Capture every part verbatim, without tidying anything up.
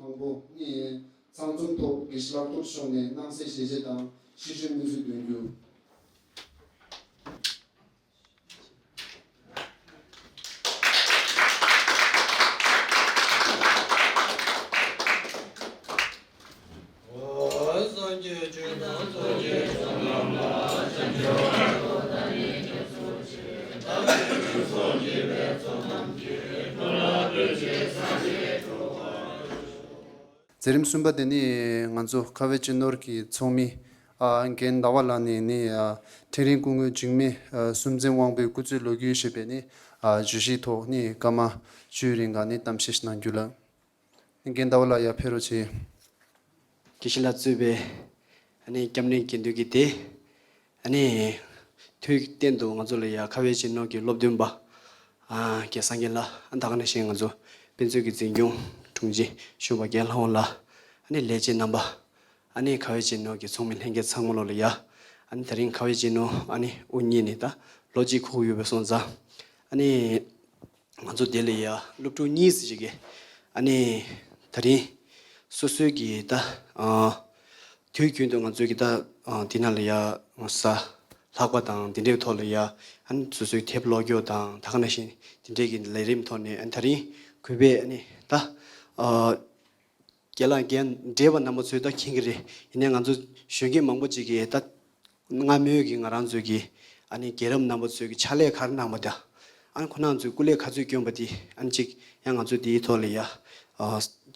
དང་པོ་ནི་ཚང་འཛོམས་ཐོག་དགེ་བཤེས་ལག་ཐོག་ཤོག་ནས་སྣང་གསལ་ཞལ་བཞེས་དང་ཤིས་བརྗོད་སྨོན་ཚིག་འདོན་རྒྱུ། མཛད་རིམ་གསུམ་པ་དེ་ནི་ང་ཚོ་ཁ་བའི་སྤྱི་ནོར་གྱི་ཚོགས་མི་ཨ་རྒན་ཟླ་བ་ལགས་ནས་ནི་ཨ་ཁྲིད་རིང་སྐུ་ངོ་འཇིགས་མེད་ཨ་སུམ་རྩེན་དབང་པོའི་སྐུ་ཚེའི་ལོ་རྒྱུས་ཞེས་པའི་ནི་ཨ་བརྗོད་གཞིའི་ཐོག་ནི་སྐར་མ་བཅུའི་རིང་ག་ནི་གཏམ་བཤད་གནང་རྒྱུ་ལགས། རྒན་ཟླ་བ་ལགས་ཡར་ཕེབས་རོགས་གྱིས། དགེ་བཤེས་ལགས་གཙོས་པའི་ཨ་ནི་སྐྱབས་གནས་དགེ་འདུན་གྱི་སྡེ། ཨ་ནི་དུས་གཏན་དུ་ང་ཚོ་ལ་ཡ་ཁ་བའི་སྤྱི་ནོར་གྱི་སློབ་སྟོན་པ་ཨ་རྒན་སངས་རྒྱས་ལགས། ཨ་ད་ག་ནང་བཞིན་ང་ཚོ་དཔེ་མཛོད་ཀྱི་འཛིན་སྐྱོང་དྲུང་ཆེ་གཞོན་པ་རྒན་ལྷ་དབང་ལགས། ཨ་ནི་ལས་བྱེད་རྣམ་པ། ཨ་ནི་ཁ་བའི་སྤྱི་ནོར་གྱི་ཚོགས་མི་ལྷན་རྒྱས་ཚང་མ་ལོ་ལ་ཡ། ཨ་ནི་ད་རིང་ཁ་བའི་སྤྱི་ནོར་ཨ་ནི་དབུ་བརྙེས་ནས་ད་ལོ་གཅིག་འཁོར་ཡོད་པ་སོང་ཙང་། ཨ་ནི་ང་ཚོ་དེ་ལ་ཡ་སློབ་ཕྲུག་གཉིས་ཙམ་ཞིག་གིས་ཨ་ནི་ད་རིང་སོ་སོའི་གི་ད་ཨ་དུས་རྒྱུན་དུ་ང་ཚོའི་གི་ད་ཨ་འདི་ནང་ལ་ཡ་ས་ལྷག་པ་དང་འདི་འདྲའི་ཐོག་ལ་ཡ་ཨ་ནི་སོ་སོའི་དེབ་ཀློག་རྒྱུ་དང་ད་ག་ནང་བཞིན་འདི་འདྲའི་གི་ལས་རིམ་ཐོག་ནས་ཨ་ནི་ད་རིང་གུས་པས་ཨ་ནི་ད་ཨ་རྒན་ལགས་རྒན་བགྲེས་པ་རྣམ་པ་ཚོས་ད་མཁྱེན་གྱི་རེད། ཡིན་ནའི་ང་ཚོ་གཞོན་སྐྱེས་མང་པོ་ཅིག་གིས་ད་སྔ་མོའི་གི་ང་རང་ཚོའི་གི་ཨ་ནི་རྒན་རབས་རྣམ་པ་ཚོའི་གི་ཕྱག་ལས་ག་རེ་གནང་པ་དང་། ཨ་ནི་ཁོ་རང་ཚོའི་སྐུ་ལས་ག་ཚོད་བསྐྱོན་པ་དེ་ཨ་ནི་ཅིག་ཡང་ང་ཚོས་དེའི་ཐོག་ལ་ཡ་ཨ་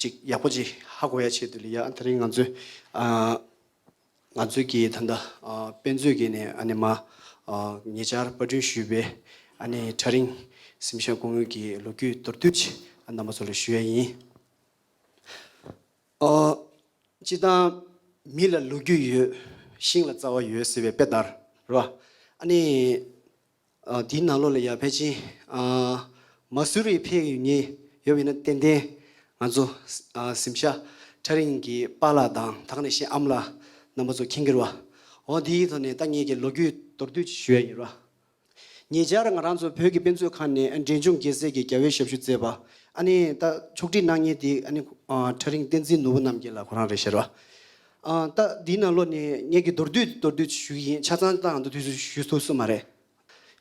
ཅིག་ཡག་པོ་ཅིག་ཧ་གོ་ཡ་ཆེད་དུ་ལ་ཡ། ཨ་ད་རིང་ང་ཚོས་ཨ་ང་ཚོའི་གི་ད་ལྟ་ཨ་དཔེ་མཛོད་ཀྱི་ནས་ཨ་ནི་མ་ཨ་ཉེ་ཆར་པར་སྐྲུན་ཞུས་པའི་ཨ་ནི་ཁྲ་རིང་གཟིམ་ཤག་སྐུ་ངོ་གི་ལོ་རྒྱུས་མདོར་བསྡུས་ཅིག་ཨ་རྣམ་པ་ཚོ་ལ་ཞུ་ཡ་ཡིན། ཨོ། སྤྱིར་བཏང་མི་ལ་ལོ་རྒྱུས་ཡོད། ཤིང་ལ་རྩ་བ་ཡོད་ཟེར་བའི་དཔེ་ལྟར་རེད་བ། ཨ་ནི། ཨ་དེའི་ནང་ལོགས་ལ་ཡ་ཕལ་ཆེར་ཨ་མ་སུ་རི་ཕེབས་ཡོད་མཁན་ཡོད་པ་ཡིན་ན་ཏན་ཏན་ང་ཚོ་ཨ་གཟིམ་ཤག་ཁྲ་རིང་གི་པཱ་ལགས་དང་ད་ག་ནང་བཞིན་ཨ་མ་ལགས་རྣམ་པ་ཚོ་མཁྱེན་གྱི་རེད་བ། འོ་དེའི་ཐོག་ནས་ད་ངེད་ཀྱི་ལོ་རྒྱུས་མདོར་བསྡུས་ཞུ་ཡ་ཡིན་རེད་བ། ཉེ་ཆར་ང་རང་ཚོ་བོད་ཀྱི་དཔེ་མཛོད་ཁང་ནས་འབྲས་ལྗོངས་རྒྱལ་སྲས་ཀྱི་རྒྱལ་བའི་ཞབས་ཞུ་མཛད་པ། ཨ་ནི་ད་ཕྱོགས་སྒྲིག་གནང་མཁན་དེ་ཨ་ནི་ཨ་ཁྲ་རིང་བསྟན་འཛིན་ནོར་བུ་རྣམ་རྒྱལ་ལགས་ཁོ་རང་རེད་ཤག་ར། ཨ་ད་འདིའི་ནང་ལོགས་ནས་ངེད་ཀྱིས་མདོར་བསྡུས་མདོར་བསྡུས་ཞུ་གི་ཡིན། ཆ་ཚང་ད་ང་ཚོ་དུས་ཚོད་ཞུ་ཐུབ་སོང་མ་རེད།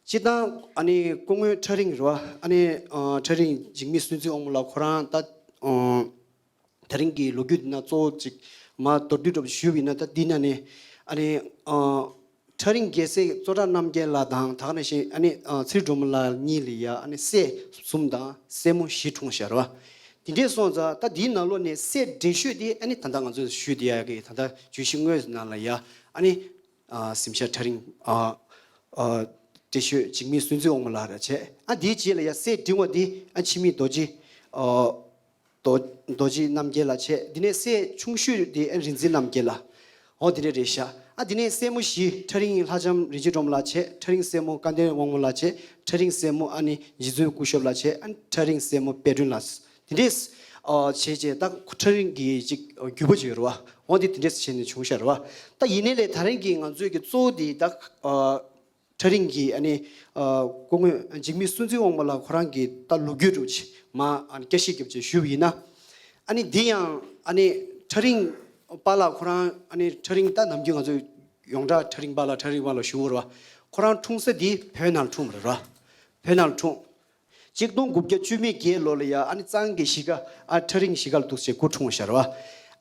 སྤྱིར་བཏང་ཨ་ནི་སྐུ་ངོ་ཁྲ་རིང་རེད་བ། ཨ་ནི་ཨ་ཁྲ་རིང་འཇིགས་མེད་བསྟན་འཛིན་དབང་མོ་ལགས་ཁོ་རང་ད་ཨ། དེ་རིང་གི་ལོ་རྒྱུས་འདི་ན་གཙོ་བོ་ཅིག་མ་མདོར་བསྡུས་འདྲ་པོ་ཞུས་པ་ཡིན་ན། ད་འདི་ན་ནི་ཨ་ནི་ཨ་ཁྲ་རིང་རྒྱལ་སྲས་གཙོ་བཀྲ་རྣམ་རྒྱལ་ལགས་དང་ད་ག་ནང་བཞིན་ཨ་ནི་ཨ་ཚེ་རིང་སྒྲོལ་མ་ལགས་གཉིས་ལ་ཡ་ཨ་ནི་སྲས་གསུམ་དང་སྲས་མོ་བཞི་འཁྲུངས་ཤག་རེད་བ། དེ་འདྲས་སོང་ཙང་ད་འདིའི་ནང་ལོགས་ནས་སྲས་འདྲེ་ཤོས་དེ་ཨ་ནི་ད་ལྟ་ང་ཚོས་ཞུས་བསྡད་ཡ་གི་ད་ལྟ་བརྗོད་གཞི་དངོས་ནང་ལ་ཡ་ཨ་ནི། ཨ་གཟིམ་ཤག་ཁྲ་རིང་ཨ་ཨ་བགྲེས་ཤོས་འཇིགས་མེད་བསྟན་འཛིན་དབང་མོ་ལགས་རེད་བྱས། ཨ་དེའི་རྗེས་ལ་ཡ་སྲས་འབྲིང་བ་འདི་ཨ་འཆི་མེད་རྡོ་རྗེ་ཨ་རྡོ་རྡོ་རྗེ་རྣམ་རྒྱལ་ལགས་བྱས། དེ་ནས་སྲས་ཆུང་ཤོས་འདི་ཨ་རིག་འཛིན་རྣམ་རྒྱལ་ལགས། འོ་དེ་འདྲ་རེད་ཤག། ཨ་དེ་ནས་སྲས་མོ་བཞི་ཁྲ་རིང་ལྷ་ལྕམ་རིན་ཆེན་སྒྲོལ་མ་ལགས་བྱས། ཁྲ་རིང་སྲས་མོ་སྐལ་ལྡན་དབང་མོ་ལགས་བྱས། ཁྲ་རིང་སྲས་མོ་ཨ་ནི་རྗེ་བཙུན་སྐུ་ཞབས་ལགས་བྱས། ཨ་ཁྲ་རིང་སྲས་མོ་དཔལ་སྒྲོན་ལགས། དེ་འདྲས་ཨ་བྱས་རྗེས་ད་ཁྲ་རིང་གི་ཅིག་རྒྱུད་པ་ཅིག་ཡོད་རེད་བ། འོ་དེ་དེ་འདྲས་བྱས་ནས་བྱུང་ཤག་རེད་བ། ད་ཡིན་ནའི་ལས་དེ་རིང་གི་ང་ཚོའི་གི་གཙོ་བོ་དེ་ད་ཨ་ཁྲ་རིང་གི་ཨ་ནི་ཨ་སྐུ་ངོ་འཇིགས་མེད་བསྟན་འཛིན་དབང་མོ་ལགས་ཁོ་རང་གི་ད་ལོ་རྒྱུས་འདྲ་པོ་ཅིག་མ་ཨ་ནི་བསྐྱར་ཞིབ་རྒྱབ་བྱས་ཞུས་པ་ཡིན་ན། ཨ་ནི་འདི་ཡང་ཨ་ནི་ཁྲ་རིང་པཱ་ལགས་ཁོ་རང་ཨ་ནི་ཁྲ་རིང་ད་ནམ་རྒྱུན་ང་ཚོ་ཡོངས་གྲགས་ཁྲ་རིང་པཱ་ལགས་ཁྲ་རིང་པཱ་ལགས་ཞུ་གི་ཡོད་རེད་བ། ཁོ་རང་འཁྲུངས་ས་འདི་བོད་ནང་ལ་འཁྲུངས་པ་རེད་བ། བོད་ནང་ལ་འཁྲུངས། གཅིག་སྟོང་དགུ་བརྒྱ་བཅུ་མེད་བརྒྱད་ལོ་ལ་ཡ་ཨ་ནི་གཙང་གི་གཞིས་ཀ་ཨ་ཁྲ་རིང་གཞིས་ཀ་ལ་འདུག་སེ་སྐུ་འཁྲུངས་ཤག་རེད་བ།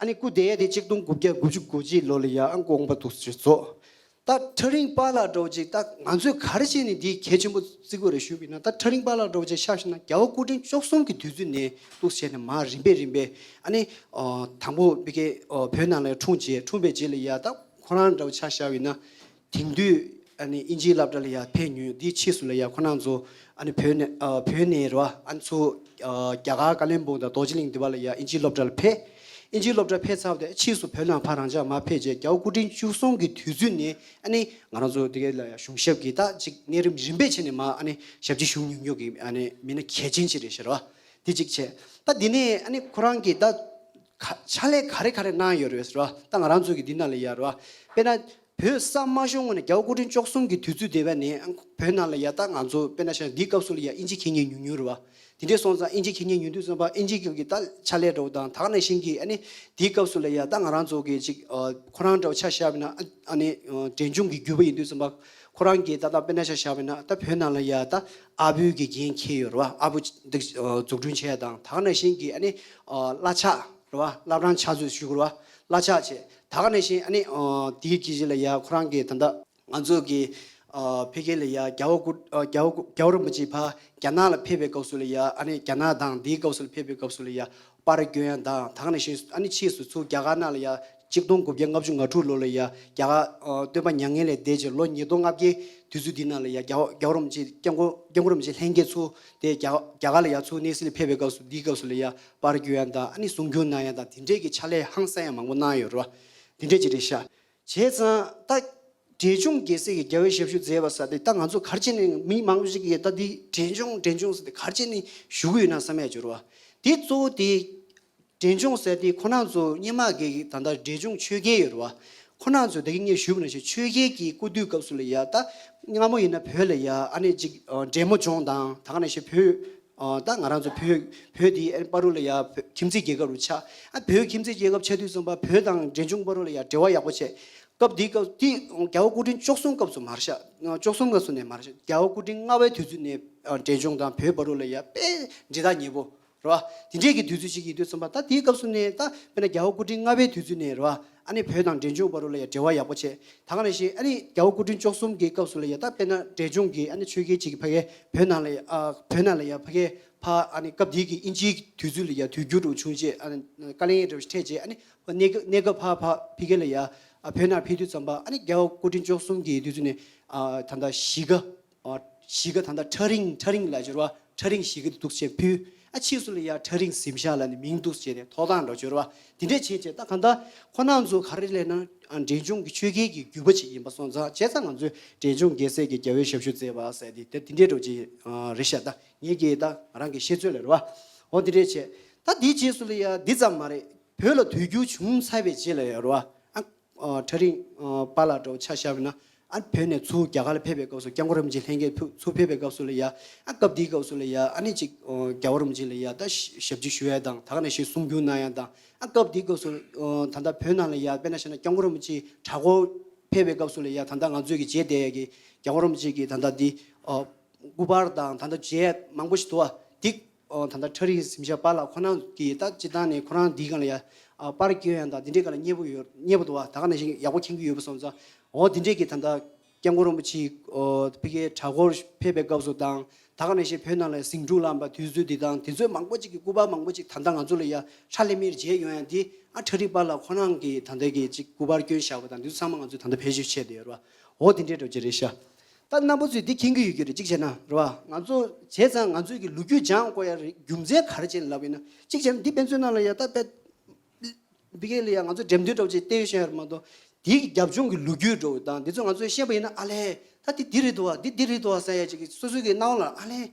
ཨ་ནི་སྐུ་འདས་ཡ་དེ་གཅིག་སྟོང་དགུ་བརྒྱ་དགུ་བཅུ་གོ་གཅིག་ལོ་ལ་ཡ་ཨ་དགོངས་པ་འདུག་སེ་རྫོགས། ད་ཁྲ་རིང་པཱ་ལགས་འདྲ་པོ་ཅིག་ད་ང་ཚོས་ག་རེ་བྱས་ནས་འདི་གལ་ཆེན་པོ་བརྩི་དགོས་རེད་ཞུས་པ་ཡིན་ན། ད་ཁྲ་རིང་པཱ་ལགས་འདྲ་པོ་ཅིག་ཆ་བཞག་ན་རྒྱལ་བ་སྐུ་ཕྲེང་བཅུ་གསུམ་གྱི་དུས་ཚོད་ནས་འདུག་སེ་བྱས་ནས་མར་རིམ་པས་རིམ་པས་ཨ་ནི་ཨ་དང་པོ་ཕ་གི་ཨ་བོད་ནང་ལ་འཁྲུངས་རྗེས་འཁྲུངས་པའི་རྗེས་ལ་ཡ་ད་ཁོ་རང་འདྲ་པོ་ཆ་བཞག་པ་ཡིན་ན། དེང་དུས་ཨ་ནི་ཨིན་ཇིའི་སློབ་གྲྭ་ལ་ཡ་ཕེབས་མྱོང་། དེའི་ཕྱིས་སུ་ལ་ཡ་ཁོ་རང་ཚོ་ཨ་ནི་བོད་ནས་ཨ་བོད་ནས་རེད་བ། ཨ་ནི་ཚུར་ཨ་རྒྱ་གར་ཀ་ལོན་སྦུག་དང་རྡོ་རྗེ་གླིང་འདི་པ་ལ་ཡ་ཨིན་ཇིའི་སློབ་གྲྭ་ལ་ཕེབས། ཨིན་ཇིའི་སློབ་གྲྭ་ཕེབས་ཚར་བ་དེ་ཕྱིས་སུ་བོད་ནང་ཕར་རང་འཇགས་མར་ཕེབས་རྗེས་རྒྱལ་བ་སྐུ་ཕྲེང་བཅུ་གསུམ་གྱི་དུས་ཚོད་ནས་ཨ་ནི་ང་རང་ཚོ་དེ་ག་ལ་ཡ་གཞུང་ཞབས་ཀྱི་ད་ཅིག་གནས་རིམ་རིམ་པས་བྱས་ནས་མར་ཨ་ནི་ཞབས་ཕྱི་ཞུ་མྱོང་མྱོང་གི་ཨ་ནི་མི་སྣ་གལ་ཆེན་ཅིག་རེད་ཤག་རེད་བ། དེ་གཅིག་བྱས། ད་འདི་ནས་ཨ་ནི་ཁོ་རང་གིས་ད་ག་ཕྱག་ལས་ག་རེ་ག་རེ་གནང་ཡོད་རེད་ཟེར་བ། ད་ང་རང་ཚོ་གི་འདི་ནང་ལ་ཡ་རེད་བ། དཔེར་ན་བོད་ས་མ་ཤོར་སྔོན་ནས་རྒྱལ་བ་སྐུ་ཕྲེང་བཅུ་གསུམ་གྱི་དུས་ཚོད་དེ་བས་ནས་བོད་ནང་ལ་ཡ་ད་ང་ཚོ་དཔེར་ན་བྱས་ན་འདིའི་སྐབས་སུ་ལ་ཡ་ཨིན་ཇི་མཁས་མཁན་ཉུང་ཉུང་རེད་བ། དེ་འདྲས་སོང་ཙང་ཨིན་ཇི་མཁས་མཁན་ཉུང་དུས་ཙམ་པ་ཨིན་ཇི་གི་ད་ཕྱག་ལས་འདྲ་བོ་དང་། ད་ག་ནང་བཞིན་གྱི་ཨ་ནི་དེའི་སྐབས་སུ་ལ་ཡ་ད་ང་རང་ཚོ་གི་ཅིག་ཁོ་རང་འདྲ་བོ་ཆ་བཞག་པ་ཡིན་ན་ཨ་ནི་འབྲས་ལྗོངས་ཀྱི་བརྒྱུད་པ་ཡིན་དུས་ཙམ་པ་ཁོ་རང་གི་ད་ལྟ་དཔེར་ན་ཆ་བཞག་པ་ཡིན་ན་ད་བོད་ནང་ལ་ཡ་ད་ཨ་བོའི་གི་འགན་འཁྱེར་ཡོད་རེད་བ། ཨ་བོ་འདི་འཛུགས་སྐྲུན་བྱས་དང་། ད་ག་ནང་བཞིན་གྱི་ཨ་ནི་བླ་ཕྱག་རེད་བ། བླ་བྲང་ཕྱག་མཛོད་ཞུ་དགོས་རེད་བ། བླ་ཕྱག་བྱས། ད་ག་ནང་བཞིན་ཨ་ནི་དེའི་རྗེས་ལ་ཡ་ཁོ་རང་གི་ད་ལྟ་ང་ཚོ་གི་ཨ་ཕ་གི་ལ་ཡ་རྒྱལ་བ་སྐུ་ཨ་རྒྱལ་བ་སྐུ་རྒྱལ་བ་རིན་པོ་ཆེ་ཕར་རྒྱ་ནག་ལ་ཕེབས་པའི་སྐབས་སུ་ལ་ཡ་ཨ་ནི་རྒྱ་ནག་དང་དེའི་སྐབས་སུ་ལ་ཕེབས་པའི་སྐབས་སུ་ལ་ཡ་པར་སྐྱོན་ཡ་དང་། ད་ག་ནང་བཞིན་ཨ་ནི་ཕྱིས་སུ་ཚུར་རྒྱ་གར་ནང་ལ་ཡ་གཅིག་སྟོང་དགུ་བརྒྱ་ལྔ་བཅུ་ང་དྲུག་ལོ་ལ་ཡ་རྒྱ་གར་ཨ་སྟོན་པ་མྱ་ངན་ལས་འདས་རྗེས་ལོ་ཉིས་སྟོང་ལྔ་བརྒྱའི་དུས་ཚོད་འདི་ནང་ལ་ཡ་རྒྱལ་བ་རྒྱལ་བ་རིན་པོ་ཆེ་སྐྱབས་མགོན་སྐྱབས་མགོན་རིན་པོ་ཆེ་ལྷན་རྒྱས་ཚུར་དེ་རྒྱ་རྒྱ་གར་ལ་ཡ་ཚུར་གནས་སིལ་ལ་ཕེབས་པའི་སྐབས་སུ་དེའི་སྐབས་སུ་ལ་ཡ་པར་སྐྱོན་ཡ་དང་ཨ་ནི་གསུང་སྒྱུར་གནང་ཡ་དང་དེ་འདྲས་ཀྱི་ཕྱག་ལས་ཧང་སང་ཡ་མང་པོ་གནང་ཡོད་རེད་བ། དེ་འདྲས་ཅིག་རེད་ཤག་བྱས་ཙང་ད་འབྲས་ལྗོངས་རྒྱལ་སྲས་ཀྱི་རྒྱལ་བའི་ཞབས་ཞུ་མཛད་པ་ཟེར་དེ་ད་ང་ཚོ་ག་རེ་བྱས་ནས་མི་མང་པོ་ཞིག་གིས་ད་འདི་འབྲས་ལྗོངས་འབྲས་ལྗོངས་ཟེར་དེ་ག་རེ་བྱས་ནས་ཞུ་གི་ཡོད་ན་བསམ་ཡ་ཅིག་ཡོད་རེད་བ། དེ་གཙོ་བོ་དེ་འབྲས་ལྗོངས་ཟེར་དེ་ཁོ་རང་ཚོ་སྔོན་མ་གི་ད་ལྟ་འབྲས་ལྗོངས་ཆོས་རྒྱལ་ཡོད་རེད་བ། ཁོ་རང་ཚོ་ད་གིན་ངས་ཞུས་པ་ནང་བཞིན་ཆོས་རྒྱལ་གྱི་སྐུ་དུས་སྐབས་སུ་ལ་ཡ་ད་སྔ་མོ་ཡིན་ན་བོད་ལ་ཡ་ཨ་ནི་ཅིག་ཨ་འབྲས་མོ་ལྗོངས་དང་ད་ག་ནང་བཞིན་བོད་ཨ་ད་ང་རང་ཚོ་བོད་བོད་དེ་ཨ་ནི་བར་དུ་ལ་ཡ་བོད་ཁྱིམ་མཚེས་རྒྱལ་ཁབ་རུ་ཆགས། ཨ་བོད་ཁྱིམ་མཚེས་རྒྱལ་ཁབ་ཆགས་དུས་ཙམ་པ་བོད་དང་འབྲས་ལྗོངས་བར་དུ་ལ་ཡ་འབྲེལ་བ་ཡག་པོ་བྱས། སྐབས་དེའི་སྐབས་དེ་རྒྱལ་བ་སྐུ་ཕྲེང་བཅུ་གསུམ་སྐབས་སུ་མར་ཤག་བཅུ་གསུམ་སྐབས་སུ་ནས་མར་ཤག་རྒྱལ་བ་སྐུ་ཕྲེང་ལྔ་པའི་དུས་ཚོད་ནས་ཨ་འབྲས་ལྗོངས་དང་བོད་བར་དུ་ལ་ཡ་དཔེ་འབྲེལ་ཐག་ཉེ་པོ་རེད་བ། དེ་འདྲས་ཀྱི་དུས་ཚོད་ཅིག་ཡིན་དུས་ཙམ་པ་ད་དེའི་སྐབས་སུ་ནས་ད་དཔེར་ན་རྒྱལ་བ་སྐུ་ཕྲེང་ལྔ་པའི་དུས་ཚོད་ནས་རེད་བ། ཨ་ནི་བོད་དང་འབྲས་ལྗོངས་བར་དུ་ལ་ཡ་འབྲེལ་བ་ཡག་པོ་བྱས། ད་ག་ནང་བཞིན་ཨ་ནི་རྒྱལ་བ་སྐུ་ཕྲེང་བཅུ་གསུམ་གྱི་སྐབས་སུ་ལ་ཡ་ད་དཔེར་ན་འབྲས་ལྗོངས་ཀྱི་ཨ་ནི་ཆོས་རྒྱལ་ཅིག་གིས་ཕ་གི་བོད་ནང་ལ་ཡ་ཨ་བོད་ནང་ལ་ཡ་ཕ་གི་ཕ་ཨ་ནི་སྐབས་དེའི་གི་དབྱིན་ཇིའི་དུས་ཚོད་ལ་ཡ་དུས་འགྱུར་རུ་བྱུང་རྗེས་ཨ་ནི་བཀའ་བློན་འདྲ་བོ་ཞིག་འཕྲད་རྗེས་ཨ་ནི་གནས་སྐབས་གནས་སྐབས་ཕ་ཕ་ཕ་གི་ལ་ཡ་ཨ་བོད་ནང་ཕེབས་དུས་ཙམ་པ་ཨ་ནི་རྒྱལ་བ་སྐུ་ཕྲེང་བཅུ་གསུམ་གྱི་དུས་ཚོད་ནས་ཨ་ད་ལྟ་གཞིས་ཀ་ཨ་གཞིས་ཀ་ད་ལྟ་ཁྲ་རིང་ཁྲ་རིང་ལ་སྦྱོར་བ་ཁྲ་རིང་གཞིས་ཀ་འདུག་བྱས་ཕུལ། ཨ་ཕྱིས་སུ་ལ་ཡ་ཁྲ་རིང་གཟིམ་ཤག་ལ་ནི་མིང་འདུག་བྱས་ནས་ཐོག་ཐང་འདྲ་སྦྱོར་བ་དེ་འདྲས་བྱས་བྱས་ད་གང་ལྟར་ཁོ་རང་ཚོ་ག་རེ་ལབ་ན་ཨ་འབྲས་ལྗོངས་ཀྱི་ཆོས་རྒྱལ་གྱི་བརྒྱུད་པ་ཅིག་ཡིན་པ་སོང་ཙང་བྱས་ཙང་ང་ཚོས་འབྲས་ལྗོངས་རྒྱལ་སྲས་ཀྱི་རྒྱལ་བའི་ཞབས་ཞུ་མཛད་པ་ཟེར་དེ་དེ་དེ་འདྲས་འདྲ་ཅིག་ཨ་རེད་ཤག་ད་ངེད་ཀྱི་ད་ང་རང་གི་ཤེས་ཚོད་ལ་རེད་བ། འོ་དེ་འདྲས་བྱས་ད་དེའི་རྗེས་སུ་ལ་ཡ་འདི་ཙམ་མ་རེད། བོད་ལ་དུས་འགྱུར་བྱུང་ཚར་བའི་རྗེས་ལ་ཡ་རེད་བ། ཨ། ཨ་ཁྲ་རིང་ཨ་པཱ་ལགས་འདྲ་བོ་ཆ་བཞག་པ་ཡིན་ན་ཨ་བོད་ནས་ཚུར་རྒྱ་གར་ལ་ཕེབས་པའི་སྐབས་སུ་སྐྱབས་མགོན་རིན་པོ་ཆེ་ལྷན་རྒྱས་ཕུ་ཚུར་ཕེབས་པའི་སྐབས་སུ་ལ་ཡ་ཨ་སྐབས་དེའི་སྐབས་སུ་ལ་ཡ་ཨ་ནི་ཅིག་ཨ་རྒྱལ་བ་རིན་པོ་ཆེ་ལ་ཡ་ད་ཞབས་ཕྱི་ཞུ་ཡ་དང་ད་ག་ནང་བཞིན་གསུང་སྒྱུར་གནང་ཡ་དང་ཨ་སྐབས་དེའི་སྐབས་སུ་ཨ་ད་ལྟ་བོད་ནང་ལ་ཡ་དཔེར་ན་བཤད་ན་སྐྱབས་མགོན་རིན་པོ་ཆེ་གྲྭ་སྐོར་ཕེབས་པའི་སྐབས་སུ་ལ་ཡ་ད་ལྟ་ང་ཚོས་ཀྱི་མཇལ་བསྡད་ཡ་གི་སྐྱབས་མགོན་རིན་པོ་ཆེ་གི་ད་ལྟ་འདི་ཨ། སྐུ་པར་དང་ད་ལྟ་མཇལ་མང་པོ་ཞིག་འདུག་བ། འདི་ཨ་ད་ལྟ་ཁྲ་རིང་གཟིམ་ཤག་པཱ་ལགས་ཁོ་རང་གིས་ད་སྤྱིར་བཏང་ནས་ཁོ་རང་འདིའི་སྒང་ལ་ཡ་ཨ་པར་སྐྱོན་ཡ་དང་འདི་འདྲའི་སྒང་ལ་མཉེས་པོ་ཡོད་མཉེས་པོ་འདུག་བ། ད་ག་ནང་བཞིན་ཡག་པོ་མཁྱེན་གྱི་ཡོད་པ་སོང་ཙང་འོ་འདི་འདྲས་ཀྱི་ད་ལྟ་སྐྱབས་མགོན་རིན་པོ་ཆེ་ཨ་ཕ་གིའི་གྲྭ་སྐོར་ཕེབས་པའི་སྐབས་སུ་དང་ད་ག་ནང་བཞིན་བོད་ནང་ལ་ཟིང་འཁྲུག་ལངས་པ་དུས་ཚོད་འདི་དང་དེ་ཚོའི་མང་པོ་ཅིག་གི་སྐུ་པར་མང་པོ་ཅིག་ད་ལྟ་ང་ཚོ་ལ་ཡ་ཧྲ་ལེ་མིར་མཇལ་ཡོང་ཡ་འདི་ཨ་ཁྲ་རིང་པཱ་ལགས་ཁོ་རང་གིས་ད་ལྟ་གི་ཅིག་སྐུ་པར་སྐྱོན་བཞག་པ་དང་འདི་ཚོ་ཚང་མ་ང་ཚོས་ད་ལྟ་བེད་སྤྱོད་བྱས་བསྡད་ཡོད་རེད་བ། འོ་འདི་འདྲས་འདྲ་ཅིག་རེད་ཤག་ད་རྣམ་པ་ཚོས་འདི་མཁྱེན་གྱི་ཡོད་ཀྱི་རེད། གཅིག་བྱས་ན་རེད་བ། ང་ཚོ་བྱས་ཙང་ང་ཚོའི་གི་ལོ་རྒྱུས་སྦྱང་དགོས་ཡ་རེད། རྒྱུ་མཚན་ག་རེ་བྱས་ནས་ལབ་ཡིན་ན་གཅིག་བྱས་ན་འདི་དཔེ་མཛོད་ནང་ལ་ཡ་ད་དཔེ་བི་གེ་ལ་ཡ་ང་ཚོ་འགྲེམས་སྟོན་འདྲ་བོ་ཅིག་བསྟན་ཤེས་ཡ་རེད་མ་གཏོགས་འདིའི་གི་རྒྱབ་ལྗོངས་ཀྱི་ལོ་རྒྱུས་འདྲ་བོ་དང་འདི་ཚོ་ང་ཚོས་ཤེས་པ་ཡིན་ན་ཨ་ལས་ད་འདི་འདི་རེད་འདུག་བ། འདི་འདི་རེད་འདུག་བ་ཟེར་ཡ་ཅིག་གི་སོ་སོའི་གི་སྣང་བ་ལ་ཨ་ལས།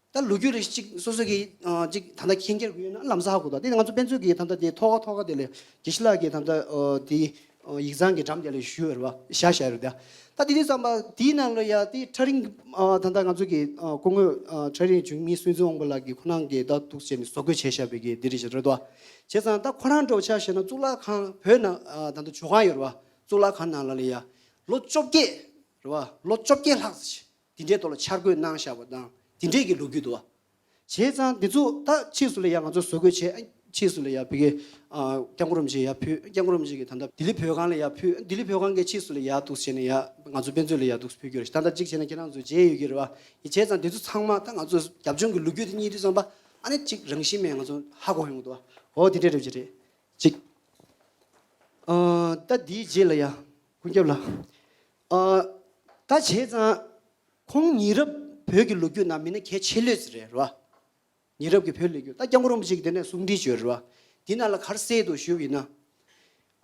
ད་ལོ་རྒྱུས་རེ་ཞིག་སོ་སོ་གི་ཨ་ཅིག་ད་ལྟ་མཁྱེན་རྒྱ་དགོས་ཡོད་ན་ལམ་སང་ཧ་གོ། ད་དེ་ང་ཚོ་དཔེ་མཛོད་ཀྱི་ད་ལྟ་དེ་ཐོག་ཁ་ཐོག་ཁ་དེ་ལས་དགེ་བཤེས་ལགས་ཀྱི་ད་ལྟ་ཨ་དེ་ཨ་ཡིག་ཚང་གི་འགྲམ་དེ་ལས་ཞུས་ཡོད་རེད་བ། ཤ་ཤ་རེད་ད། ད་དེ་དུས་ཙམ་པ་དེའི་ནང་ལ་ཡ་དེ་ཁྲ་རིང་ཨ་ད་ལྟ་ང་ཚོ་གི་ཨ་སྐུ་ངོ་ཨ་ཁྲ་རིང་འབྱུང་གནས་སྲིད་འཛིན་དབང་པོ་ལགས་ཀྱིས་ཁོ་རང་གིས་ད་འདུག་བྱས་ནས་བཟོ་བཀོད་བྱས་བཞག་པའི་གི་དེ་རེད་ཤག་རེད་དོ། བྱས་ཙང་ད་ཁོ་རང་འདྲ་བོ་ཆ་བཞག་ན་གཙུག་ལག་ཁང་བོད་ནང་ཨ་ད་ལྟ་ཇོ་ཁང་ཡོད་རེད་བ། གཙུག་ལག་ཁང་ནང་ལ་ལ་ཡ་ལོ་བཅོ་བརྒྱད་རེད་བ། ལོ་བཅོ་བརྒྱད་ལྷག་ཙམ་ཞིག་དེ་འདྲའི་ཐོག་ལ་འཆར་འགོད་གནང་བཞག་པ་དང་དེ་འདྲའི་གི་ལོ་རྒྱུས་འདུག་བ། བྱས་ཙང་འདི་ཚོ་ད་ཕྱིས་སུ་ལ་ཡ་ང་ཚོ་བཟོ་བཀོད་བྱས། ཕྱིས་སུ་ལ་ཡ་ཕ་གི་ཨ་སྐྱབས་མགོན་རིན་པོ་ཆེ་ཡ་ཕུལ། སྐྱབས་མགོན་རིན་པོ་ཆེ་གིས་ད་ལྟ་ལྡི་ལི་བོད་ཁང་ལ་ཡ་ཕུལ། ལྡི་ལི་བོད་ཁང་གིས་ཕྱིས་སུ་ལ་ཡ་འདུག་བྱས་ནས་ཡ་ང་ཚོ་དཔེ་མཛོད་ལ་ཡ་འདུག་ཕུལ་རྒྱུ་རེད། ད་ལྟ་གཅིག་བྱས་ན་ཁྱེད་རང་ཚོ་མཇལ་ཡོད་ཀྱི་རེད་བ། ཡིན་བྱས་ཙང་འདི་ཚོ་ཚང་མ་ད་ང་ཚོ་རྒྱབ་ལྗོངས་ཀྱི་ལོ་རྒྱུས་དེ་རྙེད་དུས་ཙམ་པ་ཨ་ནི་གཅིག་རང་བཞིན་མེད་ང་ཚོ་ཧ་གོ་ཡོང་གི་འདུག་བ། འོ་དེ་འདྲའི་རེད་ཅེ་རེད། གཅིག་ཨ་ད་འདིའི་རྗེས་ལ་ཡ་ཀུན་ཁྱབ་ལགས། ཨ་ད་བྱས་ཙང་ཁོང་ཉེ་རབས་བོད་ཀྱི་ལོ་རྒྱུས་ནང་མི་སྣ་གལ་ཆེ་ལོས་ཟེར་རེད་རེད་བ། ཉེ་རབས་ཀྱི་བོད་ལས་རྒྱུ་ད་སྐྱབས་མགོན་རིན་པོ་ཆེ་གིས་དེ་ནས་གསུང་འཕྲིན་བརྗོད་རེད་བ། དེ་ནང་ལ་ག་རེ་གསལ་འདུག་ཞུས་པ་ཡིན་ན།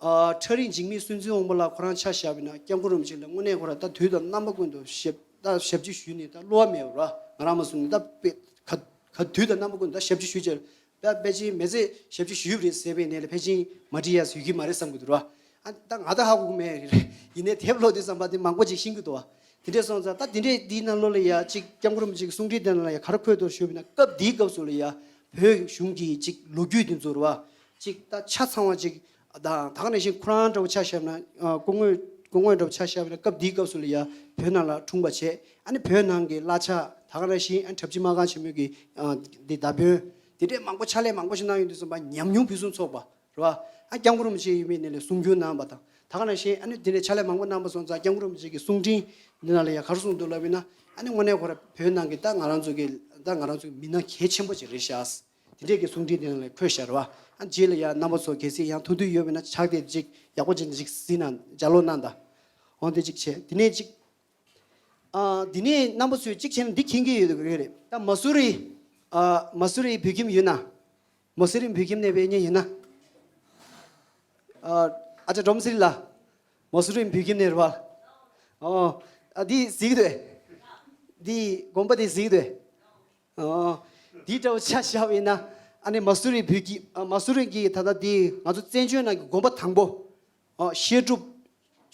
ཨ་ཁྲ་རིང་འཇིགས་མེད་སྲིད་འཛིན་དབང་པོ་ལགས་ཁོ་རང་ཆ་བཞག་པ་ཡིན་ན་སྐྱབས་མགོན་རིན་པོ་ཆེ་ལ་དངོས་གནས་ཁོ་རང་ད་དུས་དང་རྣམ་པ་ཀུན་ཏུ་ཞབས་ད་ཞབས་ཕྱི་ཞུས་ནས་ད་བསླུ་བ་མེད་པ་རེད་བ། ང་རང་མ་གསུངས་ནས་ད་དཔེ་ག་ག་དུས་དང་རྣམ་པ་ཀུན་ཏུ་ད་ཞབས་ཕྱི་ཞུས་བྱས་ད་ཕལ་ཆེར་མི་ཚེ་ཞབས་ཕྱི་ཞུས་པ་རེད་ཟེར་བའི་ནས་ལ་ཕལ་ཆེར་མ་འགྲིག་ཡ་ཟེར་ཡོད་ཀྱི་མ་རེད་བསམ་གྱི་འདུག་རེད་བ། ཨ་ད་ང་ད་ཧ་གོ་གི་མེད། ཡིན་ནའི་དེབ་ཀློག་དུས་ཙམ་པ་དེ་མང་པོ་ཅིག་ཤེས་ཀྱི་འདུག་བ། དེ་འདྲས་སོང་ཙང་ད་དེ་འདྲས་འདིའི་ནང་ལོགས་ལ་ཡ་གཅིག་སྐྱབས་མགོན་རིན་པོ་ཆེ་གི་གསུང་འཕྲིན་དེ་ནང་ལ་ཡ་ག་རེ་འཁོད་འདུག་ཞུས་པ་ཡིན་ན། སྐབས་འདིའི་སྐབས་སུ་ལ་ཡ་བོད་གཞུང་གི་གཅིག་ལོ་རྒྱུས་དེ་ཚོ་རེད་བ། གཅིག་ད་ཆ་ཚང་བ་གཅིག་དང་། ད་ག་ནང་བཞིན་ཁོ་རང་འདྲ་བོ་ཆ་བཞག་ན། ཨ། སྐུ་ངོ་སྐུ་ངོ་འདྲ་བོ་ཆ་བཞག་པ་ཡིན་ན། སྐབས་འདིའི་སྐབས་སུ་ལ་ཡ་བོད་ནང་ལ་འཁྲུངས་པ་བྱས། ཨ་ནི་བོད་ནང་གི་གླ་ཆ། ད་ག་ནང་བཞིན་ཨ་གྲྭ་བཞི་སྨར་ཁམས་ཆེན་མོའི་གི་ཨ་འདི་མདའ་དཔོན། དེ་འདྲས་མང་པོ་ཕྱག་ལས་མང་པོ་ཞིག་གནང་ཡོང་དུས་ཙམ་པ། ཉམས་མྱོང་ཕུན་སུམ་ཚོགས་པ་རེད་བ། ཨ་སྐྱབས་མགོན་རིན་པོ་ཆེ་ཡིན་པའི་ནས་ལས་གསུང་སྒྱུར་གནང་བ་དང་། ད་ག་ནང་བཞིན་ཨ་ནི་དེ་ནས་ཕྱག་ལས་མང་པོ་གནང་པ་སོང་ཙང་། སྐྱབས་མགོན་རིན་པོ་ཆེ་གི་གསུང་འཕྲིན་འདི་ནང་ལ་ཡང་ག་རེ་གསུངས་འདུག་ལབ་ཡིན་ན། ཨ་ནི་དངོས་གནས་ཁོ་རང་བོད་ནང་གི་ད་ང་རང་ཚོ་གི་ད་ང་རང་ཚོ་གི་མི་སྣ་གལ་ཆེན་པོ་ཅིག་རེད་ཤག། དེ་འདྲས་ཀྱི་གསུང་འཕྲིན་འདི་ནང་ལ་འཁོད་ཤག་རེད་བ། ཨ་རྗེས་ལ་ཡང་རྣམ་པ་ཚོ་གལ་སྲིད་ཡང་ཐུགས་འདོད་ཡོད་པ་ཡིན་ན། ཕྱག་དེབ་ཅིག་ཡག་པོ་ཅིག་ཅིག་གཟིགས་ན། ལྗགས་ཀློག་གནང་དང་། འོ་དེ་ཅིག་བྱས། དེ་ནས་ཅིག་ཨ། འདི་ནས་རྣམ་པ་ཚོས་གཅིག་བྱས་ན་འདི་མཁྱེན་གྱི་ཡོད་རེད། ད་མ་སུ་རི། ཨ། མ་སུ་རི་བོད་ཁྱིམ་ཡོད་ན། མ་སུ་རི་བོད་ཁྱིམ་ནས་ཕེབས་མཁན་ཡོད་ན། ཨ། ཨ་ཅག་སྒྲོལ་མ་ཚེ་རིང་ལགས། མ་སུ་རི་བོད་ཁྱིམ་ནས་རེད་བ། ཨོ། ཨ། འདི་གཟིགས་འདུག། འདི་དགོན་པ་འདི་གཟིགས་འདུག། ཨོ། འདི་འདྲ་བོ་ཆ་བཞག་པ་ཡིན་ན། ཨ་ནི་མ་སུ་རི་བོད་ཁྱིམ། ཨ། མ་སུ་རི་གི་ད་ལྟ་འདི་ང་ཚོ་བཙན་བྱོལ་ནང་གི་དགོན་པ་དང་པོ། ཨ། བཤད་སྒྲུབ་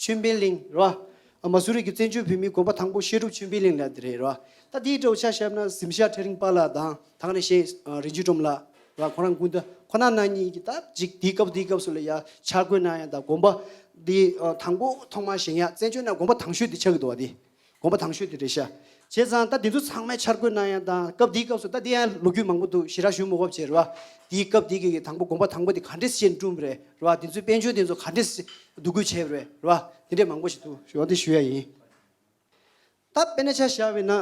ཆོས་འཕེལ་གླིང་རེད་བ། ཨ། མ་སུ་རི་གི་བཙན་བྱོལ་བོད་མིའི་དགོན་པ་དང་པོ་བཤད་སྒྲུབ་ཆོས་འཕེལ་གླིང་ལ་དེ་རེད་རེད་བ། ད་དེའི་འདྲ་བོ་ཆ་བཞག་ན་གཟིམ་ཤག་ཁྲ་རིང་པ་ལགས་དང་། ད་ག་ནང་བཞིན་ཨ་རིན་ཆེན་སྒྲོལ་མ་ལགས་རེད་བ། ཁོ་རང་སྐུ་ཟླ་ཁོ་ན་ན་གཉིས་ཀྱིས་ད་ཅིག་དེའི་སྐབས་དེའི་སྐབས་སུ་ལ་ཡ་ཕྱག་བསྐོར་གནང་ཡ་དང་། དགོན་པ་འདི་ཨ་དང་པོ་ཐོག་མར་བཞེངས་ཡ། བཙན་བྱོལ་ནང་དགོན་པ་དང་ཤོས་དེ་ཆགས་ཀྱི་འདུག་བ། དེ། དགོན་པ་དང་ཤོས་དེ་རེད་ཤག། བྱས་ཙང་ད་དེ་ཚོ་ཚང་མས་ཕྱག་བསྐོར་གནང་ཡ་དང་། སྐབས་དེའི་སྐབས་སུ། ད་དེ་ཡང་ལོ་རྒྱུས་མང་པོ་འདུག། ཞེ་དྲག་ཞུ་མི་དགོས་པ་བྱས་རེད་བ། དེའི་སྐབས་དེ་གི་དང་པོ་དགོན་པ་དང་པོ་དེ་ག་འདྲས་བྱས་བསྐྲུན་པ་རེད་རེད་བ། དེ་ཚོའི་དཔལ་འབྱོར་དེ་ཚོ་ག་འདྲས་འདུ་འགོད་བྱས་པ་རེད་རེད་བ། དེ་འདྲས་མང་པོ་ཞིག་འདུག། ཞུ་བ་དེ་ཞུ་ཡ་ཡིན། ད་དཔེར་ན་ཆ་བཞག་པ་ཡིན་ན།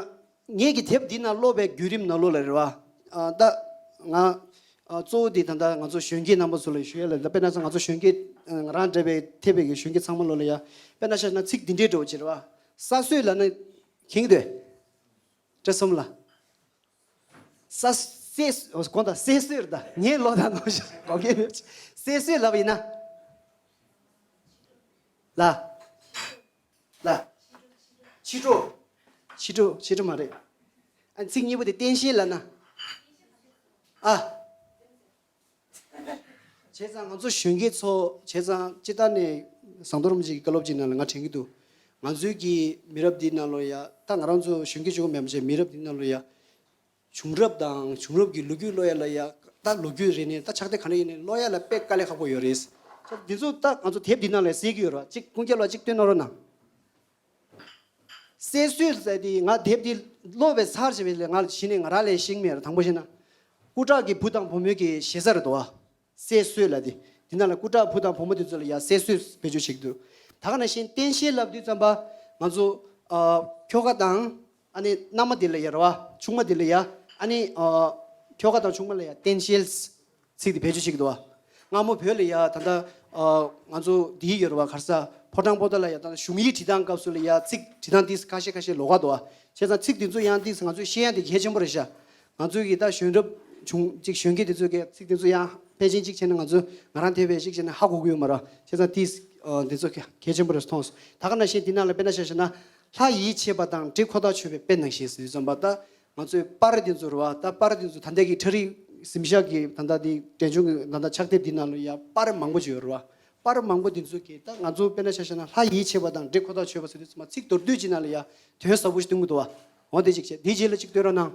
ངེད་ཀྱི་དེབ་འདི་ནང་ཀློག་པའི་བརྒྱུད་རིམ་ནང་ལོགས་ལ་རེད་བ། ཨ། ད་ང་ཨ་གཙོ་བོ་དེ་ད་ལྟ་ང་ཚོ་གཞོན་སྐྱེས་རྣམ་པ་ཚོ་ལ་ཞུ་ཡ་ལ། ད་དཔེར་ན་ང་ཚོ་གཞོན་སྐྱེས། ང་རང་འདྲ་བའི་ཐེ་བའི་གི་གཞོན་སྐྱེས་ཚང་མ་ལོ་ལ་ཡ། དཔེར་ན་ཆ་བཞག་ན་ཚིག་འདི་འདྲའི་འདྲ་བོ་ཅིག་རེད་བ། ས་སྲོས་ལབ་ན་མཁྱེན་གྱི་འདུག། བཀྲ་གསུམ་ལགས། ས་སྲོས། གོང་དང་སྲས་སྲོས་རེད། ད་ངས་ལོ་དང་ནོར་ཞིག་གོ་གི་མེད། སྲས་སྲོས་ལབ་པ་ཡིན་ན། ལ། ལ། ཕྱི་དྲོ། ཕྱི་དྲོ། ཕྱི་དྲོ་མ་རེད། ཨ། ཚིག་གཉིས་པོ་དེ་རྟེན་བཞེངས་ལབ་ན། ཨ། བྱས་ཙང་ང་ཚོ་གཞོན་སྐྱེས་ཚོ། བྱས་ཙང་སྤྱིར་བཏང་ནས་ཟམ་གདོང་རིན་པོ་ཆེ་གི་བཀའ་སློབ་ཅིག་ནང་ལ་ང་དྲན་གྱི་འདུག། ང་ཚོའི་གི་མི་རབས་འདི་ནང་ལོ་ཡ། ད་ང་རང་ཚོ་གཞོན་སྐྱེས་གཅིག་པོ་མེད་པ་བྱས། མི་རབས་འདི་ནང་ལོ་ཡ། བྱུང་རབས་དང་བྱུང་རབས་ཀྱི་ལོ་རྒྱུས་ཀློག་ཡ་ལ་ཡ། ད་ལོ་རྒྱུས་རེད་ནས། ད་ཕྱག་དེབ་ག་འདྲ་ཡིན་ནས་ཀློག་ཡ་ལ་དཔེ་དཀའ་ལས་ཁག་པོ་ཡོད་རེད། འདི་ཚོ་ད་ང་ཚོ་དེབ་འདི་ནང་ལ་གཟིགས་ཀྱི་ཡོད་རེད་བ། གཅིག་ཀུན་མཁྱེན་ལགས་གཅིག་སྟོན་གནང་རོགས་གནང་། སྲས་སྲོས་ཟེར་དེ་ང་དེབ་འདི་ཀློག་པའི་ཚར་བྱས་པའི་ལས། ང་གཞི་ནས་ང་རང་ལས་ཤེས་ཀྱི་མེད་རེད། དང་པོ་བཤད་ན། སྐུ་དྲག་གི་བུ་དང་བུ་མོའི་གི་ཞེ་ས་རེད་དོ། སྲས་སྲོས་ལབ་དེ། འདི་ནང་ལ་སྐུ་དྲག་བུ་དང་བུ་མོ་དེ་ཚོ་ལ་ཡ་སྲས་སྲོས་བེད་སྤྱོད་བྱེད་ཀྱི་འདུག། ད་ག་ནང་བཞིན་རྟེན་བཞེངས་ལབ་དུས་ཙམ་པ། ང་ཚོ་ཨ་ཁྱོ་ག་དང་། ཨ་ནི་མནའ་མ་དེ་ལ་ཡ་རེད་བ། ཆུང་མ་དེ་ལ་ཡ། ཨ་ནི་ཨ་ཁྱོ་ག་དང་ཆུང་མ་ལ་ཡ་རྟེན་བཞེངས་ཚིག་དེ་བེད་སྤྱོད་བྱེད་ཀྱི་འདུག་བ། སྔ་མོ་བོད་ལ་ཡ་ད་ལྟ་ཨ་ང་ཚོ་འདི་ཡོད་རེད་བ། ག་རེ་ཟ། ཕོ་བྲང་པོ་ཏ་ལ་ཡ་ད་ལྟ་གཞུང་ཡིག་བྲིས་སྟངས་སྐབས་སུ་ལ་ཡ་ཚིག་བྲིས་སྟངས་དེ་ཁ་ཤས་ཁ་ཤས་ལོགས་ཀ་འདུག་བ། བྱས་ཙང་ཚིག་དེ་ཚོ་ཡང་དེ་ང་ཚོས་ཤེས་ཡ་དེ་གལ་ཆེན་པོ་རེད་ཤག། ང་ཚོའི་གི་ད་གཞོན་རབས་བྱུང་ཅིག་གཞོན་སྐྱེས་དེ་ཚོ་གི་ཚིག་དེ་ཚོ་ཡང་ཕལ་ཆེར་གཅིག་བྱས་ན་ང་ཚོ་ང་རང་དེ་བས་གཅིག་བྱས་ན་ཧ་གོ་གི་ཡོད་མ་རེད། བྱས་ཙང་དེ་ཨ་དེ་ཚོ་གལ་ཆེན་པོ་རེད་མཐོང་སོང་། ད་ག་ནང་བཞིན་འདི་ནང་ལ་དཔེར་ན་ཆ་བཞག་ན། ལྷ་ཡིད་ཆེས་པ་དང་འབྲས་ཁོ་ཐག་ཆོད་པའི་དཔེ་ནང་བཞིན་ཟེར་དུས་ཙམ་པ། ད་ང་ཚོའི་པར་དེ་ཚོ་རེད་བ། ད་པར་དེ་ཚོ་ད་ལྟ་གི་ཁྲ་རིང་གཟིམ་ཤག་གི་ད་ལྟ་དེ་འབྲས་ལྗོངས་ཀྱི་ད་ལྟ་ཕྱག་དེབ་འདི་ནང་ལ་ཡ་པར་མང་པོ་ཅིག་ཡོད་རེད་བ། པར་མང་པོ་དེ་ཚོ་གི་ད་ང་ཚོ་དཔེར་ན་ཆ་བཞག་ན། ལྷ་ཡིད་ཆེས་པ་དང་འབྲས་ཁོ་ཐག་ཆོད་པ་ཟེར་དུས་ཙམ་པ། ཚིག་མདོར་བསྡུས་ཅིག་ནང་ལ་ཡ་དོན་ཟབ་པོ་ཞིག་སྟོན་གྱི་འདུག་བ། འོ་དེ་ཅིག་བྱས། དེའི་རྗེས་ལ་ཅིག་སྟོན་རོགས་གནང་།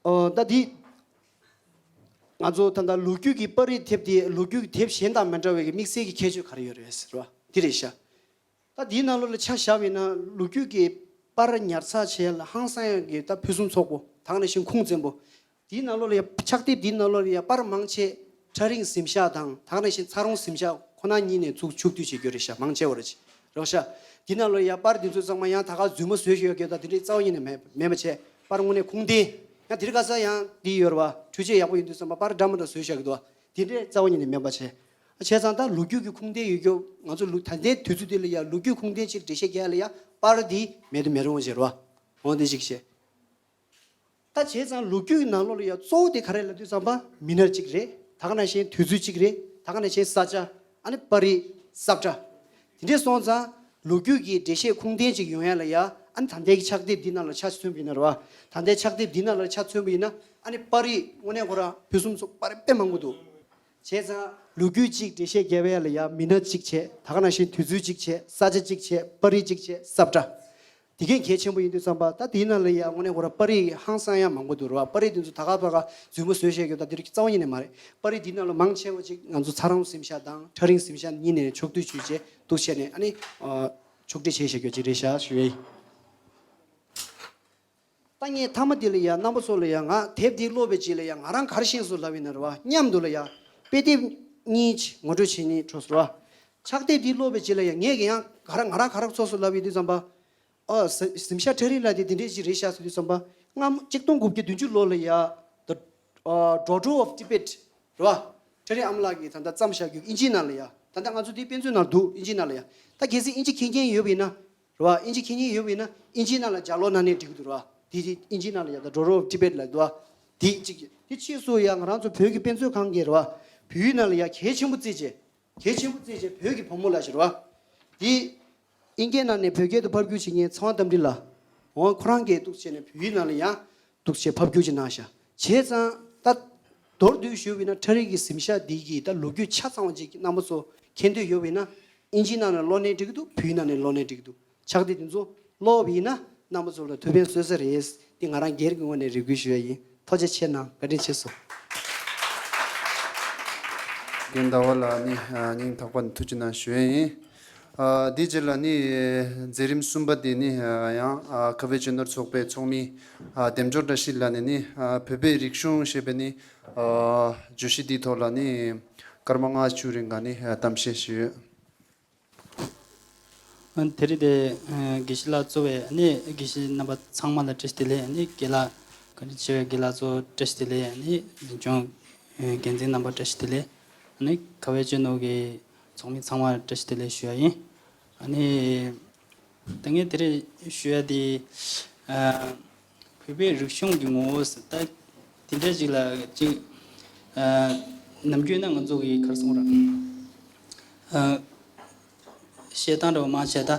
ཨོ། ད་འདི་ང་ཚོ་ད་ལྟ་ལོ་རྒྱུས་ཀྱི་པར་རིས་དེབ་དེ་ལོ་རྒྱུས་ཀྱི་དེབ་གཞན་དང་མི་འདྲ་བའི་གི་དམིགས་བསལ་གྱི་ཁྱད་ཆོས་ག་རེ་ཡོད་རེད་ཟེར་བ་འདི་རེད་ཤག། ད་འདིའི་ནང་ལོགས་ལ་ཆ་བཞག་པ་ཡིན་ན། ལོ་རྒྱུས་ཀྱི་པར་ཉར་ཚགས་བྱེད་ཡ་ལ་ཧང་སང་ཡ་གི་ད་ཕུན་སུམ་ཚོགས་པོ། ད་ག་ནང་བཞིན་ཁུངས་བཙན་པོ། འདིའི་ནང་ལོགས་ལ་ཡ། ཕྱག་དེབ་འདིའི་ནང་ལོགས་ལ་ཡ་པར་མང་ཆེ་ཁྲ་རིང་གཟིམ་ཤག་དང་། ད་ག་ནང་བཞིན་ཚ་རོང་གཟིམ་ཤག་ཁོ་ན་གཉིས་ནས་ཚུར་ཕྱོགས་བསྡུས་བྱེད་རྒྱུ་རེད་ཤག། མང་ཆེ་བ་རེད་ཤག། འདི་ནང་ལོགས་ལ་ཡ་པར་འདི་ཚོ་ཚང་མ་ཡང་ད་ག་རྫུན་མ་བཟོས་བཞག་ཡོད་ཀྱི། ད་དེ་འདྲའི་རྩ་བ་ཉིད་ནས་མེད་མེད་པ་བྱས། པར་དངོས་གནས་ཁུངས་ལྡན། ཡང་དེ་རིང་ཁ་སང་ཡང་འདི་ཡོད་རེད་བ། འཕྲུལ་ཆས་ཡག་པོ་ཡོད་དུས་ཙམ་པ་པར་འདྲ་མི་འདྲ་བཟོས་བཞག་གི་འདུག་བ། དེ་འདྲའི་རྩ་བ་ཉིད་ནས་མེད་པ་བྱས། བྱས་ཙང་ད་ལོ་རྒྱུས་ཀྱི་ཁུངས་ལྡན་ཡོད་རྒྱུ། ང་ཚོ་ལོ་ད་ལྟའི་དུས་ཚོད་འདི་ལ་ཡ་ལོ་རྒྱུས་ཁུངས་ལྡན་ཅིག་འགྲེལ་བཤད་རྒྱག་ཡ་ལ་ཡ་པར་འདི་མེད་དུ་མི་རུང་བ་ཅིག་རེད་བ། འོ་འདི་ཅིག་བྱས། ད་བྱས་ཙང་ལོ་རྒྱུས་ཀྱི་ནང་ལོགས་ལ་ཡ་གཙོ་བོ་དེ་ག་རེ་ལབ་དུས་ཙམ་པ། མི་སྣ་གཅིག་རེད། ད་ག་ནང་བཞིན་དུས་ཚོད་གཅིག་རེད། ད་ག་ནང་བཞིན་ས་ཆ། ཨ་ནི་པར་རིས་ས་བཀྲ། དེ་འདྲས་སོང་ཙང་ལོ་རྒྱུས་ཀྱི་འགྲེལ་བཤད་ཁུངས་ལྡན་ཅིག་ཡོང་ཡ་ལ་ཡ། ཨ་ནི་ད་ལྟའི་གི་ཕྱག་དེབ་འདི་ནང་ལ་ཆ་མཚོན་པ་ཡིན་ན་རེད་བ། ད་ལྟའི་ཕྱག་དེབ་འདི་ནང་ལ་ཆ་མཚོན་པ་ཡིན་ན། ཨ་ནི་པར་རིས་དངོས་གནས་ཁོ་རང་ཕུན་སུམ་ཚོགས་པར་དཔེ་མང་པོ་འདུག། བྱས་ཙང་ལོ་རྒྱུས་གཅིག་འགྲེལ་བཤད་རྒྱབ་ཡ་ལ་ཡ་མི་སྣ་གཅིག་བྱས། ད་ག་ནང་བཞིན་དུས་ཚོད་གཅིག་བྱས། ས་ཆ་གཅིག་བྱས། པར་རིས་གཅིག་བྱས། ས་བཀྲ། དེ་གས་གལ་ཆེན་པོ་ཡིན་དུས་ཙམ་པ། ད་དེའི་ནང་ལ་ཡ་དངོས་གནས་ཁོ་ར་པར་རིས་ཧང་སང་ཡ་མང་པོ་འདུག་ར་བ། པར་རིས་དེ་ཚོ་ད་ག་ཕ་ག་རྫུན་མ་བཟོས་བཤད་རྒྱུ་ད་དེ་རིགས་རྩ་བ་ཉིད་ནས་མ་རེད། པར་རིས་དེའི་ནང་ལ་མང་ཆེ་བ་ཅིག་ང་ཚོ་ཚ་རོང་གཟིམ་ཤག་དང་ཁྲ་རིང་གཟིམ་ཤག་གཉིས་ནས་ཕྱོགས་བསྡུས་བྱས་བྱས་འདུག་བྱས་ནས། ཨ་ནི་ཨ་ཕྱོགས་སྒྲིག་བྱས་བཤད་རྒྱུ་ཅིག་རེད་ཤག་ཞུ་ཡ་ཡིན། ད་ངས་མཐའ་མ་དེ་ལ་ཡ་རྣམ་པ་ཚོ་ལ་ཡ་ང་དེབ་འདི་ཀློག་པའི་རྗེས་ལ་ཡ་ང་རང་ག་རེ་ཤེས་སོང་ལབ་ཡིན་ན་རེད་བ། མཉམ་དུ་ལ་ཡ་དཔེ་དེབ་གཉིས་ངོ་སྤྲོད་བྱེད་སྙིང་བྲོ་སོང་རེད་བ། ཕྱག་དེབ་འདི་ཀློག་པའི་རྗེས་ལ་ཡ་ངས་ཀྱང་ཡང་ག་རེ་ང་རང་ག་རེ་ཚོར་སོང་ལབ་ཡོད་དུས་ཙམ་པ། ཨ་གཟིམ་ཤག་ཁྲ་རིང་ལགས་དེ་འདི་འདྲས་ཅིག་རེད་ཤག་ཟེར་དུས་ཙམ་པ། སྔ་མོ་གཅིག་སྟོང་དགུ་བརྒྱ་བདུན་ཅུ་ལོ་ལ་ཡ། The Doddro of Tibet རེད་བ། ཁྲ་རིང་ཨ་མ་ལགས་ཀྱིས་ད་ལྟ་བརྩམས་བཞག་རྒྱུ་ཨིན་ཇིའི་ནང་ལ་ཡ། ད་ལྟ་ང་ཚོ་འདི་དཔེ་མཛོད་ནང་འདུག་ཨིན་ཇིའི་ནང་ལ་ཡ། ད་གལ་སྲིད་ཨིན་ཇི་མཁྱེན་མཁན་ཡོད་པ་ཡིན་ན། རེད་བ། ཨིན་ཇི་མཁྱེན་མཁན་ཡོད་པ་ཡིན་ན་ཨིན་ཇིའི་ནང་ལ་ལྗགས་ཀློག་གནང་ནའི་འགྲིག་གི་འདུག་རེད་བ། དེ་དེ་ཨིན་ཇིའི་ནང་ལ་ཡ་ད་Doddro of Tibet ལབ་འདུག་བ། དེ་གཅིག་དེ་ཕྱིས་སུ་ཡ་ང་རང་ཚོ་བོད་ཀྱི་དཔེ་མཛོད་ཁང་གིས་རེད་བ། བོད་ཡིག་ནང་ལ་ཡ་གལ་ཆེན་པོ་བརྩིས་བྱས། གལ་ཆེན་པོ་བརྩིས་བྱས་བོད་ཀྱི་བུ་མོ་ལ་ཞིག་རེད་བ། དེ་ཨིན་སྐད་ནང་ནས་བོད་སྐད་དུ་ཕབ་བསྒྱུར་བྱེད་མཁན་ཚེ་དབང་རྟ་མགྲིན་ལགས། འོ་ཁོ་རང་གིས་འདུག་བྱས་ནས་བོད་ཡིག་ནང་ལ་ཡང་འདུག་བྱས་ཕབ་བསྒྱུར་ཅིག་གནང་ཤག་བྱས་ཙང་ད་མདོར་བསྡུས་ཞུས་པ་ཡིན་ན་ཁྲ་རིང་གི་གཟིམ་ཤག་འདི་གི་ད་ལོ་རྒྱུས་ཆ་ཚང་བ་ཅིག་རྣམ་པ་ཚོ་མཁྱེན་འདོད་ཡོད་པ་ཡིན་ན། ཨིན་ཇིའི་ནང་ནས་ཀློག་ནའི་འགྲིག་གི་འདུག་བོད་ཡིག་ནང་ནས་ཀློག་ནའི་འགྲིག་གི་འདུག་ཕྱག་དེབ་དེ་ཚོ་ཀློག་པ་ཡིན་ན་རྣམ་པ་ཚོ་ལ་ཐུགས་ཕན་གསོས་ས་རེད། འདི་ང་རང་སྒེར་གྱི་ངོས་ནས་རེ་སྐུལ་ཞུ་ཡ་ཡིན། ཐུགས་རྗེ་ཆེ་གནང་། བཀའ་དྲིན་ཆེ་ཞུ། རྒན་ཟླ་བ་ལགས་ནི་ཨ་སྙིང་ཐག་པ་ནས་ཐུགས་རྗེ་གནང་ཞུ་ཡ་ཡིན། ཨ་དེའི་རྗེས་ལ་ནི་མཛད་རིམ་གསུམ་པ་དེ་ནི་ཨ་ཡང་ཨ་ཁ་བའི་སྤྱི་ནོར་ཚོགས་པའི་ཚོགས་མི་ཨ་འདེམས་སྐྱོར་བཀྲ་ཤིས་ལགས་ནས་ནི་ཨ་བོད་པའི་རིག་གཞུང་ཞེས་པའི་ནི་ཨ་བརྗོད་གཞི་འདིའི་ཐོག་ལ་ནི་སྐར་མ་ལྔ་བཅུ་རིང་ག་ནི་ཨ་གཏམ་བཤད་ཞུས་ཡོད། ཨ་དེ་རིང་དེ་ཨ་དགེ་བཤེས་ལགས་གཙོས་པའི་ཨ་ནི་དགེ་བཤེས་རྣམ་པ་ཚང་མ་ལ་བཀྲ་ཤིས་བདེ་ལེགས། ཨ་ནི་དགེ་ལགས་བཀའ་དྲིན་ཆེ་བའི་དགེ་ལགས་ཚོ་བཀྲ་ཤིས་བདེ་ལེགས། ཨ་ནི་འཛིན་སྐྱོང་ཨ་འགན་འཛིན་རྣམ་པ་བཀྲ་ཤིས་བདེ་ལེགས། ཨ་ནི་ཁ་བའི་སྤྱི་ནོར་གྱི་ཚོགས་མི་ཚང་མར་བཀྲ་ཤིས་བདེ་ལེགས་ཞུ་ཡ་ཡིན། ཨ་ནི་ད་ངས་དེ་རིང་ཞུ་ཡ་དེ་ཨ། བོད་པའི་རིག་གཞུང་གི་ངོ་བོ་ཟེར་ད། དེ་འདྲ་ཅིག་ལ་ཅིག་ཨ་ནམ་རྒྱུན་ན་ང་ཚོ་གི་ག་རེ་ཟེར་དགོས་རེད། ཨ་བཤད་སྟངས་འདྲ་བོ་མང་ཆེ་ད་ཨ་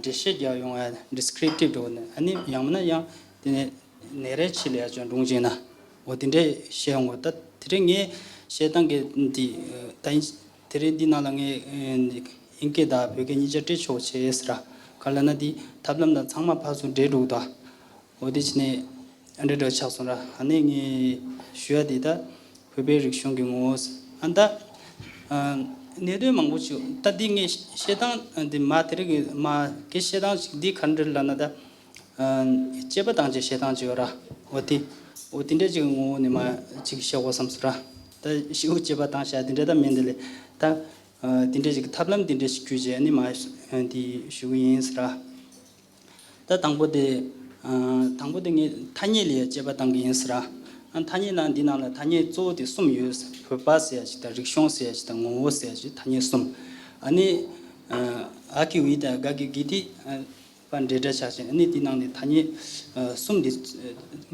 འགྲེལ་བཤད་རྒྱག་ཡོང་བ་ཌི་སི་ཀི་རིབ་ཊིབ་འདྲ་བོ་ནི། ཨ་ནི་ཡང་མིན་ན་ཡང་དེ་ནས་ནེ་རེ་ཊིབ་ལབ་ཡ་ཅིག་འདྲ་བོ་ཅིག་ན། འོ་དེ་འདྲ་བཤད་ཡོང་གི་ད། དེ་རིང་ངས་བཤད་སྟངས་ཀྱི་འདི་ད་དེ་རིང་འདི་ནང་ལ་ངས་ཨ་ནི་ཨིན་སྐད་དང་བོད་སྐད་གཉིས་ཆ་སྤྲད་ཆོག་བྱས་ཟེར་ར། ག་རེ་ལབ་ན་འདི་ཐབས་ལམ་དང་ཚང་མ་ཕར་ཚུར་འདྲེས་འགྲོ་གི་འདུག་འོ་དེ་བྱས་ནས་ཨ་འདྲ་འདྲ་ཆགས་སོང་ར། ཨ་ནི་ངས་ཞུ་ཡ་འདི་ད་བོད་པའི་རིག་གཞུང་གི་ངོ་བོ་ཟེར། ཨ་ད་ཨ་གནད་དོན་མང་པོ་ཅིག་ད་འདི་ངས་བཤད་སྟངས་འདི་མ་དེ་རིང་གི་མ་གི་བཤད་སྟངས་ཅིག་འདི་ག་འདྲ་ལབ་ན་ད། ཨ་དཔྱད་པ་བཏང་བྱས་བཤད་སྟངས་ཅིག་ཡོད་ར། འོ་དེ་འོ་དེ་འདྲ་ཅིག་ངོ་བོ་ནས་མ་ཅིག་བཤད་དགོས་བསམ་སོང་ར། ད་ཞིའུ་དཔྱད་པ་བཏང་བྱས་དེ་འདྲ་ད་མིན་དེ་ལས་ད། ཨ་དེ་འདྲ་ཅིག་ཐབས་ལམ་དེ་འདྲ་ཞིག་བརྒྱུད་བྱས་ནི་མ་དེ་ཞུ་གི་ཡིན་ཟེར་ར། ད་དང་པོ་དེ་ཨ་དང་པོ་དེ་ངས་ཐ་སྙད་ལ་ཡ་དཔྱད་པ་བཏང་གི་ཡིན་ཟེར་ར། ཨ་ཐ་སྙད་ལ་འདི་ནང་ལ་ཐ་སྙད་གཙོ་བོ་དེ་གསུམ་ཡོད་ཟེར། བོད་པ་ཟེར་ཡ་ཅིག་དང་། རིག་གཞུང་ཟེར་ཡ་ཅིག་དང་། ངོ་བོ་ཟེར་ཡ་ཅིག་ཐ་སྙད་གསུམ། ཨ་ནི་ཨ་ཨ་གི་ཝི་དང་ག་གི་གི་དེ་ཨ། པ་འབྲེལ་སྒྲ་ཆགས་ཤིང་། ཨ་ནི་དེའི་ནང་ནས་ཐ་སྙད་ཨ་གསུམ་དེ་ཨ་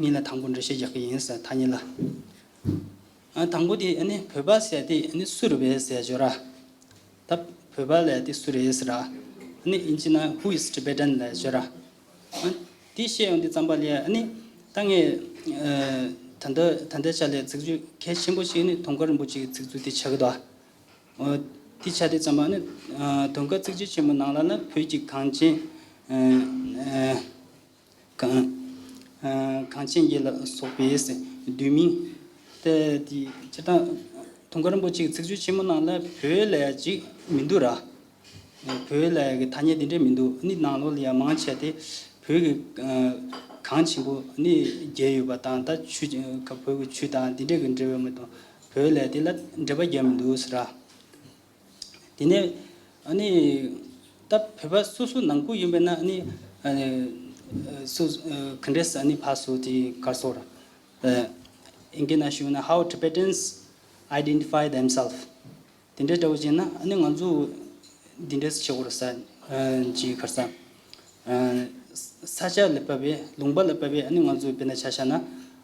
ངས་ལ་དང་པོ་འགྲེལ་བཤད་རྒྱག་གི་ཡིན་ཟེར། ཐ་སྙད་ལ། ཨ་དང་པོ་དེ་ཨ་ནི་བོད་པ་ཟེར་དེ་ཨ་ནི་སུ་རེད་པས་ཟེར་ཞོར་ར། ད་བོད་པ་ལབ་དེ་སུ་རེད་ཟེར་ར། ཨ་ནི་ཨིན་ཇི་ན་Who is Tibetan ལབ་ཞོར་ར། ཨ་དེ་བཤད་ཡོང་དུས་ཙམ་པ་ལ་ཨ་ནི་ད་ངས་ཨ་ད་ལྟ་ད་ལྟའི་ཆ་ལ་ཚིག་སྦྱོར་གལ་ཆེན་པོ་ཞིག་ནི་དུང་དཀར་རིན་པོ་ཆེའི་ཚིག་མཛོད་དེ་ཆགས་ཀྱི་འདུག་འོ། དེ་ཆ་དེ་ཙམ་པ་ནི། ཨ་དུང་དཀར་གཙིགས་ཆེན་ཆེན་མོ་ནང་ལ་ནི་བོད་ཀྱི་གངས་ཅན། ཨ་ཨ་གངས་ཨ་གངས་ཅན་གྱི་ལ་སོགས་པའི་བསྡུས་མིང་། དེ་དེ་སྤྱིར་བཏང་དུང་དཀར་རིན་པོ་ཆེའི་ཚིག་སྦྱོར་ཆེན་མོ་ནང་ལ་བོད་ལབ་ཡ་ཅིག་མི་འདུག་ར། བོད་ལབ་ཡ་གི་ཐ་སྙད་དེ་འདྲ་མི་འདུག་ནི་ནང་ལོགས་ལ་ཡ་མང་ཆེ་དེ་བོད་ཀྱི་ཨ་གངས་ཆེན་པོ་ནི་བརྒྱབ་ཡོད་པ་དང་། ད་ཆུ་བོད་ཀྱི་ཆུ་དང་དེ་འདྲ་གི་འབྲེལ་བ་མི་འདུག་བོད་ལབ་ཡ་དེ་ལ་འགྲེལ་པ་རྒྱག་མི་འདུག་ཟེར་ར། དེ་ནས་ཨ་ནི་ད་བོད་པ་སོ་སོ་ནང་ཁུལ་ཡིན་པས་ན་ཨ་ནི་ཨ་ནི་སོ་ཨ་ག་འདྲས་ཨ་ནི་ཕར་ཚུར་དེ་ག་རེ་ཟེར་དགོས་རེད། ཨ་ཨིན་སྐད་ནང་ཞུས་ན་How Tibetans Identify Themselves། དེ་འདྲའི་འདྲ་བོ་བྱས་ན་ཨ་ནི་ང་ཚོ་འདི་འདྲས་བྱེད་དགོས་རེད་ཟེར། ཨ་ཅིག་ག་རེ་ཟེར། ཨ་ས་ཆ་ལ་བབས་པའི་ལུང་པ་ལ་བབས་པའི་ཨ་ནི་ང་ཚོ་དཔེར་ན་ཆ་བཞག་ན་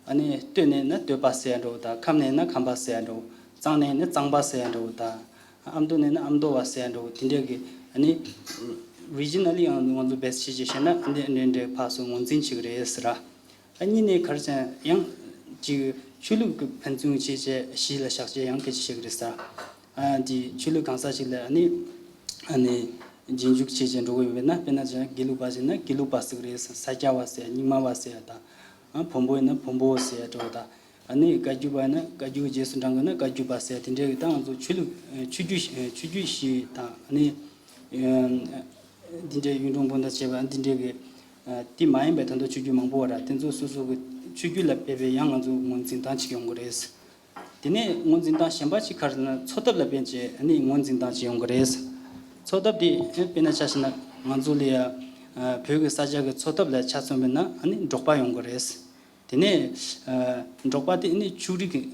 ཨ་ནི་སྟོད་ནས་ན་སྟོད་པ་ཟེར་ཡ་འདྲ་བོ་དང་། ཁམས་ནས་ན་ཁམས་པ་ཟེར་ཡ་འདྲ་བོ། གཙང་ནས་ན་གཙང་པ་ཟེར་ཡ་འདྲ་བོ་དང་། ཨ་མདོ་ནས་ན་ཨ་མདོ་བ་ཟེར་ཡ་འདྲ་བོ། དེ་འདྲ་གི་ཨ་ནི་རི་ཇི་ན་ལི་ཡང་ང་ཚོ་བེ་སི་བྱས་བྱས་བཤད་ན་ཨ་ནི་འདྲ་འདྲ་ཕར་ཚུར་ངོས་འཛིན་བྱེད་ཀྱི་རེད་ཟེར་ར། ཨ་གཉིས་ནས་ག་རེ་ཟེར་ཡང་ཅིག་ ཆོས་ལུགས་ཀྱི་ཕན་ཚུན་བྱས་བྱས་གཞི་ལ་བཞག་བྱས་ཡང་སྐད་ཆ་བཤད་ཀྱི་རེད་ཟེར། ཨ་འདི་ཆོས་ལུགས་གང་ཟག་ཅིག་ལ་ཨ་ནི་ཨ་ནི་རྗེས་འཇུག་བྱས་བྱས་འགྲོ་གི་ཡོད་པས་ན། དཔེར་ན་ཅིག་དགེ་ལུགས་པ་ཟེར་ན་དགེ་ལུགས་པ་ཟེར་གི་རེད། ས་སྐྱ་པ་ཟེར་རྙིང་མ་པ་ཟེར་དང་། ཨ་བོན་པོ་ཡིན་ན་བོན་པོ་ཟེར་འགྲོ་དང་། ཨ་ནི་བཀའ་བརྒྱུད་པ་ཡིན་ན་བཀའ་བརྒྱུད་རྗེས་སུ་འབྲང་གི་ན་བཀའ་བརྒྱུད་པ་ཟེར། དེ་འདྲའི་གི་ད་ང་ཚོ་ཆོས་ལུགས་ཆོས་བརྒྱུད་ཆོས་བརྒྱུད་བཞི་དང་ཨ་ནི། འདི་འདྲའི་གཡུང་དྲུང་བོན་དང་བཅས་པ་འདི་འདྲའི་གི་དེ་མ་ཡིན་པའི་ད་དུང་ཆོས་བརྒྱུད་མང་པོ་བ་ར། དེ་ཚོ་སོ་སོ་གི་ཆོས་བརྒྱུད་ལ་དཔེ་བའི་ཡང་ང་ཚོ་ངོས་འཛིན་སྟངས་གཅིག་ཡོང་གི་རེད། དེ་ནས་ངོས་འཛིན་སྟངས་གཞན་པ་གཅིག་ག་རེ་ན་འཚོ་ཐབས་ལ་བརྟེན་བྱས་ཨ་ནི་ངོས་འཛིན་སྟངས་གཅིག་ཡོང་གི་རེད། འཚོ་ཐབས་དེ་དཔེར་ན་ཆ་བཞག་ན་ང་ཚོ་ལ་ཡ་བོད་ཀྱི་ས་ཆ་གི་འཚོ་ཐབས་ལ་ཆ་མཚོན་པ་ན་ཨ་ནི་འབྲོག་པ་ཡོང་གི་རེད། དེ་ནས་འབྲོག་པ་དེ་ཨ་ནི་ཕྱུགས་རིགས།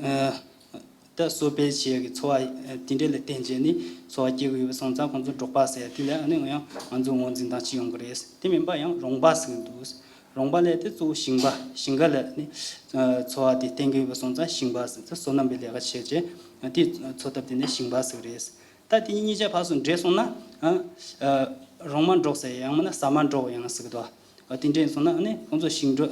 ད་གསོ་སྤེལ་བྱེད་ཡག་གི་འཚོ་བ་དེ་འདྲ་ལ་བརྟེན་བྱས་ནས་འཚོ་བ་སྐྱེལ་གྱི་ཡོད་པ་སོང་ཙང་ཁོང་ཚོ་འབྲོག་པ་ཟེར་དེ་ལ་ཨ་ནི་ཡང་ང་ཚོ་ངོས་འཛིན་སྟངས་གཅིག་ཡོང་གི་རེད། དེ་མིན་པ་ཡང་རོང་པ་ཟེར་གྱི་འདུག་རོང་པ་ལས་དེ་གཙོ་བོ་ཞིང་པ་ཞིང་ཁ་ལ་ནི་འཚོ་བ་དེ་བརྟེན་གྱི་ཡོད་པ་སོང་ཙང་ཞིང་པ་ཟེར་ཚེ་སོ་ནམ་པའི་ལས་ཀ་བྱེད་བྱས་དེ་འཚོ་ཐབས་དེ་ནི་ཞིང་པ་ཟེར་གྱི་རེད། ད་དེ་གཉིས་ཆ་ཕར་ཚུར་འདྲེས་སོང་ན་རོང་མ་འབྲོག་ཟེར་ཡང་མིན་ན་ཟ་མ་འབྲོག་ཡང་ཟེར་གྱི་འདུག་དེ་འདྲས་སོང་ན་ཨ་ནི་ཁོང་ཚོ་ཞིང་འབྲོག་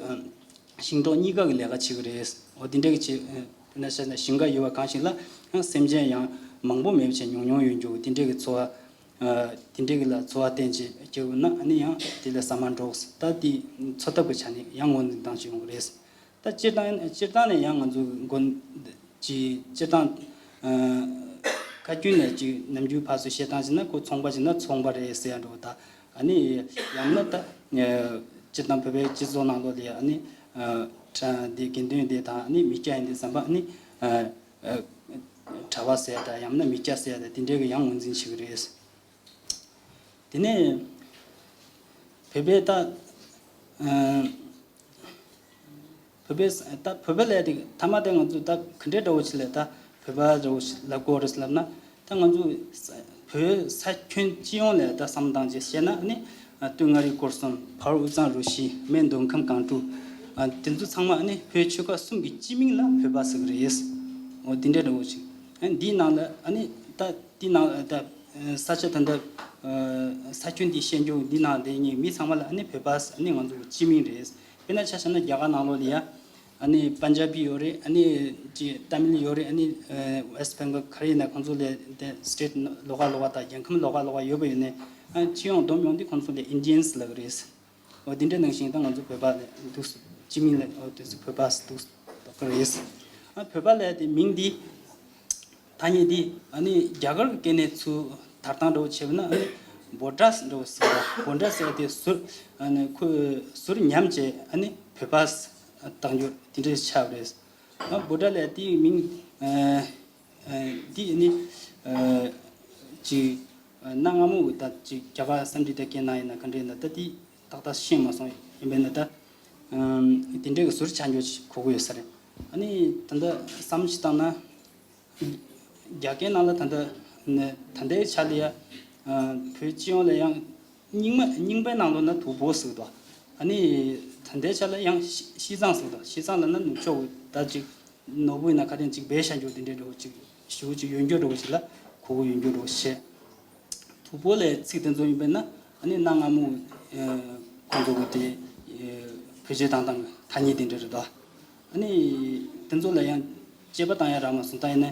ཞིང་འབྲོག་གཉིས་ཀ་གི་ལས་ཀ་བྱེད་ཀྱི་རེད། འོ་དེ་འདྲ་གི་བྱེད། དཔེར་ན་བཤད་ན་ཞིང་ཁ་ཡོད་པ་གང་ཞིག་ལ་ཡང་སེམས་ཅན་ཡང་མང་པོ་མེད་པ་བྱས་ཉུང་ཉུང་ཡོད་འགྱུར་དེ་འདྲ་གི་འཚོ་བ། དེ་འདྲ་གི་ལ་འཚོ་བ་བརྟེན་བྱས་སྐྱེ་བ་ན་ཨ་ནི་ཡང་དེ་ལ་ཟ་མ་འབྲོག་ད་དེ་འཚོ་ཐབས་ཀྱི་ཆ་ནས་ཡང་ངོས་འཛིན་སྟངས་ཤིག་ཡོང་གི་རེད། ད་སྤྱིར་བཏང་སྤྱིར་བཏང་ནས་ཡང་ང་ཚོ་མགོན་ཅིག་སྤྱིར་བཏང་ཁ་རྒྱུན་ནས་ཅིག་ནམ་རྒྱུན་ཕར་ཚུར་བཤད་སྟངས་བྱས་ན་ཁོ་ཚོང་པ་བྱས་ན་ཚོང་པ་རེད་ཟེར་ཡ་འགྲོ་ད། ཨ་ནི་ཡང་ན་ད་སྤྱིར་བཏང་བོད་པའི་སྤྱི་ཚོགས་ནང་ལོགས་ལ་ཨ་ནི་ཁྲ་འདི་དགེ་འདུན་འདི་དང་ཨ་ནི་མི་སྐྱ་ཡིན་འདི་ཟམ་པ་ཨ་ནི་གྲྭ་པ་ཟེར་ཡ་ད་ཡང་ན་མི་སྐྱ་ཟེར་ཡ་ད་དེ་འདྲའི་གི་ཡང་ངོས་འཛིན་བྱེད་ཀྱི་རེད། དེ་ནས་བོད་པའི་ད་ཨ་བོད་པའི་ད་བོད་པ་ལས་དེ་ཐ་མ་དེ་ང་ཚོ་ད་ག་འདྲའི་འདྲ་བོ་ཞིག་ལས་ད་བོད་པ་འདྲ་བོ་ཞིག་ལབ་དགོས་རེད་ལབ་ན། ད་ང་ཚོ་བོད་ས་ཁྱོན་སྤྱི་ཡོངས་ལས་ད་བསམ་བློ་བཏང་རྗེས་བཤད་ན་ནི་སྟོད་མངའ་རིས་སྐོར་གསུམ་བར་དབུས་གཙང་རུ་བཞི་སྨད་མདོ་ཁམས་སྒང་དྲུག་དེ་ཚོ་ཚང་མ་ནི་བོད་ཆོལ་ཁ་གསུམ་གྱི་སྤྱི་མིང་ལ་བོད་པ་ཟེར་གི་རེད། འོ་དེ་འདྲའི་འདྲ་བོ་ཞིག་འདིའི་ནང་ལ་ནི་ད་དེའི་ནང་ད་ས་ཆ་ད་ལྟ་ས་ཁྱོན་འདི་བཤད་རྒྱུ་འདི་ནང་བསྡད་མཁན་མི་ཚང་མ་ལ་ནི་བོད་པ་ནི་ང་ཚོ་གི་སྤྱི་མིང་རེད། དཔེར་ན་ཆ་བཞག་ན་རྒྱ་གར་ནང་ལོགས་ལ་ཡ་ཨ་ནི་པན་ཇ་བི་ཡོད་རེད། ཨ་ནི་ཅི་ཏ་མིལ་ཡོད་རེད། ཨ་ནི་ཨ་ཝེ་སི་ཊི་བེང་གལ་ག་རེ་ཡིན་ན་ཁོང་ཚོ་ལ་དེ་སི་ཊེ་ཊི་ལོགས་ཀ་ལོགས་ཀ་དང་རྒྱལ་ཁམས་ལོགས་ཀ་ལོགས་ཀ་ཡོད་པ་ཡིན་ནའི་ཨ་སྤྱི་ཡོངས་བསྡོམས་ཡོང་དུས་ཁོང་ཚོ་ལ་ཨིན་ཌི་ཡན་སི་ལབ་ཀྱི་རེད། འོ་དེ་འདྲ་ནང་བཞིན་ད་ང་ཚོ་བོད་པ་ལ་འདུག་སྤྱི་མིང་ལ་འོ་དེ་ཚོ་བོད་པ་འདུག་ལབ་ཀྱི་རེད། ཨ་བོད་པ་ལབ་དེ་མིང་འདི་ཐ་སྙད་འདི་ཨ་ནི་རྒྱ་གར་གྱི་སྐད་ནས་ཚུར་དར་སྟངས་འདྲ་བོ་བྱས་པ་ན་ཨ་ནི་བྷོ་ཌ་འདྲ་བོ་ཟེར་བ། བྷོ་ཌ་ཟེར་དེ་ཟུར་ཨ་ནི་ཁོ་ཟུར་ཉམས་བྱས་ཨ་ནི་བོད་པ་བཏགས་རྒྱུ་དེ་འདྲ་ཆགས་པ་རེད། ཨ་བྷོ་ཌ་ལབ་དེའི་མིང་ཨ་ཨ་འདི་ཨ་ནི་ཨ་ཅིག་གནའ་སྔ་མོ་གི་ད་ཅིག་རྒྱ་གར་སཾ་སྐྲྀ་ཏ་སྐད་ནང་ཡིན་ན་ག་འདྲ་ཡིན་ན་ད་དེ་ཏག་ཏག་ཤེས་མ་སོང་། ཡིན་པས་ན་ད་ཨ་དེ་འདྲའི་གི་ཟུར་ཆགས་རྒྱུ་ཞིག་གོ་གི་ཡོད་ས་རེད། ཨ་ནི་ད་ལྟ་བསམ་བློ་ཞིག་བཏང་ན། རྒྱ་སྐད་ནང་ལ་ད་ལྟ་ནི་ད་ལྟའི་ཆ་ལ་ཡ་ཨ་བོད་སྤྱི་ཡོངས་ལ་ཡང་རྙིང་མ་རྙིང་པའི་ནང་ལོགས་ན་དུ་བོ་ཟེར་གི་འདུག་ཨ་ནི་ད་ལྟའི་ཆ་ལ་ཡང་ཤི་ཤི་ཙང་ཟེར་གི་འདུག་ཤི་ཙང་ལབ་ན་ནུབ་ཕྱོགས་ཀྱི་ད་ཅིག་ནོར་བུ་ཡིན་ན་ག་དེ་ཅིག་སྦས་བཞག་རྒྱུ་དེ་འདྲའི་འདྲ་བོ་ཅིག་ཞེ་པོ་ཅིག་ཡོད་རྒྱུ་འདྲ་བོ་ཞིག་ལ་གོ་གི་ཡོད་རྒྱུ་འདྲ་བོ་བཤད། དུ་བོ་ལབ་ཚིག་དེ་ཚོ་ཡིན་པས་ན་ཨ་ནི་གནའ་སྔ་མོ་ཁོང་ཚོ་གི་དེ་བེད་སྤྱོད་བཏང་སྟངས་ཀྱི་ཐ་སྙད་དེ་འདྲ་རེད་དོ། ཨ་ནི་དེ་ཚོ་ལ་ཡང་དཔྱད་པ་བཏང་ཡ་རག་མ་སོང་། ད་ཡིན་ན་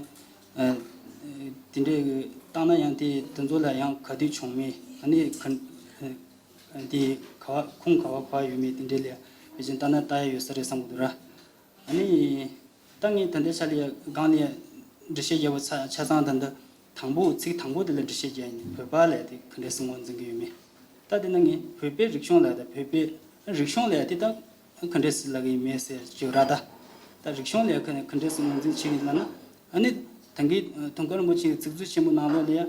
དེ་འདྲའི་གི་བཏང་ན་ཡང་དེ་དེ་ཚོ་ལ་ཡང་ག་དུས་བྱུང་མེད། ཨ་ནི་ག་དེ་ག་བ་ཁུངས་ག་བ་ག་བ་ཡོད་མེད་དེ་འདྲའི་ལ་ཡང་ཕལ་ཆེར་ལྟ་ན་ལྟ་ཡ་ཡོད་ས་རེད་བསམ་གི་འདུག་ར། ཨ་ནི་ད་ངས་ད་ལྟའི་ཆ་ལ་ཡ་སྒང་ལ་ཡ་འགྲེལ་བཤད་རྒྱབ་པ་ཆ་ཆ་ཚང་ད་ལྟ་དང་པོ་ཚིག་དང་པོ་དེ་ལ་འགྲེལ་བཤད་རྒྱག་ཡིན། བོད་པ་ལབ་དེ་ག་འདྲས་སེ་ངོས་འཛིན་གྱི་ཡོད་མེད། ད་དེ་ན་ངས་བོད་པའི་རིག་གཞུང་ལབ་དང་བོད་པའི་རིག་གཞུང་ལབ་དེ་ད་ག་འདྲས་སེ་ལབ་གི་ཡོད་མེད་ཟེར་བརྗོད་ར། ད་ད་རིག་གཞུང་ལབ་ག་ག་འདྲས་སེ་ངོས་འཛིན་བྱེད་ཀྱི་ལབ་ན། ཨ་ནི་ད་གིན་དུང་དཀར་རིན་པོ་ཆེའི་ཚིག་མཛོད་ཆེན་མོ་ནང་ལོགས་ལ་ཡ།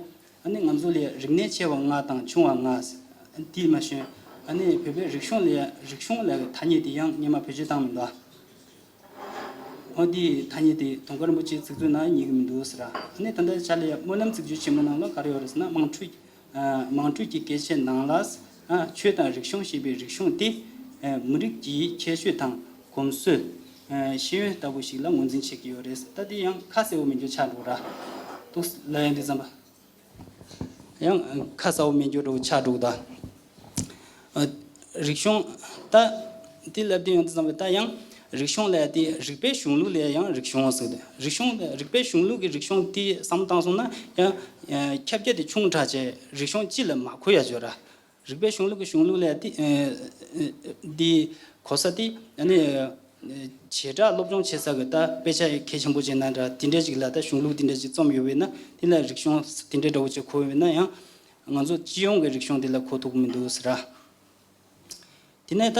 ཨ་ནི་ང་ཚོ་ལ་ཡ་རིག་གནས་ཆེ་བ་ལྔ་དང་ཆུང་བ་ལྔ་ཟེར། དེ་མ་ཞོན། ཨ་ནི་བོད་པའི་རིག་གཞུང་ལ་ཡ་རིག་གཞུང་ལབ་ཀྱི་ཐ་སྙད་དེ་ཡང་སྔོན་མ་བེད་སྤྱོད་བཏང་མི་འདུག་ཨོ་དེའི་ཐ་སྙད་དེ་དུང་དཀར་རིན་པོ་ཆེའི་ཚིག་མཛོད་ནང་རྙེད་ཀྱི་མི་འདུག་ཟེར། ཨ་ནི་ད་ལྟའི་ཆ་ལ་ཡ་སྨོན་ལམ་ཚིག་མཛོད་ཆེན་མོ་ནང་ལ་ག་རེ་ཡོད་རེད་ཟེར་ན། དམངས་ཁྲོད་ཨ་དམངས་ཁྲོད་ཀྱི་སྐད་ཆའི་ནང་ལ་ཨ་ཆོས་དང་རིག་གཞུང་ཞེས་པའི་རིག་གཞུང་དེ་ཨ་མི་རིགས་ཀྱི་ཁྱད་ཆོས་དང་གོམས་སྲོལ་ཨ་ཤེས་ཡོན་ལྟ་བུ་ཞིག་ལ་ངོས་འཛིན་བྱེད་ཀྱི་ཡོད་རེད། ད་དེ་ཡང་ཁ་གསལ་བོ་མི་འདུག་ཆགས་འགྲོ་ར་འདུག་ལབ་ཡ་འདི་ཙམ་པ། ཡང་ཁ་གསལ་བོ་མེད་རྒྱུ་འདྲ་བོ་ཆགས་འགྲོ་གི་འདུག་ཨ་རིག་གཞུང་ད་དེ་ལབ་དུས་ཡང་དེ་ཙམ་པ་ད་ཡང་ རིག་གཞུང་ལབ་ཡ་དེ་རིག་པའི་གཞུང་ལུགས་ལ་ཡང་རིག་གཞུང་ཟེར་གི་འདུག་རིག་གཞུང་རིག་པའི་གཞུང་ལུགས་ཀྱི་རིག་གཞུང་དེ་བསམ་བློ་བཏང་སོང་ན་ཡང་ཁྱབ་རྒྱ་དེ་ཆུང་དྲགས་བྱས་རིག་གཞུང་སྤྱི་ལ་མ་གོ་ཡ་བྱོས་ར། རིག་པའི་གཞུང་ལུགས་ཀྱི་གཞུང་ལུགས་ལ་དེ་དེ་གོ་ས་དེ་ཨ་ནི་བྱེ་བྲག་སློབ་སྦྱོང་བྱེད་ས་གི་ད་དཔེ་ཆ་གལ་ཆེན་པོ་བྱས་ན་འདྲ་དེ་འདྲ་ཅིག་ལ་ད་གཞུང་ལུགས་དེ་འདྲ་ཅིག་རྩོམ་ཡོད་པས་ན་དེ་ལ་རིག་གཞུང་དེ་འདྲ་འདྲ་བོ་ཅིག་གོ་ཡོད་པས་ན་ཡང་ང་ཚོ་སྤྱི་ཡོངས་ཀྱི་རིག་གཞུང་དེ་ལ་གོ་ཐུབ་ཀྱི་མི་འདུག་ཟེར་ར། དེ་ནས་ད་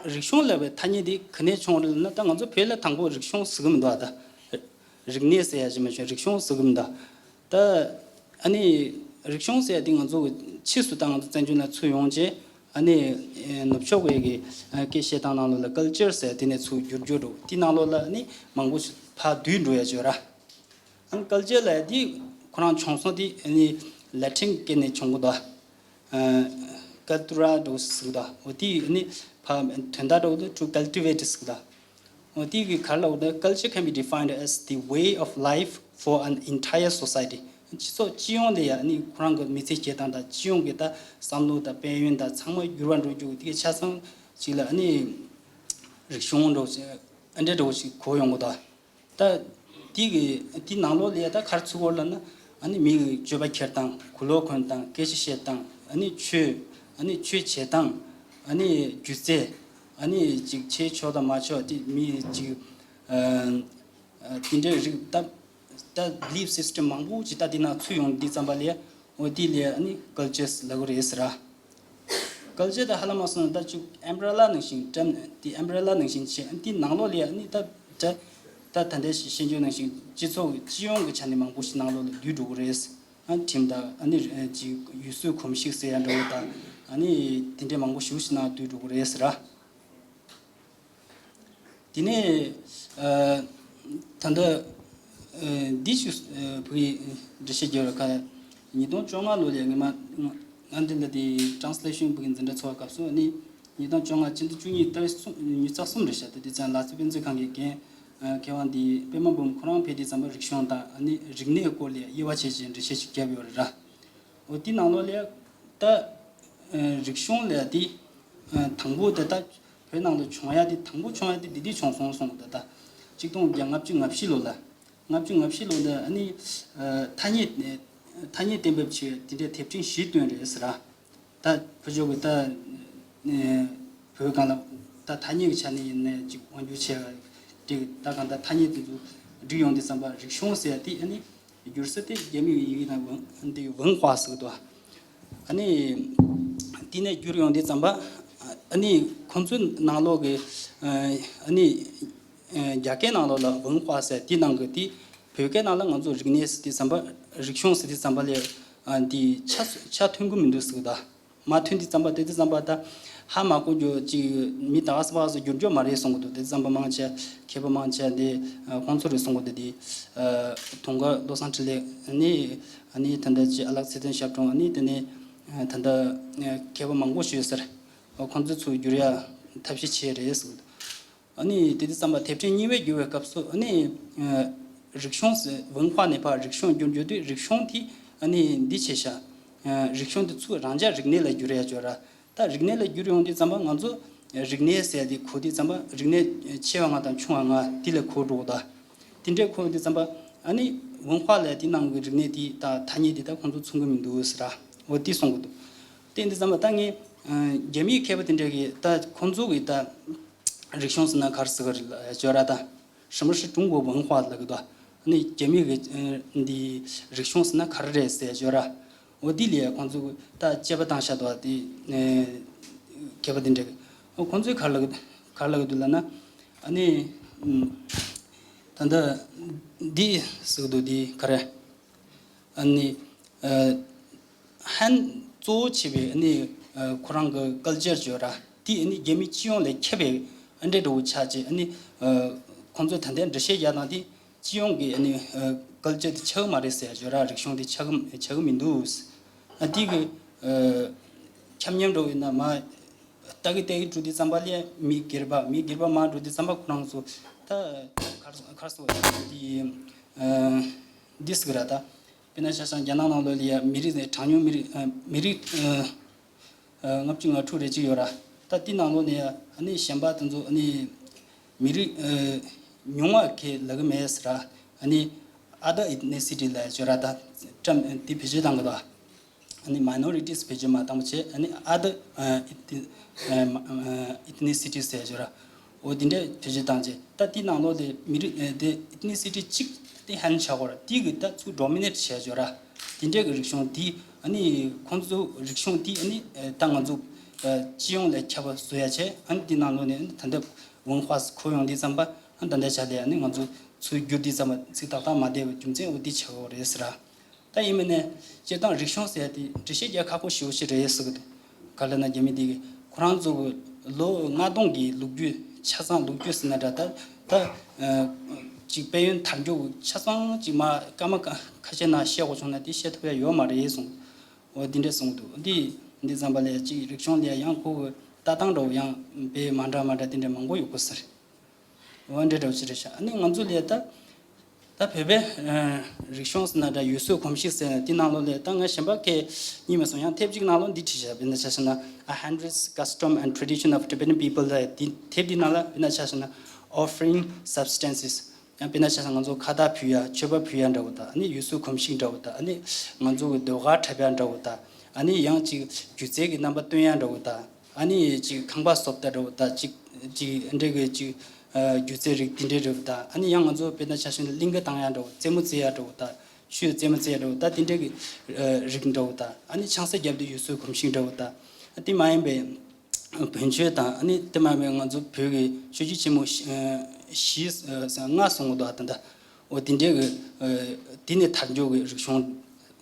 རིག་གཞུང་ལབ་པའི་ཐ་སྙད་འདི་ག་ནས་བྱུང་རེད་ལབ་ན་ད་ང་ཚོ་བོད་ལ་དང་པོ་རིག་གཞུང་ཟེར་གི་མི་འདུག་ཨ། ད་རིག་གནས་ཟེར་ཡ་ཞིག་མ་བྱུང་རིག་གཞུང་ཟེར་གི་མི་འདུག་ད་ཨ་ནི་རིག་གཞུང་ཟེར་ཡ་འདི་ང་ཚོ་ཕྱིས་སུ་ད་ང་ཚོ་བཙན་བྱོལ་ནང་ཚུར་ཡོང་རྗེས་ཨ་ནི་ནུབ་ཕྱོགས་པའི་གི་སྐད་བཤད་སྟངས་ནང་ལོགས་ལ་ཀལ་ཅར་ཟེར་ཡ་དེ་ནས་ཚུར་བསྒྱུར་བསྒྱུར་འགྲོ་དེ་ནང་ལོགས་ལ་ཨ་ནི་མང་པོ་ཞིག་ཕར་བསྡུས་འགྲོ་ཡ་ཅིག་ཡོད་ར། ཨ་ནི་ཀལ་ཅར་ལབ་ཡ་དེ་ཁོ་རང་བྱུང་སོང་དེ་ཨ་ནི་ལེ་ཊིན་སྐད་ནས་བྱུང་གི་འདུག་ཀལ་ཏུ་ར་འདྲ་བོ་ཟེར་གི་འདུག་འོ་དེ་ནི་ཕ་དོན་དག་འདྲ་བོ་དེ་to cultivate ཟེར་གི་འདུག་འོ་དེ་གི་ག་རེ་ལབ་དགོས་རེད། Culture can be defined as the way of life for an entire society. སྤྱི་ཚོགས་སྤྱི་ཡོངས་ལ་ཡ་ནི་ཁོ་རང་གི་མི་ཚེ་སྐྱེལ་སྟངས་དང་སྤྱི་ཡོངས་ཀྱི་ད་བསམ་བློ་དང་དཔལ་ཡོན་དང་ཚང་མ་འགྱུར་བ་འགྲོ་རྒྱུ་དེ་གི་ཆ་ཚང་ཅིག་ལ་ནི་རིག་གཞུང་འདྲ་བོ་ཞིག་ཨ་འདྲ་འདྲ་བོ་ཞིག་གོ་ཡོང་གི་འདུག་ད་དེ་གི་དེ་ནང་ལོགས་ལ་ད་ག་རེ་ཚུད་ཡོད་ལབ་ན་ཨ་ནི་མི་གི་སྤྱོད་པ་འཁྱེར་སྟངས་གོས་ལོག་གོན་སྟངས་སྐད་ཆ་བཤད་སྟངས་ཨ་ནི་ཆོས་ཨ་ནི་ཆོས་བྱེད་སྟངས་ཨ་ནི་སྒྱུ་རྩལ་ཨ་ནི་ཅིག་བྱེད་ཆོག་དང་མ་ཆོག་དེ་མི་ཅིག་ཨ་ཨ་དེ་འདྲའི་རིགས་ད་ད་བྷི་ལིབ་སིས་ཊམ་མང་པོ་ཅིག་ད་དེ་ནང་ཚུད་ཡོང་དུས་ཙམ་པ་ལ་འོ་དེ་ལ་ཨ་ནི་ཀལ་ཅར་ལབ་ཀྱི་རེད་ཟེར་ར། ཀལ་ཅར་དེ་ཧ་ལམ་མ་སོང་ན་ད་ཅིག་ཨམ་བྷི་རེ་ལ་ནང་བཞིན་ཊམ་དེ་ཨམ་བྷི་རེ་ལ་ནང་བཞིན་བྱས་དེ་ནང་ལོགས་ལ་ཨ་ནི་ད་ད་ད་ད་ལྟ་ཤེས་ཤེས་འཇོག་ནང་བཞིན་སྤྱི་ཚོགས་ཀྱི་སྤྱི་ཡོངས་ཀྱི་ཆ་ནས་མང་པོ་ཞིག་ནང་ལོགས་ལ་བསྡུས་འགྲོ་གི་རེད། ཨ་ཁྲིམས་དང་ཨ་ནི་ཅིག་ཡུལ་སྲོལ་གོམས་གཤིས་ཟེར་ཡ་འདྲ་བོ་དང་ཨ་ནི་དེ་འདྲའི་མང་པོ་ཞིག་ནང་བསྡུས་འགྲོ་གི་རེད་ཟེར་ར། དེ་ནས་ཨ་ད་ལྟ་ཨ་འདི་ཞིག་ཨ་བོད་ཡིག་འགྲེལ་བཤད་རྒྱག་ར་ཁ་ཉིས་སྟོང་བཅོ་ལྔ་ལོ་ལ་ངས་མ་ང་འདི་འདི་དེ་ཊེ་རན་སི་ལེ་ཤན་བོད་ཡིག་འཛིན་གྲྭ་ཚོགས་པ་སྐབས་སུ་ནི་ཉིས་སྟོང་བཅོ་ལྔ་སྤྱི་ཟླ་བཅུ་གཉིས་ཏ་རིག་གསུམ་ཉི་ཤུ་རྩ་གསུམ་རེད་ཤག་དེ་དུས་ཙམ་ལ་ལག་རྩལ་དཔེ་མཛོད་ཁང་གི་འགན་ཨ་མཁས་དབང་འདི་པད་མ་འབུམ་ཁོ་རང་ཕེབས་དུས་ཙམ་པ་རིག་གཞུང་དང་ཨ་ནི་རིག་གནས་སྐོར་ལ་དབྱེ་བ་ཕྱེ་བྱས་འགྲེལ་བཤད་ཅིག་བརྒྱབ་ཡོད་རེད་ར། འོ་དེ་ནང་ལོགས་ལ་ད་ཨ་རིག་གཞུང་ལ་དེ་ཨ་དང་པོ་དེ་ད་བོད་ནང་ལ་བྱུང་ཡ་དེ་དང་པོ་བྱུང་ཡ་དེ་འདི་དུས་བྱུང་སོང་གསུངས་འདུག་ད་ད་ཆིག་སྟོང་བརྒྱ་ལྔ་བཅུ་ང་བཞི་ལོ་ལ་ལྔ་བཅུ་ང་བཞི་ལོ་ལ་ཨ་ནི་ཨ་ཐ་སྙད་ཐ་སྙད་གཏན་འབེབས་བྱས་དེ་འདྲའི་དེབ་ཕྲེང་བཞི་བཏོན་རེད་ཟེར་ར། ད་ཕུ་ཇོ་གི་ད་ཨ་བོད་སྒང་ལ་ད་ཐ་སྙད་ཀྱི་ཆ་ནས་ཡིན་ནའི་ཅིག་དབང་སྒྱུར་བྱས་པ་དེ་ད་གང་ལྟར་ཐ་སྙད་དེ་ཚོ་བསྒྲིགས་ཡོང་དུས་ཙམ་པ་རིག་གཞུང་ཟེར་ཡ་དེ་ཨ་ནི། བསྒྱུར་ས་དེ་རྒྱ་མིའི་ཡི་གེ་ནང་ཝུན་འདི་ཝུན་ཧྭ་ཟེར་གི་འདུག་ཨ་ནི་དེ་ནས་བསྒྱུར་ཡོང་དུས་ཙམ་པ་ཨ་ནི་ཁོང་ཚོའི་ནང་ལོགས་ཀྱི་ཨ་ནི་རྒྱ་སྐད་ནང་ལོགས་ལ་ཝུན་ཧྭ་ཟེར་དེ་ནང་གི་དེ་བོད་སྐད་ནང་ལ་ང་ཚོ་རིག་གནས་ཟེར་དུས་ཙམ་པ་རིག་གཞུང་ཟེར་དུས་ཙམ་པ་ལས་འདི་ཆ་ཆ་མཐུན་གི་མི་འདུག་ཟེར་གི་འདུག་མ་མཐུན་དུས་ཙམ་པ་དེ་དུས་ཙམ་པ་ད་ཧ་མ་གོ་རྒྱུ་ཅིག་མི་ད་ག་ས་པ་སུ་བསྒྱུར་རྒྱུ་མ་རེད་གསུང་གི་འདུག་དེ་དུས་ཙམ་པ་མང་ཆེ་མཁས་པ་མང་ཆེ་འདི་ཁོང་ཚོ་རེད་གསུང་གི་འདུག་དེ་དུང་དཀར་བློ་བཟང་འཕྲིན་ལས་ནི་ཨ་ནི་ད་ལྟ་ཅི་ཨ་ལགས་ཚེ་བརྟན་ཞབས་དྲུང་ཨ་ནི་དེ་ནས་ད་ལྟ་མཁས་པ་མང་པོ་ཞིག་ཡོད་ཟེར་ཁོང་ཚོ་ཚུར་བསྒྱུར་ཡ་ཐབས་ཤེས་བྱས་རེད་གསུང་གི་འདུག་ཨ་ནི་དེ་དུས་ཙམ་པ་དེབ་ཕྲེང་གཉིས་པ་བསྒྱུར་བའི་སྐབས་སུ་ཨ་ནི་རིག་གཞུང་ཟེར་ཝུན་ཧྭ་ནས་ཕར་རིག་གཞུང་བསྒྱུར་བསྒྱུར་དུས་རིག་གཞུང་དེ་ཨ་ནི་འདི་བྱས་ཤག་རིག་གཞུང་དེ་ཚུར་རང་འཇགས་རིག་གནས་ལ་བསྒྱུར་ཡ་བྱོས་ར། ད་རིག་གནས་ལ་བསྒྱུར་ཡོང་དུས་ཙམ་པ་ང་ཚོ་རིག་གནས་ཟེར་དེ་གོ་དུས་ཙམ་པ་རིག་གནས་ཆེ་བ་ལྔ་དང་ཆུང་བ་ལྔ་དེ་ལ་གོ་འགྲོ་གི་འདུག་དེ་འདྲས་གོ་དུས་ཙམ་པ་ཨ་ནི་ཝུན་ཧྭ་ལབ་དེ་ནང་གི་རིག་གནས་དེ་ད་ཐ་སྙད་དེ་ད་ཁོང་ཚོ་མཚུངས་གི་མི་འདུག་ཟེར་ར། འོ་དེ་གསུང་གི་འདུག་དེ་ཡིན་དུས་ཙམ་པ་ད་ངས་རྒྱ་མིའི་མཁས་པ་དེ་འདྲས་ཀྱིས་ད་ཁོང་ཚོ་གིས་ད། རིག་གཞུང་ཟེར་ན་ག་རེ་ཟེར་གི་རེད་ལབ་ཡ་བྱོས་ར་ད།什么是中国文化ལབ་གི་འདུག་ཨ་ནི་རྒྱ་མི་གི་འདི་རིག་གཞུང་ཟེར་ན་ག་རེ་རེད་ཟེར་ཡ་བྱོས་ར། འོ་འདི་ལ་ཡ་ཁོང་ཚོ་ད་དཔྱད་པ་བཏང་ཤག་འདུག་དེ་མཁས་པ་དེ་འདྲ་གི། འོ་ཁོང་ཚོས་ག་རེ་ལབ་གི་ག་རེ་ལབ་གི་འདུག་ལབ་ན། ཨ་ནི་ད་ལྟ་འདི་ཟེར་གི་འདུག་འདི་ག་རེ། ཨ་ནི། ཨ་ཧན་གཙོ་བོ་བྱས་པའི་ཨ་ནི་ཨ་ཁོ་རང་གི་ཀལ་ཅར་བརྗོད་ར་དེ་ཨ་ནི་རྒྱ་མི་སྤྱི་ཡོངས་ལ་ཁྱབ་པའི་ཨ་འདྲ་འདྲ་བོ་ཆགས་རྗེས་ཨ་ནི་ཨ་ཁོང་ཚོས་ད་ལྟའི་འགྲེལ་བཤད་རྒྱག་སྟངས་དེ་སྤྱི་ཡོངས་ཀྱི་ཨ་ནི་ཨ་ཀལ་ཅར་དེ་ཆགས་ཀྱི་མ་རེད་ཟེར་ཡ་བརྗོད་ར་རིག་གཞུང་དེ་ཆགས་ཀྱི་ཆགས་ཀྱི་མི་འདུག་ཨ་དེ་གི་ཨ་ཁྱབ་མཉམ་འགྲོ་བའི་ན་མ་ལྟ་གི་ལྟ་གི་འགྲོ་དུས་ཙམ་པ་ལས་མི་སྒེར་པ་མི་སྒེར་པ་མ་འགྲོ་དུས་ཙམ་པ་ཁོ་རང་ཚོ་ད་གར་གར་སོ་དེ་ཨ་འདི་ཟེར་གི་ར་ད། དཔེར་ན་ཆ་བཞག་རྒྱ་ནག་ནང་ལོགས་ལ་ཡ་མི་རིགས་ནས་གྲངས་ཉུང་མི་རིགས་ཨ་མི་རིགས་ཨ་ཨ་ལྔ་བཅུ་ང་དྲུག་རེ་གཅིག་ཡོད་ར། ད་དེ་ནང་ལོགས་ནས་ཡ་ཨ་ནི་གཞན་པ་དེ་ཚོ་ཨ་ནི་ མི་རིགས་ཨ་ཉུང་བ་གི་ལབ་གི་མེད་ཟེར་ར། ཨ་ནི་other ethnicity ལབ་ཡ་ཅིག་ཡོད་ར། ད་ཊམ་འདི་བེད་སྤྱོད་བཏང་གི་འདུག་ཨ་ནི་minorities བེད་སྤྱོད་མ་བཏང་བ་བྱས། ཨ་ནི་other ཨ་ཨེཐ་ཨ་ཨ་ethnicities ཟེར་ཡ་ཅིག་ཡོད་ར། འོ་འདི་འདྲས་བེད་སྤྱོད་བཏང་བྱས། ད་འདི་ནང་ལོགས་དེ་མི་རིགས་ཨ་དེ་ethnicity གཅིག་དེ་ཧན་ཆགས་གོ་ར། དེ་གི་ད་ཚུར་dominate བྱས་ཡ་ཅིག་ཡོད་ར། དེ་འདྲས་གི་རིག་གཞུང་དེ། ཨ་ནི་ཁོང་ཚོ་རིག་གཞུང་དེ་ཨ་ནི་ཨ་ད་ང་ཚོ་ཨ་སྤྱི་ཡོངས་ལ་ཁྱབ་པ་བཟོ་ཡ་བྱས། ཨ་ནི་དེ་ནང་ལོགས་ནས་ཨ་ནི་ད་ལྟ་文化ཁོ་ཡོང་དུས་ཙམ་པ། ཨ་ད་ལྟའི་ཆ་ལ་ཨ་ནི་ང་ཚོ་ཚུར་བསྒྱུར་དུས་ཙམ་པ་ཚིག་ཏག་ཏག་མ་བསྡད་པའི་རྒྱུ་མཚན་འོ་དེ་ཆགས་ཡོད་རེད་ཟེར་ར། ད་ཡིན་མིན་ནས་སྤྱིར་བཏང་རིག་གཞུང་ཟེར་ཡ་དེ་འགྲེལ་བཤད་རྒྱག་ཁག་པོ་ཞེ་པོ་ཅིག་རེད་ཟེར་གི་འདུག་ག་ལ་ན་རྒྱ་མི་དེ་གི་ཁོ་རང་ཚོ་གི་ལོ་ལྔ་སྟོང་གི་ལོ་རྒྱུས། ཆ་ཚང་ལོ་རྒྱུས་ཟེར་ན་འདྲ། ད་ད་ཨ་ཅིག་དཔལ་ཡོན་དར་འགྱུར་ཆ་ཚང་ཅིག་མ་སྐར་མ་ཁ་ཁ་ཤས་ནང་བཤད་དགོས་བྱུང་ན་དེ་བཤད་ཐུབ་ཡ་ཡོད་མ་རེད་གསུངས། འོ་འདི་འདྲས་གསུངས་འདུག་འདི་འདི་ཙམ་པ་ལས་ཅིག་རིག་གཞུང་ལ་ཡང་ཁོ་གི་ལྟ་སྟངས་འདྲ་བོ་ཡང་དཔེ་མ་འདྲ་མ་འདྲ་དེ་འདྲ་མང་པོ་ཡོད་གི་ཟེར། འོ་འདྲ་འདྲ་བོ་ཅིག་རེད་ཤག་ཨ་ནི་ང་ཚོ་ལས་ད་ད་བོད་པའི་ཨ་རིག་གཞུང་ཟེར་ན་འདྲ། ཡུལ་སྲོལ་གོམས་གཤིས་ཟེར་ན་དེ་ནང་ལོགས་ལས་ད་ང་གཞན་པ་གས་རྙེད་མ་སོང་། ཡང་དེབ་ཅིག་ནང་ལོགས་འདི་བྲིས་ཤག་དཔེར་ན་ཆ་བཞག་ན། A Hundred Custom and Tradition of Tibetan People ལབ་ཡ་དེ་དེབ་འདི་ནང་ལ་དཔེར་ན་ཆ་བཞག་ན། Offering substances ཡང་དཔེར་ན་ཆ་བཞག་ང་ཚོ་ཁ་བཏགས་ཕུལ་ཡ། མཆོད་པ་ཕུལ་ཡ་འདྲ་བོ་དང་། ཨ་ནི་ཡུལ་སྲོལ་གོམས་གཤིས་འདྲ་བོ་དང་། ཨ་ནི་ང་ཚོ་གི་ཟློས་གར་འཁྲབ་ཡ་འདྲ་བོ་དང་། ཨ་ནི་ཡང་ཅིག་སྒྱུ་རྩལ་གྱི་རྣམ་པ་སྟོན་ཡ་འདྲ་བོ་དང་། ཨ་ནི་ཅིག་ཁང་པ་བཟོ་ལྟ་འདྲ་བོ་དང་། ཅིག་ཅིག་འདྲ་གི་ཅིག་ཨ་སྒྱུ་རྩལ་རིགས་དེ་འདྲ་འདྲ་བོ་དང་། ཨ་ནི་ཡང་ང་ཚོ་དཔེར་ན་ཆ་བཞག་ན་གླིང་ག་བཏང་ཡ་འདྲ་བོ། རྩེད་མོ་རྩེ་ཡ་འདྲ་བོ་དང་། ཆོས་རྩེད་མོ་རྩེ་ཡ་འདྲ་བོ་དང་། དེ་འདྲ་གི་ཨ་རིགས་འདྲ་བོ་དང་། ཨ་ནི་ཆང་ས་བརྒྱབ་དུས་ཡུལ་སྲོལ་གོམས་གཤིས་འདྲ་བོ་དང་། ཨ་དེ་མ་ཡིན་པའི་བོན་ཆོས་དང་། ཨ་ནི་དེ་མ་མེད་ང་ཚོ་བོད་ཀྱི་ཆོས་བརྒྱུད་ཆེན་མོ་བཞི་ཨ་བཞི་ཨ་ལྔ་གསུང་གི་འདུག་ད་ལྟ་འོ་དེ་འདྲའི་གི་ཨ་དེ་ནས་དར་འགྱུར་གྱི་རིག་གཞུང་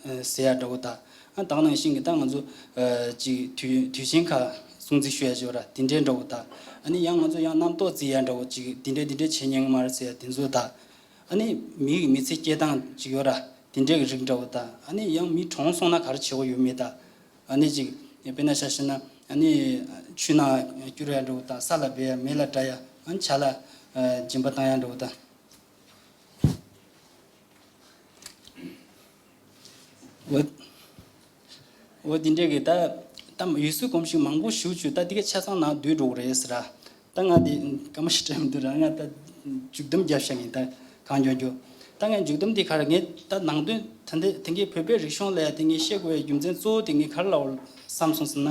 ཨ་ཟེར་ཡ་འདྲ་བོ་དང་། ཨ་དེ་ནང་བཞིན་གྱི་ད་ང་ཚོ་ཨ་ཅིག་དུས་དུས་ཆེན་ཁག་སྲུང་བརྩི་ཞུ་ཡ་ཅིག་ཡོད་ར། དེ་འདྲའི་འདྲ་བོ་དང་། ཨ་ནི་ཡང་ང་ཚོ་ཡང་རྣམ་རྟོག་བརྩི་ཡ་འདྲ་བོ་ཅིག་དེ་འདྲའི་དེ་འདྲའི་བྱེད་ཉན་གི་མ་རེད་ཟེར་ཡ་དེ་ཚོ་དང་། ཨ་ནི་མི་ཡི་མི་ཚེ་སྐྱེལ་སྟངས་ཅིག་ཡོད་ར། དེ་འདྲའི་གི་རིགས་འདྲ་བོ་དང་། ཨ་ནི་ཡང་མི་གྲོངས་སོང་ན་ག་རེ་བྱེད་དགོས་ཡོད་མེད་དང་། ཨ་ནི་ཅིག་དཔེར་ན་ཆ་བཞག་ན། ཨ་ནི་ཆུ་ནང་སྐྱུར་ཡ་འདྲ་བོ་དང་། ས་ལ་སྦས་ཡ། མེ་ལ་བསྲེག་ཡ། ཨ་ནི་བྱ་ལ་ཨ་སྦྱིན་པ་བཏང་ཡ་འདྲ་བོ་དང་། འོ་འོ་དེ་འདྲའི་གི་ད་ད་ཡུལ་སྲོལ་གོམས་གཤིས་མང་པོ་ཞེ་པོ་ཅིག་ད་དེ་ག་ཆ་ཚང་ནང་བསྡུས་འགྲོ་གི་རེད་ཟེར་ར། ད་ང་དེ་སྐར་མ་ཞིག་སྤྲད་མི་འདུག་ར། ང་ད་མཇུག་སྡོམ་རྒྱབ་བཞག་ཡིན། ད་གང་མགྱོགས་མགྱོགས། ད་ངས་མཇུག་སྡོམ་དེ་ག་རེ། ངས་ད་ནང་དོན་ད་ལྟ་དེ་གའི་བོད་པའི་རིག་གཞུང་ལ་ཡ་དེ་ངས་བཤད་དགོས་པའི་རྒྱུ་མཚན་གཙོ་བོ་དེ་ངས་ག་རེ་ལབ་དགོས་བསམ་སོང་ཟེར་ན།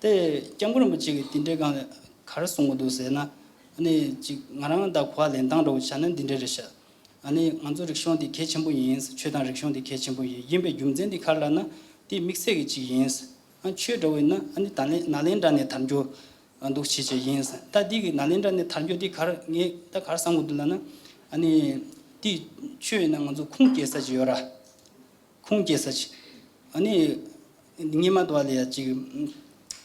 དེ་སྐྱབས་མགོན་རིན་པོ་ཆེ་གིས་དེ་འདྲའི་སྒང་ལ་ག་རེ་གསུང་གི་འདུག་ཟེར་ན། ཨ་ནི་ཅིག་ང་རང་ད་གོ་བ་ལེན་སྟངས་འདྲ་བོ་བྱས་ན་འདི་འདྲ་རེད་ཤག་ཨ་ནི་ང་ཚོ་རིག་གཞུང་དེ་གལ་ཆེན་པོ་ཡིན། ཆོས་དང་རིག་གཞུང་དེ་གལ་ཆེན་པོ་ཡིན། ཡིན་པའི་རྒྱུ་མཚན་དེ་ག་རེ་ལབ་ན། དེ་དམིགས་བསལ་གྱི་ཅིག་ཡིན། ཨ་ཆོས་འདྲ་བོ་ཡིན་ན་ཨ་ནི་ད་ནཱ་ལེནྡྲ་ནས་དར་འགྱུར་འདུག་བྱེད་བྱེད་ཡིན། ད་འདི་གི་ནཱ་ལེནྡྲ་ནས་དར་འགྱུར་འདི་ག་རེ་ངས་ད་ག་རེ་བསམ་གྱི་འདུག་ལབ་ན། ཨ་ནི་དེ་ཆོས་ཡིན་ན་ང་ཚོ་ཁུངས་སྐྱེལ་ས་ཅིག་ཡོད་ར། ཁུངས་སྐྱེལ་ས་ཅིག་ཨ་ནི་སྔོན་མ་དུ་བ་ལ་ཡ་ཅིག་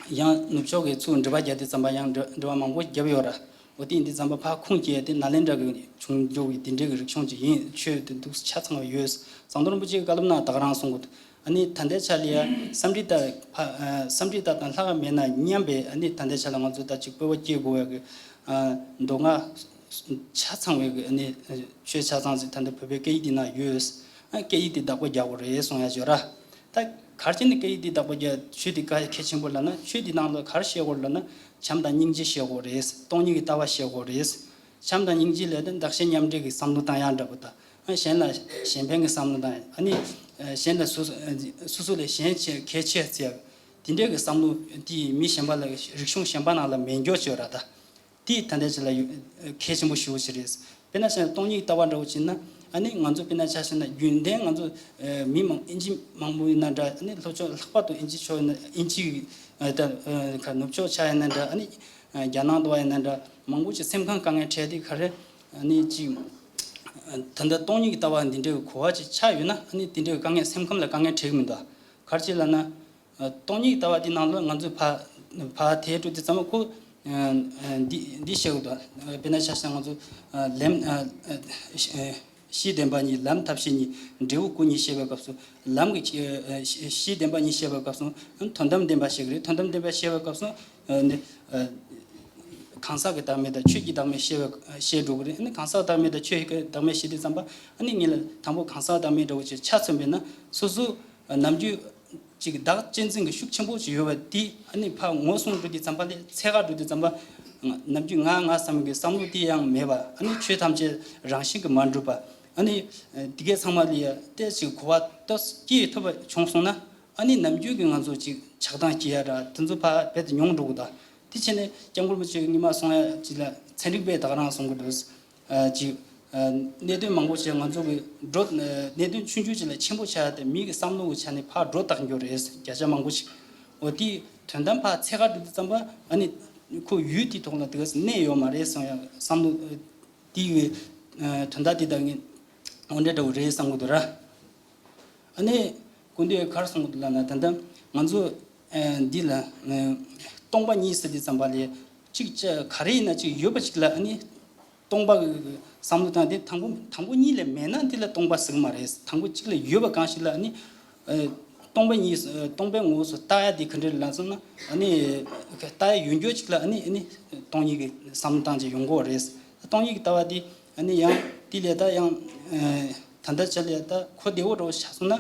ཡང་ནུབ་ཕྱོགས་ཀྱི་ཚུར་འགྲེལ་པ་རྒྱག་དུས་ཙམ་པ་ཡང་འགྲེལ་འགྲེལ་པ་མང་པོ་བརྒྱབ་ཡོད་ར། འོ་དེ་ཡིན་དུས་ཙམ་པ་ཕར་ཁུངས་སྐྱེལ་དེ་ནཱ་ལེནྡྲ་གི་བྱུང་འགྱུར་གྱི་དེ་འདྲའི་གི་རིག་གཞུང་ཅིག་ཡིན། ཆོས་དེ་འདུག་ཆ་ཚང་བ་ཡོད། ཟམ་གདོང་རིན་པོ་ཆེ་གི་བཀའ་སློབ་ནང་ད་ག་རང་གསུང་གི་འདུག་ཨ་ནི་ད་ལྟའི་ཆ་ལ་ཡ་སཾ་སྐྲྀ་ཏ་ཕ་ཨ་སཾ་སྐྲྀ་ཏ་དང་ལྷག་ག་མེད་ན་སྙམ་པའི། ཨ་ནི་ད་ལྟའི་ཆ་ལ་ང་ཚོ་ད་ཅིག་སྤོབས་པ་སྐྱེ་དགོས་པའི་གི་ཨ་མདོ་སྔགས་ཆ་ཚང་བའི་གི་ཨ་ནི་ཆོས་ཆ་ཚང་ཅིག་ད་ལྟ་བོད་པའི་སྐད་ཡིག་འདི་ན་ཡོད། ཨ་སྐད་ཡིག་འདི་བདག་པོ་རྒྱག་དགོས་རེད་གསུང་ཡ་ཅིག་ཡོད་ར། ད་ག་རེ་བྱས་ནས་སྐད་ཡིག་འདི་བདག་པོ་རྒྱག་ཆོས་འདི་ག་གལ་ཆེན་པོ་ལབ་ན། ཆོས་འདི་ནང་ལ་ག་རེ་བཤད་དགོས་ལབ་ན། བྱམས་དང་སྙིང་རྗེ་བཤད་དགོས་རེད། སྟོང་ཉིད་ཀྱི་ལྟ་བ་བཤད་དགོས་རེད། བྱམས་དང་སྙིང་རྗེ་ལབ་དུས་བདག་གཞན་མཉམ་འབྲེལ་གྱི་བསམ་བློ་བཏང་ཡ་འདྲ་པོ་དང་། ཨ་གཞན་ལ་གཞན་ཕན་གྱི་བསམ་བློ་དང་། ཨ་ནི་གཞན་ལ་སོ་སོ་སོ་སོ་ལས་གཞན་ཆེ་གལ་ཆེ་ཟེར་ཡ་དེ་འདྲའི་གི་བསམ་བློ་དེ་མི་གཞན་པ་ལ་རིག་གཞུང་གཞན་པ་ནང་ལ་མེད་འགྱོ་ཅིག་ཡོད་ར། ད་དེ་ད་ལྟའི་ཆ་ལ་ཡོད། གལ་ཆེན་པོ་ཞེ་པོ་ཅིག་རེད། དཔེར་ན་ཆ་བཞག་ན་སྟོང་ཉིད་ལྟ་བ་འདྲ་བོ་བྱས་ན། ཨ་ནི་ང་ཚོ་དཔེར་ན་ཆ་བཞག་ན་རྒྱུན་ལྡན་ང་ཚོ་ཨ་མི་མང་ཨིན་ཇི་མང་པོ་ཡིན་ན་འདྲ། ཨ་ནི་ལྷོ་ཕྱོགས་ལྷག་པར་དུ་ཨིན་ཇི་ཕྱོགས་ཡིན་ན། ཨིན་ཇི་ཨ་ད་ཨ་ཁ་ནུབ་ཕྱོགས་ཆ་ཡིན་ན་འདྲ། ཨ་ནི་ཨ་རྒྱ་ནག་ལྟ་བ་ཡིན་ན་འདྲ། མང་པོ་ཅིག་སེམས་ཁམས་དཀའ་ངལ་འཕྲད་དེ་ག་རེ། ཨ་ནི་ཅིག་ཨ་ད་ལྟ་སྟོང་ཉིད་ཀྱི་ལྟ་བ་འདི་འདྲའི་གོ་བ་ཅིག་ཆགས་ཡོད་ན། ཨ་ནི་དེ་འདྲའི་དཀའ་ངལ་སེམས་ཁམས་ལ་དཀའ་ངལ་འཕྲད་ཀྱི་མི་འདུག་ག་རེ་བྱས་ལབ་ན། སྟོང་ཉིད་ལྟ་བ་འདི་ནང་ལ་ང་ཚོས་ཕ་ཕ་དེ་འགྲོ་དུས་ཙམ་པ་ཁོ་འདི་འདི་བཤད་དགོས་འདུག་དཔེར་ན་ཆ་བཞག་ན་ང་ཚོ་ལམ་གཞི་བདེན་པ་གཉིས། ལམ་ཐབས་ཤེས་གཉིས། འབྲས་བུ་སྐུ་གཉིས་བཤད་པའི་སྐབས་སུ། ལམ་གྱི་གཞི་བདེན་པ་གཉིས་བཤད་པའི་སྐབས་སུ་དོན་དམ་བདེན་པ་བཤད་ཀྱི་རེད། དོན་དམ་བདེན་པ་བཤད་པའི་སྐབས་སུ་གང་ཟག་གི་བདག་མེད་དང་ཆོས་ཀྱི་བདག་མེད་བཤད་པའི་བཤད་འགྲོ་གི་རེད། ཨ་ནི་གང་ཟག་བདག་མེད་དང་ཆོས་ཀྱི་བདག་མེད་བཤད་དུས་ཙམ་པ། ཨ་ནི་ངེད་ལ་དང་པོ་གང་ཟག་བདག་མེད་འདྲ་བོ་ཅིག་ཆ་མཚོན་པས་ན། སོ་སོ་ནམ་རྒྱུན་ཅིག་བདག་གཅེས་འཛིན་གྱི་ཤུགས་ཆེན་པོ་ཅིག་ཡོད་པ་དེ། ཨ་ནི་ཕར་ངོ་སྲུང་འགྲོ་དུས་ཙམ་པ་ལས་འཚོལ་ག་འགྲོ་དུས་ཙམ་པ། ནམ་རྒྱུན་ང་ང་བསམ་གྱི་བསམ་བློ་དེ་ཡང་མེད་པ། ཨ་ནི་ཆོས་ཐམས་ཅད་རང་བཞིན་གྱིས་མ་གྲུབ་པ། ཨ་ནི་དེ་གའི་ཚང་མ་ལ་ཡ་ཏོག་ཙམ་གོ་བ་ཏོག་ཙམ་སྐྱེ་ཐུབ་པ་བྱུང་སོང་ན། ཨ་ནི་ནམ་རྒྱུན་གྱི་ང་ཚོ་ཅིག་ཆགས་སྡང་སྐྱེ་ཡ་ར་དེ་ཚོ་ཕར་རྦད་དེ་ཉུང་འགྲོ་གི། ད་དེ་བྱས་ནས་སྐྱབས་མགོན་རིན་པོ་ཆེ་གིས་སྔོན་མ་གསུང་ཡ་ཅིག་ལ་ཚན་རིག་པས་ད་ག་རང་གསུང་གི་འདུག། ཨ་ཅིག་ཨ་གནད་དོན་མང་པོ་ཞིག་ང་ཚོ་གི་འགྲོ། གནད་དོན་ཆུང་ཆུང་ཅིག་ལ་ཆེན་པོ་ཆགས་ཏེ་མི་གི་བསམ་བློ་གི་ཆ་ནས་ཕར་སྒྲོ་བཏགས་འགྱོ་རེད། བརྒྱ་ཆ་མང་པོ་ཞིག་འོ་དེའི་དོན་དམ་ཕར་ཚད་བཀག་འགྲོ་དུས་ཙམ་པ། ཨ་ནི་ཁོ་ཡུལ་དེའི་ཐོག་ལ་དེ་ག་གནས་ཡོད་མ་རེད་བསམ་ཡ་བསམ་བློ་དེའི་དོན་དག་དེ་ད་ངས་འོ་འདྲ་འདྲ་བོ་རེད་བསམ་གི་འདུག་ར། ཨ་ནི་སྐུ་མདུན་ག་རེ་གསུང་གི་འདུག་ལབ་ན། ད་ལྟ་ང་ཚོ་ཨ་འདི་ལ་ཨ་སྟོང་པ་ཉིད་ཟེར་དུས་ཙམ་པ་ལ་གཅིག་ཅི་ག་རེ་ཡིན་ན་གཅིག་ཡོད་པ་ཅིག་ལ་ཨ་ནི་སྟོང་པ་གི་བསམ་བློ་བཏང་སྟེ། དང་པོ་དང་པོ་གཉིས་ལས་མེད་ན་འདི་ལ་སྟོང་པ་ཟེར་གི་མ་རེད། དང་པོ་གཅིག་ལ་ཡོད་པ་གང་ཞིག་ལ་ཨ་ནི་ཨ་སྟོང་པ་ཉིད་སྟོང་པའི་ངོ་བོ་སུ་ལྟ་ཡ་དེ་ག་འདྲ་ལབ་སོང་ན། ཨ་ནི་ལྟ་ཡ་ཡོད་འགྱོ་ཅིག་ལ་ཨ་ནི་ཨ་ནི་སྟོང་ཉིད་ཀྱི་བསམ་བློ་བཏང་བྱས་ཡོང་གི་རེད། སྟོང་ཉིད་ཀྱི་ལྟ་བ་དེ་ཨ་ནི་ཡང་དེ་ལས་ད་ཡང་ཨ་ད་ལྟ་ཆ་ལས་ད་གོ་བདེ་བོ་འདྲ་བོ་ཆགས་སོང་ན།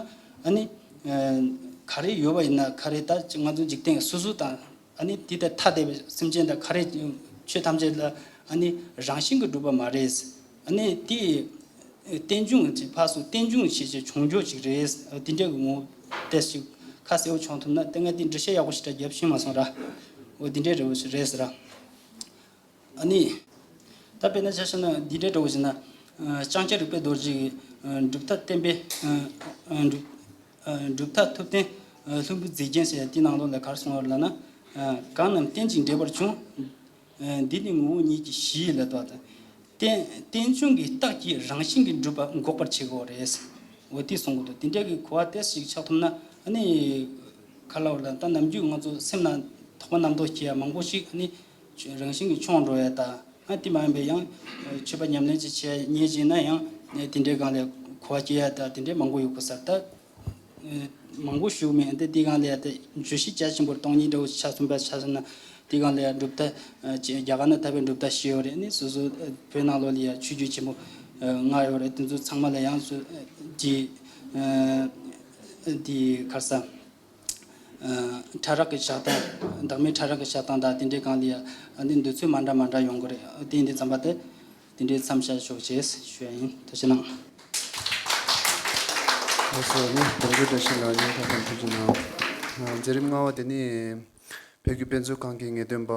ཨ་ནི་ཨ་ག་རེ་ཡོད་པ་ཡིན་ན། ག་རེ་ད་ང་ཚོ་འཇིག་རྟེན་སོ་སོ་དང་ཨ་ནི་དེ་ལྟར་ཐ་དད་པའི་སེམས་ཅན་དང་ག་རེ་ཆོས་ཐམས་ཅད་ལ་ཨ་ནི་རང་བཞིན་གྱིས་གྲུབ་པ་མ་རེད། ཨ་ནི་དེ་རྟེན་འབྱུང་ཅིག་ཕར་ཚུར་རྟེན་འབྱུང་བྱས་བྱས་བྱུང་འགྱོ་ཅིག་རེད། དེ་འདྲ་གི་ངོ་བོ་ཏོག་ཙམ་ཁ་གསལ་བོ་བྱུང་ཐུབ་ན། ད་ང་དེ་འགྲེལ་བཤད་ཡག་པོ་ཞེ་དྲག་རྒྱབ་ཤེས་མ་སོང་ར། འོ་དེ་འདྲ་རེད་བོ་ཞིག་རེད་ཟེར་ར། ཨ་ནི་ད་དཔེར་ན་ཆ་བཞག་ན་འདི་འདྲ་འདྲ་བོ་ཞིག་ན། ཨ་ལྕང་སྐྱ་རིག་པའི་རྡོ་རྗེ་གི་ཨ་གྲུབ་མཐའ་བསྟན་པའི་ཨ་ཨ་གྲུབ་ཨ་གྲུབ་མཐའ་ཐུབ་བསྟན་ཨ་ལྷུན་པོའི་མཛེས་རྒྱན་ཟེར་ཡ་དེའི་ནང་ལོགས་ལ་ག་རེ་གསུངས་པ་རེད་ལབ་ན། ཨ་གང་རྣམས་རྟེན་ཅིང་འབྲེལ་པར་བྱུང་། ཨ་འདི་ནི་ངོ་བོ་ཉིད་ཀྱིས་ཞི་ཡི་ལ་དོ་དང་། རྟེན་རྟེན་འབྱུང་གི་རྟགས་ཀྱིས་རང་བཞིན་གྱིས་གྲུབ་པ་འགོག་པར་བྱེད་དགོས་རེད། འོ་དེ་གསུང་གི་འདུག། དེ་འདྲ་གི་གོ་བ་ཏོག་ཙམ་ཞིག་ཆགས་ཐུབ་ན། ཨ་ནི་ག་ལབ་དགོས་ལབ་ན། ད་ནམ་རྒྱུན་ང་ཚོ་སེམས་ནང་དོགས་པ་རྣམ་རྟོག་སྐྱེ་ཡ་མང་པོ་ཞིག་ཨ་ནི་རང་བཞིན་གྱིས་ཆོག་འགྲོ་ཡ་ད། ཨ་དེ་མ་ཡིན་པའི་ཡང་ཆོས་པ་ཉམས་ལེན་ཅིག་བྱས་ཉེས་ཅིག་ན་ཡང་དེ་འདྲའི་སྒང་ལ་གོ་བ་སྐྱེ་ཡ་ད་དེ་འདྲའི་མང་པོ་ཡོད་གི་ཟེར། ད་མང་པོ་ཞུ་མེད། འདི་དེའི་སྒང་ལ་ཡ་ད་བརྗོད་གཞི་རྒྱ་ཆེན་པོ་སྟོང་ཉིད་འདྲ་བོ་ཆ་གསུམ་པ་ཆ་བཞག་ན། དེའི་སྒང་ལ་ཡ་གྲུབ་མཐའ་ཨ་རྒྱ་གར་ན་ཐར་པའི་གྲུབ་མཐའ་བཞི་ཡོད་རེད། ཨ་ནི་སོ་སོ་ཨ་བོད་ནང་ལོགས་ལ་ཡ་ཆོས་བརྒྱུད་ཆེན་པོ་ཨ་ལྔ་ཡོད་རེད། དེ་ཚོ་ཚང་མ་ལ་ཡང་སོ་ཨ་དེ་ཨ་དེ་ག་རེ་ཟེར། ཨ་ཕྲ་རགས་ཀྱི་བཞག་སྟངས། བདག་མེད་ཕྲ་རགས་ཀྱི་བཞག་སྟངས་དང་དེ་འདྲའི་སྒང་ལ་ཡ་ཨ་ནི་འདོད་ཚུལ་མ་འདྲ་མ་འདྲ་ཡོང་གི་རེད། དེ་ཡིན་དུས་ཙམ་པ་དེ་དེ་འདྲའི་མཚམས་བཞག་ཆོག་ཅེས་ཞུ་ཡ་ཡིན། ཐུགས་རྗེ་གནང་། ལགས་སོ། ཨ་ནི་དགོངས་འགྲེལ་བཀྲ་ཤིས་ལགས་སྙིང་ཐག་པ་ནས་ཐུགས་རྗེ་གནང་། ཨ་མཛད་རིམ་ལྔ་པ་དེ་ནི་བོད་ཀྱི་དཔེ་མཛོད་ཁང་གི་ངེས་སྟོན་པ་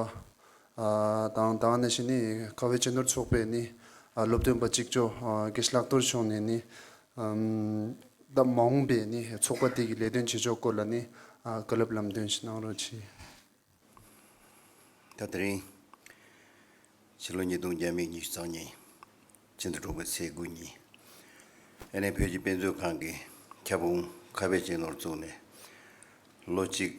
ཨ་དང་། ད་ག་ནང་བཞིན་ནི་ཁ་བའི་གཅེས་ནོར་ཚོགས་པའི་ནི་ཨ་སློབ་སྟོན་པ་གཅིག་ལྕོགས་ཨ་དགེ་བཤེས་ལྷག་རྡོར་མཆོག་ནས་ནི་ཨམ་ད་མ་འོངས་པའི་ནི་ཚོགས་པ་དེ་གི་ལས་དོན་བྱེད་ཕྱོགས་སྐོར་ལ་ནི་ཨ་བཀའ་སློབ་ལམ་སྟོན་ཞིག་གནང་རོགས་གྱིས། ད་དེ་རིང་ཕྱི་ལོ་ཉིས་སྟོང་བརྒྱ་མེད་ཉི་ཤུ་རྩ་གཉིས་ཕྱི་ཟླ་དྲུག་པའི་ཚེས་དགུ་ཉིན། ཨ་ནི་བོད་ཀྱི་དཔེ་མཛོད་ཁང་གི་ཁྱབ་ཁོངས་ཁ་བའི་གཅེས་ནོར་བཙུགས་ནས་ལོ་གཅིག་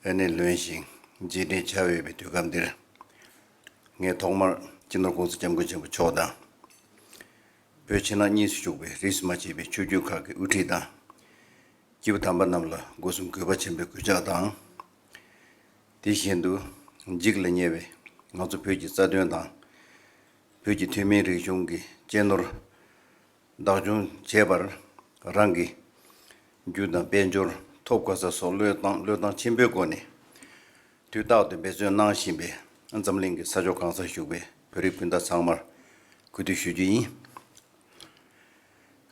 ཨ་ནི་ལོན་ཞིང་རྗེས་དྲན་བྱ་འོས་པའི་དུས་སྐབས་འདིར། ངས་ཐོག་མར་སྤྱི་ནོར་༸གོང་ས་༸སྐྱབས་མགོན་ཆེན་པོ་མཆོག་དང་། བོད་ཕྱི་ནང་གཉིས་སུ་བཞུགས་པའི་རིས་སུ་མ་ཆད་པའི་ཆོས་བརྒྱུད་ཁག་གི་དབུ་ཁྲིད་དང་། སྐྱེས་བུ་དམ་པ་རྣམས་ལ་སྒོ་གསུམ་གུས་པ་ཆེན་པོས་གུས་ཕྱག་དང་། དེ་བཞིན་དུ་འཇིགས་ལ་ཉེ་བའི་ང་ཚོ་བོད་ཀྱི་རྩ་དོན་དང་། བོད་ཀྱི་ཐུན་མིན་རིག་གཞུང་གི་གཅེས་ནོར་བདག་སྐྱོང་བྱེད་པར་རང་གི་རྒྱུ་དང་དཔལ་འབྱོར་ཐོབ་དགོས་ས་སོགས་བློས་བཏང་བློས་བཏང་ཆེན་པོའི་སྒོ་ནས་དུས་རྟག་ཏུ་འབད་བརྩོན་གནང་བཞིན་པའི་འཛམ་གླིང་གི་ས་ཕྱོགས་གང་སར་བཞུགས་པའི་བོད་རིགས་སྤུན་ཟླ་ཚང་མར་གུས་འདུད་ཞུ་རྒྱུ་ཡིན།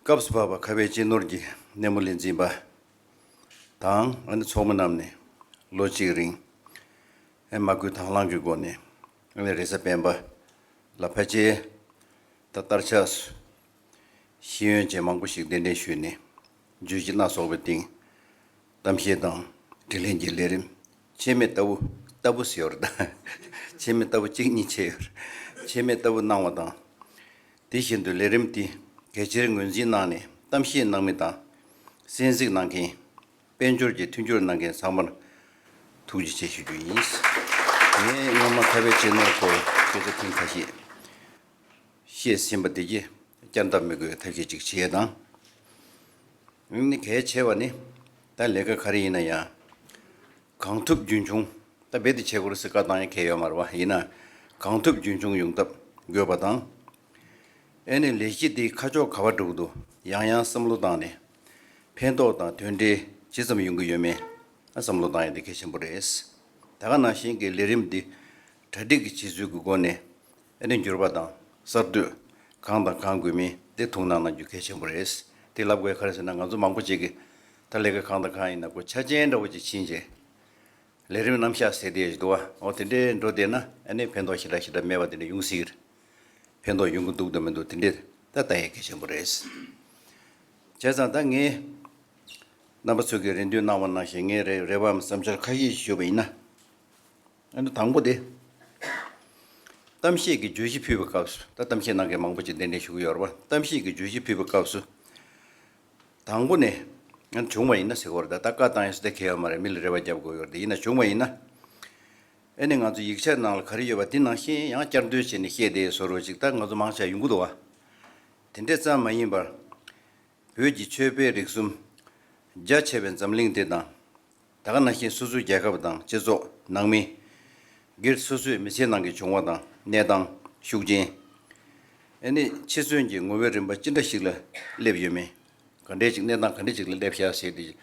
སྐབས་སུ་བབས་པ་ཁ་བའི་གཅེས་ནོར་གྱི་སྣེ་མོ་ལས་འཛིན་པ་དང་། ཨ་ནི་ཚོགས་མི་རྣམས་ནས་ལོ་གཅིག་རིང་ཨ་མ་བསྐུལ་དང་བླངས་ཀྱི་སྒོ་ནས། ཨ་ནི་རེས་གཟའ་སྤེན་པ་ལ་ཕལ་ཆེར་ད་སྟར་ཆགས་སུ་ཤེས་ཡོན་ཅན་མང་པོ་ཞིག་གདན་འདྲེན་ཞུས་ནས་བརྗོད་གཞི་སྣ་ཚོགས་པའི་སྟེང་གཏམ་བཤད་དང་དྲི་ལན་གྱི་ལས་རིམ་ཆད་མེད་ལྟ་བུ་ལྟ་བུ་ཟེར་བ་རེད་ད། ཆད་མེད་ལྟ་བུ་གཅིག་གཉིས་བྱས་ཡོད་རེད། ཆད་མེད་ལྟ་བུ་གནང་བ་དང་། དེ་བཞིན་དུ་ལས་རིམ་དེ་གལ་ཆེར་ངོས་འཛིན་གནང་ནས་གཏམ་བཤད་གནང་མི་དང་། གསན་གཟིགས་གནང་མཁན། དཔལ་འབྱོར་གྱི་མཐུན་འགྱུར་གནང་མཁན་ཚང་མར་ཐུགས་རྗེ་ཆེ་ཞུ་རྒྱུ་ཡིན། ངས་སྔོན་མ་ཁ་བའི་གཅེས་ནོར་སྐོར་སྐད་ཆ་ཐེངས་ཁ་ཤས་བཤད་ཟིན་པ་དེ་གྱིས་བསྐྱར་ལྡབ་མི་དགོས་པའི་ཐབས་ཤེས་ཅིག་བྱེད་དང་། ཨ་ནི་གལ་ཆེ་བ་ནི། ད་ལས་ཀ་ག་རེ་ཡིན་ན་ཡང་། གང་ཐུབ་རྒྱུན་འཁྱོངས། ད་རྦད་དེ་བྱེད་དགོས་རེད་ཟེར་བཀའ་བཏང་ཡ་གང་ཡོད་མ་རེད་པ། ཡིན་ན་གང་ཐུབ་རྒྱུན་འཁྱོངས་ཡོང་ཐབས་དགོས་པ་དང་། ཨ་ནི་ལས་གཞི་འདི་ཁ་ཕྱོགས་ག་པར་འགྲོ་གི་འདུག། ཡང་ཡང་བསམ་བློ་བཏང་ནས་ཕན་ཐོགས་དང་དོན་འབྲས་ཇི་ཙམ་ཡོང་གི་ཡོད་མེད་བསམ་བློ་བཏང་ཡ་དེ་གལ་ཆེན་པོ་རེད། ད་ག་ནང་བཞིན་གྱི་ལས་རིམ་འདི་གྲ་སྒྲིག་གི་བྱེད་ཚུལ་གྱི་སྒོ་ནས་ཨ་ནི་འགྱུར་བ་དང་གསར་གཏོད་གང་དང་གང་དགོས་མིན་དེ་ཐུགས་སྣང་གནང་རྒྱུ་གལ་ཆེན་པོ་རེད། དེ་ལབ་དགོས་ག་རེ་ཟེར་ན་ང་ཚོ་མང་པོ་ཅིག་གིས་ད་ལས་ཀ་གང་དང་གང་ཡིན་ན་ཁོ་ཆ་རྐྱེན་འདྲ་བོ་ཅིག་ཕྱིན་རྗེས། ལས་རིམ་རྣམ་གཞག་ཟེར་དེ་ཞིག་འདུག་བ། འོ་དེ་འདྲའི་འགྲོ་བསྡད་ན་ཨ་ནི་ཕན་ཐོགས་ཞེ་དྲག་ཞེ་དྲག་མེད་པ་དེ་འདྲ་ཡོང་སྲིད་ཀྱི་རེད། ཕན་ཐོགས་ཡོང་གི་འདུག་དང་མི་འདུག་དེ་འདྲའི་ད་ལྟ་ཡག་གལ་ཆེན་པོ་རེད། བྱས་ཙང་ད་ངས་རྣམ་པ་ཚོ་གིས་རེ་འདུན་གནང་བ་ནང་བཞིན་ངས་རེ་རེ་བའམ་བསམ་འཆར་ཁ་ཤས་ཤིག་ཞུས་པ་ཡིན་ན། ཨ་ནི་དང་པོ་དེ། གཏམ་བཤད་ཀྱི་བརྗོད་གཞི་ཕུལ་བའི་སྐབས་སུ་ད་གཏམ་བཤད་གནང་མཁན་མང་པོ་ཅིག་གདན་འདྲེན་ཞུ་གི་ཡོད་རེད་བ། གཏམ་བཤད་ཀྱི་བརྗོད་གཞི་ཕུལ་བའི་སྐབས་སུ། དང་པོ་ནས་ང་བྱུང་བ་ཡིན་ན་ཟེར་གོ་རེད། ད་ད་བཀའ་བཏང་ཡ་སུ་དེ་གལ་ཡོད་མ་རེད། མི་ལ་རེ་བ་རྒྱབ་དགོས་ཡོད་རེད། ཡིན་ན་བྱུང་བ་ཡིན་ན། ཨེ་ནི་ང་ཚོ་ཡིག་ཆ་ནང་ལ་ག་རེ་ཡོད་པ་དེ་ནང་བཞིན་ཡང་བསྐྱར་ཟློས་བྱས་ནས་བཤད་བསྡད་བཟོ་འདྲ་ཅིག་ད་ང་ཚོ་མང་ཆེ་ཡོང་གི་འདུག་བ། དེ་འདྲས་ཙམ་མ་ཡིན་པར། བོད་ཀྱི་ཆོས་དཔལ་རིག་གསུམ་རྒྱ་ཆེ་བའི་འཛམ་གླིང་འདི་དང་། ད་ག་ནང་བཞིན་སོ་སོའི་རྒྱལ་ཁབ་དང་སྤྱི་ཚོགས་ནང་མི། སྒེར་སོ་སོའི་མི་ཚེ་ནང་གི་བྱུང་བ་དང་གནས་སྟངས་ཤུགས་རྐྱེན། ཨེ་ནི་འཆི་གསོན་གྱི་ངོ་བོའི་རིམ་པ་ཅི་འདྲ་ཞིག་ལ་སླེབས་ཡོད་མེད། ག་འདྲས་ཅིག་གནས་སྟངས་ག་འདྲས་ཅིག་ལ་སླེབས་ཤག་ཟེར་ཏེ།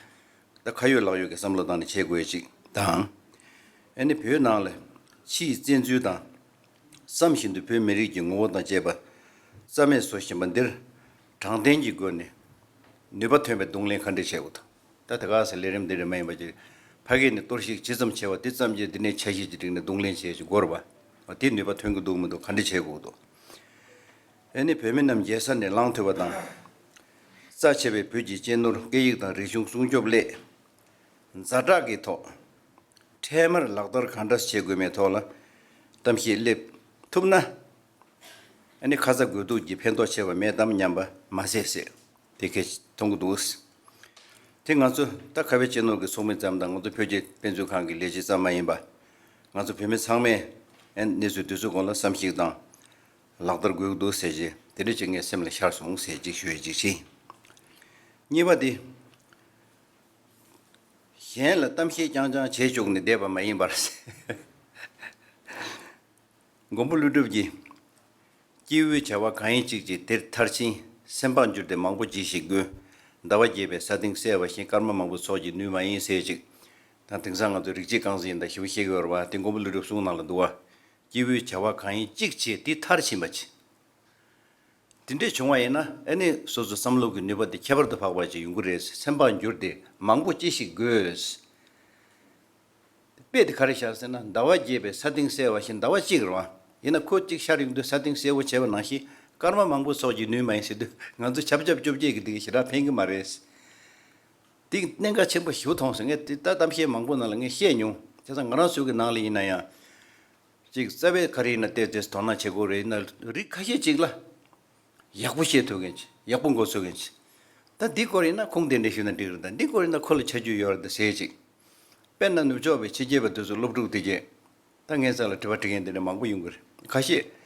ད་ཁ་ཡོད་ལག་ཡོད་ཀྱི་བསམ་བློ་བཏང་ནས་བྱེད་དགོས་ཅིག་དང་། ཨེ་ནི་བོད་ནང་ལ་ཕྱིའི་བཙན་འཛུལ་དང་། བསམ་བཞིན་དུ་བོད་མི་རིགས་ཀྱི་ངོ་བོ་དང་བཅས་པ་རྩ་མེད་བཟོ་བཞིན་པ་འདིར་དྲང་བདེན་གྱི་སྒོ་ནས་ནུས་པ་ཐོན་པའི་གདོང་ལེན་ག་འདྲས་བྱེད་དགོས་དང་། ད་ད་ག་ཟེ་ལས་རིམ་འདི་རེད་མ་ཡིན་པ་ཅིག་ཕ་གི་ནས་གཏོར་བཤིག་ཇི་ཙམ་བྱས་པ་དེ་ཙམ་གྱིས་འདི་ནས་ཆ་ཤས་ཀྱི་སྒྲིག་ནས་གདོང་ལེན་བྱེད་ཅིག་དགོས་རེད་པ། དེ་ནུས་པ་ཐོན་གྱི་འདུག་མི་འདུག་ག་འདྲས་བྱེད་དགོས་འདུག་ཨེ་ནི་བོད་མི་རྣམས་རྒྱལ་ས་ནས་ལངས་ཐུབ་པ་དང་། རྩ་ཆེ་བའི་བོད་ཀྱི་གཅེས་ནོར་སྐད་ཡིག་དང་རིག་གཞུང་སྲུང་སྐྱོབ་སླད། ཛ་དྲག་གི་ཐོག་འཕྲལ་མར་ལག་བསྟར་གང་འདྲ་བྱེད་དགོས་མེད་ཐོག་ལ་གཏམ་བཤད་སླེབས་ཐུབ་ན། ཨ་ནི་ཁ་ཚ་དགོས་གཏུགས་ཀྱི་ཕན་ཐོགས་ཆེ་བ་མེད་དམ་སྙམ་པ་མ་ཟད་ཟེར་དེ་གས་མཐོང་གི་འདུག་དེ་ང་ཚོ་ད་ཁ་བའི་སྤྱི་ནོར་གྱི་ཚོགས་མི་ཙམ་དང་ང་ཚོ་བོད་ཀྱི་དཔེ་མཛོད་ཁང་གི་ལས་བྱེད་ཙམ་མ་ཡིན་པ། ང་ཚོ་བོད་མི་ཚང་མས་ཨ་ནི་གནས་ཚུལ་དེ་ཚོའི་སྐོར་ལ་བསམ་གཞིག་དང་ལག་བསྟར་དགོས་ཀྱི་འདུག་ཟེར་རྗེས་དེ་འདྲ་ཅིག་ངའི་སེམས་ལ་ཤར་སོང་ཟེར་ཅིག་ཞུ་ཡས་ཅིག་བྱས། གཉིས་པ་དེ། གཞན་ལ་གཏམ་བཤད་རྐྱང་རྐྱང་བྱེད་བཅུག་ནས་བསྡད་པ་མ་ཡིན་པར། མགོན་པོ་ཀླུ་སྒྲུབ་ཀྱིས། སྐྱེས་བུའི་བྱ་བ་གང་ཡིན་གཅིག་བྱེད་དེར་མཐར་ཕྱིན། སེམས་བག་འགྱུར་ཏེ་མང་པོ་ཅི་ཞིག་དགོས། ཟླ་བ་རྒྱས་པའི་ས་སྟེང་གསལ་བ་བཞིན། སྐར་མ་མང་པོ་ཚོགས་ཀྱིས་ནུས་མ་ཡིན་ཟེར་ཅིག་དང་དེང་སང་ང་ཚོ་རིགས་གཅིག་རྐང་འཛིན་དང་ཞིབ་པོ་བཤད་ཀྱི་ཡོད་རེད་བ། དེ་མགོན་པོ་ཀླུ་སྒྲུབ་གསུང་ནང་ལ་འདུག་བ། སྐྱེས་བུའི་བྱ་བ་གང་ཡིན་གཅིག་བྱེད་དེ་མཐར་ཕྱིན་པ་ཅིག་དེ་འདྲས་བྱུང་བ་ཡིན་ན་ཨ་ནི་སོ་སོ་བསམ་བློ་གི་ནུས་པ་དེ་ཁྱད་པར་དུ་འཕགས་པ་ཅིག་ཡོང་གི་རེད། སེམས་བག་འགྱུར་ཏེ་མང་པོ་ཅི་ཞིག་དགོས། དཔེ་དེ་ག་རེ་བཞག་ཟེར་ན་ཟླ་བ་རྒྱས་པའི་ས་སྟེང་གསལ་བ་བཞིན་ཟླ་བ་གཅིག་རེད་བ། ཡིན་ན་ཁོ་གཅིག་ཤར་ཡོང་དུས་ས་སྟེང་གསལ་བོ་བྱས་པ་ནང་བཞིན་སྐར་མ་མང་པོ་ཚོགས་ཀྱིས་ནུས་མ་ཡིན་ཟེར་དུས་ང་ཚོ་ཆབ་ཆབ་བཅོ་བརྒྱད་ཀྱི་དེ་ག་ཞེ་དྲག་ཕན་གི་མ་རེད། དེ་གནད་འགག་ཆེན་པོ་ཞེ་པོ་མཐོང་སོང་། ངས་དེ་ད་གཏམ་བཤད་མང་པོ་ནང་ལ་ངས་བཤད་མྱོང་། བྱས་ཙང་ང་རང་ཚོའི་གི་ནང་ལ་ཡིན་ན་ཡང་། ཅིག་རྩ་བའི་ག་རེ་ཡིན་ན་ཏོག་ཙམ་དོ་སྣང་བྱེད་དགོས་རེད། ཡིན་ན་རིགས་ཁ་ཤས་ཅིག་ལ་ཡག་པོ་བཤད་ཐུབ་མཁན་ཅིག་ཡག་པོ་མགོ་ཚོས་མཁན་ཅིག་ད་འདི་སྐོར་ཡིན་ན་ཁུངས་ལྡན་འདྲ་ཞུས་ན་འགྲིག་རེད། ད་འདི་སྐོར་ཡིན་ན་ཁོ་ལ་ཆ་རྒྱུས་ཡོད་རེད་ད་ཟེར་ཅིག་དཔེར་ན་ནུབ་ཕྱོགས་པའི་ཕྱི་རྒྱལ་པ་དེ་ཚོ་སློབ་ཕྲུག་དེ་གས་ད་ངའི་རྩ་ལ་དྲི་བ་དྲི་མཁན་དེ་འདྲ་མང་པོ་ཡོང་གི་རེད། ཁ་ཤས་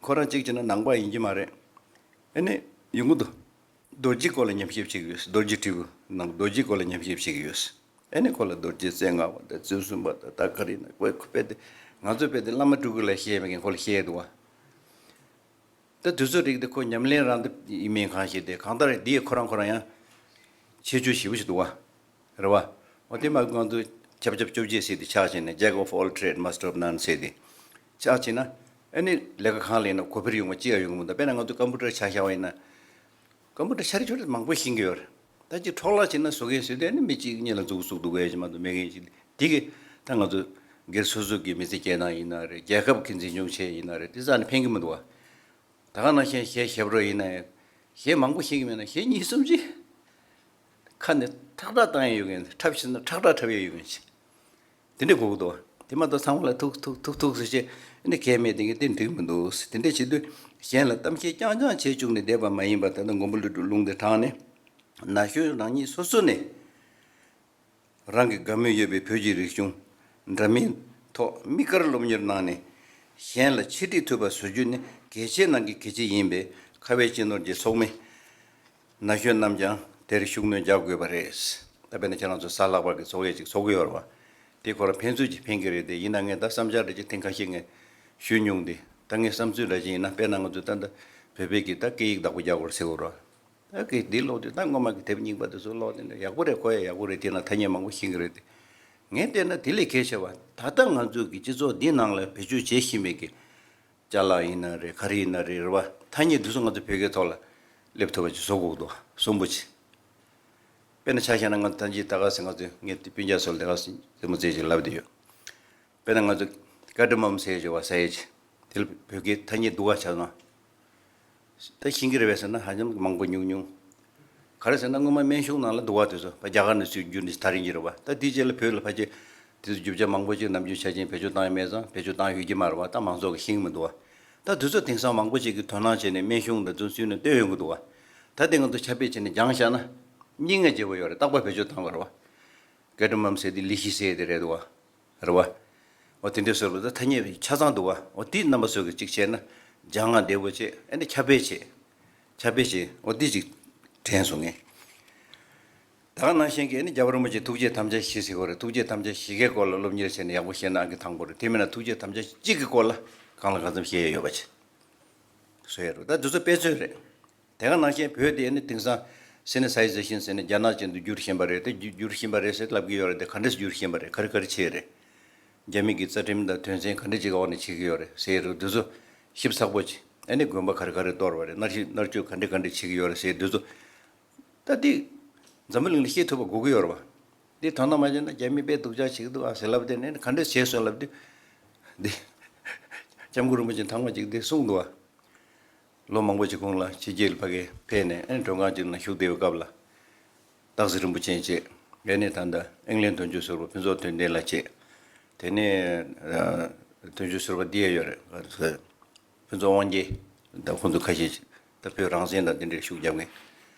ཁོ་རང་གཅིག་བྱས་ན་ནང་པ་ཡིན་གྱི་མ་རེད། ཨ་ནི་ཡོང་གི་འདུག་རྡོ་རྗེའི་སྐོར་ལ་ཉམས་ཞིབ་བྱེད་ཀྱི་ཡོད། རྡོ་རྗེ་དྲིལ་བུ་ནང་རྡོ་རྗེའི་སྐོར་ལ་ཉམས་ཞིབ་བྱེད་ཀྱི་ཡོད། ཨ་ནི་ཁོ་ལ་རྡོ་རྗེ་རྩེ་ལྔ་པ་དང་བརྩོན་གསུམ་པ་དང་ད་ག་རེ་ན་ཁོ་ཁོ་དཔེ་དེ་ང་ཚོ་དཔེ་དེ་བླ་མ་སྤྲུལ་སྐུ་ལ་བཤད་མེད་མཁན་ཁོ་ལ་བཤད་འདུག་བ། ད་དུས་ཚོད་རིགས་དེ་ཁོ་ཉམས་ལེན་རང་དེ་ཡིན་མིན་གང་ཤེས་ཏེ་གང་ལྟར་འདིས་ཁོ་རང་ཁོ་རང་ཡང་ཁྱད་ཆོས་ཞེ་པོ་ཞིག་འདུག་བ། རེད་བ། འོ་དེ་མ་ང་ཚོ་ཆབ་ཆབ་བཅོ་བརྒྱད་ཟེར་དེ་ཆགས་ཕྱིན་ནས་Jack of all trade, master of none ཟེར་དེ་ཆགས་ཕྱིན་ན་ཨ་ནི་ལས་ཀ་གང་ལས་ན་གོ་འཕེར་ཡོང་བ་ཅི་ཡང་ཡོང་གི་མི་འདུག་དཔེར་ན་ང་ཚོ་ཀམ་པུ་ཊར་ཆ་བཞག་པ་ཡིན་ན། ཀམ་པུ་ཊར་ཤར་ཤོར་མང་པོ་ཤེས་ཀྱི་ཡོད་རེད། ད་ཅིག་འཕྲོ་བརླག་བྱས་ན་བཟོ་མཁན་ཟེར་དུས་ཨ་ནི་མི་གཅིག་གཉིས་ལ་འཛུགས་འཛུགས་འདུག་གས་ཅིག་མ་གཏོགས་མེད་མཁན་ཅིག་དེ་གི་ད་ང་ཚོ་སྒེར་སོ་སོ་གི་མི་ཚེ་སྐྱེལ་སྟངས་ཡིན་ན་རེད། རྒྱལ་ཁབ་ཀྱི་འཛིན་སྐྱོང་བྱེད་ཡིན་ན་རེད། དེ་ཙམ་ནས་ཕན་གྱི་མི་འདུག་བ། ད་ག་ནང་བཞིན་གཞས་ཞབས་བྲོ་ཡིན་ན་ཡང་གཞས་མང་པོ་ཤེས་ཀྱི་མེད་ན་གཞས་གཉིས་གསུམ་ཅིག་ཁ་ནས་ཐག་ཐག་བཏང་ཡ་ཡོད་མཁན། འཁྲབ་ཤེས་ན་ཁྲག་ཁྲག་འཁྲབ་ཡ་ཡོད་མཁན་ཅིག་དེ་འདྲ་དགོས་ཀྱི་འདུག་དེ་མ་གཏོགས་ཚང་མ་ལ་ཐུག་ཐུག་ཐུག་ཐུག་ཟེར་བྱས་ཨ་ནི་གལ་མེད་དེ་གི་དེ་འགྲིག་མི་འདུག་དེ་འདྲ་བྱེད་དུས་གཞན་ལ་གཏམ་བཤད་རྐྱང་རྐྱང་བྱེད་བཅུག་ནས་བསྡད་པ་མ་ཡིན་པར་ད་ལྟ་མགོན་པོ་ཀླུ་སྒྲུབ་ལུང་བསྟན་དྲངས་ནས་ན་གཞོན་རང་ཉིད་སོ་སོ་ནས་རང་གི་དགའ་མོས་ཡོད་པའི་བོད་ཀྱི་རིག་གཞུང་འདྲ་མིན་ཐོག་དམིགས་བཀར་སློབ་གཉེར་གནང་ནས་གཞན་ལ་འཆད་ཁྲིད་ཐུབ་པ་བཟོ་རྒྱུ་ནི་གལ་ཆེ་ནང་གི་གལ་ཆེ་ཡིན་པས་ཁ་བའི་སྤྱི་ནོར་གྱི་ཚོགས་མི་ན་གཞོན་རྣམས་ཀྱང་དེར་ཤུགས་སྣོན་རྒྱག་དགོས་པ་རེད། ད་དཔེར་ན་ཁྱེད་རང་ཚོ་གཟའ་ལྷག་པ་གི་ཚོགས་ཡས་ཅིག་ཚོགས་ཀྱི་ཡོད་རེད་བ། དེ་ཁོ་རང་ཕན་ཚུན་གྱིས་ཕན་གྱི་རེད་དེ། ཡིན་ན་ངས་ད་བསམ་འཆར་འདྲ་ཅིག་ཐེངས་ཁ་ཤས་ངས་ཞུས་མྱོང་སྟེ། ད་ངའི་བསམ་ཚུལ་འདྲ་ཅིག་ཡིན་ན་དཔེར་ན་ང་ཚོས་ད་ལྟ་བོད་པའི་གི་ད་སྐད་ཡིག་བདག་པོ་རྒྱག་དགོས་རེད་ཟེར་གྱི་ཡོད་རེད་བ། ད་སྐད་འདི་ཀློག་དུས་ད་སྔོན་མ་གི་དེབ་རྙིང་པ་དེ་ཚོ་ཀློག་དེ་འདྲ་ཡག་པོ་རེད། གོ་ཡ་ཡག་པོ་རེད། དེ་ན་ཐ་སྙད་མང་པོ་ཤེས་ཀྱི་རེད་དེ། ངས་བལྟས་ན་དེ་ལས་གལ་ཆེ་བ། ད་ལྟ་ང་ཚོ་གི་སྤྱི་ཚོགས་འདི་ནང་ལ་བེད་སྤྱོད་བྱེད་བཞིན་པའི་གི་ཅ་ལག་ཡིན་ན་རེད། ག་རེ་ཡིན་ན་རེད། རེད་བ། ཐ་སྙད་འདི་ཚོ་ང་ཚོ་བོད་སྐད་ཐོག་ལ་སླེབས་ཐུབ་པ་ཅིག་བཟོ་དགོས་འདུག་བ། གསོན་པོ་ཅིག་དཔེར་ན་ཆ་བཞག་ན་ང་ཚོ་ད་ཅི་ད་ག་ཟེ་ང་ཚོ་ངས་དེ་སྤུན་ཀྱག་ཚོ་ལ་ད་ག་ཟེ་མོ་ཙེ་ཅིག་ལབ་བསྡད་ཡོད། དཔེར་ན་ང་ཚོ་ཀ་ཏི་མམ་ཟེར་བྱས་པ་ཟེར་ཡས་ཅིག་དེ་ལ་བོད་སྐད་ཐ་སྙད་འདུག་ག་ཆ་ན། ད་ཤེས་ཀྱི་རེད་པས་ཟེར་ན་ཧ་ཅང་མང་པོ་ཉུང་ཉུང་། ག་རེ་ཟེར་ན་སྔོན་མ་སྨན་གཞུང་ནང་ལ་འདུག་ག་དེ་ཚོ་ཕར་རྒྱ་གར་ནས་ཚུར་བསྒྱུར་ནས་ཐག་རིང་གི་རེད་པ། ད་དེའི་རྗེས་ལ་བོད་ལ་ཕལ་ཆེར་དེ་ཚོ་རྒྱུ་ཆ་མང་པོ་ཅིག་ནམ་རྒྱུན་ཆ་ཅན་བེད་སྤྱོད་བཏང་ཡོད་མེད་ཙང་བེད་སྤྱོད་བཏང་ཡོད་ཀྱི་མ་རེད་པ། ད་མང་ཚོགས་ཀྱིས་ཤེས་ཀྱི་མི་འདུག་ག་ད་དེ་ཚོ་དེང་སང་མང་པོ་ཅིག་གིས་དོ་སྣང་བྱས་ནས་སྨན་གཞུང་དང་དེ་ཚོ་བཙུགས་ནས་བཏོན་ཡོང་གི་འདུག་ག་ད་དེ་ང་ཚོ་ཁྱབ་སྤེལ་བྱས་ནས་སྦྱངས་བཞག་ན་སྙིང་ང་རྗེ་པོ་ཡོད་རེད། རྟག་པར་བེད་སྤྱོད་བཏང་དགོས་རེད་པ། ཀ་ཏི་མམ་ཟེར་དེ་ལི་ཤི་ཟེར་དེ་རེད་འདུག་ག་རེད་བ། འོ་དེ་འདྲའི་བཟོ་འདྲ་ད་ཐ་སྙད་ཆ་ཚང་འདུག་བ། འོ་དེ་རྣམ་པ་ཚོ་གིས་གཅིག་བྱས་ན་སྦྱང་ང་བདེ་པོ་བྱས། ཨ་ནི་ཁྱབ་སྤེལ་བྱས། ཁྱབ་སྤེལ་བྱས། འོ་དེ་ཅིག་དྲན་སོང་ངས། ད་ག་ནང་བཞིན་གྱི་ཨ་ནི་རྒྱལ་བ་རིན་པོ་ཆེ་ཐུགས་བསྐྱེད་དམ་བཅའ་བཞི་ཟེར་གྱི་ཡོད་རེད། ཐུགས་བསྐྱེད་དམ་བཅའ་བཞི་གའི་སྐོར་ལ་སློབ་གཉེར་བྱས་ན་ཡག་པོ་ཤེས་ན་ཨང་ཀི་ཐང་པོ་རེད། དེ་མིན་ན་ཐུགས་བསྐྱེད་དམ་བཅའ་གཅིག་གི་སྐོར་ལ་གང་ལ་གང་འཚམ་ཤེས་ཡ་ཡོད་པ་བྱས། བཟོ་ཡ་རེད། ད་དེ་ཚོ་དཔེ་མཚོན་རེད། དེ་ག་ནང་བཞིན་བོད་དེ་ནི་དེང་སང་Sinicization ཟེར་ནས་རྒྱ་ནག་ཅན་དུ་བསྒྱུར་བཞིན་པ་རེད། དེ་བསྒྱུར་བསྒྱུར་བཞིན་པ་རེད་ཟེར་ལབ་ཀྱི་ཡོད་རེད། དེ་ག་འདྲས་བསྒྱུར་བཞིན་པ་རེད། ག་རེ་ག་རེ་བྱས་རེད། རྒྱ་མི་གི་རྩ་ཁྲིམས་དང་དོན་ཚན་ག་འདྲས་ཅིག་གི་འོག་ནས་བྱེད་ཀྱི་ཡོད་རེད་ཟེར་རེད། དེ་ཚོ་ཞིབ་ཚགས་པོ་བྱས། ཨ་ནི་དགོན་པ་ག་རེ་ག་རེ་གཏོར་བ་རེད། མནར་གཅོད་མནར་གཅོད་ག་འདྲས་ག་འདྲས་བྱེད་ཀྱི་ཡོད་རེད་ཟེར་དེ་ཚོ། ད་དེ་འཛམ་བུ་གླིང་ལ་ཤེས་ཐུབ་པ་དགོས་ཀྱི་ཡོད་རེད་བ། དེ་དོ་སྣང་མ་བྱས་ན་རྒྱ་མི་དཔེ་སྡུག་ཅག་བྱེད་ཀྱི་འདུག་ཨ་ཟེར་ལབ་དེ་ནས་ག་འདྲས་བྱས་སོང་ལབ་དུས། འདི་སྐྱབས་མགོན་རིན་པོ་ཆེ་ཐེངས་མ་གཅིག་འདི་གསུངས་འདུག་ཨ། ལོ་མང་པོ་ཅིག་གོང་ལ་ཕྱི་རྒྱལ་ལ་ཕ་གིར་ཕེབས་ནས་ཨ་ནི་མགྲོན་ཁང་ཅིག་ནང་བཞུགས་བསྡད་པའི་སྐབས་ལ། སྟག་གཟིག་རིན་པོ་ཆེ་བཅས་ཨ་ནི་ད་ལྟ་ཨིང་ལན་དོན་གཅོད་ཟུར་པ་ཕུན་ཚོགས་དོན་ལྡན་ལགས་བཅས། དེ་ནས་ཨ་དོན་གཅོད་ཟུར་པ་འདི་ཡང་ཡོད་རེད། ག་རེ་ཟེར། ཕུན་ཚོགས་དབང་རྒྱལ་དང་ཁོང་ཚོ་ཁ་ཤས་ཤིག་ད་བོད་རང་བཙན་དང་དེ་འདྲའི་ཤུགས་རྒྱབ་མཁན་དེ་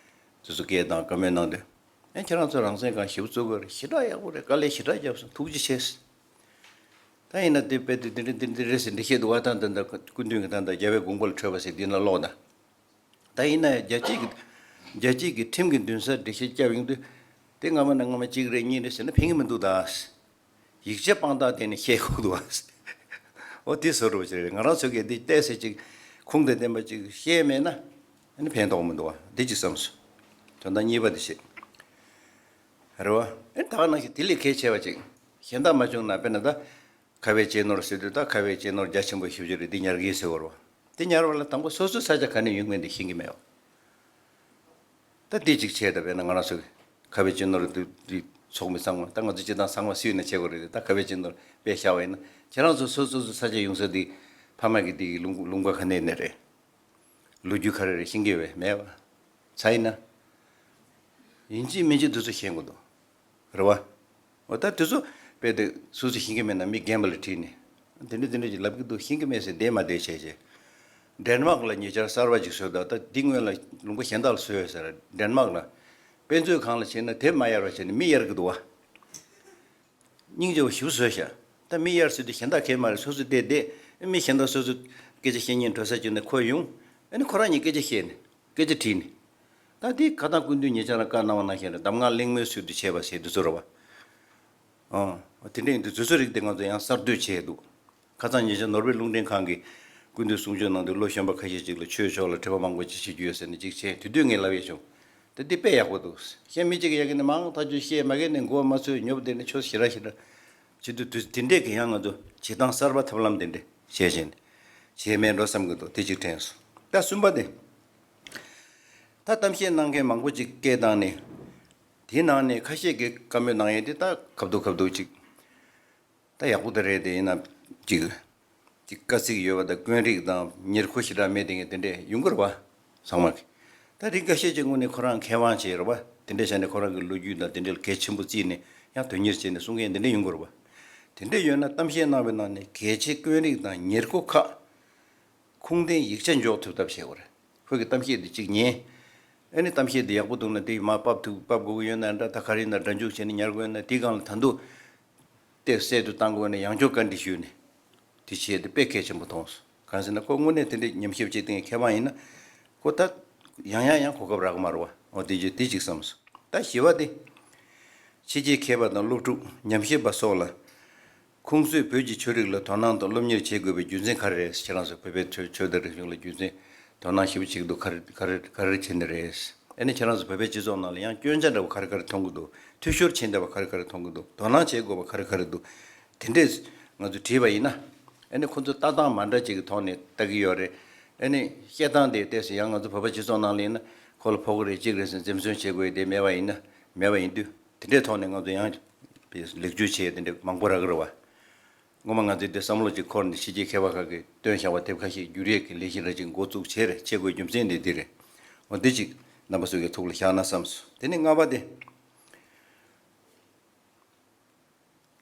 ཚོ་སྐད་བཏང་བཀའ་མོལ་གནང་དུས། ཨེ་ཁྱེད་རང་ཚོ་རང་བཙན་སྒང་ཞེ་པོ་བཙུགས་དགོས་རེད། ཞེ་དྲག་ཡག་པོ་རེད། དཀའ་ལས་ཞེ་དྲག་བརྒྱབ་སོང་། ཐུགས་རྗེ་ཆེ། ད་ཡིན་ན་དེ་དཔེ་དེ་འདི་འདྲ་འདི་འདྲ་རེད་ཟེར་འདི་བཤད་འདུག་བ། ད་ད་ད་སྐུ་མདུན་གྱི་ད་ད་རྒྱལ་བའི་དགོངས་པ་ལ་འཕྲོད་པ་ཟེར་འདི་ན་ཀློག་ད། ད་ཡིན་ན་རྒྱལ་སྤྱི་གི་རྒྱལ་སྤྱི་གི་ཁྲིམས་ཀྱི་འདུན་སར་འགྲེལ་བཤད་བརྒྱབ་ཡོང་དུས། དེ་སྔ་མ་ན་སྔ་མ་གཅིག་རེད་གཉིས་རེད་ཟེར་ན་ཕན་གྱི་མི་འདུག་ད། ཡིག་ཆ་དཔང་རྟགས་བསྟན་ནས་བཤད་དགོས་འདུག་བ། འོ་དེ་བཟོ་འདྲ་ཅིག་རེད། ང་རང་ཚོ་གིས་འདི་བལྟས་ཚེ་ཅིག་ཁུངས་དང་ལྡན་པ་ཅིག་བཤད་མེད་ན་ཨ་ནི་ཕན་ཐོགས་མི་འདུག་བ། འདི་ཅིག་བསམ་སོང་། དོན་དག་གཉིས་པ་འདི་བཤད། རེད་བ། ཨེ་ད་ག་ནང་བཞིན་དེ་ལས་གལ་ཆེ་བ་ཅིག་གཞན་དག་མ་བྱུང་ན། དཔེར་ན་ད་ཁ་བའི་གཅེས་ནོར་ཟེར་དུས། ད་ཁ་བའི་གཅེས་ནོར་རྒྱ་ཆེན་པོ་ཞེ་པོ་ཅིག་རེད། འདི་ཉར་གི་ཟེར་བ་རེད་བ། འདི་ཉར་བ་ལ་དང་པོ་སོ་སོའི་ས་ཆ་ག་ནས་ཡོང་མིན་འདི་ཤེས་ཀྱི་མེད་བ། ད་འདི་གཅིག་བྱས། ད་དཔེར་ན་ང་རང་ཚོ་གི་ཁ་བའི་གཅེས་ནོར་འདི་འདི་ཚོགས་མི་ཚང་མ། ད་ང་ཚོ་སྤྱིར་བཏང་ཚང་མ་སུས་ན་བྱེད་དགོས་རེད། ད་ཁ་བའི་གཅེས་ནོར་དཔེ་བཞག་པ་ཡིན་ན་ཁྱེད་རང་ཚོ་སོ་སོ་སོ་ས་ཆ་ཡོང་ས་འདི་ཕ་མ་གི་འདི་གི་ལུང་ལུང་པ་ག་ནས་ནས་རེད། ལོ་རྒྱུས་ག་རེ་རེད་ཤེས་ཀྱི་ཡོད་པས་མེད་པ། ཚ་ཡིན་ན། ཡིན་གཅིག་མིན་གཅིག་འདི་ཚོ་ཤེས་དགོས་འདུག་རེད་བ། འོ་ད་དེ་ཚོ་དཔེ་དེ་སུ་ཚོ་ཤེས་ཀྱི་མེད་ན་མི་རྒན་པ་ལ་དྲིས་ནས། དེ་འདྲ་དེ་འདྲ་ཅིག་ལབ་ཀྱི་འདུག་ཤེས་ཀྱི་མེད་ཟེར་བསྡད་མ་བསྡད་བྱས་བྱས། ཌེན་མག་ལ་ཉེ་ཆར་གསར་པ་ཅིག་བཟོས་འདུག་ད་འདི་སྔོན་ལ་ལུང་པ་གཞན་དག་ལ་བཟོས་ཡོད་ཟེར། ཌེན་མག་ལ་དཔེ་མཛོད་ཁང་ལ་ཕྱིན་ན་དེབ་མ་གཡར་བ་བྱས་ནས་མི་གཡར་གྱི་འདུག་བ། སྙིང་རྗེ་པོ་ཞེ་པོ་བཟོས་ཤག་ད་མི་གཡར་ཟེར་དུས་གཞན་དག་གས་མ་རེད། སོ་སོ་བལྟས་བསྡད། མི་གཞན་དག་སོ་སོ་སྐད་ཆ་བཤད་སྙིང་འདོད་ས་བྱུང་ནས་ཁོ་ཡོང་། ཨ་ནི་ཁོ་རང་གཉིས་སྐད་ཆ་བཤད་ནས་སྐད་ཆ་དྲིས་ནས། ད་དེ་ཁ་སང་སྐུ་མདུན་ཉེ་ཆར་ལ་བཀའ་གནང་བ་ནང་བཞིན་རེད། གདམས་ངག་གླེང་མོལ་ཟུར་དུ་བྱས་པ་ཟེར་དུས་ཚོད་རེད་བ། ཨོ་དེ་འདྲ་ཡིན་དུས་དུས་ཚོད་རིགས་དེ་ང་ཚོ་ཡང་གསར་གཏོད་བྱས་འདུག་ཁ་སང་ཉེ་ཆར་ནོར་བེལ་རླུང་འཕྲིན་ཁང་གིས་སྐུ་མདུན་གསུང་ཆོས་གནང་དུས་ལོ་གཞོན་པ་ཁ་ཤས་ཅིག་ལ་ཆོས་ཕྱོགས་ལ་དྲི་བ་མང་པོ་ཅིག་བྱེད་རྒྱུ་ཡོད་ཟེར་ནས་ཅིག་བྱས། དེ་དུས་ངས་ལབ་ཡས་བྱུང་། ད་འདི་དཔེ་ཡག་པོ་འདུག་གཞན་མི་གཅིག་གིས་ཡ་གི་ནས་མང་ཐག་ཆོད་བཤད། མ་གི་ནས་མགོ་མ་ཚོས་ཉོབ་བསྡད་ནས་ཆོས་ཞེ་དྲག་ཞེ་དྲག་བྱེད་དུས། དུས་དེ་འདྲས་ཀྱི་ཡང་ང་ཚོ་བྱེད་སྟངས་གསར་པ་ཐབས་ལམ་དེ་འདྲས་བྱས་བྱས་ནས་བྱས་མེད་འགྲོ་བསམ་གི་འདུག་དེ་གཅིག་དྲན་སོང་། ད་གསུམ་པ་དེ། ད་གཏམ་བཤད་གནང་མཁན་མང་པོ་ཅིག་སྐད་བཏང་ནས། དེའི་ནང་ནས་ཁ་ཤས་ཀྱིས་བཀའ་མོལ་གནང་ཡས་དེ་ད་ཁ་བསྡུ་ཁ་བསྡུ་ཅིག་ད་ཡག་པོ་དེ་རེད། དེ་ཡིན་ན་ཅིག་ཅིག་དཀའ་ཚེགས་ཡོད་པ་དང་དཀོན་རིགས་དང་ཉེར་མཁོ་ཞེ་དྲག་མེད་དེ་ངས་དེ་འདྲས་ཡོང་གི་རེད་བ། ཚང་མ་གི་ད་རིགས་འགའ་ཤས་ཀྱི་ངོས་ནས་ཁོ་རང་མཁས་དབང་བྱས་རེད་བ། དེ་འདྲས་བྱས་ནས་ཁོ་རང་གི་ལོ་རྒྱུས་དང་དེ་འདྲས་ལ་གལ་ཆེན་པོ་བརྩིས་ནས་ཡང་དོན་གཉེར་བྱས་ནས་གསུང་མཁན་དེ་འདྲས་ཡོང་གི་རེད་བ། དེ་འདྲས་ཡོད་ན་གཏམ་བཤད་གནང་བའི་ནང་ནས་གལ་ཆེ་དཀོན་རིགས་དང་ཉེར་མཁོ་ཁག་ཁུངས་ལྡན་ཡིག་ཆ་འཇོག་ཐུབ་ཐབས་བྱེད་དགོས་རེད། ཁོ་གི་གཏམ་བཤད་འདི་གཅིག་ཉན། ཨ་ནི་གཏམ་བཤད་འདི་ཡག་པོ་འདུག་ན་དེ་མར་ཕབ་ཐུབ་ཕབ་དགོས་ཀྱི་ཡོད་ན་འདྲ། ད་ག་རེ་ཡིན་ན་སྒྲ་འཇུག་བྱས་ནས་ཉར་དགོས་ཡོད་ན་དེའི་སྒང་ལ་ད་དུང་དེ་གསལ་དུ་བཏང་དགོས་ན་ཡང་བསྐྱར་བཀའ་འདྲི་ཞུས་ནས་དེ་བྱས་ཏེ་དཔེ་གལ་ཆེན་པོ་མཐོང་སོང་། གང་ཟེར་ན་ཁོ་དངོས་གནས་དེ་འདྲའི་ཉམས་ཞིབ་བྱེད་མཁན་མཁས་དབང་ཡིན་ན་ཁོ་ད་ཡང་ཡང་ཡང་གོ་སྐབས་རག་གི་མ་རེད་བ། འོ་དེ་རྗེས་དེ་གཅིག་བསམ་སོང་། ད་བཞི་པ་དེ། ཕྱི་རྒྱལ་མཁས་པ་དང་སློབ་ཕྲུག་ཉམས་ཞིབ་པ་སོགས་ལ། ཁུངས་བཙུན་བོད་ཀྱི་ཆོས་རིག་ལ་དོ་སྣང་དང་སློབ་གཉེར་བྱེད་དགོས་པའི་རྒྱུ་མཚན་ག་རེ་རེད། ཁྱེད་རང་ཚོ་བོད་པའི་ཆོས་ཆོས་དང་རིག་གཞུང་ལ་རྒྱུ་མཚན་དོ་སྣང་ཞེ་པོ་བྱེད་ཀྱི་འདུག་ག་རེ་ག་རེ་ག་རེ་བྱས་ནས་རེད། ཨ་ནི་ཁྱེད་རང་ཚོ་བོད་པའི་སྤྱི་ཚོགས་ནང་ལ་ཡང་སྐྱོན་ཆ་འདྲ་བོ་ག་རེ་ག་རེ་མཐོང་གི་འདུག། འཐུས་ཤོར་ཕྱིན་བསྡད་པ་ག་རེ་ག་རེ་མཐོང་གི་འདུག། དོ་སྣང་བྱེད་དགོས་པ་ག་རེ་ག་རེ་འདུག། དེ་འདྲས་ང་ཚོས་དྲིས་པ་ཡིན་ན། ཨ་ནི་ཁོ་ཚོ་ལྟ་སྟངས་མ་འདྲ་ཅིག་གི་ཐོག་ནས་ལྟ་གི་ཡོད་རེད། ཨ་ནི་བཤད་སྟངས་དེ་ཏོག་ཙམ་ཡང་ང་ཚོ་བོད་པ་སྤྱི་ཚོགས་ནང་ལ་ཡིན་ན་ཁོ་ལ་ཕོག་གི་རེད་ཅིག་རེད་ཟེར་འཛེམ་ཟོན་བྱེད་དགོས་ཡ་དེ་མེད་པ་ཡིན་ན། མེད་པ་ཡིན་དུས་དེ་འདྲའི་ཐོག་ནས་ང་ཚོ་ཡང་ལེགས་བཅོས་བྱེད་ཡ་དེ་འདྲ་མང་པོ་རག་གི་རེད་བ། སྔོན་མ་ང་ཚོས་འདི་བསམ་བློ་ཅིག་འཁོར་ནས་ཕྱི་རྒྱལ་མཁས་པ་ཁག་གིས་བཏོན་བཞག་པ་དེབ་ཁ་ཤས་བསྒྱུར་ཡས་ཀྱི་ལས་གཞི་འདྲ་ཅིག་འགོ་བཙུགས་བྱས་རེད། བྱེད་དགོས་རྒྱུ་མཚན་དེ་འདི་རེད། འོ་འདི་ཅིག་རྣམ་པ་ཚོ་གི་ཐུགས་ལ་བཞག་ན་བསམས་སོང་། དེ་ནས་ལྔ་པ་དེ།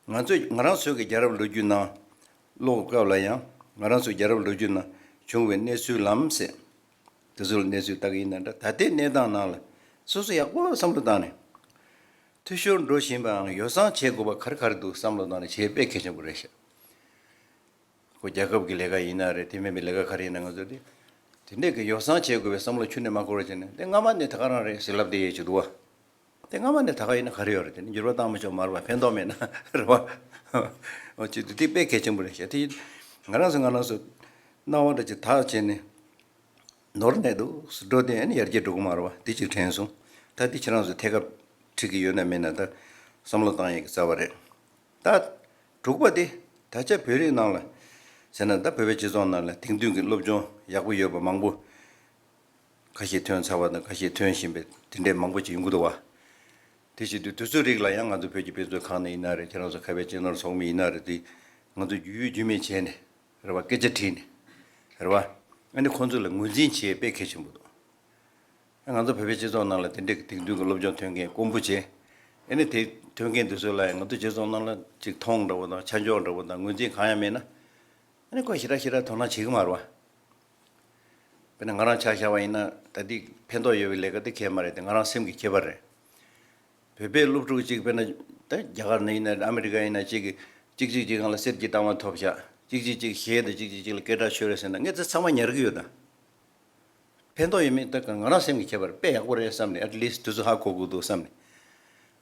ང་ཚོས་ང་རང་ཚོའི་གི་རྒྱལ་རབས་ལོ་རྒྱུས་ནང་ཀློག་སྐབས་ལ་ཡང་། ང་རང་ཚོའི་རྒྱལ་རབས་ལོ་རྒྱུས་ནང་བྱུང་བའི་གནས་ཚུལ་ལམ་ཟེར། དེ་ཚོ་ལ་གནས་ཚུལ་ལྟ་གི་ཡིན་ན་འདྲ། ད་ལྟའི་གནས་སྟངས་ནང་ལ་སོ་སོ་ཡག་པོ་བསམ་བློ་བཏང་ནས། འཐུས་ཤོར་འགྲོ་བཞིན་པའང་ཡོ་བསྲང་བྱེད་དགོས་པ་ག་རེ་ག་རེ་འདུག་བསམ་བློ་བཏང་ནས་བྱེད་དཔེ་གལ་ཆེན་པོ་རེད་ཤག། ཁོ་རྒྱལ་ཁབ་ཀྱི་ལས་ཀ་ཡིན་ན་རེད། དེ་མིན་པའི་ལས་ཀ་ག་རེ་ཡིན་ན་ང་ཚོ་དེ་དེ་འདྲས་ཀྱི་ཡོ་བསྲང་བྱེད་དགོས་པའི་བསམ་བློ་ཁྱོན་ནས་མ་འཁོར་བ་བྱས་ནས། དེ་སྔ་མ་ནས་ད་ག་རང་རེད་ཟེར་ལབ་བསྡད་ཡས་ཅིག་འདུག་བ། དེ་སྔ་མ་ནས་ད་ག་ཡིན་ན་ག་རེ་ཡོད་རེད། དེ་ནི་འགྱུར་བ་བཏང་མི་ཆོག་མ་རེད་བ། ཕན་ཐོགས་མེད་ན་རེད་བ། འོ་ཅིག་དེ་དེ་དཔེ་གལ་ཆེན་པོ་རེད་ཤག། དེ་ང་རང་ཚོ་ང་རང་ཚོ་སྣང་བ་འདྲ་ཅིག་དག་བྱས་ནས། ནོར་གནས་འདུག་ཟེར་འགྲོ་དེ་ཨ་ནི་ཡར་རྒྱས་འགྲོ་གི་མ་རེད་བ། དེ་གཅིག་དྲན་སོང་། ད་དེ་ཁྱེད་རང་ཚོ་ཐད་ཀར་འགྲིག་གི་ཡོད་ན་མེད་ན་ད་བསམ་བློ་བཏང་ཡས་ཀྱི་རྩ་བ་རེད། ད་དྲུག་པ་དེ། ད་ཆ་བོད་རིགས་ནང་ལ་ཟེར་ན། ད་བོད་པའི་སྤྱི་ཚོགས་ནང་ལ་དེང་དུས་ཀྱི་སློབ་སྦྱོང་ཡག་པོ་ཡོད་པ་མང་པོ་ཁ་ཤས་ཐོན་ཚར་བ་དང་ཁ་ཤས་ཐོན་བཞིན་པའི་དེ་འདྲས་མང་པོ་ཅིག་ཡོང་གི་འདུག་བ། དེ་བྱེད་དུས་དེ་ཚོའི་རིགས་ལ་ཡང་ང་ཚོ་བོད་ཀྱི་དཔེ་མཛོད་ཁང་ནས་ཡིན་ན་རེད། ཁྱེད་རང་ཚོ་ཁ་བའི་སྤྱི་ནོར་ཚོགས་མི་ཡིན་ན་རེད། དེ་ང་ཚོ་རྒྱུས་ཡོད་རྒྱུས་མེད་བྱས་ནས་རེད་བ། སྐད་ཆ་དྲིས་ནས་རེད་བ། ཨ་ནི་ཁོང་ཚོ་ལ་ངོས་འཛིན་བྱེད་དཔེ་གལ་ཆེན་པོ་འདུག། ང་ཚོ་བོད་པའི་སྤྱི་ཚོགས་ནང་ལ་དེ་འདྲའི་དེང་དུས་ཀྱི་སློབ་སྦྱོང་ཐོན་མཁན་དཀོན་པོ་བྱས། ཨ་ནི་དེ་ཐོན་མཁན་དེ་ཚོ་ལ་ཡང་ང་ཚོ་སྤྱི་ཚོགས་ནང་ལ་ཅིག་མཐོང་འདྲ་བོ་དང་ཆ་འཇོག་འདྲ་བོ་དང་ངོས་འཛིན་གང་ཡང་མེད་ན། ཨ་ནི་ཁོ་ཞེ་དྲག་ཞེ་དྲག་དོ་སྣང་བྱེད་ཀྱི་མ་རེད་བ། དཔེར་ན་ང་རང་ཆ་བཞག་པ་ཡིན་ན་ད་འདི་ཕན་ཐོགས་ཡོད་པའི་ལས་ཀ་དེ་གས་མ་རེད་དེ། ང་རང་སེམས་ཀྱི་ཁྱད་པར་རེད། བོད་པའི་སློབ་ཕྲུག་ཅིག་དཔེར་ན་ད་རྒྱ་གར་ནས་ཡིན་ན་ཨ་མི་རི་ཀ་ཡིན་ན་ཅིག་གིས་གཅིག་གཅིག་གཅིག་སྒང་ལ་གསེར་གྱི་རྟགས་མ་ཐོབ་ཤག། གཅིག་གཅིག་གཅིག་གཞས་དང་གཅིག་གཅིག་གཅིག་ལ་སྐད་གྲགས་ཤོར་རེད་ཟེར་ན་ངས་དེ་ཚང་མ་ཉར་གི་ཡོད་ད། ཕན་ཐོགས་ཡོད་མེད་ད་ང་རང་སེམས་ཀྱི་ཁྱད་པར། དཔེ་ཡག་པོ་རེད་བསམ་ནས། ཨེཊ་ལིསྚ་དེ་ཚོ་ཧ་གོ་དགོས་འདུག་བསམ་ནས་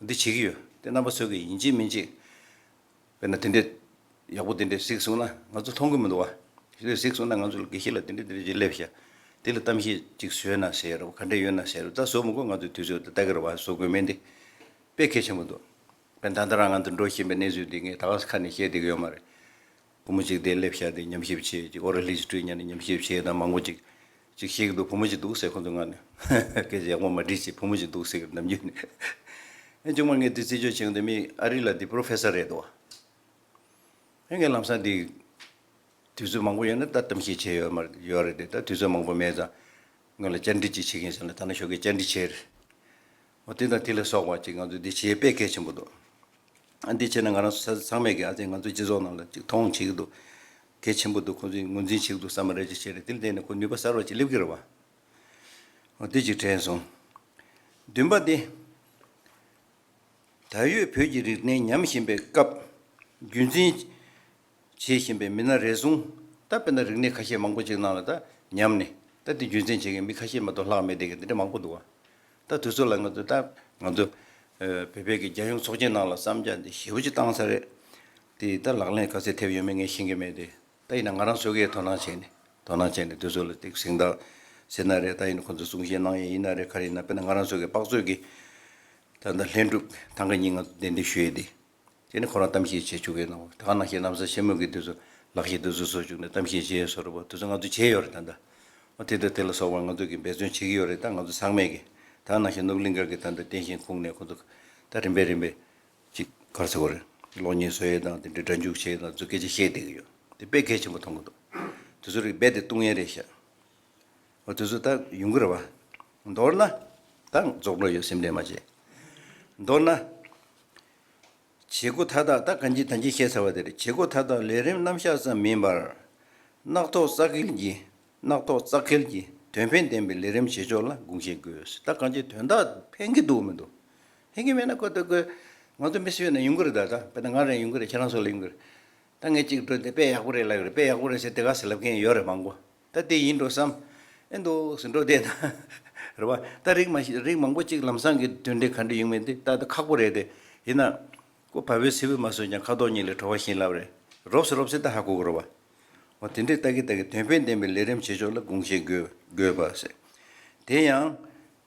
འདི་བྱེད་ཀྱི་ཡོད། དེ་རྣམ་པ་ཚོ་གིས་ཡིན་གཅིག་མིན་གཅིག་དཔེར་ན་དེ་འདྲས་ཡག་པོ་དེ་འདྲས་གཟིགས་སོང་ན་ང་ཚོ་མཐོང་གི་མི་འདུག་བ། དེ་འདྲས་གཟིགས་སོང་ན་ང་ཚོ་ལ་དགེ་བཤེས་ལགས་དེ་འདྲས་དེ་འདྲས་ཅིག་སླེབས་ཤག། དེ་ལ་གཏམ་བཤད་ཅིག་བཟོས་ན་ཟེར་རོ། ག་འདྲས་ཡོད་ན་ཟེར་རོ། ད་བཟོ་མི་དགོས། ང་ཚོ་དུས་ཚོད་ད་ལྟ་གི་རེད་བ། བཟོ་དགོས་མིན་དེ་དཔེ་གལ་ཆེན་པོ་འདུག། དཔེར་ན་ད་ལྟ་རང་ང་ཚོ་འགྲོ་བཞིན་པའི་གནས་ཚུལ་འདི་ངས་ད་ག་ས་ཁ་ནས་བཤད་བསྡད་ཀྱི་ཡོད་མ་རེད། བུ་མོ་གཅིག་དེ་སླེབས་ཤག། དེ་ཉམས་ཞིབ་བྱས་ཅིག། ཨོ་རལ་ཧི་སི་ཊོ་རི་ཉན་ནས་ཉམས་ཞིབ་བྱས་དང་མང་པོ་ཅིག་ཅིག་ཤེས་ཀྱི་འདུག། བུ་མོ་ཅིག་འདུག་ཟེར། ཁོང་ཚོ་ང་ནས་སྐད་ཆ་ཡག་པོ་མ་དྲིས་ཅིག། བུ་མོ་ཅིག་འདུག་ཟེར་གི། ནམ་རྒྱུན་ནས། ཨེ་ཅུང་མ་ངས་འདི་རྩད་གཅོད་བྱེད་འདི་མི་ཨ་རི་ལ་འདི་པོ་རོ་ཕེ་སར་རེད་འདུག། ཨེ་ངས་ལམ་སང་འདི་དུས་ཚོད་མང་པོ་ཡོད་ན་ད་གཏམ་བཤད་བྱས་ཡོད་མ་ཡོད་རེད་དེ། ད་དུས་ཚོད་མང་པོ་མེད་ཙང་ང་ལ་བཅར་འདྲི་ཅིག་བྱེད་མཁན་ཟེར་ན་ད་ནང་ཞོགས་ཀས་བཅར་འདྲི་བྱས་རེད། འོ་དེ་དང་དེ་ལ་སོགས་པ་ཅིག་ང་ཚོ་འདི་བྱེད་དཔེ་གལ་ཆེན་པོ་འདུག། ཨ་འདི་བྱས་ན་ང་རང་ཚོ་ཚང་མས་ཀྱི་ཨ་ཙི་ང་ཚོ་སྤྱི་ཚོགས་ནང་ལ་ཅིག་མཐོང་བྱེད་ཀྱི་འདུག། གལ་ཆེན་པོ་འདུག། ཁོང་ཚོས་ངོས་འཛིན་བྱེད་ཀྱི་འདུག་བསམ་པ་རེད་ཅེས་བྱས་རེད། དེ་ལ་བརྟེན་ནས་ཁོ་ནུས་པ་གསར་བ་ཅིག་སླེབས་ཀྱི་རེད་བ། འོ་དེ་ཅིག་དྲན་སོང་། བདུན་པ་དེ། ད་ཡོད་བོད་ཀྱི་རིག་གནས་ཉམས་བཞིན་པའི་སྐབས། རྒྱུན་འཛིན་བྱེད་བཞིན་པའི་མི་སྣ་རེ་ཟུང་། ད་དཔེར་ན་རིག་གནས་ཁ་ཤས་མང་པོ་ཅིག་ནང་ལ་ད་ཉམས་ནས། ད་དེ་རྒྱུན་འཛིན་བྱེད་མཁན་མི་ཁ་ཤས་མ་གཏོགས་ལྷག་མེད་བསྡད་མཁན་དེ་འདྲ་མང་པོ་འདུག་བ། ད་དུས་ཚོད་ལ་ང་ཚོ་ད་ང་ཚོ་ཨ་བོད་པའི་གི་རྒྱལ་ཡོངས་ཚོགས་ཆེན་ནང་ལ་བསམ་འཆར་འདི་ཞེ་པོ་ཅིག་བཏང་ཚར་རེད། དེ་ད་ལག་ལེན་ག་ཚོད་ཐེབས་ཡོད་མེད་ངས་ཤེས་ཀྱི་མེད་དེ། ད་ཡིན་ན་ང་རང་ཚོ་གིས་དོ་སྣང་བྱས་ནས་དོ་སྣང་བྱས་ནས་དེ་ཚོ་ལ་ཏིག་གཟེངས་རྟགས་ཟེར་ན་རེད། ད་ཡིན་ན་ཁོང་ཚོ་གསུང་བཤད་གནང་ཡས་ཡིན་ན་རེད། ག་རེ་ཡིན་ན། དཔེར་ན་ང་རང་ཚོ་གི་དཔག་ཚོད་ཀྱི་ད་ལྟ་ལྷན་སྒྲུབ་ཐང་ག་གཉིས་ང་ཚོ་གདན་འདྲེན་ཞུ་ཡས་དེ། དེ་ནི་ཁོ་རང་གཏམ་བཤད་བྱེད་བཅུག་གི་ཡོད་ནོ། ད་ག་ནང་བཞིན་ལམ་སང་ཆེན་མོ་གི་དུས་ཚོད་ལག་ཤེས་དུས་ཚོད་བཟོ་བཅུག་ནས་གཏམ་བཤད་བྱེད་ཡས་བཟོ་འདྲ་པོ་དེ་ཚོ་ང་ཚོ་བྱས་ཡོད་རེད། ད་ལྟ་འོ་དེ་དང་དེ་ལ་སོགས་པ་ང་ཚོ་གིས་འབད་བརྩོན་བྱེད་ཀྱི་ཡོད་རེད། ད་ང་ཚོ་ཚང་མས་ཀྱིས་ད་ག་ནང་བཞིན་ནོར་བུ་གླིང་ག་གི་ད་ལྟ་རྟེན་བཞེངས་ཁུངས་ནས་ཁོ་ཚོ་ད་རིམ་པས་རིམ་པས་ཅིག་ག་རེ་ཟེར་དགོས་རེད། གློག་བརྙན་བཟོ་ཡས་དང་དེ་འདྲའི་སྒྲ་འཇུག་བྱེད་ཡས་དང་ཚོ་སྐད་ཆ་བཤད་བསྡད་ཀྱི་ཡོད། དེ་དཔེ་གལ་ཆེན་པོ་མཐོང་གི་འདུག། དེ་ཚོ་རིགས་རྦད་དེ་བཏུང་ཡས་རེད་ཤག། འོ་དེ་ཚོ་ད་ཡོང་གི་རེད་བ། མདོར་ན། ད་རྫོགས་འགྲོ་ཡོད། སེམས་ཁྲལ་མ་བྱེད། མདོར་ན། བྱེད་སྒོ་མཐའ་དག་ད་གང་ཅི་ད་ཅི་བཤད་ཚར་བ་དེ་རེད། བྱེད་སྒོ་མཐའ་དག་ལས་རིམ་རྣམ་གཞག་ཙམ་མིན་པར། རྣག་ཐོག་བཙག་འཁེལ་གྱི། རྣག་ཐོག་བཙག་འཁེལ་གྱི་དོན་ཕན་ལྡན་པའི་ལས་རིམ་བྱེད་ཕྱོགས་ལ་དགོངས་བཞེས་དགོས། ད་གང་ཅི་དོན་དག་ཕན་གྱི་འདུག་མི་འདུག། ཕན་གྱི་མེད་ན་ཁོ་ད་ཁོ་ང་ཚོ་མི་སུ་ཡོད་ན་ཡོང་གི་རེད། ད་ད་དཔེར་ན་ང་རང་ཡོང་གི་རེད། ཁྱེད་རང་ཚོ་ལ་ཡོང་གི་རེད། ད་ངས་གཅིག་འགྲོ་དེ་དཔེ་ཡག་པོ་རེད་ལབ་ཡོད་རེད། དཔེ་ཡག་པོ་རེད་ཟེར་དེ་ག་ཟེར་ལབ་མཁན་ཡོད་རེད་མང་པོ། ད་དེ་ཡིན་འགྲོ་བསམ། ཨེ་འདུག་ཟེར་འགྲོ་དེ་ད་རེད་བ། ད་རིགས་མ་ཤེས་རིགས་མང་པོ་གཅིག་ལམ་སང་གི་དོན་འབྲས་ག་འདྲ་ཡོང་མིན་དེ་ད་ད་ཁག་པོ་རེད་དེ། ཡིན་ན་ཁོ་བ་བོའི་སེ་བོས་མ་བཟོས་ཀྱང་ཁ་དོག་གཉིས་ལས་བྲོ་བ་ཞིག་ལབ་རེད། རོབ་ཟེར་རོབ་ཟེར་ད་ཧ་གོ་གི་རེད་བ། འོ་དེ་འདྲས་ད་གི་ད་གི་དོན་ཕན་ལྡན་པའི་ལས་རིམ་བྱེད་ཕྱོགས་ལ་དགོངས་བཞེས་དགོས་དགོས་པ་ཟེར། དེ་ཡང་།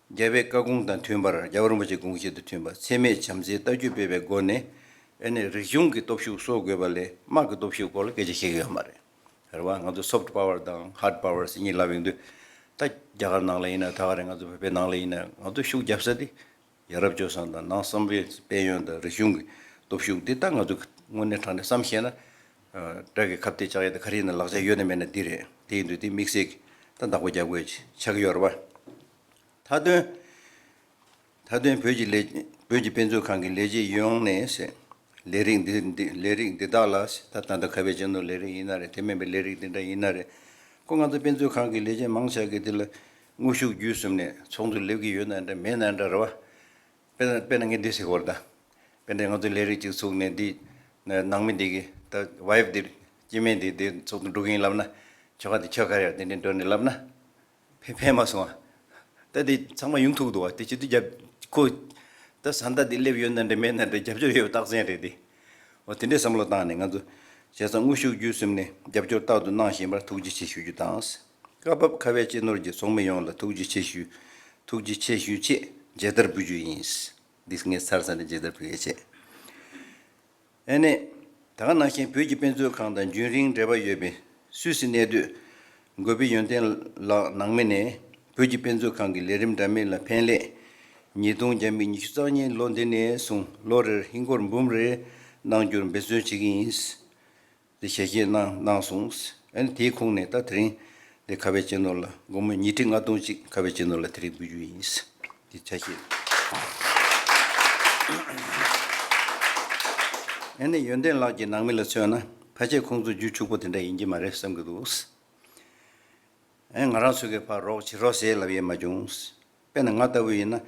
རྒྱལ་བའི་བཀའ་དགོངས་དང་མཐུན་པར། རྒྱལ་བ་རིན་པོ་ཆེའི་དགོངས་བཞིན་དུ་མཐུན་པར། འཚེ་མེད་བྱམས་བརྩེའི་ལྟ་བཅུ་སྤེལ་བའི་སྒོ་ནས། ཨེ་ནས་རིག་གཞུང་གི་སྟོབས་ཤུགས་གསོ་དགོས་པ་ལས་དམག་གི་སྟོབས་ཤུགས་སྐོར་ལ་སྐད་ཆ་བཤད་ཀྱི་ཡོད་མ་རེད། རེད་བ། ང་ཚོ་སོཕ་ཊི་པ་ཝར་དང་ཧར་ཌི་པ་ཝར་ཟེར་གཉིས་ལབ་ཡོང་དུས། ད་རྒྱ་གར་ནང་ལ་ཡིན་ན། ད་ག་རེ། ང་ཚོ་བོད་པའི་ནང་ལ་ཡིན་ན། ང་ཚོ་ཤུགས་རྒྱབ་ས་དེ་ཡ་རབས་སྤྱོད་བཟང་དང་ནང་བསམ་པའི་དཔལ་ཡོན་དང་རིག་གཞུང་གི་སྟོབས་ཤུགས་དེ། ད་ང་ཚོ་དངོས་གནས་དྲང་གནས་བསམ་ཤེས་ན། ཨ། དགྲ་གི་ཁ་གཏད་བཅག་ཡས་དང་ག་རེ་ཡིན་ན་ལག་ཆ་ཡོད་ན་མེད་ན་འདི་རེད། དེ་ཡིན་དུས་དེ་དམིགས་བསལ་གྱི་ད་བདག་པོ་རྒྱག་དགོས་ཆགས་ཀྱི་ཡོད་རེད་བ། མཐའ་དོན། མཐའ་དོན་བོད་ཀྱི་ལས། བོད་ཀྱི་དཔེ་མཛོད་ཁང་གི་ལས་བྱེད་ཡོངས་ནས་ཟེར། ལས་རིགས་འདི། འདི། ལས་རིགས་འདི་དག་ལ་ཟེར། ད་ད་ལྟ་ཁ་བའི་སྤྱི་ནོར་ལས་རིགས་ཡིན་ན་རེད། དེ་མིན་པའི་ལས་རིགས་འདི་འདྲ་ཡིན་ན་རེད། ཁོ་ང་ཚོ་དཔེ་མཛོད་ཁང་གི་ལས་བྱེད་མང་ཆེ་གིས་འདི་ལ་དངོས་ཤུགས་བརྒྱུད་གསུམ་ནས་ཚོགས་འདུ་སླེབས་ཀྱི་ཡོད་ན་འདྲ་མེད་ན་འདྲ་རེད་བ། དཔེར་ན། དཔེར་ན་ངས་འདི་ཟེར་གྱི་ཡོད་རེད་ད། དཔེར་ན་ང་ཚོ་ལས་རིགས་ཅིག་ཚུགས་ནས་འདི་ནང་མི་འདི་གི་ད་ཝའི་ཕི་འདི། སྐྱེ་དམན་འདི། འདི་ཚོགས་འདུ་འགྲོ་གི་ཡིན་ལབ་ན། ཁྱོ་ག་འདི་ཁྱོ་ག་རེད། དེ་འདྲ་འགྲོ་ནས་ལབ་ན། ཕན་ཕན་མ་སོང་ཨ། ད་འདི་ཚང་མ་ཡོང་ཐུབ་འདུག་བ། དེ་བྱེད་དུས་རྒྱབ་ཁོ། ད་བཟའ་ཟླ་འདི་སླེབས་ཡོད་ན་འདྲ་མེད་ན་འདྲ་རྒྱབ་སྐྱོར་ཡོད་པ་རྟགས་མཚན་རེད་དེ། འོ། དེ་འདྲའི་བསམ་བློ་བཏང་ནས་ང་ཚོ་བྱས་ཙང་དངོས་ཤུགས་བརྒྱུད་གསུམ་ནས་རྒྱབ་སྐྱོར་རྟག་ཏུ་གནང་བཞིན་པར་ཐུགས་རྗེ་ཆེ་ཞུ་རྒྱུ་དང་། སྐབས་བབ་ཁ་བའི་སྤྱི་ནོར་གྱི་ཚོགས་མི་ཡོངས་ལ་ཐུགས་རྗེ་ཆེ་ཞུ། ཐུགས་རྗེ་ཆེ་ཞུ་ཆེད་མཇལ་དར་འབུལ་རྒྱུ་ཡིན། འདི་ངས་ཚར་ཚར་ནས་མཇལ་དར་འབུལ་ཡས་བྱས། ཨེ་ནས། ད་ག་ནང་བཞིན་བོད་ཀྱི་དཔེ་མཛོད་ཁང་དང་རྒྱུན་རིང་འབྲེལ་བ་ཡོད་པའི་སུད་སི་གནས་སྡོད་འགོ་དཔོན་ཡོན་ཏན་ལགས་ནང་མི་ནས། བོད་ཀྱི་དཔེ་མཛོད་ཁང་གི་ལས་རིམ་འདྲ་མིན་ལ་ཕན་སླད། ཉིས་སྟོང་བརྒྱ་མེད་ཉི་ཤུ་རྩ་གཉིས་ལོ་འདི་ནས་བཟུང་ལོ་རེར་ཧིན་སྒོར་འབུམ་རེ་གནང་རྒྱུར་འབད་བརྩོན་བྱེད་ཀྱི་ཡིན། དེ་ཞལ་བཞེས་གནང་གནང་སོང་། ཨ་ནི་དེའི་ཁོངས་ནས་ད་དེ་རིང་འདི་ཁ་བའི་སྤྱི་ནོར་ལ་སྒོར་མོ་ཉིས་ཁྲི་ལྔ་སྟོང་གཅིག་ཁ་བའི་སྤྱི་ནོར་ལ་དེ་རིང་འབུལ་རྒྱུ་ཡིན། འདི་ཆ་ཤས། ཨ་ནི་ཡོན་ཏན་ལགས་ཀྱི་ནང་མི་ལ་མཚོན་ན། ཕལ་ཆེར་ཁོང་ཚོ་རྒྱུ་ཕྱུག་པོ་དེ་འདྲ་ཡིན་གྱི་མ་རེད་བསམ་གྱི་འདུག། ཨེ། ང་རང་ཚོ་གིས་ཕར་རོགས་བྱེད་རོགས་ཟེར་ལབ་ཡས་མ་བྱུང་། དཔེར་ན་ང་ལྟ་བུ་ཡིན་ན།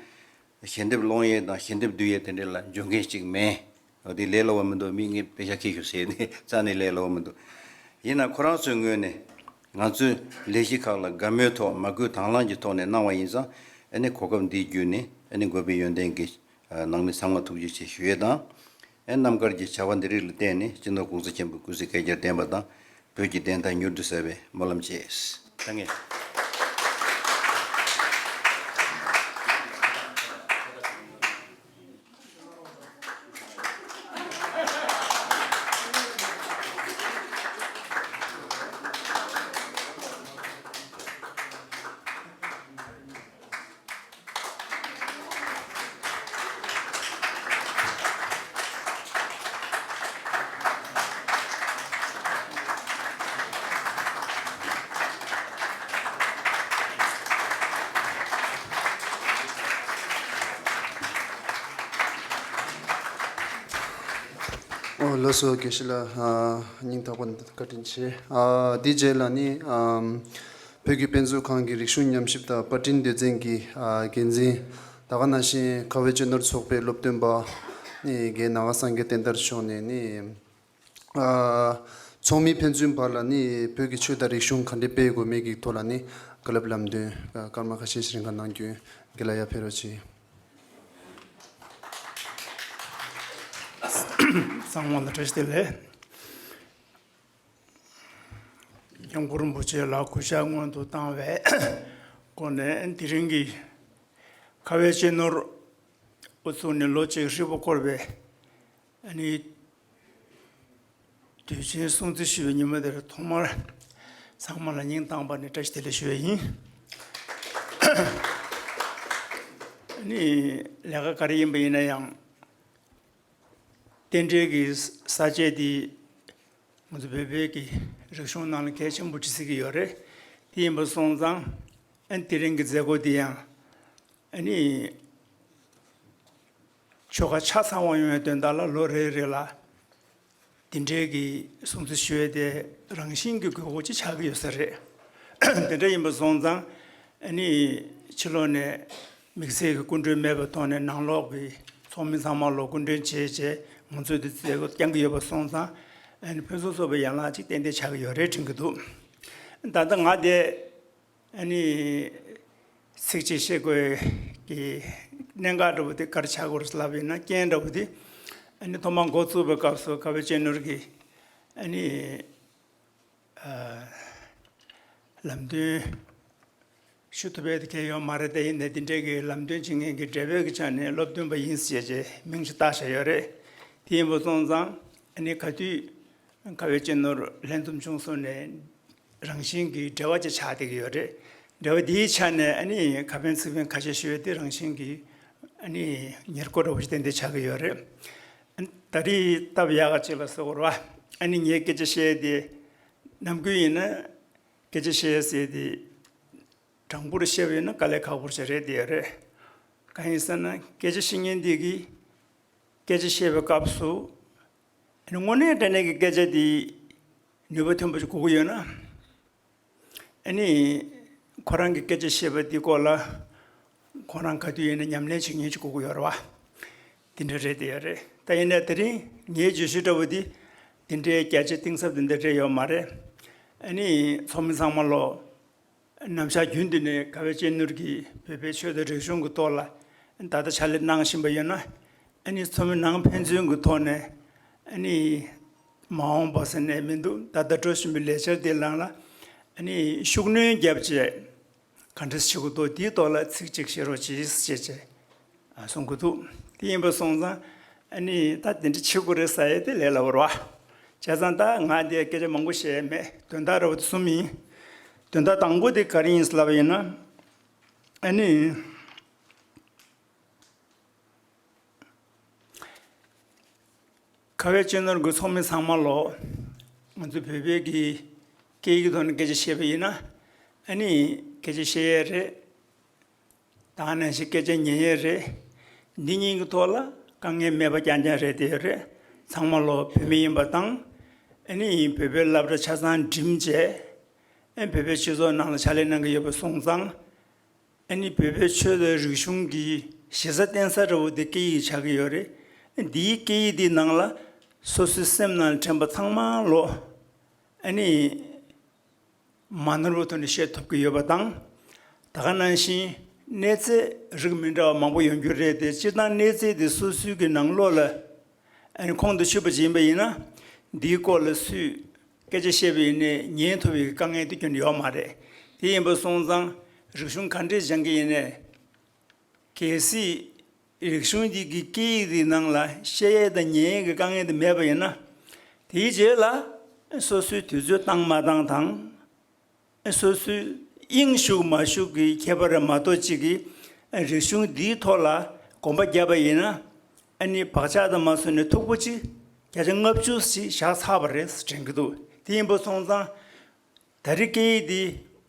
ཞལ་འདེབས་སློང་ཡས་དང་ཞལ་འདེབས་བསྡུ་ཡས་དེ་འདྲ་ལ་འཇོན་མཁན་ཅིག་མེད། འོ། དེ་ལས་སླ་བོ་མི་འདུག། མི་ངས་པེ་ཤག་ཁྱེར་ཤོག་ཟེར་ནས་རྩ་ནས་ལས་སླ་བོ་མི་འདུག། ཡིན་ན་ཁོ་རང་ཚོའི་ངོས་ནས་ང་ཚོའི་ལས་གཞི་ཁག་ལ་དགའ་མོས་ཐོག་མ་བསྐུལ་དང་བླངས་ཀྱི་ཐོག་ནས་གནང་བ་ཡིན་ཙང་། ཨ་ནི་གོ་སྐབས་འདི་བརྒྱུད་ནས། ཨ་ནི་འགོ་དཔོན་ཡོན་ཏན་གྱི་ནང་མི་ཚང་མ་ཐུགས་རྗེ་ཆེ་ཞུ་ཡས་དང་། ཨེ། རྣམ་དཀར་གྱི་བྱ་བ་འདི་རིགས་ལ་བརྟེན་ནས་སྤྱི་ནོར་གོང་ས་ཆེན་པོའི་སྐུ་ཚེ་བསྐལ་བརྒྱར་བརྟན་པ་དང་། བོད་ཀྱི་བདེན་མཐའ་མྱུར་དུ་གསལ་བའི་སྨོན་ལམ་བཅས། ད་ངས། ཨོ། ལགས་སོ། དགེ་བཤེས་ལགས། ཨ། སྙིང་ཐག་པ་ནས་བཀའ་དྲིན་ཆེ། ཨ། འདིའི་རྗེས་ལ་ནི། ཨམ། བོད་ཀྱི་དཔེ་མཛོད་ཁང་གི་རིག་གཞུང་ཉམས་ཞིབ་དང་པར་སྐྲུན་སྡེ་ཚན་གྱི། ཨ། འགན་འཛིན། ད་ག་ནང་བཞིན་ཁ་བའི་སྤྱི་ནོར་ཚོགས་པའི་སློབ་སྟོན་པ་ནི་རྒན་ནཱ་ག་སངས་རྒྱས་བསྟན་དར་མཆོག་ནས་ནི། ཨ། ཚོགས་མི་ཕན་ཚུན་བར་ལ་ནི་བོད་ཀྱི་ཆོས་དང་རིག་གཞུང་ག་འདྲས་སྤེལ་དགོས་མིན་གྱི་ཐོག་ལ་ནི་བཀའ་སློབ་ལམ་སྟོན་སྐར་མ་ཁ་ཤས་ཤིག་རིང་ག་གནང་རྒྱུ་དགེ་ལགས་ཡར་ཕེབས་རོགས་གྱིས། ཚང་མ་ལ་བཀྲ་ཤིས་བདེ་ལེགས། སྐྱབས་མགོན་རིན་པོ་ཆེ་ལ་གུས་ཕྱག་སྔོན་དུ་བཏང་བའི་སྒོ་ནས། དེ་རིང་གི་ཁ་བའི་སྤྱི་ནོར་དབུ་བཙུགས་ནས་ལོ་གཅིག་ཧྲིལ་པོ་འཁོར་བའི། ཨ་ནི། དུས་ཆེན་སྲུང་བརྩི་ཞུ་བའི་ཉིན་མོ་དེར་ཐོག་མར་ཚང་མ་ལ་སྙིང་ཐག་པ་ནས་བཀྲ་ཤིས་བདེ་ལེགས་ཞུ་བ་ཡིན། ཨ་ནི། ལས་ཀ་ག་རེ་ཡིན་པ་ཡིན་ན་ཡང་། རྟེན་འབྲེལ་གྱི་ས་བཅད་འདི་ང་ཚོ་བོད་པའི་གི་རིག་གཞུང་ནང་ལ་གལ་ཆེན་པོ་ཅིག་བརྩི་གི་ཡོད་རེད། དེ་ཡིན་པ་སོང་ཙང་། ཨ་ནི་དེ་རིང་གི་མཛད་སྒོ་འདི་ཡང་། ཨ་ནི། ཆོ་ག་ཆ་ཚང་བ་ཡོང་བའི་དོན་དག་ལ་ལོ་རེ་རེ་ལ་འདི་འདྲའི་གི་སྲུང་བརྩི་ཞུ་ཡས་དེ་རང་བཞིན་གྱི་དགོས་མཁོ་ཅིག་ཆགས་ཀྱི་ཡོད་ས་རེད། དེ་འདྲ་ཡིན་པ་སོང་ཙང་། ཨ་ནི་ཕྱི་ལོགས་ནས་དམིགས་བསལ་གྱི་སྐུ་མགྲོན་མེད་པའི་ཐོག་ནས་ནང་ལོགས་ཀྱི་ཚོགས་མི་ཚང་མ་ལ་སྐུ་མགྲོན་བྱས་བྱས་ང་ཚོས་དེ་མཛད་སྒོ་བསྐྱང་གི་ཡོད་པ་སོང་ཙང་། ཨ་ནི་ཕུན་སུམ་ཚོགས་པའི་ཡན་ལག་ཅིག་ཏན་ཏན་ཆགས་ཀྱི་ཡོད་རེད་དྲན་གྱི་འདུག། ད་ལྟ་ང་དེ། ཨ་ནི་ཚིག་གཅིག་བཤད་དགོས་ཀྱི་གནད་འགག་འདྲ་བོ་དེ་ག་རེ་ཆགས་ཀྱི་ཡོད་རེད་ལབ་ཡིན་ན། རྐྱེན་འདྲ་བོ་དེ། ཨ་ནི་ཐོག་མར་འགོ་བཙུགས་པའི་སྐབས་སུ་ཁ་བའི་སྤྱི་ནོར་གྱིས། ཨ་ནི། ཨ། ལམ་སྟོན་ ཞུ་ཐུབ་པའི་དེ་གལ་ཡོད་མ་རེད། དེ་ཡིན་ནའི་འདི་འདྲའི་གི་ལམ་སྟོན་བྱེད་མཁན་གྱི་འབྲེལ་བའི་གི་ཆ་ནས་སློབ་སྟོན་པ་ཡིན་ཟེར་བྱས་མིང་ཞིག་བཏགས་བཞག་ཡོད་རེད། དེ་ཡིན་པ་སོང་ཙང་ཨ་ནི་ག་དུས་ཁ་བའི་སྤྱི་ནོར་ལྷན་འཛོམས་བྱུང་སོང་ནས་རང་བཞིན་གྱི་འབྲེལ་བ་ཅིག་ཆགས་བསྡད་ཀྱི་ཡོད་རེད། འབྲེལ་བ་འདིའི་ཆ་ནས་ཨ་ནི་ཁ་ཕན་ཚིག་ཕན་ཁ་ཤས་ཞུ་ཡས་དེ་རང་བཞིན་གྱི་ཨ་ནི་ཉེར་མཁོ་འདྲ་བོ་ཞིག་ཏན་ཏན་ཆགས་ཀྱི་ཡོད་རེད། ཨ་ནི་ད་རེས་སྟབས་ཡག་ག་ཅིག་ལ་ཟེར་དགོས་རེད་བ། ཨ་ནི་ངས་སྐད་ཆ་བཤད་ཡས་དེ་ནམ་རྒྱུན་ཡིན་ན་སྐད་ཆ་བཤད་ཡས་ཟེར་དེ། དྲང་པོར་བཤད་པ་ཡིན་ན་དཀའ་ལས་ཁག་པོ་ཞིག་རེད་དེ་རེད། གང་ཡིན་ཟེར་ན་སྐད་ཆ་བཤད་མཁན་འདི་གིས་སྐད་ཆ་བཤད་པའི་སྐབས་སུ་ཨ་ནི་དངོས་གནས་དྲང་གནས་ཀྱི་སྐད་ཆ་འདི་ནུས་པ་ཐོན་པ་ཞིག་དགོས་ཀྱི་ཡོད་ན། ཨ་ནི་ཁོ་རང་གི་སྐད་ཆ་བཤད་པ་འདི་སྐོར་ལ་ཁོ་རང་ག་དུས་ཡིན་ན་ཉམས་ལེན་བྱེད་མཁན་ཞིག་དགོས་ཀྱི་ཡོད་རེད་བ། དེ་འདྲ་རེད་དེ་ཡོད་རེད། ད་ཡིན་ན་དེ་རིང་ངའི་བརྗོད་གཞི་འདྲ་བོ་འདི་དེ་འདྲའི་རྒྱ་ཆེ་གཏིང་ཟབ་དེ་འདྲ་རེད་ཡོད་མ་རེད། ཨ་ནི་ཚོགས་མི་ཚང་མ་ལོ། ནམ་ཞག་རྒྱུན་དུ་ནས་ཁ་བའི་སྤྱི་ནོར་གྱིས་བོད་པའི་ཆོས་དང་རིག་གཞུང་གི་ཐོག་ལ་ད་ལྟ་ཕྱག་ལས་གནང་བཞིན་པ་ཡོད་ན། ཨ་ནི་ཚོགས་མི་ནང་ཕན་ཚུན་གྱི་ཐོག་ནས་ཨ་ནི་མ་འོངས་པ་ཟེར་ནས་མི་འདུག་ད་ལྟ་འགྲོ་བཞིན་པའི་ལས་འཆར་དེའི་ནང་ལ་ཨ་ནི་ཤུགས་སྣོན་བརྒྱབ་བྱས་ག་འདྲ་བྱེད་དགོས་འདུག་དེའི་ཐོག་ལ་ཚིག་གཅིག་བཤད་རོགས་གྱིས་ཞེས་བྱས། ཨ་གསུང་གི་འདུག་དེ་ཡིན་པ་སོང་ཙང་ཨ་ནི་ད་དེ་འདྲ་བྱེད་དགོས་རེད་ཟེར་ཡས་དེ་ལས་སླ་པོ་རེད་བ། བྱས་ཙང་ད་ང་དེ་སྐད་ཆ་མང་པོ་བཤད་ཡས་མེད། དོན་དག་རེ་བ་དེ་གསུམ་ཡིན། དོན་དག་དང་པོ་དེ་ག་རེ་ཡིན་ཟེར་ལབ་པ་ཡིན་ན། ཨ་ནི་ཁ་བའི་སྤྱི་ནོར་གྱི་ཚོགས་མི་ཚང་མ་ལོ། ང་ཚོ་བོད་པའི་གི་སྐད་ཡིག་གི་ཐོག་ནས་སྐད་ཆ་བཤད་པ་ཡིན་ན། ཨ་ནི་སྐད་ཆ་བཤད་ཡས་རེད། ད་ག་ནང་བཞིན་སྐད་ཆ་ཉན་ཡས་རེད། འདི་གཉིས་ཀྱི་ཐོག་ལ་དཀའ་ངལ་མེད་པ་རྐྱང་རྐྱང་རེད་དེ་ཡོད་རེད། ཚང་མ་ལོ་བོད་མི་ཡིན་པ་དང་། ཨ་ནི་བོད་པའི་སློབ་གྲྭ་ཆ་ཚང་འགྲིམས་བྱས། ཨ་བོད་པའི་སྤྱི་ཚོགས་ནང་ལ་ཕྱག་ལས་གནང་གི་ཡོད་པ་སོང་ཙང་། ཨ་ནི་བོད་པའི་ཆོས་དང་རིག་གཞུང་གི་གཞི་རྩ་བརྟེན་ས་འདྲ་བོ་དེ་སྐད་ཡིག་ཆགས་ཀྱི་ཡོད་རེད། འདིའི་སྐད་ཡིག་འདིའི་ནང་ལ་སོ་སོའི་སེམས་ནང་དྲན་པ་ཚང་མ་ལོ། ཨ་ནི། མ་ནོར་བའི་ཐོག་ནས་བཤད་ཐུབ་ཀྱི་ཡོད་པ་དང་། ད་ག་ནང་བཞིན་གནས་ཚད་རིགས་མི་འདྲ་བ་མང་པོ་ཡོང་རྒྱུ་རེད་དེ། སྤྱིར་བཏང་གནས་ཚད་དེ་སོ་སོའི་གི་ནང་ལོགས་ལ་ཨ་ནི་ཁོང་དུ་ཆུད་པ་ཅིག་ཡིན་པ་ཡིན་ན། འདིའི་སྐོར་ལ་སུས་སྐད་ཆ་བཤད་པ་ཡིན་ནའི་ཉན་ཐུབ་པའི་དཀའ་ངལ་དེ་ཁྱོན་ནས་ཡོད་མ་རེད། དེ་ཡིན་པ་སོང་ཙང་རིག་གཞུང་ག་འདྲས་སྦྱང་གི་ཡིན་ནའི། གལ་སྲིད་རིག་གཞུང་འདི་གི་སྐད་ཡིག་འདི་ནང་ལ་བཤད་ཡས་དང་ཉན་ཡས་ཀྱི་དཀའ་ངལ་དེ་མེད་པ་ཡིན་ན། དེའི་རྗེས་ལ་སོ་སོའི་དུས་ཚོད་བཏང་མ་བཏང་དང་། སོ་སོའི་དབྱིངས་ཞུགས་མ་ཞུགས་ཀྱི་ཁྱད་པར་རེད་མ་གཏོགས། གཅིག་གིས་རིག་གཞུང་འདིའི་ཐོག་ལ་གོམ་པ་བརྒྱབ་པ་ཡིན་ན། ཨ་ནི་བག་ཆགས་དང་མ་སོང་ནས་མཐུག་པོ་གཅིག་བརྒྱ་ཆ་ལྔ་བཅུ་ཞིག་བཞག་ཚར་བ་རེད་དྲན་གྱི་འདུག་དེ་ཡིན་པ་སོང་ཙང་། ད་རེས་སྐད་ཡིག་འདི་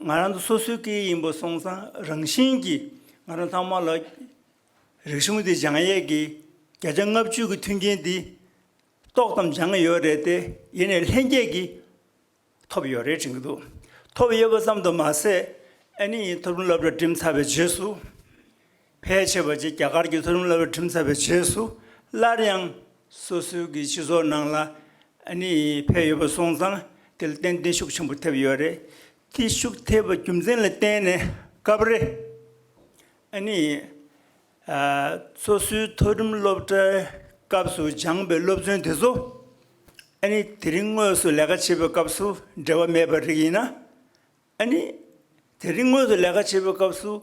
ང་རང་ཚོ་སོ་སོའི་སྐད་ཡིག་ཡིན་པ་སོང་ཙང་། རང་བཞིན་གྱིས་ང་རང་ཚང་མ་ལ་རིག་གཞུང་འདི་སྦྱང་ཡས་ཀྱི་བརྒྱ་ཆ་ལྔ་བཅུ་གི་མཐུན་རྐྱེན་འདི་ཏོག་ཙམ་སྦྱངས་ཡོད་རེད་དེ། ཡིན་ནའི་ལྷན་སྐྱེས་ཀྱིས་ཐོབ་ཡོད་རེད་དྲན་གྱི་འདུག་ཐོབ་ཡོད་པ་ཙམ་དུ་མ་ཟད། ཨ་ནི་མཐོ་རིམ་སློབ་གྲྭ་འགྲིམས་ཚར་བའི་རྗེས་སུ། ཕལ་ཆེ་བ་ཅིག་རྒྱ་གར་གྱི་མཐོ་རིམ་སློབ་གྲྭ་འགྲིམས་ཚར་བའི་རྗེས་སུ། སླར་ཡང་སོ་སོའི་གི་སྤྱི་ཚོགས་ནང་ལ་ཨ་ནི་ཕེབས་ཡོད་པ་སོང་ཙང་། དེ་ལ་ཏན་ཏན་ཤུགས་ཆེན་པོ་ཐེབས་ཡོད་རེད། དེ་ཤུགས་ཐེབས་པ་རྒྱུ་མཚན་ལ་བརྟེན་ནས་སྐབས་རེ་ཨ་ནི་ཨ་སོ་སོའི་མཐོ་རིམ་སློབ་གྲྭའི་སྐབས་སུ་སྦྱངས་པའི་སློབ་ཚན་དེ་ཚོ་ཨ་ནི་དེ་རིང་དངོས་སུ་ལས་ཀ་བྱེད་པའི་སྐབས་སུ་འབྲེལ་བ་མེད་པ་རིགས་ཡིན་ན། ཨ་ནི་དེ་རིང་དངོས་སུ་ལས་ཀ་བྱེད་པའི་སྐབས་སུ།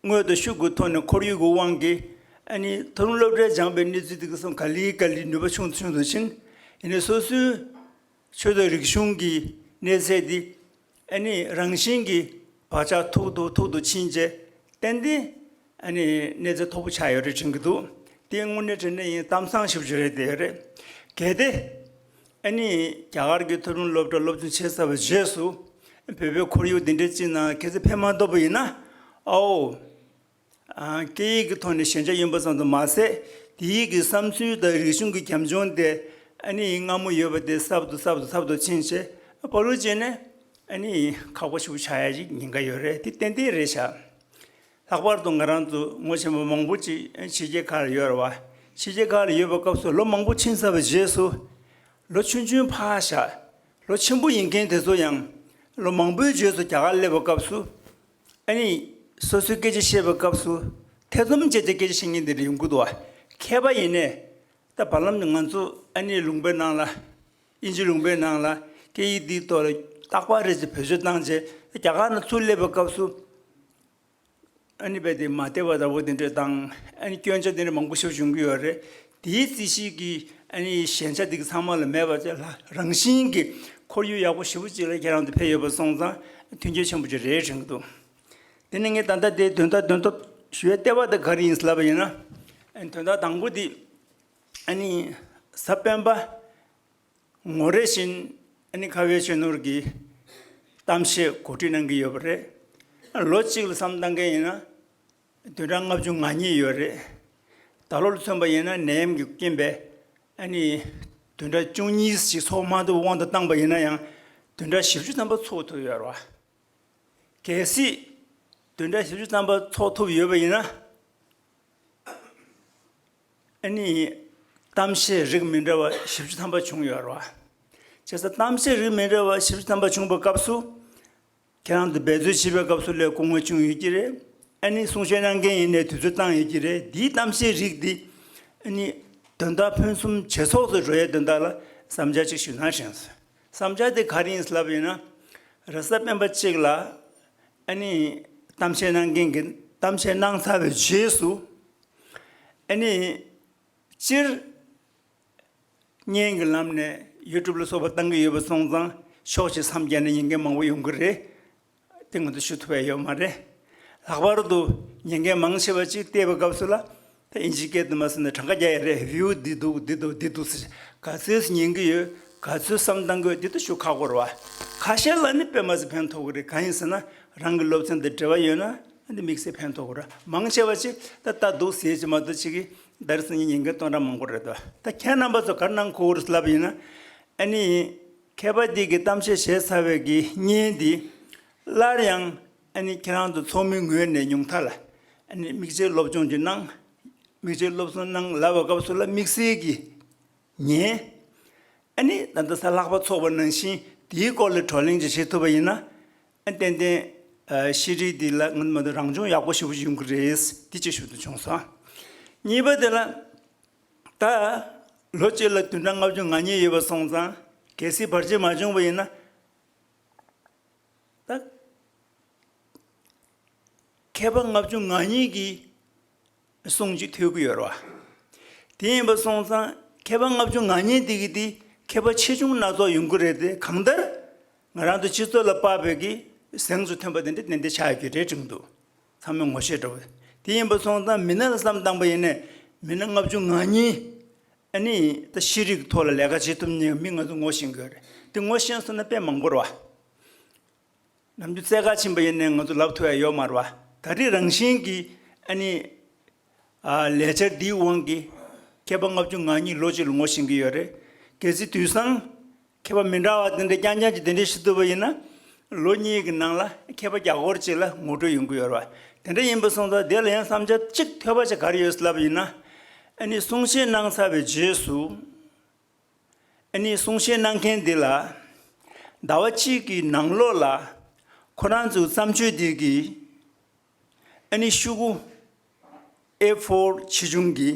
དངོས་དང་ཤུགས་ཀྱི་ཐོག་ནས་ཁོར་ཡུག་གི་དབང་གིས། ཨ་ནི་མཐོ་རིམ་སློབ་གྲྭས་སྦྱངས་པའི་གནས་ཚུལ་དེ་ག་སོང་ག་ལེ་ག་ལེ་ནུས་པ་ཆུང་དུ་ཆུང་དུ་ཕྱིན། ཡིན་ནའི་སོ་སོའི་ཆོས་དང་རིག་གཞུང་གི་གནས་ཚད་འདི་ཨ་ནི་རང་བཞིན་གྱིས་བག་ཆགས་མཐུག་ཏུ་མཐུག་ཏུ་ཕྱིན་བྱས། ཏན་ཏན་ཨ་ནི་གནས་ཚད་མཐོ་པོ་ཆགས་ཡོད་རེད་དྲན་གྱི་འདུག་དེ་དངོས་གནས་དྲང་གནས་ཡིན། གཏམ་བཟང་ཞེ་པོ་ཅིག་རེད་དེ་ཡོད་རེད། གལ་ཏེ། ཨ་ནི་རྒྱ་གར་གྱི་མཐོ་རིམ་སློབ་གྲྭ་སློབ་སྦྱོང་བྱས་ཚར་བའི་རྗེས་སུ། བོད་པའི་ཁོར་ཡུག་འདི་འདྲའི་ཅིག་ནང་གལ་སྲིད་ཕེབས་མ་ཐུབ་པ་ཡིན་ན། ཨའོ། ཨ་སྐད་ཡིག་གི་ཐོག་ནས་ཞན་ཆ་ཡིན་པ་ཙམ་དུ་མ་ཟད། དེའི་གི་བསམ་ཚུལ་དང་རིག་གཞུང་གི་རྒྱབ་ལྗོངས་དེ་ཨ་ནི་སྔ་མོ་ཡོད་པ་དེ་གསར་དུ་གསར་དུ་གསར་དུ་ཕྱིན་བྱས། བར་དུ་བྱས་ནས་ཨ་ནི་ཁག་པོ་ཞིག་ཆགས་ཡ་ཞིག་ཉེན་ཁ་ཡོད་རེད། དེ་ཏན་ཏན་རེད་ཤག་ལྷག་པར་དུ་ང་རང་ཚོ་ངོ་ཆེན་པོ་མང་པོ་ཅིག་ཕྱི་རྒྱལ་ཁག་ལ་ཡོད་རེད་བ། ཕྱི་རྒྱལ་ཁག་ལ་ཡོད་པའི་སྐབས་སུ་ལོ་མང་པོ་ཕྱིན་ཚར་བའི་རྗེས་སུ། ལོ་ཆུང་ཆུང་ཕར་བཞག་ལོ་ཆེན་པོ་ཡིན་མཁན་དེ་ཚོ་ཡང་ལོ་མང་པོའི་རྗེས་སུ་རྒྱ་གར་སླེབས་པའི་སྐབས་སུ། ཨ་ནི་སོ་སོའི་སྐད་ཆ་བཤད་པའི་སྐབས་སུ་ཐེ་ཚོམ་བཅད་དེ་སྐད་ཆ་བཤད་མཁན་དེ་འདྲ་ཡོང་གི་འདུག་བ། མཁས་པ་ཡིན་ནའི། ད་བར་ལམ་དུ་ང་ཚོ་ཨ་ནི་ལུང་པའི་ནང་ལ། དབྱིན་ཇི་ལུང་པའི་ནང་ལ་སྐད་ཡིག་འདིའི་ཐོག་ལ་རྟག་པར་རེ་ཞིག་བེད་སྤྱོད་བཏང་རྗེས། རྒྱ་གར་ནང་ཚུར་སླེབས་པའི་སྐབས་སུ་ ཨ་ནི་རྦད་དེ་མ་བདེ་བ་འདྲ་བོ་དེ་འདྲ་དང་ཨ་ནི་སྐྱོན་ཆ་དེ་འདྲ་མང་པོ་ཞིག་བྱུང་གི་ཡོད་རེད། དེའི་རྩིས་གཞི་གི་ཨ་ནི་ཞན་ཆ་དེ་གི་ཚང་མ་ལ་མེད་པ་བྱས་ལ་རང་བཞིན་གྱི་ཁོར་ཡུག་ཡག་པོ་ཞེ་པོ་ཅིག་ལ་ཁྱེད་རང་ཚོ་ཕེབས་ཡོད་པ་སོང་ཙང་མཐུན་རྐྱེན་ཆེན་པོ་ཅིག་རེད་དྲན་གྱི་འདུག་དེ་ནས་ངས་ད་ལྟ་དེ་དོན་དག་དོན་དག་ཞུ་ཡའི་ལྟེ་བ་དེ་ག་རེ་ཡིན་ཟེར་ལབ་པ་ཡིན་ན། ཨ་ནི་དོན་དག་དང་པོ་དེ་ཨ་ནི་གཟའ་སྤེན་པ་ངོ་རེ་བཞིན་ཨ་ནི་ཁ་བའི་ཆོས་ནོར་གྱིས་གཏམ་བཤད་གོ་སྒྲིག་གནང་གི་ཡོད་པ་རེད། ལོ་གཅིག་ལ་བསམ་བཏང་མཁན་ཡིན་ན་བདུན་ཕྲག་ལྔ་བཅུ་ང་གཉིས་ཡོད་རེད། ད་ལོ་ལ་མཚོན་པ་ཡིན་ན་ནད་ཡམས་ཀྱི་རྐྱེན་པས་ཨ་ནི་བདུན་ཕྲག་བཅུ་གཉིས་ཤིག་ཚོགས་མ་ཐུབ་དབང་དུ་བཏང་པ་ཡིན་ན་ཡང་བདུན་ཕྲག་བཞི་བཅུ་ཐམ་པ་ཚོགས་ཐུབ་ཡོད་རེད་བ། གལ་སྲིད་བདུན་ཕྲག་བཞི་བཅུ་ཐམ་པ་ཚོགས་ཐུབ་ཡོད་པ་ཡིན་ན། ཨ་ནི་གཏམ་བཤད་རིགས་མི་འདྲ་བ་བཞི་བཅུ་ཐམ་པ་བྱུང་ཡོད་རེད་བ། བྱས་ཙང་གཏམ་བཤད་རིགས་མི་འདྲ་བ་བཞི་བཅུ་ཐམ་པ་བྱུང་བའི་སྐབས་སུ། ཁྱེད་རང་ཚོ་འབད་རྩོལ་བྱེད་པའི་སྐབས་སུ་ལས་སྐུ་ངོ་བྱུང་ཡོད་ཀྱི་རེད། ཨ་ནི་གསུང་བཤད་གནང་མཁན་ཡིན་ནའི་དུས་ཚོད་བཏང་ཡོད་ཀྱི་རེད། འདིའི་གཏམ་བཤད་རིགས་འདི་ཨ་ནི་དོན་དག་ཕུན་སུམ་ཇེ་ཚོགས་སུ་འགྲོ་ཡའི་དོན་དག་ལ་བསམ་འཆར་ཅིག་ཞུ་ན་དྲན་སོང་། བསམ་འཆར་དེ་ག་རེ་ཡིན་ལབ་ཡིན་ན། རེས་གཟའ་སྤེན་པ་གཅིག་ལ་ཨ་ནི་གཏམ་བཤད་གནང་མཁན་གྱིས་གཏམ་བཤད་གནང་ཚར་བའི་རྗེས་སུ་ཨ་ནི་སྤྱིར་བརྙན་གྱི་ལམ་ནས་ཡུ་ཊུབ་ལ་སོགས་པ་བཏང་གི་ཡོད་པ་སོང་ཙང་ཕྱོགས་གཅིག་མཚམས་བརྒྱབ་ནས་ཉན་མཁན་མང་པོ་ཡོང་གི་རེད། དེ་ང་ཚོ་ཞུ་ཐུབ་ཡ་ཡོད་མ་རེད། ལྷག་པར་དུ་ཉན་མཁན་མང་ཆེ་བ་ཅིག་བལྟས་པའི་སྐབས་སུ་ལ་ད་ཨིན་ཇི་སྐད་དུ་མ་ཟེར་ན་གྲངས་ཀ་རྒྱག་ཡ་རེད། བིའུ་འདི་འདུག་འདི་འདུག་འདི་འདུག་ཟེར་ག་ཚོད་ཉན་གི་ཡོད། ག་ཚོད་བསམ་བཏང་གི་ཡོད། འདི་ད་ཞུ་ཁག་པོ་རེད་བ། ཁ་ཤས་ལ་ནི་དཔེ་མ་སྲིད་ཕན་ཐོགས་གི་རེད། གང་ཡིན་ཟེར་ན་རང་གི་སློབ་ཚན་དང་འབྲེལ་བ་ཡོད་ན་འདི་དམིགས་བསལ་ཕན་ཐོགས་གི་རེད། མང་ཆེ་བ་ཅིག་ད་ལྟ་འདུག་ཟེར་གྱི་མ་གཏོགས་ཅིག་གིས་ད་རེས་སང་ཉིན་ཉན་མཁན་སྟོང་ཕྲག་མང་པོ་རེད་དོ། ད་ཁྱེད་རྣམ་པ་ཚོ་ག་རེ་གནང་དགོས་རེད་ལབ་ཡིན་ན། ཨ་ནི་མཁས་པ་འདི་གིས་གཏམ་བཤད་བྱས་ཚར་བའི་གི་བརྙན་འདི་སླར་ཡང་ཨ་ནི་ཁྱེད་རང་ཚོ་ཚོགས་མིའི་ངོས་ནས་ཉུང་མཐའ་ལ་ཨ་ནི་དམིགས་བྱའི་སློབ་སྦྱོང་ཅིག་གནང་། དམིགས་བྱའི་སློབ་སྦྱོང་གནང་ལབ་པའི་སྐབས་སུ་ལ་དམིགས་བསལ་གྱི་ཉན། ཨ་ནི་ད་ལྟ་གཟའ་ལྷག་པ་ཚོགས་པ་ནང་བཞིན་དེའི་སྐོར་ལ་བགྲོ་གླེང་ཅིག་བྱེད་ཐུབ་པ་ཡིན་ན། ཨ་ཏན་ཏན་ཨ་ཤེས་རིག་འདི་ལ་ང་ཚོ་མ་གཏོགས་རང་སྦྱོང་ཡག་པོ་ཞེ་པོ་ཅིག་ཡོང་གི་རེད། འདི་གཅིག་ཞུ་འདོད་བྱུང་སོང་། གཉིས་པ་དེ་ལ་ད་ལོ་གཅིག་ལ་བདུན་ཕྲག་ལྔ་བཅུ་ང་གཉིས་ཡོད་པ་སོང་ཙང་གལ་སྲིད་བར་ཆད་མ་བྱུང་བ་ཡིན་ན། ད་མཁས་པ་ལྔ་བཅུ་ང་གཉིས་ཀྱི་གསུང་ཅིག་ཐོས་ཀྱི་ཡོད་རེད་བ། དེ་ཡིན་པ་སོང་ཙང་མཁས་པ་ལྔ་བཅུ་ང་གཉིས་དེ་གི་དེ་མཁས་པ་ཆེ་ཆུང་སྣ་ཚོགས་ཡོང་གི་རེད་དེ། གང་ལྟར་ང་རང་ཚོ་སྤྱི་ཚོགས་ལ་དཔག་པའི་གི་གཟེངས་སུ་ཐོན་པ་དེ་འདྲ་ཏན་ཏན་ཆགས་ཡོད་ཀྱི་རེད་དྲན་གྱི་འདུག་ཚང་མས་ངོ་ཤེས་འདྲ་བོ། དེ་ཡིན་པ་སོང་ཙང་མི་སྣ་ལ་བསམ་བཏང་པ་ཡིན་ནའི་མི་སྣ་ལྔ་བཅུ་ང་གཉིས་ཨ་ནི་ད་ཤེས་རིག་ཐོག་ལ་ལས་ཀ་བྱེད་ཐུབ་མཁན་མི་ང་ཚོ་ངོ་ཤེས་ཀྱི་ཡོད་རེད། དེ་ངོ་ཤེས་སོང་ན་དཔེ་མང་པོ་རེད་བ། ནམ་རྒྱུན་རྩེད་གར་ཕྱིན་པ་ཡིན་ནའི་ང་ཚོ་ལབ་ཐུབ་ཡ་ཡོད་མ་རེད་བ། ད་རེས་རང་བཞིན་གྱིས་ཨ་ནི་ཨ་ལས་འཆར་འདིའི་དབང་གིས་མཁས་པ་ལྔ་བཅུ་ང་གཉིས་ལོ་གཅིག་ལ་ངོ་ཤེས་ཀྱི་ཡོད་རེད། གལ་སྲིད་དུས་སང་མཁས་པ་མི་འདྲ་བ་དེ་འདྲ་རྐྱང་རྐྱང་གིས་དེ་འདྲ་ཞུ་ཐུབ་པ་ཡིན་ན། ལོ་གཉིས་ཀྱི་ནང་ལ་མཁས་པ་བརྒྱ་སྐོར་ཅིག་ལ་ངོ་སྤྲོད་ཡོང་གི་ཡོད་རེད་བ། དེ་འདྲ་ཡིན་པ་སོང་ཙང་དེ་ལ་ཡང་བསམ་འཆར་གཅིག་ཐོས་པ་ཅིག་ག་རེ་ཡོད་ལབ་ཡིན་ན། ཨ་ནི་གསུང་བཤད་གནང་ཚར་བའི་རྗེས་སུ། ཨ་ནི་གསུང་བཤད་གནང་མཁན་འདི་ལ་ཟླ་བ་གཅིག་གི་ནང་ལོགས་ལ་ཁོ་རང་ཚོའི་བརྩམས་ཆོས་འདི་གི་ཨ་ནི་ཤོག་གུ་ཨེ་ཕོར་ཆེ་ཆུང་གི་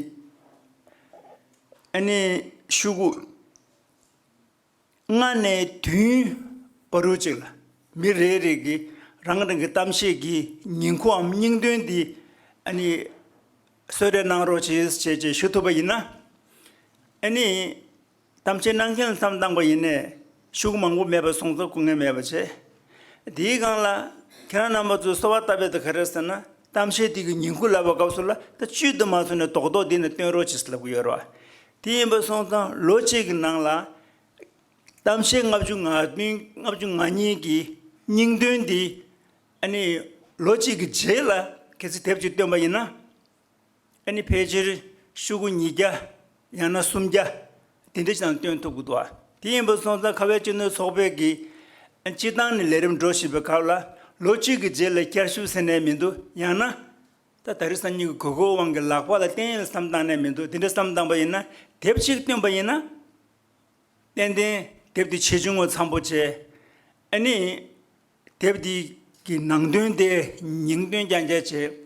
ཨ་ནི་ཤོག་གུ་ལྔ་ནས་བདུན་བར་དུ་ཅིག་ལ་མི་རེ་རེ་གིས་རང་རང་གི་གཏམ་བཤད་ཀྱི་ཉིང་ཁུའམ་སྙིང་དོན་འདི་ཨ་ནི་གསོལ་རས་གནང་རོགས་བྱེད་ཅེས་ཅེས་ཞུ་ཐུབ་པ་ཡིན་ན། ཨ་ནི་གཏམ་བཤད་གནང་མཁན་ལ་བསམ་བཏང་པ་ཡིན་ནའི་ཤོག་གུ་མང་པོ་མེད་པ་སོང་ཙང་སྐུ་ངལ་མེད་པ་བྱས། དེའི་སྒང་ལ་ཁྱེད་རང་རྣམ་པ་ཚོས་གསོལ་བ་བཏབ་པའི་དེ་ག་རེ་ཟེར་ན། གཏམ་བཤད་དེ་གི་ཉིང་ཁུ་ལབ་པའི་སྐབས་སུ་ལ་ད་བཅུད་དུ་མ་སོང་ནས་རྡོག་རྡོག་འདི་ནས་སྟོན་རོགས་བྱེད་ཟེར་ལབ་གི་ཡོད་རེད་བ། དེ་ཡིན་པ་སོང་ཙང་ལོ་གཅིག་གི་ནང་ལ་གཏམ་བཤད་ལྔ་བཅུ་ང་བདུན་ལྔ་བཅུ་ང་གཉིས་ཀྱི་སྙིང་དོན་འདི་ཨ་ནི་ལོ་གཅིག་གི་རྗེས་ལ་གལ་སྲིད་དེབ་ཅིག་བཏོན་པ་ཡིན་ན། ཨ་ནི་ཕལ་ཆེར་ཤོག་གུ་ཉིས་བརྒྱ་ཡང་ན་སུམ་བརྒྱ་དེ་འདྲ་ཞིག་ནང་སྟོན་ཐུབ་ཀྱི་འདུག་དེ་ཡིན་པ་སོང་ཙང་ཁ་བའི་སྤྱི་ནོར་ཚོགས་པའི་གི་སྤྱི་བཏང་ནས་ལས་རིམ་འགྲོ་བཞིན་པའི་སྐབས་ལ་ལོ་གཅིག་གི་རྗེས་ལ་བསྐྱར་ཞིབ་ཟེར་ནས་མི་འདུག་ཡང་ན་ད་ད་རེས་སང་ཉིན་གྱི་དགོས་མཁོའི་དབང་གིས་ལག་པ་ལ་བརྟེན་ཡས་བསམ་བཏང་ནས་མི་འདུག་དེ་འདྲ་བསམ་བཏང་པ་ཡིན་ན་དེབ་ཅིག་བཏོན་པ་ཡིན་ན། ཏན་ཏན་དེབ་དེ་ཆེ་ཆུང་ངོ་འཚམ་པོ་བྱས། ཨ་ནི་དེབ་དེ་གི་ནང་དོན་དེ་ཉིང་དོན་རྐྱང་རྐྱང་བྱས།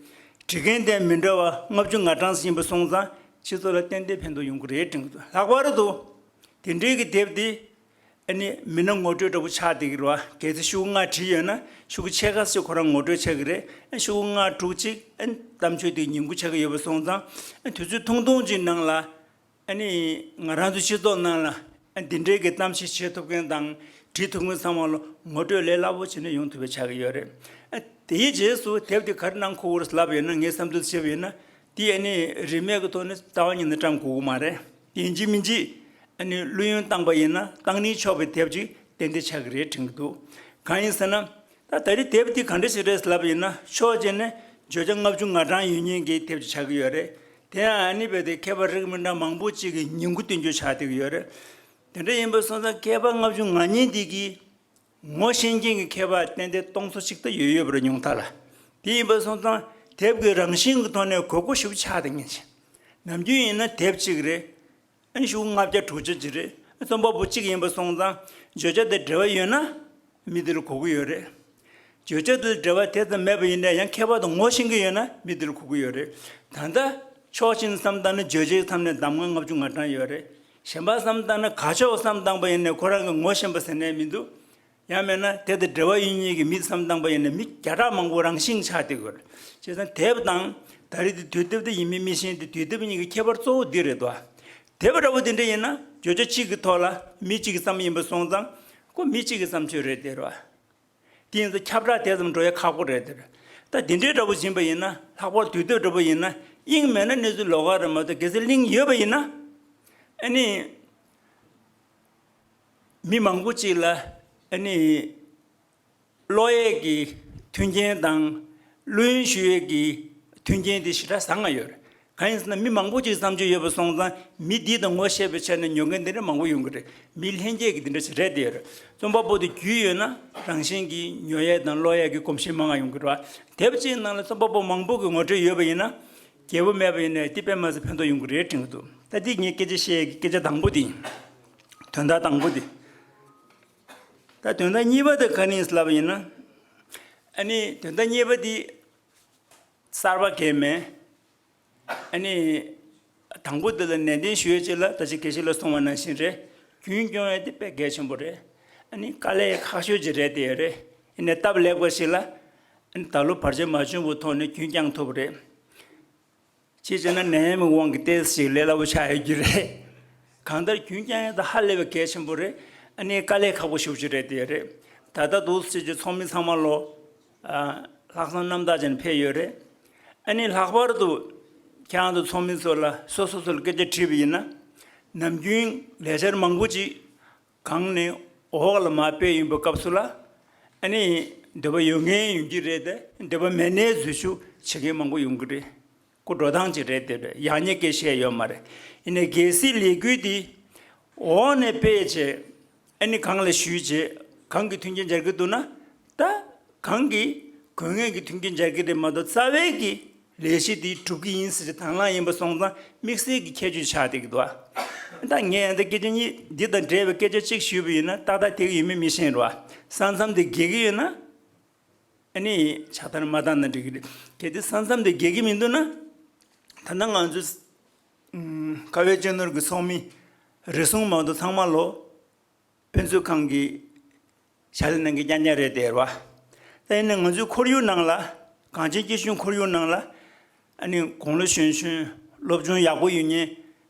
འབྲི་མཁན་དེ་མི་འདྲ་བ་ལྔ་བཅུ་ང་གྲངས་ཤིག་ཡིན་པ་སོང་ཙང་སྤྱི་ཚོགས་ལ་ཏན་ཏན་ཕན་ཐོགས་ཡོང་གི་རེད་དྲན་གྱི་འདུག་ལྷག་པར་དུ་དེ་འདྲའི་གི་དེབ་དེ་ ཨ་ནི་མི་སྣ་ངོ་སྤྲོད་འདྲ་པོ་ཆགས་བསྡད་ཀྱི་རེད་བ། གལ་སྲིད་ཤོག་གུ་ལྔ་བྲིས་ཡོད་ན་ཤོག་གུ་ཕྱེད་ཀ་ཙམ་ཁོ་རང་ངོ་སྤྲོད་ཆགས་ཀྱི་རེད། ཨ་ཤོག་གུ་ལྔ་དྲུག་ཅིག་ཨ་གཏམ་ཤོད་དེ་ཉིང་ཁུ་ཆགས་ཀྱི་ཡོད་པ་སོང་ཙང་། ཨ་དུས་ཚོད་ཐུང་ཐུང་ཅིག་ནང་ལ། ཨ་ནི་ང་རང་ཚོ་སྤྱི་ཚོགས་ནང་ལ་ཨ་འདི་འདྲའི་གི་གཏམ་བཤད་བྱེད་ཐུབ་མཁན་དང་བྲིས་ཐུབ་མཁན་ཚང་མ་ལ་ངོ་སྤྲོད་ལས་སླ་པོ་བྱས་ནས་ཡོང་ཐུབ་པ་ཆགས་ཀྱི་ཡོད་རེད། ཨ་དེའི་རྗེས་སུ་དེབ་དེ་ག་རེ་གནང་དགོས་ཀྱི་རེད་ལབ་ཡོད་ན། ངས་བསམ་ཚུལ་བྱས་པ་ཡིན་ན། དེ་ཨ་ནི་རིན་མེད་ཀྱི་ཐོག་ནས་རྩ་བ་ཉིད་ནས་བཀྲམ་དགོས་ཀྱི་མ་རེད། ཡིན་གཅིག་མིན་གཅིག་ཨ་ནི་བླུ་ཡོན་བཏང་པ་ཡིན་ན་བཏང་ནི་ཆོག་པའི་དེབ་ཅིག་ཏན་ཏན་ཆགས་ཀྱི་རེད་དྲན་གྱི་འདུག་གང་ཡིན་ཟེར་ན། ད་ད་རེས་དེབ་འདི་ག་འདྲ་ཞིག་རེད་ལབ་ཡིན་ན། ཕྱོགས་གཅིག་ནས་བརྗོད་བྱ་ལྔ་བཅུ་ང་གྲངས་ཡོད་མཁན་གྱི་དེབ་ཅིག་ཆགས་ཀྱི་ཡོད་རེད། དེ་ཡང་ཨ་ནི་རྦད་དེ་མཁས་པ་རིགས་མི་འདྲ་མང་པོ་ཅིག་གིས་ཉིང་ཁུ་སྟོན་རྒྱུ་ཆགས་བསྡད་ཀྱི་ཡོད་རེད། དེ་འདྲ་ཡིན་པ་སོང་ཙང་མཁས་པ་ལྔ་བཅུ་ང་གཉིས་འདི་གིས་ངོ་ཤེས་མཁན་གྱི་མཁས་པ་ཏན་ཏན་སྟོང་ཚོ་གཅིག་ལྟ་ཡོད་ཡོད་པ་རེད་ཉུང་མཐའ་ལ། དེ་ཡིན་པ་སོང་ཙང་དེབ་ཀྱི་རང་བཞིན་གྱི་ཐོག་ནས་དགོས་མཁོ་ཞེ་པོ་ཆགས་བསྡད་མཁན་ཅིག་ནམ་རྒྱུན་ཡིན་ན་དེབ་གཅིག་རེད། ཨ་ནི་ཤོག་གུ་ལྔ་བརྒྱ་དྲུག་བརྒྱ་ཅིག་རེད། རྩོམ་པ་པོ་གཅིག་ཡིན་པ་སོང་ཙང་བརྗོད་བྱ་དང་འབྲེལ་བ་ཡོད་ན་མི་དེ་ལ་གོ་གི་ཡོད་རེད། བརྗོད་བྱ་དེ་ལ་འབྲེལ་བ་དེ་ཙམ་མེད་པ་ཡིན་ན་ཡང་མཁས་པ་དང་ངོ་ཤེས་ཀྱི་ཡོད་ན་མི་དེ་ལ་གོ་གི་ཡོད་རེད། ད་ལྟ་ཕྱོགས་གཅིག་ནས་བསམ་བཏང་ན་བརྗོད་བྱའི་མཚམས་ནས་གདམས་ངག་ལྔ་བཅུ་ང་གྲངས་ཡོད་རེད། གཞན་པ་བསམ་བཏང་ན་ག་ཕྱོགས་བསམ་བཏང་པ་ཡིན་ན་ཁོ་རང་གི་ངོ་ཤེས་པ་ཟེར་ནས་མི་འདུག་ཡང་མིན་ན་དེ་དང་འབྲེལ་བ་ཡོད་མཁན་གྱི་མི་བསམ་བཏང་པ་ཡིན་ན་མི་བརྒྱ་ཕྲག་མང་པོ་རང་བཞིན་ཆགས་བསྡད་ཀྱི་ཡོད་རེད། བྱས་ཙང་དེབ་དང་ད་རེས་དེ་དུས་དེབ་དེ་ཡིན་མིན་མི་ཤེས་ཏེ། དུས་དེབ་གཉིས་ཀྱི་ཁྱད་པར་གཙོ་བོ་འདི་རེད་དོ། དེབ་འདྲ་པོ་དེ་འདྲ་ཡིན་ན་བརྗོད་བྱ་གཅིག་གི་ཐོག་ལ་མི་གཅིག་གིས་བརྩམས་ཡིན་པ་སོང་ཙང་ཁོ་མི་གཅིག་གི་བརྩམས་ཆོས་རེད་དེ་རེད་བ། དེ་ཡིན་ཙང་ཁྱབ་བསྒྲགས་དེ་ཙམ་འགྲོ་ཡ་ཁག་པོ་རེད་དེ་རེད། ད་དེ་འདྲའི་འདྲ་པོ་ཡིན་པ་ཡིན་ན། ལྷག་པར་དུས་དེབ་འདྲ་པོ་ཡིན་ན་དབྱིངས་མེད་ན་གནས་ཚུལ་ལོགས་ཀ་རེད་མ་གཏོགས། གལ་སྲིད་གླེང་ཡོད་པ་ཡིན་ན་ཨ་ནི་མི་མང་པོ་ཅིག་ལ་ཨ་ནི་ཀློག་ཡས་ཀྱི་མཐུན་རྐྱེན་དང་བླུ་ཡོན་ཞུ་ཡས་ཀྱི་མཐུན་རྐྱེན་དེ་ཞེ་དྲག་བཟང་ང་ཡོད་རེད། གང་ཡིན་ཟེར་ན་མི་མང་པོ་ཅིག་བརྩམས་ཆོས་ཡོད་པ་སོང་ཙང་མི་འདི་དང་ངོ་ཤེས་པའི་ཆ་ནས་ཉོ་མཁན་དེ་འདྲ་མང་པོ་ཡོང་གི་རེད། མི་ལྷན་སྐྱེས་ཀྱི་དེ་འདྲ་ཞིག་རེད་དེ་ཡོད་རེད། རྩོམ་པ་པོ་དེ་རྒྱུས་ཡོད་ན་རང་བཞིན་གྱིས་ཉོ་ཡས་དང་ཀློག་ཡས་ཀྱི་གོམས་གཤིས་མང་ང་ཡོང་གི་རེད་བ། དེབ་ཅིག་ནང་ལ་རྩོམ་པ་པོ་མང་པོ་གི་ངོ་སྤྲོད་ཡོད་པ་ཡིན་ན་རྒྱས་པོ་མེད་པ་ཡིན་ན་དེ་དཔེ་མ་སྲིད་ཕན་ཐོགས་ཡོང་གི་རེད་དྲན་གྱི་འདུག་ད་འདི་ངས་སྐད་ཆ་བཤད་ཡས་ཀྱི་སྐད་ཆ་དང་པོ་དེ་ཡིན། དོན་དག་དང་པོ་དེ། ད་དོན་དག་གཉིས་པ་དེ་ག་རེ་ཡིན་ལབ་པ་ཡིན་ན། ཨ་ནི་དོན་དག་གཉིས་པ་དེ་གསར་པ་གང་ཡང་མེད། ཨ་ནི་དང་པོ་དེ་ལ་ནན་ཏན་ཞུ་ཡས་ཅིག་ལ་ད་ཅི་དགེ་བཤེས་ལགས་གསུངས་པ་ནང་བཞིན་རེད། རྒྱུན་སྐྱོང་ཡས་དེ་དཔེ་གལ་ཆེན་པོ་རེད། ཨ་ནི་དཀའ་ལས་ཁག་ཤོས་ཅིག་རེད་དེ་ཡོད་རེད། ཡིན་ནའི་སྟབས་ལེགས་པ་ཞིག་ལ་ཨ་ནི་ད་ལོ་བར་ཆད་མ་བྱུང་བའི་ཐོག་ནས་རྒྱུན་བསྐྱང་ཐུབ་པ་རེད། གཅིག་བྱས་ན་ནད་ཡམས་ཀྱི་དབང་གིས་ཏོག་ཙམ་ལས་སླ་པོ་ཆགས་ཡོད་ཀྱི་རེད། གང་ལྟར་རྒྱུན་བསྐྱང་ཡས་དེ་ཧ་ལས་པའི་གལ་ཆེན་པོ་རེད། ཨ་ནི་དཀའ་ལས་ཁག་པོ་ཞེ་པོ་ཅིག་རེད་དེ་རེད། ད་ལྟ་འདུག་སེ་བྱས་ཚོགས་མི་ཚང་མ་ལོ། ཨ། ལྷག་བསམ་རྣམ་དག་ཅན་ཕེབས་ཡོད་རེད། ཨ་ནི་ལྷག་པར་དུ་ཁྱེད་རང་ཚོ་ཚོགས་མི་ཚོ་ལ་སོ་སོ་སོ་ལ་སྐད་ཆ་དྲིས་པ་ཡིན་ན། ནམ་རྒྱུན་ལས་འཆར་མང་པོ་ཅིག་གང་ནས་འོག་ལ་མར་སྤེལ་ཡོང་པའི་སྐབས་སུ་ལ། ཨ་ནི་འདོད་པ་ཡོད་མཁན་ཡོང་གི་རེད་དེ། འདོད་པ་མེད་ནའི་འཛུལ་ཞུགས་བྱེད་མཁན་མང་པོ་ཡོང་གི་རེད། ཀོ་འགྲོ་སྟངས་ཅིག་རེད་དེ། ཡག་ཉེས་སྐད་བཤད་ཡོད་མ་རེད། ཡིན་ནའི་གལ་སྲིད་ལས་འགུལ་འདི་འོག་ནས་སྤེལ་བྱས། ཨ་ནི་གང་ལ་ཞུས་བྱས་གང་གི་མཐུན་རྐྱེན་སྦྱར་གྱི་འདུག་ན། ད་གང་གི་དགོས་ངེས་ཀྱི་མཐུན་རྐྱེན་སྦྱར་གྱི་རེད་མ་གཏོགས་རྩ་བའི་གི་ལས་གཞི་འདི་སྒྲུབ་ཀྱི་ཡིན་ཟེར་དང་བླངས་ཡིན་པ་སོང་ཙང་དམིགས་བསལ་གྱི་ཁྱད་ཆོས་ཆགས་བསྡད་ཀྱི་འདུག་ཨ། ད་ངས་ཡང་ད་སྐད་ཆ་གཉིས་འདི་དང་འབྲེལ་བའི་སྐད་ཆ་གཅིག་ཞུས་པ་ཡིན་ན་ཏག་ཏག་འགྲིག་གི་ཡོད་མེད་མི་ཤེས་རོ། ས་མཚམས་དེ་འགལ་གྱི་ཡོད་ན། ཨ་ནི་ཕྱག་བསྟར་མ་བཏང་ན་འགྲིག་གི་རེད། གལ་ཏེ་ས་མཚམས་དེ་འགལ་གྱི་མི་འདུག་ན། ད་ལྟ་ང་ཚོས་ཀ་བའི་གཅེས་ནོར་གྱི་ཚོགས་མི་རེ་ཟུང་མ་གཏོགས་ཚང་མ་ལོ། དཔེ་མཛོད་ཁང་གི་ཕྱག་ལས་གནང་མཁན་རྐྱང་རྐྱང་རེད་དེ་རེད་བ། ད་ཡིན་ན་ང་ཚོའི་ཁོར་ཡུག་ནང་ལ། གངས་ཅན་སྐྱིད་གཤོངས་ཁོར་ཡུག་ནང་ལ། ཨ་ནི་དགུང་ལོ་གཞོན་གཞོན་སློབ་སྦྱོང་ཡག་པོ་ཡོད་མཁན་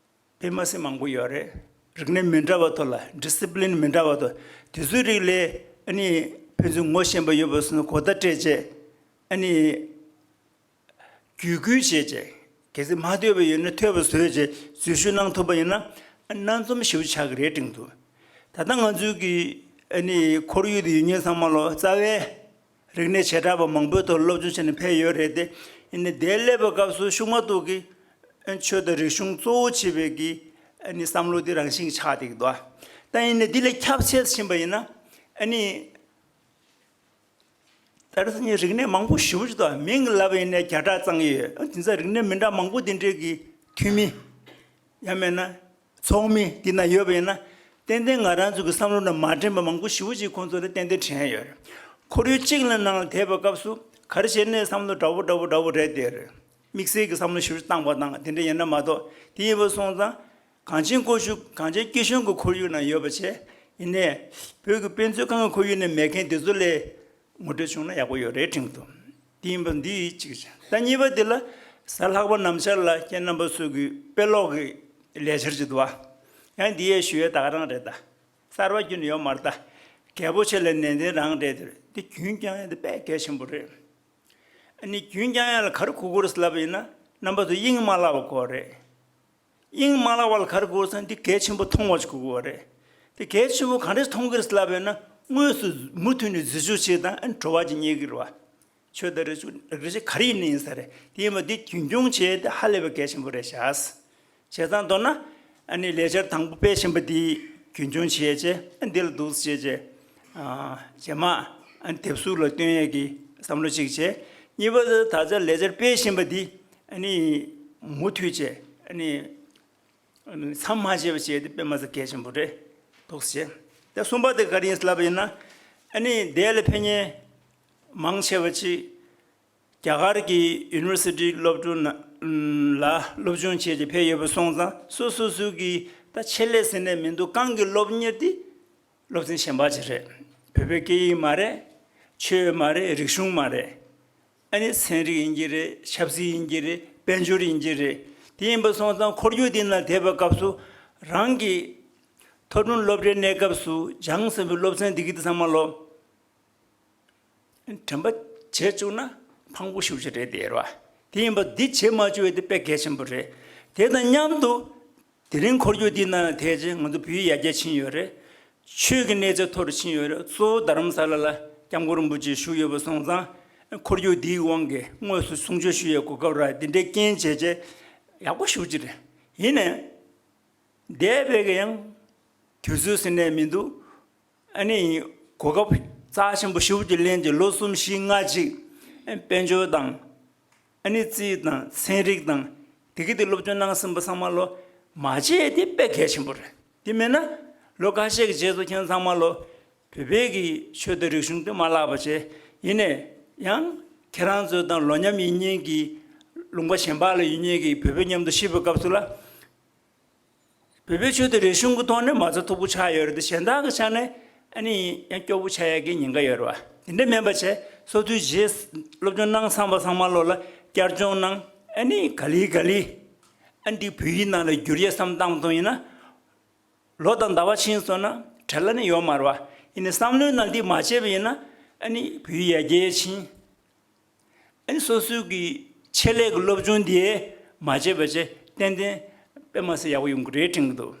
དཔེ་མ་སྲིད་མང་པོ་ཡོད་རེད། རིག་གནས་མི་འདྲ་བ་ཐོག་ལ་ཌི་སི་པི་ལིན་མི་འདྲ་བ་ཐོག་དེ་ཚོའི་རིགས་ལས་ཨ་ནི་ཕན་ཚུན་ངོ་ཤེས་པ་ཡོད་པ་སོང་ན་གོ་བརྡ་སྤྲད་བྱས། ཨ་ནི་བརྒྱུད་སྐུལ་བྱས་བྱས། གལ་སྲིད་མ་ཐོས་པ་ཡོད་ན་ཐོས་པ་བཟོས་བྱས་འཛུལ་ཞུགས་གནང་ཐུབ་པ་ཡིན་ན་སྣ་འཛོམས་ཞེ་པོ་ཆགས་ཀྱི་རེད་དྲན་འདུག་ད་ལྟ་ང་ཚོའི་གི་ཨ་ནི་ཁོར་ཡུག་དེ་ཡོད་མཁན་ཚང་མ་ལོ་རྩ་བའི་རིག་གནས་བྱེ་བྲག་པ་མང་པོའི་ཐོག་སློབ་སྦྱོང་བྱས་ནས་ཕེབས་ཡོད་རེད་དེ། ཡིན་ནའི་དེར་སླེབས་པའི་སྐབས་སུ་ཤུགས་མ་གཏོགས་ཀྱི་ཨ་ཆོས་དང་རིག་གཞུང་གཙོ་བོ་བྱེད་པའི་གི་ཨ་ནི་བསམ་བློ་དེ་རང་བཞིན་ཆགས་བསྡད་ཀྱི་འདུག་ད་ཡིན་ནའི་འདི་ལས་ཁྱབ་ཆེ་ཕྱིན་པ་ཡིན་ན་ཨ་ནི། ད་རེས་སང་ཉིན་རིག་གནས་མང་པོ་ཞེ་པོ་ཅིག་འདུག་མིང་ལབ་པ་ཡིན་ནའི་བརྒྱ་ཕྲག་ཙམ་ཡོད། ཨ་དེ་ཚོ་རིག་གནས་མི་འདྲ་མང་པོ་དེ་འདྲས་ཀྱི་འཐུས་མི། ཡང་མིན་ན་ཚོགས་མི་དེ་ན་ཡོད་པ་ཡིན་ན། ཏན་ཏན་ང་རང་ཚོ་གི་བསམ་བློ་ན་མ་འདྲེན་པ་མང་པོ་ཞེ་པོ་ཅིག་ཁོང་ཚོ་ལ་ཏན་ཏན་དྲན་ཡོད་རེད། ཁོར་ཡུག་གཅིག་ལ་ནང་ལ་བསྡད་པའི་སྐབས་སུ་ག་རེ་བྱས་ནའི་བསམ་བློ་འདྲ་པོ་འདྲ་པོ་འདྲ་པོ་རེད་དེ་རེད། དམིགས་བསལ་གྱི་བསམ་བློ་ཞེ་པོ་ཅིག་བཏང་པ་དང་དེ་འདྲ་ཡིན་ན་མ་གཏོགས། དེ་ཡིན་པ་སོང་ཙང་། གངས་ཅན་ཀོ་ཤུ་གངས་ཅན་སྐྱིད་གཤོངས་ཀྱི་ཁོར་ཡུག་ནང་ཡོད་པ་བྱས། ཡིན་ནའི་བོད་ཀྱི་དཔེ་མཛོད་ཁང་གི་ཁོར་ཡུག་ནས་མེད་མཁན་དེ་ཚོ་ལས་ངོ་སྤྲོད་བྱུང་ན་ཡག་པོ་ཡོད་རེད་དྲན་གྱི་འདུག་དེ་ཡིན་པ་འདི་གཅིག་བྱས། ད་གཉིས་པ་འདི་ལ་གཟའ་ལྷག་པ་ནམ་ཞར་ལ་ཁྱེད་རྣམ་པ་ཚོ་གི་དཔེ་ཀློག་གི་ལས་འཆར་ཅིག་འདུག་བ། ཡང་འདི་ཡས་ཞུ་ཡས་ད་ག་རང་རེད། ད་གསར་པ་ཁྱོན་ནས་ཡོད་མ་རེད། ད་རྒད་པོ་ཆེ་ལ་ནན་ཏན་རང་རེད། དེ་རེད། འདི་རྒྱུན་སྐྱོང་ཡས་འདི་དཔེ་གལ་ཆེན་པོ་རེད། ཨ་ནི་རྒྱུན་སྐྱོང་ཡས་ལ་ག་རེ་གོ་དགོས་རེད་ལབ་པ་ཡིན་ན། རྣམ་པ་ཚོ་དབྱིངས་མ་བརླག་པ་དགོས་རེད། དབྱིངས་མ་བརླག་པ་ལ་ག་རེ་དགོས་ཟེར་ན། འདི་གལ་ཆེན་པོ་མཐོང་བ་ཞིག་དགོས་ཀྱི་རེད། དེ་གལ་ཆེན་པོ་ག་འདྲས་མཐོང་གི་རེད་ལབ་པ་ཡིན་ན། དངོས་སུ་མུ་མཐུད་ནས་འཛུལ་ཞུགས་བྱེད་དང་། ཨ་ནི་བྲོ་བ་ཅིག་རྙེད་ཀྱི་རེད་བ། ཆོས་དང་རིག་གཞུང་། རིག་གཞུང་ག་རེ་ཡིན་ནའི་ཡིན་ས་རེད། དེ་ཡིན་པ་འདི་རྒྱུན་སྐྱོང་བྱེད་ཡས་དེ་ཧ་ལས་པའི་གལ་ཆེན་པོ་རེད་ཤག་བྱས་ཙང་མདོར་ན། ཨ་ནི་ལས་འཆར་དང་པོ་དཔེ་ཆེན་པོ་འདི་རྒྱུན་སྐྱོང་བྱེད་ཡས་བྱས། ཨ་འདི་ལ་འདུག་སེ་བྱས་བྱས། ཨ་རྗེས་མ་ཨ་ནི་དེབ་གཟུགས་ལ་སྟོན་ཡས་ཀྱི་བསམ་བློ་གཅིག་བྱས། གཉིས་པ་དེ་ད་ཆ་ལས་འཆར་དཔེ་ཆེན་པོ་འདི་ཨ་ནི་མུ་མཐུད་བྱས། ཨ་ནི་མཚམས་མ་བཅད་པ་བྱས་ཏེ་དཔེ་མ་སྲིད་གལ་ཆེན་པོ་རེད་འདུག་ཟེར། དེ་གསུམ་པ་དེ་ག་རེ་ཡིན་ལབ་པ་ཡིན་ན། ཨ་ནི་འདས་ལ་ཕེབས་མཁན་མང་ཆེ་བ་ཅིག་རྒྱ་གར་གྱི་ཡུ་ནི་ཝར་སི་ཊི་སློབ་གྲྭ་ནང་ལ་སློབ་སྦྱོང་བྱས་ཏེ་ཕེབས་ཡོད་པ་སོང་ཙང་། སོ་སོ་སོ་གི་ད་ཆེད་ལས་ཟེར་ནས་མི་འདུག་གང་གི་སློབ་གཉེར་དེ་སློབ་ཚན་གཞན་པ་ཅིག་རེད། བོད་པའི་སྐད་ཡིག་མ་རེད། ཆོས་མ་རེད། རིག་གཞུང་མ་རེད། ཨ་ནི་ཚན་རིག་ཡིན་གྱི་རེད། ཆབ་སྲིད་ཡིན་གྱི་རེད། དཔལ་འབྱོར་ཡིན་གྱི་རེད། དེ་ཡིན་པ་སོང་ཙང་ཁོར་ཡུག་འདི་ནང་བསྡད་པའི་སྐབས་སུ། རང་གི་མཐོ་རིམ་སློབ་གྲྭའི་གནས་སྐབས་སུ་སྦྱངས་ཟིན་པའི་སློབ་ཚན་འདི་གི་དེ་ཚང་མ་ལོ་དྲན་པ་བྱེད་བཅུག་ན་ཕངས་པོ་ཞེ་པོ་ཅིག་རེད་དེ་རེད་བ། དེ་ཡིན་པ་འདི་བྱེད་མ་བཅུག་པ་དེ་དཔེ་གལ་ཆེན་པོ་རེད། དེ་དང་མཉམ་དུ་དེ་རིང་ཁོར་ཡུག་འདི་ནང་ལ་བསྡད་བྱས་ང་ཚོ་བོད་ཡིག་ཡར་རྒྱས་ཕྱིན་ཡོད་རེད། ཆོས་ཀྱི་གནས་ཚད་མཐོ་རུ་ཕྱིན་ཡོད་རེད། གཙོ་བོ་རྡ་རམ་ས་ལ་ལ་སྐྱབས་མགོན་རིན་པོ་ཆེ་བཞུགས་ཡོད་པ་སོང་ཙང་། ཁོར་ཡུག་འདིའི་དབང་གིས་དངོས་སུ་གསུང་ཆོས་ཞུ་ཡའི་གོ་སྐབས་རག། འདི་འདྲའི་རྐྱེན་བྱས་བྱས་ཡག་པོ་ཞེ་པོ་ཅིག་རེད། ཡིན་ནའི་འདས་པའི་གི་ཡང་དུས་ཚོད་ཟེར་ནས་མི་འདུག་ཨ་ནི་གོ་སྐབས་རྩ་ཆེན་པོ་ཞེ་པོ་ཅིག་ལེན་བྱས། ལོ་གསུམ་བཞི་ལྔ་ཅིག་དཔལ་འབྱོར་དང་། ཨ་ནི་རྩིས་དང་ཚན་རིག་དང་དེ་གི་དེ་སློབ་སྦྱོང་གནང་ཟིན་པ་ཚང་མ་ལོ་མ་བརྗེད་དེ་དཔེ་གལ་ཆེན་པོ་རེད། དེ་མེད་ན་ལོ་ཁ་ཤས་ཀྱི་རྗེས་སུ་ཁྱེད་ཚང་མ་ལོ་བོད་པའི་གི་ཆོས་དང་རིག་གཞུང་དེ་མ་བརླག་པ་བྱས། ཡིན་ནའི་ཡང་ཁྱེད་རང་ཚོ་དང་ལོ་མཉམ་ཡིན་མཁན་གྱི་ལུང་པ་གཞན་པ་ལ་ཡོད་མཁན་གྱི་བོད་པ་མཉམ་དུ་གཤིབ་པའི་སྐབས་སུ་ལ། བོད་པའི་ཆོས་དང་རིག་གཞུང་གི་ཐོག་ནས་མ་རྩ་མཐུག་པོ་ཆགས་ཡོད་རེད་དེ། གཞན་དག་གི་ཆ་ནས་ཨ་ནི་ཡང་སྐྱོ་པོ་ཆགས་ཡག་གི་ཉེན་ཁ་ཡོད་རེད་བ། དེ་འདྲ་མིན་པ་བྱས། སོ་སོའི་རྗེས་སློབ་སྦྱོང་གནང་ཚར་བ་ཚང་མ་ལོ་ལ་བསྐྱར་སྦྱོང་གནང་། ཨ་ནི་ག་ལེ་ག་ལེ་ཨ་འདི་བོད་ཡིག་ནང་ལ་བསྒྱུར་ཡས་བསམ་བཏང་བ་ཡིན་ན། ལོ་དང་ཟླ་བ་ཕྱིན་སོང་ན་བྲེལ་བ་ནི་ཡོད་མ་རེད་བ། ཡིན་ནའི་བསམ་བློའི་ནང་འདི་མ་བརྗེད་པ་ཡིན་ན། ཨ་ནི་བོད་ཡིག་ཡར་རྒྱས་ཕྱིན། ཨ་ནི་སོ་སོའི་གི་ཆེད་ལས་ཀྱི་སློབ་སྦྱོང་འདི་མ་བརྗེད་པ་བྱས། ཏན་ཏན་དཔེ་མ་སྲིད་ཡག་པོ་ཡོང་གི་རེད་དྲན་གྱི་འདུག་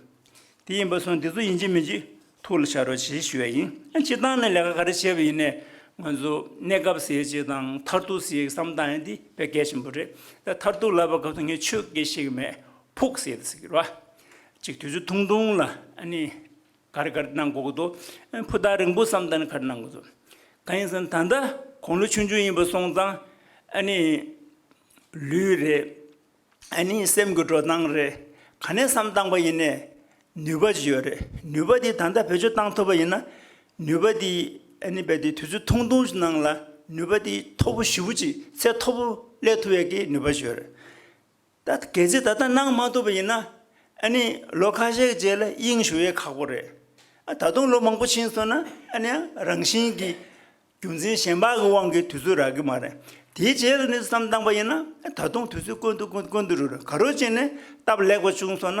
དེ་ཡིན་པ་སོང་། འདི་ཚོ་ཡིན་གཅིག་མིན་གཅིག་ཐུགས་ལ་བཞག་རོགས་བྱེད་ཞུ་ཡ་ཡིན། ཨ་སྤྱིར་བཏང་ནས་ལས་ཀ་ག་རེ་བྱས་པ་ཡིན་ནའི་ང་ཚོ་གནས་སྐབས་ཟེར་ཡ་ཅིག་དང་མཐར་ཐུག་ཟེར་ཡ་བསམ་བཏང་ཡ་འདི་དཔེ་གལ་ཆེན་པོ་རེད། ད་མཐར་ཐུག་ལབ་པའི་སྐབས་སུ་ངས་ཆོས་སྐད་ཤེས་ཀྱི་མེད། ཕུགས་ཟེར་ཡ་ཟེར་གྱི་རེད་བ། ཅིག་དུས་ཚོད་ཐུང་ཐུང་ལ་ཨ་ནི། ག་རེ་ག་རེ་གནང་དགོས་ཀྱི་འདུག་ཕུ་ཐག་རིང་པོ་བསམ་བཏང་ནས་ག་རེ་གནང་དགོས་འདུག་གང་ཡིན་ཟེར་ན། ད་ལྟ་དགུང་ལོ་ཆུང་ཆུང་ཡིན་པ་སོང་ཙང་། ཨ་ནི་ལུས་རེད། ཨ་ནི་སེམས་ཀྱི་འགྲོ་སྟངས་རེད། ག་ནས་བསམ་བཏང་པ་ཡིན་ནའི་ནུས་པ་ཅིག་ཡོད་རེད། ནུས་པ་དེ་ད་ལྟ་བེད་སྤྱོད་བཏང་ཐུབ་པ་ཡིན་ན། ནུས་པ་དེ་ཨ་ནི་རྦད་དེ་དུས་ཚོད་ཐུང་ཐུང་ཞིག་ནང་ལ་ནུས་པ་དེ་མཐོ་པོ་ཞེ་པོ་ཅིག་ཚད་མཐོ་པོ་སླེབས་ཐུབ་ཡས་ཀྱི་ནུས་པ་ཅིག་ཡོད་རེད། ད་གལ་སྲིད་ད་ལྟ་གནང་མ་ཐུབ་པ་ཡིན་ན། ཨ་ནི་ལོ་ཁ་ཤས་ཀྱི་རྗེས་ལ་དབྱིངས་ཞུ་ཡས་ཁག་པོ་རེད། ཨ་ད་དུང་ལོ་མང་པོ་ཕྱིན་སོང་ན། ཨ་ནི་ཡང་རང་བཞིན་གྱི་རྒྱུ་མཚན་གཞན་པ་གི་དབང་གིས་དུས་ཚོད་རག་གི་མ་རེད། དེའི་རྗེས་ལ་ནི་བསམ་བཏང་པ་ཡིན་ན། ཨ་ད་དུང་དུས་ཚོད་དཀོན་དུ་དཀོན་དུ་དཀོན་དུ་འགྲོ་རེད། ག་རེ་བྱས་ནས་སྟབས་ལེགས་པ་བྱུང་སོང་ན།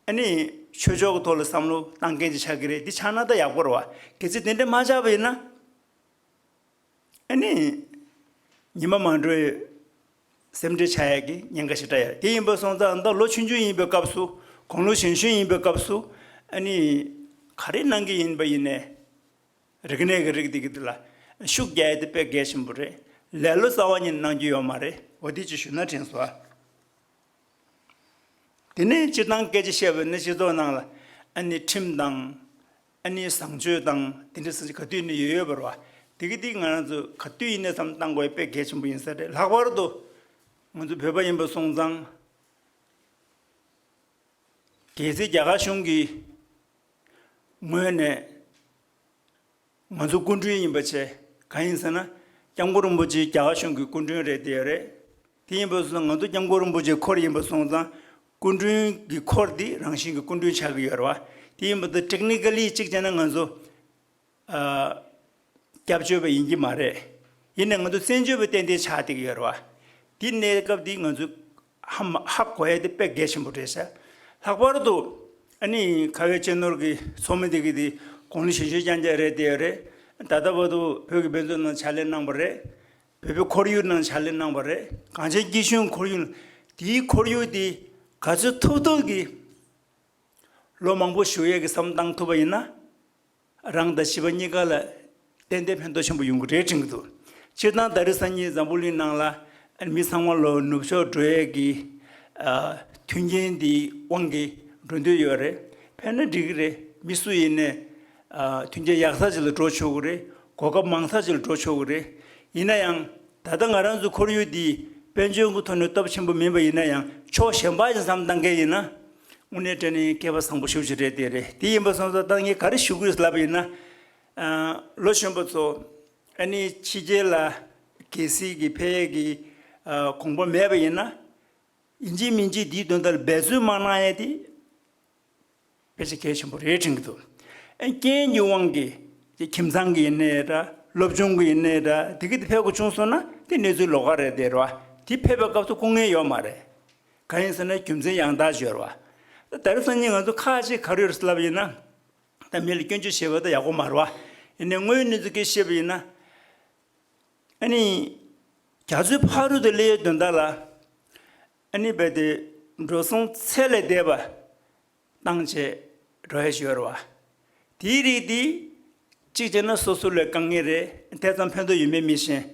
ཨ་ནི་ཆོས་ཕྱོགས་ཀྱི་ཐོག་ལ་བསམ་བློ་བཏང་མཁན་ཅིག་ཆགས་ཀྱི་རེད། འདི་ཆགས་ན་ད་ཡག་པོ་རེད་བ། གལ་སྲིད་དེ་འདྲ་མ་ཆགས་པ་ཡིན་ན། ཨ་ནི། ཉི་མ་མ་འགྲོ་བའི་སེམས་ཁྲལ་ཆགས་ཡག་གི་ཉེན་ཁ་ཞེ་དྲག་ཡོད། དེ་ཡིན་པ་སོང་ཙང་ད་ལོ་ཆུང་ཆུང་ཡིན་པའི་སྐབས་སུ། དགུང་ལོ་གཞོན་གཞོན་ཡིན་པའི་སྐབས་སུ། ཨ་ནི། ག་རེ་གནང་གི་ཡིན་པ་ཡིན་ནའི། རིག་གནས་ཀྱི་རིགས་དེ་གི་དེ་ལ་ཤུགས་རྒྱག་ཡ་དེ་དཔེ་གལ་ཆེན་པོ་རེད། ལེ་ལོ་རྩ་བ་ཉིད་གནང་རྒྱུ་ཡོད་མ་རེད། འོ་དེ་ཅིག་ཞུ་ན་དྲན་སོང་། དེ་ནས་སྤྱིར་བཏང་སྐད་ཆ་བཤད་པ་ཡིན་ན། སྤྱི་ཚོགས་ནང་ལ་ཨ་ནི་ཁྲིམས་དང་། ཨ་ནི་བཟང་སྤྱོད་དང་དེ་འདྲ་ཟེར་ག་དུས་ནས་ཡོད་ཡོད་པ་རེད་བ། དེ་གི་དེ་ང་རང་ཚོ་ག་དུས་ཡིན་ནའི་བསམ་བཏང་དགོས་པ་དཔེ་གལ་ཆེན་པོ་ཡིན་ས་རེད། ལྷག་པར་དུ་ང་ཚོ་བོད་པ་ཡིན་པ་སོང་ཙང་། གལ་སྲིད་རྒྱ་གར་གཞུང་གི་ངོས་ནས་ང་ཚོ་སྐུ་མགྲོན་ཡིན་པ་བྱས། གང་ཡིན་ཟེར་ན། སྐྱབས་མགོན་རིན་པོ་ཆེ་རྒྱ་གར་གཞུང་གི་སྐུ་མགྲོན་རེད་དེ་ཡོད་རེད། དེ་ཡིན་པ་སོང་ཙང་ང་ཚོ་སྐྱབས་མགོན་རིན་པོ་ཆེའི་འཁོར་ཡིན་པ་སོང་ཙང་། སྐུ་མགྲོན་གྱི་འཁོར་འདི་རང་བཞིན་གྱི་སྐུ་མགྲོན་ཆགས་ཀྱི་ཡོད་རེད་བ། དེ་ཡིན་པ་དང་ཊེག་ནི་ཀ་ལི་གཅིག་བྱས་ན་ང་ཚོ་ཨ་སྐྱབས་བཅོལ་བ་ཡིན་གྱི་མ་རེད། ཡིན་ནའི་ང་ཚོ་བཙན་བྱོལ་བ་ཏན་ཏན་ཆགས་བསྡད་ཀྱི་ཡོད་རེད་བ། དེ་གནས་སྐབས་འདི་ང་ཚོས་ཧ་མ་ཧ་གོ་ཡ་དེ་དཔེ་གལ་ཆེན་པོ་རེད་ཤག། ལྷག་པར་དུ་ཨ་ནི་ཁ་བའི་གཅེས་ནོར་གྱི་ཚོགས་མི་དེ་གི་དེ་དགུང་ལོ་གཞོན་གཞོན་རྐྱང་རྐྱང་རེད་བསྡད་ཡོད་རེད། ད་ལྟ་བར་དུ་བོད་ཀྱི་དཔེ་མཛོད་ནང་ཕྱག་ལས་གནང་བ་རེད། བོད་པའི་ཁོར་ཡུག་ནང་ཕྱག་ལས་གནང་བ་རེད། གངས་ཅན་སྐྱིད་གཤོངས་ཁོར་ཡུག། དེའི་ཁོར་ཡུག་དེ་ག་ཚོད་ཐུབ་ཐུབ་ཀྱིས་ལོ་མང་པོ་བཞུགས་ཡས་ཀྱི་བསམ་བཏང་ཐུབ་པ་ཡིན་ན། རང་དང་བྱིས་པ་གཉིས་ཀ་ལ་ཏན་ཏན་ཕན་ཐོགས་ཆེན་པོ་ཡོང་གི་རེད་དྲན་གྱི་འདུག། སྤྱིར་བཏང་ད་རེས་སང་ཉིན་འཛམ་བུ་གླིང་ནང་ལ་མི་ཚང་མ་ལོ་ནུབ་ཕྱོགས་འགྲོ་ཡས་ཀྱི་ཨ་མཐུན་རྐྱེན་འདིའི་དབང་གིས་འགྲོ་འདོད་ཡོད་རེད། ཕན་ན་འགྲིག་གི་རེད། མི་སུ་ཡིན་ནའི་ཨ་མཐུན་རྐྱེན་ཡག་ས་ཅིག་ལ་འགྲོ་ཆོག་གི་རེད། གོ་སྐབས་མང་ས་ཅིག་ལ་འགྲོ་ཆོག་གི་རེད། ཡིན་ན་ཡང་ད་ལྟ་ང་རང་ཚོའི་ཁོར་ཡུག་འདི་དཔལ་འབྱོར་གྱི་ཐོག་ནས་སྟོབས་ཆེན་པོ་མིན་པ་ཡིན་ན་ཡང་ཕྱོགས་གཞན་པ་ཞིག་བསམ་བཏང་མཁན་ཡིན་ན། དངོས་གནས་དྲང་གནས་སྐལ་པ་བཟང་པོ་ཞེ་པོ་ཅིག་རེད་དེ་རེད། དེ་ཡིན་པ་སོང་ཙང་ད་ངས་ག་རེ་ཞུ་དགོས་ལབ་པ་ཡིན་ན། ཨ་ལོ་གཞོན་པ་ཚོ་ཨ་ནི་ཕྱི་རྒྱལ་ལ་གལ་སྲིད་ཀྱི་ཕེབས་ཡས་ཀྱི་ཨ་དགོངས་པ་མེད་པ་ཡིན་ན། ཡིན་གཅིག་མིན་གཅིག་འདིའི་དོན་དག་ལ་འབད་བརྩོན་མ་གནང་ཡས་དེ་དཔེ་ཆ་གལ་ཆེན་པོ་རེད་དྲན་གྱི་འདུག། ཨ་རྐྱེན་གྱི་དབང་གིས་ཁྱིམ་ཚང་གི་ཡིན་ནའི་འདྲ། སློབ་སྦྱོང་གི་ཡིན་ནའི་འདྲ། དེ་གི་དེ་ཕེབས་དགོས་བྱུང་སོང་ན་དེ་གནས་ཚུལ་ལོགས་ཀ་རེད་དེ་རེད་བ། དེ་ཕེབས་པའི་སྐབས་སུ་སྐུ་ངལ་ཡོད་མ་རེད། གང་ཡིན་ཟེར་ན་རྒྱུ་མཚན་ཡང་དག་ཅིག་ཡོད་རེད་བ། ད་རེས་སང་ཉིན་ང་ཚོ་ཁག་ཅིག་ག་རེ་ཡོད་རེད་ལབ་པ་ཡིན་ན། ད་མི་ལ་སྐྱོན་བརྗོད་བྱེད་པ་ད་ཡག་པོ་མ་རེད་བ། ཡིན་ནའི་དངོས་ཡོད་གནས་ཚུལ་སྐད་བཤད་པ་ཡིན་ན། ཨ་ནི་རྒྱ་མཚོའི་ཕ་རོལ་ཏུ་སླེབས་ཡས་དོན་དག་ལ་ཨ་ནི་རྦད་དེ་འགྲོ་སོང་ཚད་ལས་འདས་པ་བཏང་བྱས་འགྲོ་ཡས་ཞིག་ཡོད་རེད་བ། དེའི་རིགས་འདི་གཅིག་བྱས་ན་སོ་སོ་ལ་དཀའ་ངལ་རེད། དེ་ཙམ་ཕན་ཐོགས་ཡོད་མེད་མི་ཤེས།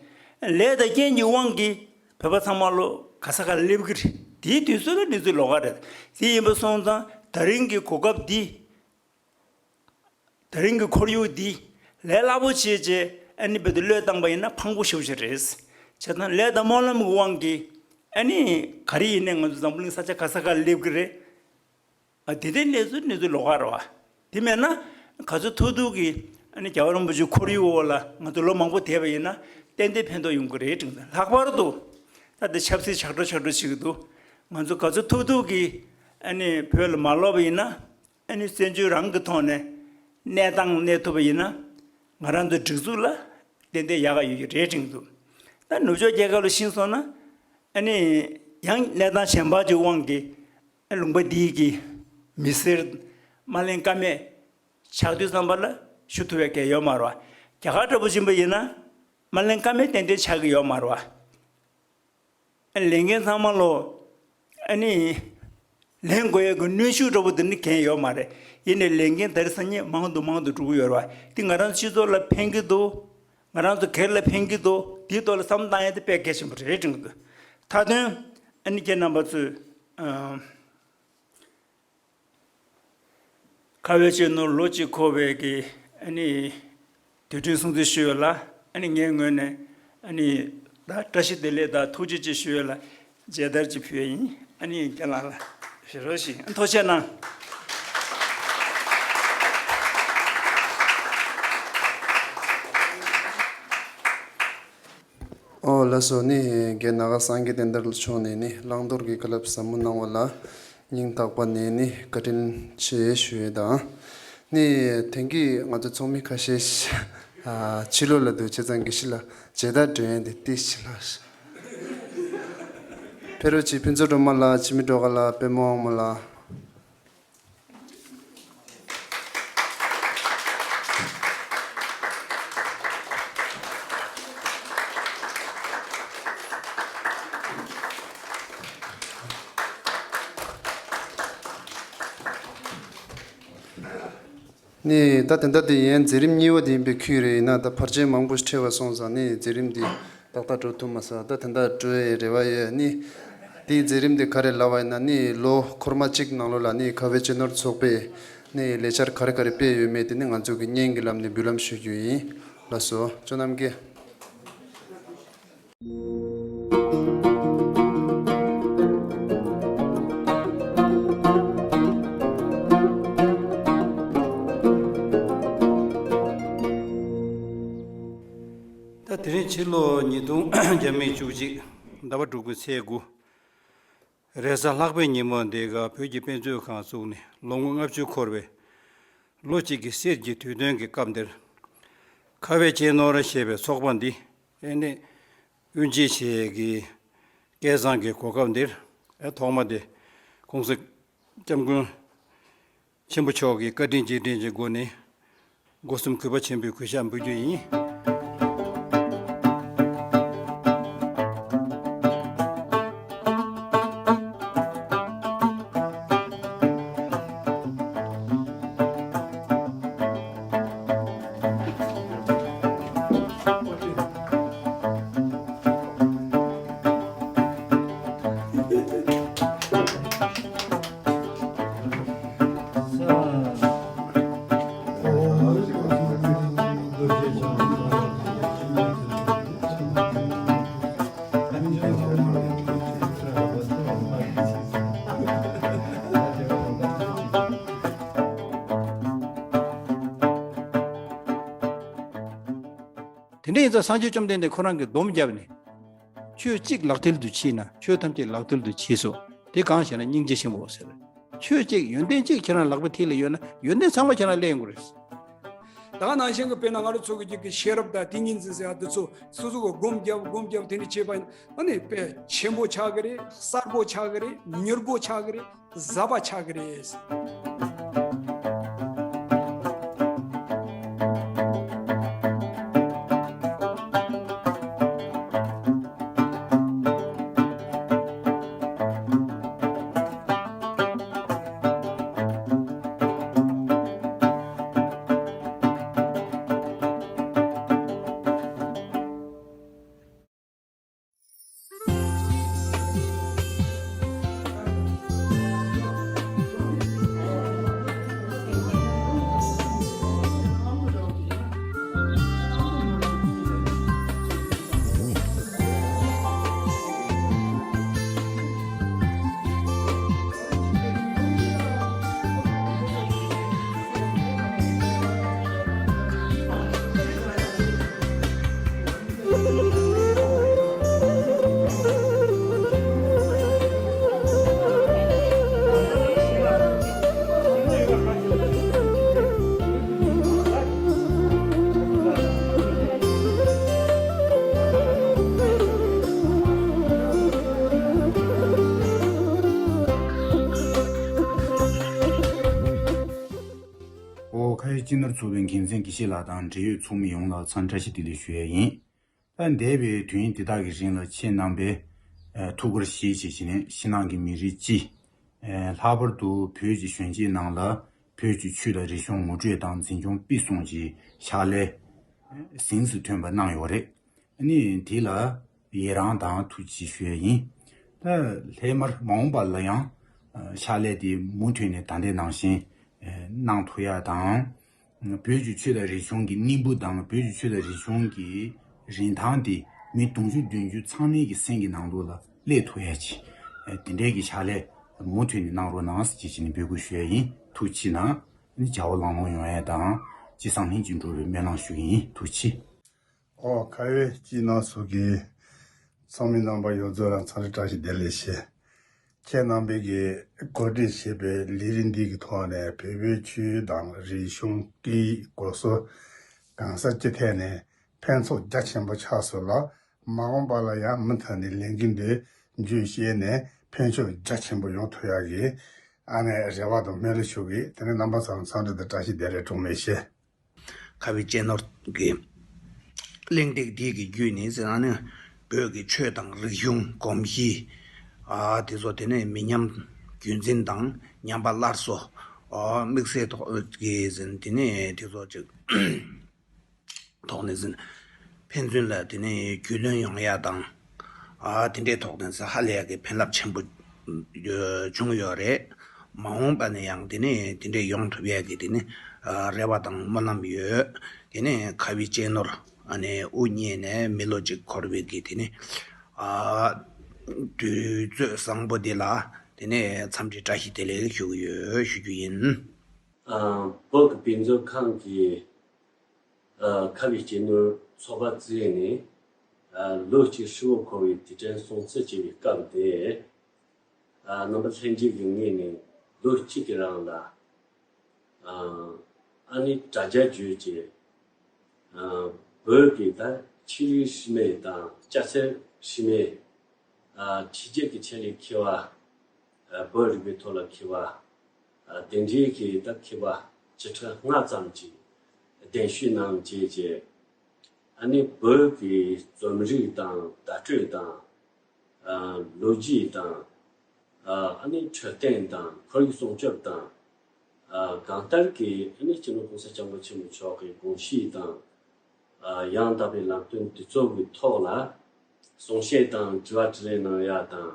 ལས་དང་རྐྱེན་གྱི་དབང་གིས་བོད་པ་ཚང་མ་ལོ་ག་ས་ག་སླེབས་ཀྱི་རེད། དེའི་དུས་ཚོད་ལ་གནས་ཚུལ་ལོགས་ཀ་རེད། དེ་ཡིན་པ་སོང་ཙང་ད་རིང་གི་གོ་སྐབས་འདི། ད་རིང་གི་ཁོར་ཡུག་འདི་ལས་སླ་པོ་བྱས་རྗེས་ཨ་ནི་རྦད་དེ་བློས་བཏང་པ་ཡིན་ན་ཕངས་པོ་ཞེ་པོ་ཅིག་རེད། བྱས་ཙང་ལས་དང་སྨོན་ལམ་གྱི་དབང་གིས་ཨ་ནི་ག་རེ་ཡིན་ནའི་ང་ཚོ་འཛམ་བུ་གླིང་ས་ཆ་ག་ས་ག་སླེབས་ཀྱི་རེད། ཨ་དེ་འདྲའི་གནས་ཚུལ་གནས་ཚུལ་ལོགས་ཀ་རེད་བ། དེ་མེད་ན་ག་ཚོད་ཐུབ་ཐུབ་ཀྱིས་ཨ་ནི་རྒྱལ་བ་རིན་པོ་ཆེའི་ཁོར་ཡུག་འོག་ལ་ང་ཚོ་ལོ་མང་པོ་བསྡད་པ་ཡིན་ན་ཏན་ཏན་ཕན་ཐོགས་ཡོང་གི་རེད་དྲན། ལྷག་པར་དུ་ད་ལྟ་ཆབ་སྲིད་ཆགས་འགྲོ་ཆགས་འགྲོ་བྱེད་ཀྱི་འདུག། ང་ཚོ་ག་ཚོད་ཐུབ་ཐུབ་ཀྱིས་ཨ་ནི་བོད་ལ་མ་ལོག་པ་ཡིན་ན། ཨ་ནི་བཙན་བྱོལ་རང་གི་ཐོག་ནས་གནས་སྟངས་གནས་ཐུབ་པ་ཡིན་ན། ང་རང་ཚོའི་སྒྲིག་འཛུགས་ལ་ཏན་ཏན་ཡག་ག་ཡོད་ཀྱི་རེད་དྲན་གྱི་འདུག། ད་ནུབ་ཕྱོགས་རྒྱལ་ཁབ་ལ་ཕྱིན་སོང་ན། ཨ་ནི་ཡང་གནས་སྟངས་གཞན་པ་ཅིག་དབང་གིས་ཨ་ལུང་པ་འདི་གི་མི་སེར་དམག་ལེན་ཀ་མེད་ཆགས་དུས་ཙམ་པ་ལ་ཞུ་ཐུབ་པའི་གལ་ཡོད་མ་རེད་བ། རྒྱ་གར་འདྲ་པོ་ཕྱིན་པ་ཡིན་ན་དམག་ལེན་ཀ་མེད་ཏན་ཏན་ཆགས་ཀྱི་ཡོད་མ་རེད་བ། ལས་འགན་ཚང་མ་ལོ། ཨ་ནི། ལེན་དགོས་ཡས་ཀྱི་གནོན་ཤུགས་འདྲ་པོ་འདི་ནི་གང་ཡང་ཡོད་མ་རེད། ཡིན་ནའི་ལས་འགན་དེ་རིང་སང་ཉིན་མང་དུ་མང་དུ་འགྲོ་གི་ཡོད་རེད་བ། འདི་ང་རང་ཚོ་སྤྱི་ཚོགས་ལ་ཕན་གྱི་འདུག། ང་རང་ཚོ་སྒེར་ལ་ཕན་གྱི་འདུག། འདིའི་ཐོག་ལ་བསམ་བློ་བཏང་ཡས་དེ་དཔེ་གལ་ཆེན་པོ་རེད་དྲན་གྱི་འདུག། མཐའ་དོན། ཨ་ནི་ཁྱེད་རྣམ་པ་ཚོས། ཨ། ཁ་བའི་གཅེས་ནོར་ལོ་གཅིག་འཁོར་བའི་གི་ཨ་ནི་དུས་དྲན་སྲུང་བརྩི་ཞུ་ཡོད་ལ། ཨ་ནི་ངའི་ངོས་ནས་ཨ་ནི་ད་བཀྲ་ཤིས་བདེ་ལེགས་དང་ཐུགས་རྗེ་ཆེ་ཞུ་ཡོད་ལ། མཇལ་དར་ཅིག་ཕུལ་ཡ་ཡིན། ཨ་ནི་ཁྱེད་རང་ལ་ཞུ་རོགས་ཞུ། ཐུགས་རྗེ་གནང་། ཨོ་ལགས་སོ། ནི་རྒན་ནཱ་ག་སངས་རྒྱས་བསྟན་དར་ལགས་མཆོག་ནས་ནི་བླང་དོར་གྱི་བཀའ་སློབ་ཟབ་མོ་གནང་བ་ལ་སྙིང་ཐག་པ་ནས་ནི་བཀའ་དྲིན་ཆེ་ཞུ་ཡས་དང་། ནི་དེང་གི་ང་ཚོ་ཚོགས་མི་ཁ་ཤས་ཤིག་ཨ་ཕྱི་ལོགས་ལ་འདུག། བྱས་ཙང་དགེ་བཤེས་ལགས་མཇལ་དར་སྒྲོན་ཡས་འདི་ཏོག་ཙམ་ལགས། ཕེབས་རོགས་གྱིས། ཕུན་ཚོགས་སྒྲོལ་མ་ལགས། འཆི་མེད་སྒྲོལ་དཀར་ལགས། པདྨ་དབང་མོ་ལགས། ནི་ད་དེ་འདྲ་དེ་ཡིན། མཛད་རིམ་གཉིས་པ་དེ་ཡིན་པའི་ཁུལ་རེད། ཡིན་ན་ད་བར་ཆད་མང་པོ་ཞིག་འཕྲད་པ་སོང་ཙང་ནི་མཛད་རིམ་འདི་ཏག་ཏག་འགྲོ་ཐུབ་མ་སོང་། ད་དེ་འདྲ་འགྲོ་ཡའི་རེ་བ་ཡོད། ནི་དེའི་མཛད་རིམ་དེ་ག་རེ་ལབ་པ་ཡིན་ན། ནི་ལོ་འཁོར་མ་གཅིག་ནང་ལོགས་ལ་ནི་ཁ་བའི་གཅེས་ནོར་ཚོགས་པས་ནི་ལས་འཆར་ག་རེ་ག་རེ་སྤེལ་ཡོད་མེད་དེ་ནི་ང་ཚོ་གི་བརྙན་གྱི་ལམ་ནས་འབུལ་ལམ་ཞུ་རྒྱུ་ཡིན། ལགས་སོ། ཇོ་ནམ་རྒྱལ། ད་དེ་རིང་ཕྱི་ལོ་ཉིས་སྟོང་བརྒྱ་མེད་བཅུ་གཅིག་ཟླ་བ་དྲུག་པའི་ཚེས་དགུ། རེས་གཟའ་ལྷག་པའི་ཉིན་མོ་འདི་ག་བོད་ཀྱི་དཔེ་མཛོད་ཁང་བཙུགས་ནས་ལོ་ངོ་ལྔ་བཅུ་འཁོར་བའི་ ལོ་གཅིག་གི་གསེར་གྱི་དུས་སྟོན་གྱི་སྐབས་འདིར། ཁ་བའི་གཅེས་ནོར་ཞེས་པའི་ཚོགས་པ་འདི་ཨེ་ནི་དབུ་འབྱེད་བྱེད་ཀྱི་སྐལ་བཟང་གི་གོ་སྐབས་འདིར། ཨེ་ཐོག་མ་དེ་ཀུང་སི་སྐྱབས་མགོན་ཆེན་པོ་མཆོག་གི་བཀའ་དྲིན་རྗེས་དྲན་གྱི་སྒོ་ནས། སྒོ་གསུམ་གུས་པ་ཆེན་པོས་གུས་ཕྱག་འབུལ་རྒྱུ་ཡིན། དེ་འདྲ་ཡིན་ཙང་སངས་རྒྱས་བཅོམ་ལྡན་འདས་ཁོ་རང་གིས་སྡོམ་བརྒྱབ་ནས། ཆོས་གཅིག་ལག་མཐིལ་དུ་མཆིས་ན་ཆོས་ཐམས་ཅད་ལག་མཐིལ་དུ་མཆིས་སོ། དེ་གང་ཞེ་ན་སྙིང་རྗེ་ཆེན་པོ་ཟེར། ཆོས་གཅིག་ཡོན་ཏན་གཅིག་ཁྱེད་རང་ལག་པའི་མཐིལ་ལ་ཡོད་ན་ཡོན་ཏན་ཚང་མ་ཁྱེད་རང་ལེན་དགོས་རེད། ད་ག་ནང་བཞིན་གྱི་དཔེར་ན་ང་རང་ཚོ་གི་གི་ཤེས་རབ་དང་ཏིང་ངེ་འཛིན་ཟེར་ཡ་འདི་ཚོ་སོ་སོ་གི་སྒོམ་རྒྱབ་སྒོམ་རྒྱབ་དེ་འདྲ་བྱས་པ་ཡིན་ན་ཨ་ནི་དཔེ་ཆེན་པོ་ཆགས་ཀྱི་རེད། གསལ་པོ་ཆགས་ཀྱི་རེད། མྱུར་པོ་ཆགས་ཀྱི་རེད། ཟབ་པ་ཆགས་ཀྱི་རེད། ཨོ་ཁ་ཡི་སྤྱི་ནོར་ཚོགས་པའི་འགན་འཛིན་དགེ་བཤེས་ལགས་དང་འབྲེལ་ཡོད་ཚོགས་མི་ཡོངས་ལ་འཚམས་བཀྲ་ཤིས་བདེ་ལེགས་ཞུ་ཡས་ཡིན། ད་འདས་པའི་དུས་ཡུན་འདི་དག་གི་རིང་ལ་ཁྱེད་རྣམ་པས་ཨ་ཐུགས་ཁུར་བཞེས་བྱས་བྱས་ནས་ཕྱི་ནང་གི་མི་རིགས་སྤྱི། ཨ་ལྷག་པར་དུ་བོད་ཀྱི་གཞོན་སྐྱེས་ནང་ལ་བོད་ཀྱི་ཆོས་དང་རིག་གཞུང་ངོ་སྤྲོད་དང་འཛིན་སྐྱོང་སྤེལ་གསུམ་གྱི་ཕྱག་ལས་ཨ་གཟེངས་སུ་ཐོན་པ་གནང་ཡོད་རེད། ཨ་ནི་དེ་ལ་ཡི་རང་དང་ཐུགས་རྗེ་ཆེ་ཞུ་ཡས་ཡིན། ད་སླད་མར་མ་འོངས་པ་ལ་ཡང་ཨ་ཕྱག་ལས་དེ་མུ་མཐུད་ནས་ད་ལྟའི་ནང་བཞིན་ཨ་གནང་ཐུབ་ཡ་དང་། བོད་ཀྱི་ཆོས་དང་རིག་གཞུང་གི་སྙིང་པོ་དང་བོད་ཀྱི་ཆོས་དང་རིག་གཞུང་གི་རིན་ཐང་དེ་མི་དུང་ཕྱུར་བདུན་ཅུ་ཚང་མའི་གི་སེམས་ཀྱི་ནང་ལོགས་ལ་སླེབས་ཐུབ་ཡ་ཅིག་དེ་འདྲའི་གི་ཕྱག་ལས་མུ་མཐུད་ནས་གནང་རོགས་གནང་ཟེར་བྱས་ནས་འབོད་སྐུལ་ཞུ་ཡ་ཡིན། ཐུགས་རྗེ་གནང་། ནི་བྱ་བ་ལམ་ལྷོང་ཡོང་ཡ་དང་ཅི་བསམ་ལྷིང་གཅིག་འགྲུབ་པའི་སྨོན་ལམ་ཞུ་གི་ཡིན། ཐུགས་རྗེ་ཆེ། ཨོ་ཁ་བའི་སྤྱི་ནོར་ཚོགས་ཀྱི་ཚོགས་མི་རྣམ་པ་ཡོངས་རྫོགས་ལ་འཚམས་འདྲི་བཀྲ་ཤིས་བདེ་ལེགས་ཞུ། ཁྱེད་རྣམ་པས་ཀྱིས་གོ་སྒྲིག་བྱས་པའི་ལས་རིམ་འདི་གི་ཐོག་ནས་བོད་པའི་ཆོས་དང་རིག་གཞུང་སྐད་ཡིག་སྒོ་ཟོག་གང་ས་ཅི་ཐད་ནས་ཕན་ཐོགས་རྒྱ་ཆེན་པོ་ཆགས་སོང་ལ། མ་འོངས་པ་ལ་ཡང་མུ་མཐུད་ནས་ལས་འགུལ་འདི་རྒྱུན་བཤད་ནས་ཕན་ཕྱོགས་རྒྱ་ཆེན་པོ་ཡོང་ཐུབ་ཡག་གི་ཨ་ནེ་རེ་བ་དང་སྨོན་ལམ་ཞུ་གི། དེ་ནས་རྣམ་པ་ཚང་འཚམས་འདྲི་དང་བཀྲ་ཤིས་བདེ་ལེགས་གྲངས་མེད་ཞུ། ཁ་བའི་གཅེས་ནོར་གྱི་གླེང་སྟེགས་འདི་གི་བརྒྱུད་ནས་ཟེར་ན་ནི་བོད་ཀྱི་ཆོས་དང་རིག་གཞུང་གོམས་གཤིས་ཨ་དེ་ཚོ་དེ་ནས་མི་ཉམས་རྒྱུན་འཛིན་དང་ཉམས་པ་སླར་གསོ་ཨ་དམིགས་བསལ་ཐོག་གི་ཟིན་དེ་ནས་དེ་ཚོ་ཅིག་ཐོག་ནས་ཟིན་ཕན་ཚུན་ལ་དེ་ནས་རྒྱུས་ལོན་ཡོང་ཡ་དང་ཨ་དེ་འདྲའི་ཐོག་ནས་ཧ་ལས་ཡ་གི་ཕན་རླབས་ཆེན་པོ་ཡོ་བྱུང་ཡོད་རེད། མ་འོངས་པ་ནས་ཡང་དེ་ནས་དེ་འདྲའི་ཡོང་ཐུབ་ཡས་ཀྱི་དེ་ནས་ཨ་རེ་བ་དང་སྨོན་ལམ་ཡོད། དེ་ནས་ཁ་བའི་གཅེས་ནོར་ཨ་ནི་དབུ་བརྙེས་ནས་མི་ལོ་གཅིག་འཁོར་བའི་གི་དེ་ནས་ཨ་དུས་ཚོད་བཟང་པོ་འདི་ལ་དེ་ནས་འཚམས་འདྲི་བཀྲ་ཤིས་བདེ་ལེགས་ཞུ་གི་ཡོད་ཞུ་རྒྱུ་ཡིན། ཨ་བོད་ཀྱི་དཔེ་མཛོད་ཁང་གི་ཨ་ཁ་བའི་གཅེས་ནོར་ཚོགས་པ་བཙུགས་ནས་ཨ་ལོ་གཅིག་ཧྲིལ་བོ་འཁོར་བའི་དུས་དྲན་སྲུང་བརྩི་བྱེད་པའི་སྐབས་དེ། ཨ་རྣམ་པ་ལྷན་རྒྱས་ཀྱི་ངོས་ནས་ལོ་གཅིག་གི་རིང་ལ་ཨ་ ཨ་ནི་དྲ་རྒྱ་བརྒྱུད་ཀྱི་ཨ་བོད་ཀྱི་ད་ཆོས་རིག་རིས་མེད་དང་སྐྱ་སེར་རིས་མེད། ཨ་ཕྱི་རྒྱལ་གྱི་ཆེད་ལས་མཁས་པ། ཨ་བོད་རིག་པའི་ཐོག་ལ་མཁས་པ། ཨ་དེ་འདྲའི་གི་ད་མཁས་པ་བཅུ་ཕྲག་ལྔ་ཙམ་གྱིས་གདན་ཞུ་གནང་བྱས་རྗེས། ཨ་ནི་བོད་ཀྱི་རྩོམ་རིག་དང་བརྡ་སྤྲོད་དང་། ཨ་ལོ་རྒྱུས་དང་། ཨ་ཨ་ནི་འཕྲོད་བསྟེན་དང་ཁོར་ཡུག་སྲུང་སྐྱོབ་དང་། ཨ་གང་ལྟར་གྱི་ཨ་ནི་སྤྱི་ནོར་གོང་ས་སྐྱབས་མགོན་ཆེན་པོ་མཆོག་གི་དགོངས་གཞི་དང་། ཨ་ཡང་དག་པའི་ལམ་སྟོན་དེ་ཚོ་གི་ཐོག་ལ་གསུང་བཤད་དང་དྲི་བ་དྲིས་ལན་གནང་ཡ་དང་།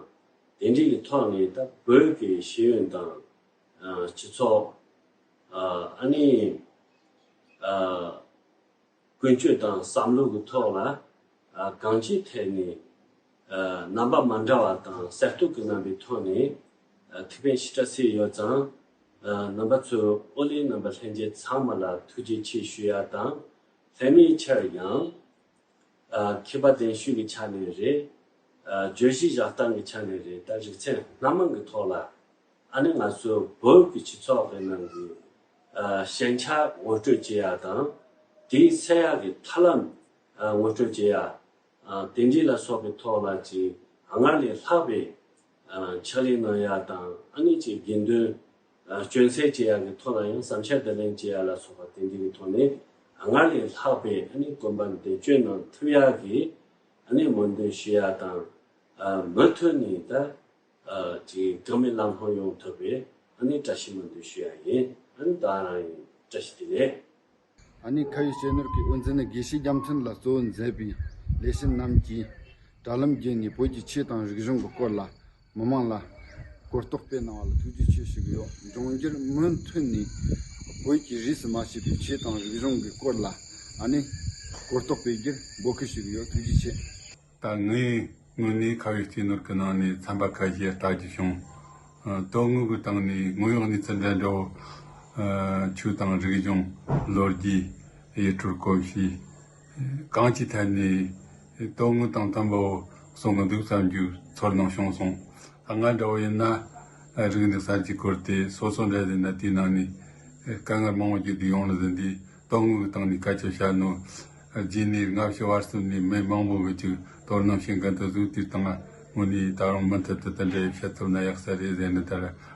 དེ་འདྲའི་གི་ཐོག་ནས་ད་བོད་ཀྱི་ཤེས་ཡོན་དང་། ཨ་སྤྱི་ཚོགས། ཨ་ཨ་ནི། ཨ་ཀུན་སྤྱོད་དང་བསམ་བློ་གི་ཐོག་ལ། ཨ་གང་ཅིའི་ཐད་ནས། ཨ་རྣམ་པ་མ་འདྲ་བ་དང་གསར་གཏོད་ཀྱི་རྣམ་པའི་ཐོག་ནས། ཨ་ཐེག་པའི་ཞིབ་ཕྲ་གསལ་ཡོད་ཙང་། ཨ་རྣམ་པ་ཚོས་ཨོ་ལེ་རྣམ་པ་ལྷན་རྒྱས་ཚང་མ་ལ་ཐུགས་རྗེ་ཆེ་ཞུ་ཡ་དང་། ལྷད་མེད་ཆར་ཡང་། ཨ་མཁས་པ་གདན་ཞུ་གི་ཆ་ནས་རེད། ཨ་བརྗོད་གཞི་བཞག་སྟངས་ཀྱི་ཆ་ནས་རེད། ད་རིག་ཚན་སྣ་མང་གི་ཐོག་ལ། ཨ་ནི་ང་ཚོ་བོད་ཀྱི་སྤྱི་ཚོགས་ཀྱི་ནང་གི་ཨ་ཞན་ཆ་ངོ་སྤྲོད་བྱེད་ཡ་དང་། དེའི་སེལ་ཡ་གི་ཐབས་ལམ་ཨ་ངོ་སྤྲོད་བྱེད་ཡ། ཨ་དེ་འདྲའི་ལ་སོགས་པའི་ཐོག་ལ་ཅིག་སྔར་ལས་ལྷག་པའི་ཨ་ཕྱག་ལས་གནང་ཡ་དང་། ཨ་ནི་ཅིག་དགེ་འདུན་ཨ་སྐྱོན་སེལ་བྱེད་ཡ་གི་ཐོག་ལ་ཡང་བསམ་འཆར་བསྡུ་ལེན་བྱེད་ཡ་ལ་སོགས་པ་དེ་འདྲའི་གི་ཐོག་ནས་སྔར་ལས་ལྷག་པའི་ཨ་ནི་གོམ་པ་འདི་བསྐྱོད་གནང་ཐུབ་ཡ་གི་ཨ་ནི་སྨོན་འདུན་ཞུ་ཡ་དང་། ཨ་མུ་མཐུད་ནས་ད་ཨ་ཅིག་དགའ་མོས་ལམ་ལྷོང་ཡོང་ཐུབ་པའི་ཨ་ནི་བཀྲ་ཤིས་སྨོན་འདུན་ཞུ་ཡ་ཡིན། ཨ་ནི་ད་རང་ཡིན། བཀྲ་ཤིས་བདེ་ལེགས། ཨ་ནི་ཁ་བའི་སྤྱི་ནོར་གྱི་དབུ་འཛིན་ནས་དགེ་བཤེས་རྒྱལ་མཚན་ལ་གཙོ་བོ་མཛད་པའི་ལས་བྱེད་རྣམས་ཀྱིས་དྲ་ལམ་བརྒྱུད་ནས་བོད་ཀྱི་ཆོས་དང་རིག་གཞུང་གི་སྐོར་ལ་མི་མང་ལ་གོ་རྟོགས་སྤེལ་གནང་བ་ལ་ཐུགས་རྗེ་ཆེ་ཞུ་གི་ཡོད། འབྱུང་འགྱུར་མུ་མཐུད་ནས་བོད་ཀྱི་རིས་སུ་མ་ཆད་པའི་ཆོས་དང་རིག་གཞུང་གི་སྐོར་ལ་ཨ་ནི་གོ་རྟོགས་སྤེལ་རྒྱུར་འབོད་སྐུལ་ཞུ་གི་ཡོད། ཐུགས་རྗེ་ཆེ། ད་ངས་དངོས་གནས་ཁ་བའི་སྤྱི་ནོར་གྱི་ནང་ནས་ཚན་པ་ཁ་ཤས་ལྟ་རྒྱུ་བྱུང་། ཨ་དོན་དངོས་ཀྱི་སྟེང་ནས་དངོས་ཡོད་གནས་ཚུལ་འདྲ་འདྲ་བོ། ཨ་ཆོས་དང་རིག་གཞུང་། ལོ་རྒྱུས། ཡུལ་སྲོལ་གོམས་གཤིས། གང་ཅིའི་ཐད་ནས་དོན་དངོས་དང་མཐུན་པ་བོ་གསུང་གི་འདུག་བསམ་རྒྱུ་ཚོར་སྣང་བྱུང་སོང་། ད་ང་འདྲ་བོ་ཡིན་ན་རིག་གནས་གསར་བརྗེ་སྐོར་དེ་སོ་སོ་འདྲ་ཡིན་ན་དེའི་ནང་ནས་དཀའ་ངལ་མང་བོ་བརྒྱུད་དེ་ཡོང་ལ་ཟིན་དུས། དོན་དངོས་ཀྱི་སྟེང་ནས་སྐད་ཆ་བཤད་ནོ། རྗེས་ནས་སྔ་ཕྱི་བར་གསུམ་ནས་མི་མང་པོ་གི་ཅིག་དོ་སྣང་བྱེད་མཁན་དེ་ཚོ་དེའི་སྟེང་དངོས་གནས་ད་རུང་མུ་མཐུད་དུ་དེ་འདྲ་བཤད་ཐུབ་ན་ཡག་ས་རེད་ཟེར་ནས། ད་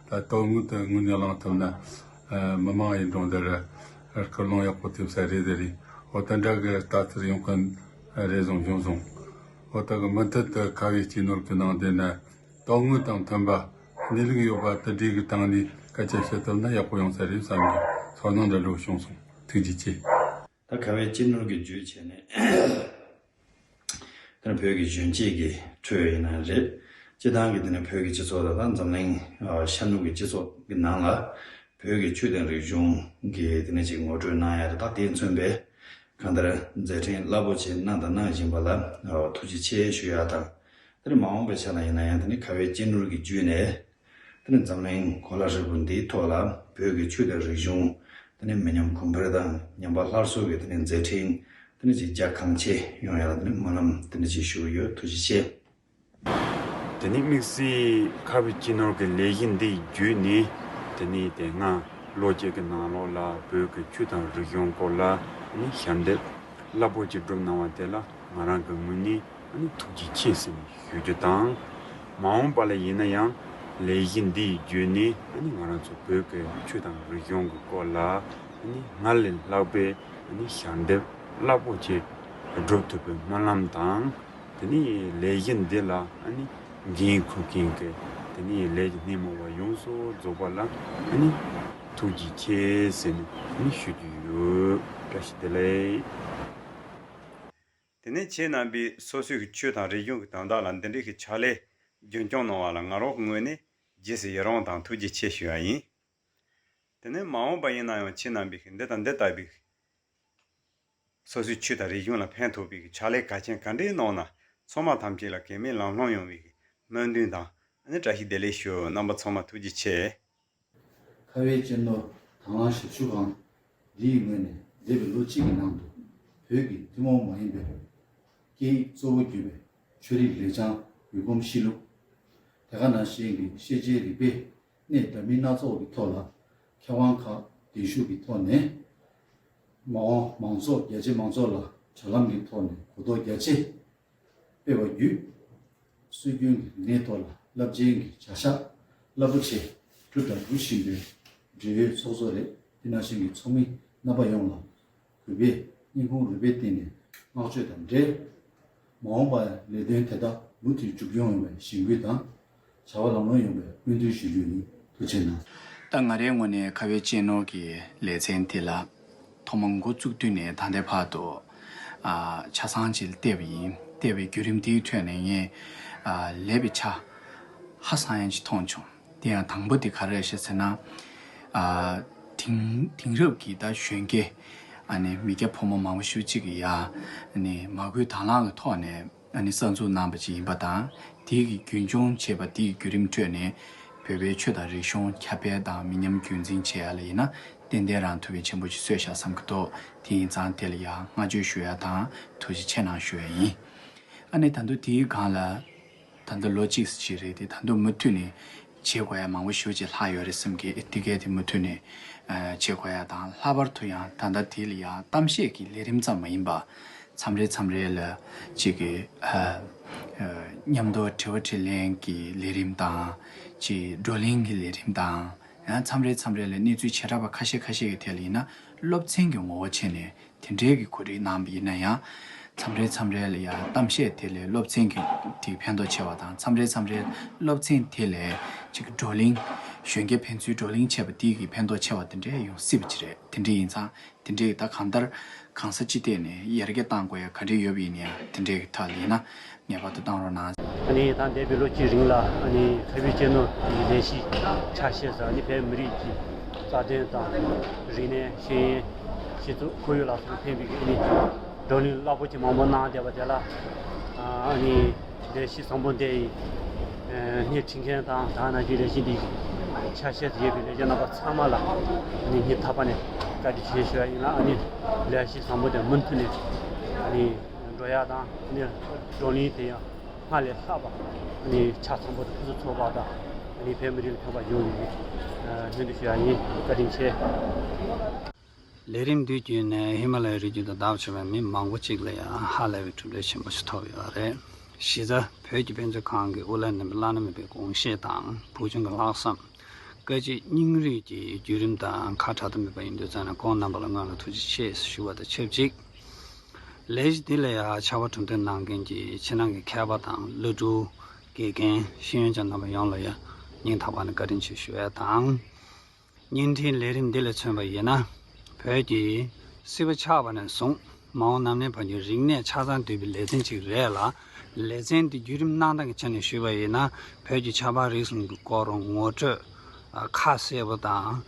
ད་དོན་དངོས་དེ་དངོས་གནས་བླངས་ཐུབ་ན་མི་མང་ཡིན་རུང་དེ་ར་སྐུལ་སློང་ཡག་པོ་ཐེབས་ས་རེད་ཟེར་རེད། འོ་དེ་འདྲ་གི་ལྟ་ཚུལ་ཡོང་མཁན་རེ་ཟུང་བྱུང་སོང་། འོ་ད་གི་མུ་མཐུད་དུ་ཁ་བའི་སྤྱི་ནོར་གྱི་ནང་དེ་ན། དོན་དངོས་དང་མཐུན་པ། གནས་ལུགས་ཡོད་པ་དེ་འདྲའི་གི་སྟེང་ནས་སྐད་ཆ་བཤད་ཐུབ་ན་ཡག་པོ་ཡོང་ས་རེད་བསམ་གྱི་ཚོར་སྣང་འདྲ་འདྲ་བྱུང་སོང་། ཐུགས་རྗེ་ཆེ། ད་ཁ་བའི་སྤྱི་ནོར་གྱི་བརྒྱུད་བྱས་ནས། དེ་ནི་བོད་ཀྱི་གཞོན་སྐྱེས་ཀྱི་ཁྲོད་ཡིན་ན་རེད། སྤྱི་བཏང་གི་དེ་ནི་བོད་ཀྱི་སྤྱི་ཚོགས་དང་། ད་འཛམ་གླིང་ཤར་ནུབ་ཀྱི་སྤྱི་ཚོགས་ཀྱི་ནང་ལ་བོད་ཀྱི་ཆོས་དང་རིག་གཞུང་གི་དེ་ནི་ཅིག་ངོ་སྤྲོད་གནང་ཡ་དེ་དག་དེ་མཚོན་པའི་གང་ལྟར་མཛད་འཕྲིན་རླབས་པོ་ཆེ་གནང་དང་གནང་བཞིན་པ་ལ་ཐུགས་རྗེ་ཆེ་ཞུ་ཡ་དང་། དེ་ནི་མ་འོངས་པའི་ཆ་ལ་ཡིན་ན་ཡང་། དེ་ནི་ཁ་བའི་སྤྱི་ནོར་གྱི་བརྒྱུད་ནས། དེ་ནི་འཛམ་གླིང་གོ་ལ་ཧྲིལ་པོ་འདིའི་ཐོག་ལ་བོད་ཀྱི་ཆོས་དང་རིག་གཞུང་། དེ་ནི་མི་ཉམས་གོང་འཕེལ་དང་ཉམས་པ་སླར་གསོ་གི་དེ་ནི་མཛད་འཕྲིན་དེ་ནི་ཅིག་རྒྱ་གང་ཆེ་ཡོང་ཡ་ལ་དེ་ནི་སྨོན་ལམ་དེ་ནི་ཅིག་ཞུ་གི་ཡོད། ཐུགས་རྗེ་ཆེ། དེ་ནི་དམིགས་བསལ་ཁ་བའི་སྤྱི་ནོར་གྱི་ལས་གཞི་འདི་བརྒྱུད་ནས། དེ་ནི་དེ་སྔ་ལོ་གཅིག་གི་ནང་ལོགས་ལ་བོད་ཀྱི་ཆོས་དང་རིག་གཞུང་སྐོར་ལ་ནི་ཞལ་འདེབས་རླབས་པོ་ཆེ་བསྒྲུབས་གནང་བ་དེ་ལ་ང་རང་གི་ངོས་ནས་ནི་ཐུགས་རྗེ་ཆེ་ཟེར་ནས་ཞུ་རྒྱུ་དང་། མ་འོངས་པ་ལ་ཡིན་ན་ཡང་ལས་གཞི་འདི་ཡི་བརྒྱུད་ནས་ནི་ང་རང་ཚོ་བོད་ཀྱི་ཆོས་དང་རིག་གཞུང་གི་སྐོར་ལ་ནི་སྔར་ལས་ལྷག་པའི་ནི་ཞལ་འདེབས་རླབས་པོ་ཆེ་བསྒྲུབ་ཐུབ་པའི་སྨོན་ལམ་དང་། དེ་ནས་ལས་གཞི་འདི་ལ་ཨ་ནི་འགན་འཁུར་མཁན་གྱི་དེ་ནས་ལས་ཀྱི་སྣེ་མོ་བ་ཡོངས་སུ་རྫོགས་པ་ལ་ཨ་ནི་ཐུགས་རྗེ་ཆེ་ཟེར་ནས་ཨ་ནི་ཞུ་རྒྱུ་ཡོད། བཀྲ་ཤིས་བདེ་ལེགས། དེ་ནས་ཁྱེད་རྣམ་པས་སོ་སོའི་གི་ཆོས་དང་རིག་གཞུང་གི་དོན་དག་ལ་འདི་འདྲའི་གི་ཕྱག་ལས་རྒྱུན་སྐྱོང་གནང་བ་ལ་ང་རང་གི་ངོས་ནས་རྗེས་སུ་ཡི་རང་དང་ཐུགས་རྗེ་ཆེ་ཞུ་བ་ཡིན། དེ་ནས་མ་འོངས་པ་ཡིན་ན་ཡང་ཁྱེད་རྣམ་པས་འདི་དང་འདི་ལྟ་བུའི་སོ་སོའི་ཆོས་དང་རིག་གཞུང་ལ་ཕན་ཐོགས་པའི་ཕྱག་ལས་གལ་ཆེན་ག་འདྲའི་གནང་ན། ཚང་མ་ཐམས་ཅད་ལ་གེགས་མེད་ལམ་ལྷོང་ཡོང་བའི་སྨོན་འདུན་དང་། ཨ་ནི་བཀྲ་ཤིས་བདེ་ལེགས་ཞུ། རྣམ་པ་ཚང་མ་ཐུགས་རྗེ་ཆེ། ཁ་བའི་སྤྱི་ནོར་དང་བླངས་ཞབས་ཞུ་ཁང་འདི་ཡི་ངོས་ནས་འདས་པའི་ལོ་གཅིག་གི་ནང་དུ་བོད་ཀྱི་ཐུན་མོང་མ་ཡིན་པའི་སྐད་ཡིག་གཙོ་བོ་གྱུར་པའི་ཆོས་རིག་ལེགས་བྱང་འོད་སྒོམ་གཤིས་ལུགས། དེ་ག་ནང་བཞིན་གྱི་ཤེས་བྱའི་རིག་པའི་གནས་འདྲ་མིན་སྣ་ཚོགས་ཀྱི་ཐོག་ལ་མཁས་དབང་ཁག་གདན་ཞུ་གི་ཐོག་ནས་ མ་འོངས་མང་ཚོགས་རྒྱ་ཆེ་མང་ཚོགས་ལ་དྲ་ལམ་གྱི་ཐོག་ནས་གོ་རྟོགས་རྒྱ་ཆེ་སྤེལ་བ་བརྒྱུད། སྲོལ་རྒྱུན་གྱི་ལས་ཐོག་ལ་རླབས་ཆེན་གྱི་བྱ་གཞག་རླབས་པོ་ཆེ་གྲུབ་དང་འགྲུབ་བཞིན་པའི་འབྲེལ་ཡོད་ཚོགས་གཙོ་རེད། དེ་ནང་བཞིན་གྱི་ཚོགས་མི་རྣམ་པ་ཡོངས་ལ་གུས་པས་སྙིང་ཁུང་རུས་པའི་གཏིང་ནས་བསྔགས་བརྗོད་དང་འབྲེལ། མ་འོངས་པར་ལས་དོན་དེ་དག་མུ་མཐུད་མཇུག་སྐྱོང་ཡོང་བའི་གཞེན་སྐུལ་དང་། བྱ་བ་ལམ་ལྷོང་ཡོང་བའི་སྨོན་འདུན་ཞུ་རྒྱུ་ཡིན། ཐུགས་རྗེ་གནང་། ད་ང་རའི་ངོས་ནས་ཁ་བའི་གཅེས་ནོར་གྱི་ལེ་ཚན་དེ་ལ་ཐོག་མར་འགོ་བཙུགས་དུས་ནས་ད་ལྟའི་བར་དུ་ཨ་ཆ་ཚང་ཅིག་བལྟས་པ་ཡིན། བལྟས་པའི་བརྒྱུད་རིམ་དེའི་ཁྲོད་ནས་ངས་ཨ་ལེགས་པའི་ཆ་ཧ་སང་ཡང་ཅིག་མཐོང་བྱུང་། དེ་ཡང་དང་པོ་དེ་ག་རེ་རེད་ཟེར་ན། ཨ་དེང་དེང་རབས་ཀྱི་ད་གཞོན་སྐྱེས་ཨ་ནི་མི་སྐྱ་ཕོ་མོ་མང་པོ་ཞེ་པོ་ཅིག་གིས་ཡ་ཨ་ནི་མ་བསྐུལ་དང་བླངས་ཀྱི་ཐོག་ནས། ཨ་ནི་གསར་འཛུགས་གནང་བ་ཅིག་ཡིན་པ་དང་། དེ་གི་རྒྱུན་སྐྱོང་བྱས་པ་དེ་ཡི་བརྒྱུད་རིམ་ཁྲོད་ནས་བོད་པའི་ཆོས་དང་རིག་གཞུང་ཁྱབ་སྤེལ་དང་མི་ཉམས་རྒྱུན་འཛིན་བྱེད་ཡ་ལ་ཡིན་ན་ཏན་ཏན་རང་ཐུགས་ཕན་ཆེན་པོ་ཅིག་གསོས་ཤག་བསམ་གྱི་འདུག་དེ་ཡིན་ཙང་དེ་ལ་ཡང་བསྔགས་བརྗོད་ཞུ་ཡ་དང་ཐུགས་རྗེ་ཆེ་གནང་ཞུ་ཡ་ཡིན། ཨ་ནི་ད་དུང་དེའི་སྒང་ལ་ད་དུང་ལོ་གཅིག་ཙམ་ཅིག་རེད་དེ། ད་དུང་མུ་མཐུད་ནས་བྱེད་དགོས་ཡ་མང་པོ་ཞེ་པོ་ཅིག་ལྷག་ཡོད་རེད་བསམ་གི། དེ་གས་དེ་མུ་མཐུད་ནས་ཨ་བྱེད་དགོས་ཡ་དང་། ལྷག་པར་དུ་ཡང་ད་ལྟ་དེ་ལ་ཡང་གཏམ་བཤད་ཀྱི་ལས་རིམ་ཙམ་མ་ཡིན་པ། མཚམས་རེ་མཚམས་རེ་ལ་ཅིག་གི་ཨ་ཨ་མཉམ་དུ་དྲི་བ་དྲིས་ལན་གྱི་ལས་རིམ་དང་། ཅིག་བགྲོ་གླེང་གི་ལས་རིམ་དང་། ཡང་མཚམས་རེ་མཚམས་རེ་ལ་གནས་ཚུལ་བྱེ་བྲག་པ་ཁ་ཤས་ཁ་ཤས་ཀྱི་ཐད་ལ་ཡིན་ན་སློབ་ཚན་གྱི་ངོ་བོ་བྱས་ནས་དེ་འདྲའི་གི་གོ་སྒྲིག་གནང་བ་ཡིན་ན་ཡང་། མཚམས་རེ་མཚམས་རེ་ལ་ཡང་གཏམ་བཤད་དེ་ལས་སློབ་ཚན་གྱི་དེ་ཕན་ཐོགས་ཆེ་བ་དང་། མཚམས་རེ་མཚམས་རེ་སློབ་ཚན་དེ་ལས་ཅིག་བགྲོ་གླེང་། གཞོན་སྐྱེས་ཕན་ཚུན་བགྲོ་གླེང་བྱས་པ་དེ་གི་ཕན་ཐོགས་ཆེ་བ་དེ་འདྲའི་ཡོང་སྲིད་པ་ཅིག་རེད། དེ་འདྲ་ཡིན་ཙང་དེ་འདྲའི་ད་གང་ལྟར་གང་ས་ཅི་ཐད་ནས་ཡར་རྒྱས་གཏང་དགོས་ཡ་ག་འདྲ་ཡོད་པ་ཡིན་ན་ཡང་། དེ་འདྲའི་གི་ཐད་ལ་ཡིན་ན་ངེས་པར་དུ་གཏང་རོགས་གནང་། ཨ་ནི་ད་འདས་པའི་ལོ་གཅིག་རིང་ལ་ཨ་ནི་ཁ་བའི་གཅེས་ནོར་གྱི་ལས་གཞི་ཆ་ཤས་སུ་ཨ་ནི་བོད་མི་རིགས་ཀྱི་རྩ་དོན་དང་། རིག་གནས། ཤེས་ཡོན། སྤྱི་ཚོགས་ཁོར་ཡུག་ལ་སོགས་ཕན་པའི་ཨ་ནི་བགྲོ་གླེང་རླབས་པོ་ཆེ་མང་པོ་གནང་བསྡད་པ་དེ་ལ་ཨ་ནི་ལས་གཞི་བཟང་པོ་འདི་ཡི་སྣེ་ཁྲིད་མཁན་དང་། ད་ནང་བཞིན་ལས་གཞི་འདི་ཆ་ཤས་སུ་ཡོད་པའི་ལས་བྱེད་རྣམ་པ་ཚང་མ་ལ་ཨ་ནི་སྙིང་ཐག་པ་ནས་བཀའ་དྲིན་ཆེ་ཞུ་ཡ་ཡིན་ལ། ཨ་ནི་ལས་གཞི་བཟང་པོ་དེ་མུ་མཐུད་ནས་ཨ་ནི་འགྲོ་ཡ་དང་། ཨ་ནི་བགྲོ་གླེང་དེ་ཡང་སྔར་ལས་ལྷག་པ་ཨ་ནི་ཆ་ཚང་པོ་དང་ཕུན་སུམ་ཚོགས་པ་དང་། ཨ་ནི་བོད་མི་རིགས་ལ་ཕན་པ་ཡོང་བའི་སྨོན་འདུན་ཞུ་ཡ་ཡིན། བཀའ་དྲིན་ཆེ། ལས་རིམ་འདི་བརྒྱུད་ནས་ཧི་མ་ལ་ཡའི་རི་རྒྱུད་དུ་བདག་ཆེ་བའི་མི་མང་པོ་གཅིག་ལ་ཡང་ཧ་ལས་པའི་གྲུབ་འབྲས་ཆེན་པོ་ཞིག་ཐོབ་ཡོད་རེད། གཞི་རྩ་བོད་ཀྱི་དཔེ་མཛོད་ཁང་གི་དབུ་བླའི་རྣམ་པའི་བླ་ན་མེད་པའི་དགོངས་བཞེད་དང་བུ་ཆུང་གི་ལྷག་བསམ། བཀའ་སྤྱི་སྙིང་རུས་ཀྱི་བརྒྱུད་རིམ་དང་ཁ་བྲལ་དུ་མེད་པ་ཡིན་དུས་ཙང་ནས་ཁོང་རྣམ་པ་ལ་སྔོན་ལ་ཐུགས་རྗེ་ཆེ་ཞུ་བ་དང་ཆབས་ཅིག་ལས་གཞི་འདི་ལ་ཡང་ཕྱར་བ་གྲུ་འདེགས་གནང་མཁན་གྱི་ཕྱི་ནང་གི་མཁས་པ་དང་། སློབ་ཕྲུག་དགེ་རྒན། ཤེས་ཡོན་ཅན་རྣམ་པ་ཡོངས་ལ་ཡང་སྙིང་ཐག་པ་ནས་བཀའ་དྲིན་ཆེ་ཞུ་བ་དང་། བརྙན་འཕྲིན་ལས་རིམ་འདི་ལ་མཚོན་པ་ཡིན་ན། བོད་ཀྱི་སྲིད་པ་ཆགས་པ་ནས་བཟུང་མ་འོངས་ནམ་གནས་བར་གྱི་རིག་གནས་ཆ་ཚང་འདུས་པའི་ལེ་ཚན་ཅིག་རེད་ལ། ལེ་ཚན་འདི་བརྒྱུད་རིམ་གནང་སྟངས་ཀྱི་ཆ་ནས་ཞུས་པ་ཡིན་ན། བོད་ཀྱི་ཆབ་འབངས་རིག་གཞུང་གི་སྐོར་ངོ་སྤྲོད་ཁ་གསལ་པོ་དང་།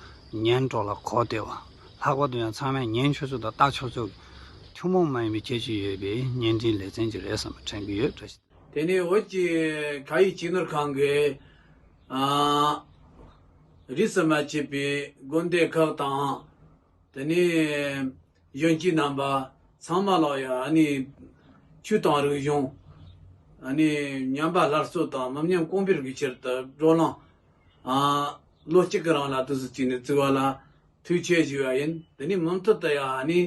ཉན་འགྲོ་ལ་གོ་བདེ་བ། ལྷག་པར་དུ་ཡང་ཚང་མས་ཉན་ཆོག་ཚུལ་དང་ལྟ་ཆོག་ཚུལ་ཐུན་མོང་མ་ཡིན་པའི་ཁྱད་ཆོས་ཡོད་པའི་བརྙན་འཕྲིན་ལེ་ཚན་ཅིག་རེད་བསམ་པ་དྲན་གྱི་ཡོད། བཀྲ་ཤིས། དེ་ནས་བོད་ཀྱི་ཁ་ཡིག་གཅེས་ནོར་ཁང་གིས་ཨ་རིས་སུ་མ་ཆད་པའི་དགོན་སྡེ་ཁག་དང་། དེ་ནས་གཞོན་སྐྱེས་རྣམ་པ་ཚང་མ་ལ་ཡང་ཨ་ནི་ཆོས་དང་རིག་གཞུང་། ཨ་ནི་ཉམས་པ་སླར་གསོ་དང་མི་ཉམས་གོང་འཕེལ་གྱི་ཕྱིར་དུ་བགྲོ་གླེང་ཨ་ལོ་གཅིག་གི་རིང་ལ་དུས་སུ་བྱས་ནས་བཙུགས་པ་ལ་ཐུགས་རྗེ་ཆེ་ཞུ་བ་ཡིན། དེ་ནས་མུ་མཐུད་དུ་ཡང་ཨ་ནི་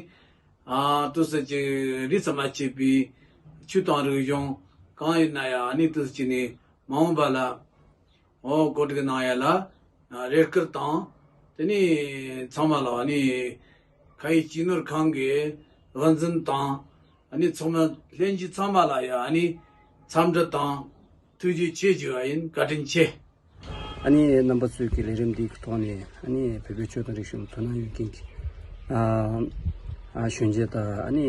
ཨ་དུས་སུ་ཅིག་རིས་སུ་མ་ཆད་པའི་ཆོས་དང་རིག་གཞུང་གང་ཡིན་ན་ཡང་ཨ་ནི་དུས་སུ་བྱས་ནས་མ་འོངས་པ་ལ། འོ་གོ་སྒྲིག་གནང་ཡ་ལ་རེ་སྐུལ་དང་། དེ་ནས་ཚང་མ་ལ་ནི་ཁ་ཡིག་གཅེས་ནོར་ཁང་གི་དབུ་འཛིན་དང་། ཨ་ནི་ཚོགས་མི་ལྷན་རྒྱས་ཚང་མ་ལ་ཡ་ཨ་ནི་འཚམས་འདྲི་དང་ཐུགས་རྗེ་ཆེ་ཞུ་བ་ཡིན། བཀའ་དྲིན་ཆེ། ཨ་ནི་རྣམ་པ་ཚོས་ཀྱི་ལས་རིམ་འདིའི་ཐོག་ནས་ཨ་ནི་བོད་པའི་ཆོས་དང་རིག་གཞུང་དོ་སྣང་ཡོད་མཁན་གྱི་ཨ་ཨ་གཞོན་སྐྱེས་དང་ཨ་ནི།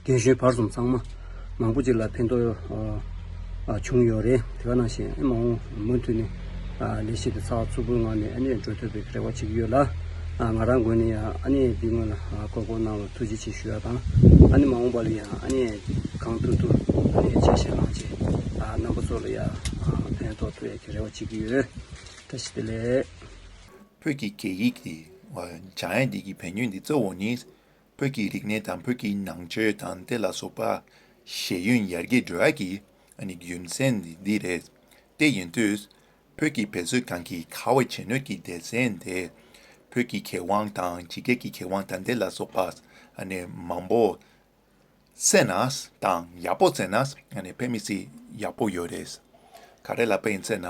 རྒན་གཞོན་བར་གསུམ་ཚང་མ་མང་པོ་ཅིག་ལ་ཕན་ཐོགས་ཨ་ཨ་བྱུང་ཡོད་རེད། དེ་ག་ནང་བཞིན་ཨ་མ་འོངས་མུ་མཐུད་ནས་ཨ་ལས་གཞི་དེ་ཚགས་ཚུད་པོའི་ངང་ནས་ཨ་ནི་འགྲོ་ཐུབ་པའི་རེ་བ་བྱེད་ཀྱི་ཡོད་ལ། ཨ་ང་རང་ངོས་ནས་ཡང་ཨ་ནི་འདི་སྔོན་ལ་ཨ་གོ་སྐོར་གནང་བར་ཐུགས་རྗེ་ཆེ་ཞུ་ཡ་དང་། ཨ་ནི་མ་འོངས་པ་ལ་ཡང་ཨ་ནི་གང་ཐུབ་ཐུབ་ཨ་ནི་ཆ་ཤས་གནང་བྱས་ཨ་རྣམ་པ་ཚོ་ལ་ཡང་ཨ་ཕན་ཐོགས་ཐུབ་ཡ་གི་རེ་བ་བྱེད་ཀྱི་ཡོད། བཀྲ་ཤིས་བདེ་ལེགས། བོད་ཀྱི་སྐད་ཡིག་དེ་སྦྱང་ཡ་འདི་གི་ཕན་ཡོན་འདི་གཙོ་བོ་ནི། བོད་ཀྱི་རིག་གནས་དང་བོད་ཀྱི་ནང་ཆོས་དང་དེ་ལ་སོགས་པ་ཤེས་ཡོན་ཡར་རྒྱས་འགྲོ་ཡ་གི་ཨ་ནི་རྒྱུ་མཚན་འདི་འདི་རེད། དེ་ཡིན་དུས་བོད་ཀྱི་བེད་སྤྱོད་ཁང་གི་ཁ་བའི་གཅེས་ནོར་གྱི་སྡེ་ཚན་དེ་ བོད་ཀྱི་མཁས་དབང་དང་ཕྱི་རྒྱལ་གྱི་མཁས་དབང་ད་ལྟ་ལ་སོགས་པ་ཨ་ནི་མང་པོ་བཙལ་ན་དང་ཡག་པོ་བཙལ་ན་ཨ་ནི་དཔེ་མི་སྲིད་ཡག་པོ་ཡོད་རེད། ག་རེ་ལབ་པ་ཡིན་ཟེར་ན།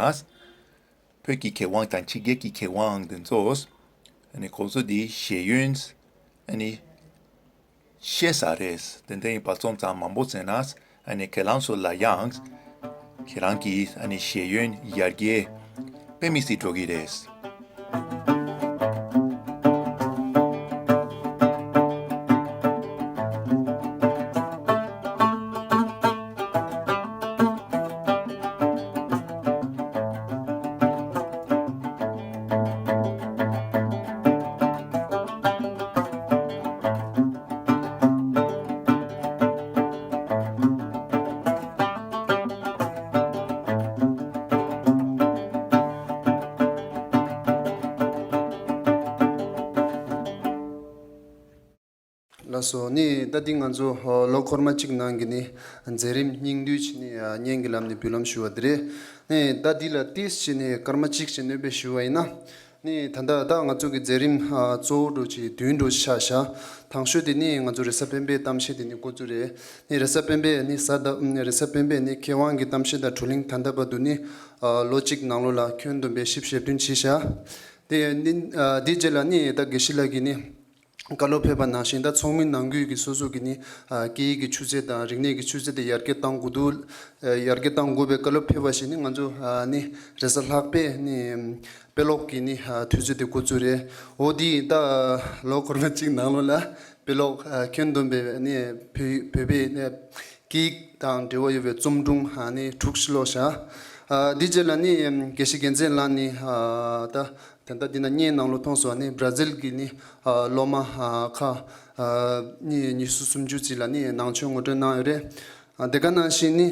བོད་ཀྱི་མཁས་དབང་དང་ཕྱི་རྒྱལ་གྱི་མཁས་དབང་དེ་ཚོ་ཨ་ནི་ཁོང་ཚོ་དེ་ཤེས་ཡོན་ཨ་ནི་ཤེས་ས་རེད། དེ་འདྲ་ཡིན་པ་སོང་ཙང་མང་པོ་བཙལ་ན་ཨ་ནི་ཁྱེད་རང་ཚོ་ལ་ཡང་ཁྱེད་རང་གི་ཨ་ནི་ཤེས་ཡོན་ཡར་རྒྱས་དཔེ་མི་སྲིད་འགྲོ་གི་རེད། ལགས་སོ། ནི་ད་ལྟ་ང་ཚོ་ལོ་འཁོར་མ་གཅིག་ནང་གི་ནི་མཛད་རིམ་སྙིང་བསྡུས་ཅིག་ནི་བརྙན་གྱི་ལམ་ནས་འབུལ་ལམ་ཞུ་བ་དེ་རེད། ནི་ད་འདི་ལ་ཏིས་ཅིག་ནི་སྐར་མ་གཅིག་ཅིག་སྣོན་པ་ཞུ་བ་ཡིན་ན། ནི་ད་ལྟ་ད་ང་ཚོ་གི་མཛད་རིམ་གཙོ་བོ་འདྲ་ཅིག་བདུན་འདྲ་ཆགས་ཤག་དང་ཤོས་དེ་ནི་ང་ཚོ་རེས་གཟའ་སྤེན་པའི་གཏམ་བཤད་དེ་ནི་འགོ་བཙུགས་རེད། ནི་རེས་གཟའ་སྤེན་པའི་ནི་གཟའ་ཟླ་རེས་གཟའ་སྤེན་པའི་ནི་མཁས་དབང་གི་གཏམ་བཤད་དང་བགྲོ་གླེང་ད་ལྟ་བར་དུ་ནི་ལོ་གཅིག་ནང་ལོགས་ལ་ཁྱོན་བསྡོམས་པའི་བཞི་བཅུ་ཞེ་བདུན་བྱས་ཤག་དེ་ནི་འདི་རྗེས་ལ་ནི་ད་དགེ་བཤེས་ལགས་ཀྱིས་ནི་བཀའ་སློབ་ཕེབས་པ་ནང་བཞིན་ད་ཚོགས་མི་ནང་ཁུལ་གྱི་སོ་སོ་གི་ནི་སྐད་ཡིག་གི་ཆུ་ཚད་དང་རིག་གནས་ཀྱི་ཆུ་ཚད་དེ་ཡར་རྒྱས་གཏང་དགོས་འདུག་ཡར་རྒྱས་གཏང་དགོས་པའི་བཀའ་སློབ་ཕེབས་པ་བཞིན་ནི་ང་ཚོ་ནི་རེས་གཟའ་ལྷག་པའི་ནི་དཔེ་ཀློག་གི་ནི་དུས་ཚོད་དེ་འགོ་བཙུགས་རེད། འོ་འདི་ད་ལོ་འཁོར་མ་གཅིག་ནང་ལོགས་ལ་དཔེ་ཀློག་ཁྱོན་བསྡོམས་པའི་ནི་བོད་བོད་པའི་ནི་སྐད་ཡིག་དང་འབྲེལ་བ་ཡོད་པའི་རྩོམ་སྒྲུང་ནི་དྲུག་ཅིག་ཀློག་ཤག་འདི་རྗེས་ལ་ནི་དགེ་བཤེས་རྒྱལ་མཚན་ལགས་ནི་ད་ད་ལྟ་འདི་ན་བརྙན་ནང་ལོགས་མཐོང་སོང་། ནི་བར་ཛིལ་གྱི་ནི་སློབ་མ་ཁག་ནི་ཉི་ཤུ་སུམ་ཅུ་ཅིག་ལ་ནི་ནང་ཆོས་ངོ་སྤྲོད་གནང་ཡོད་རེད། དེ་ག་ནང་བཞིན་ནི་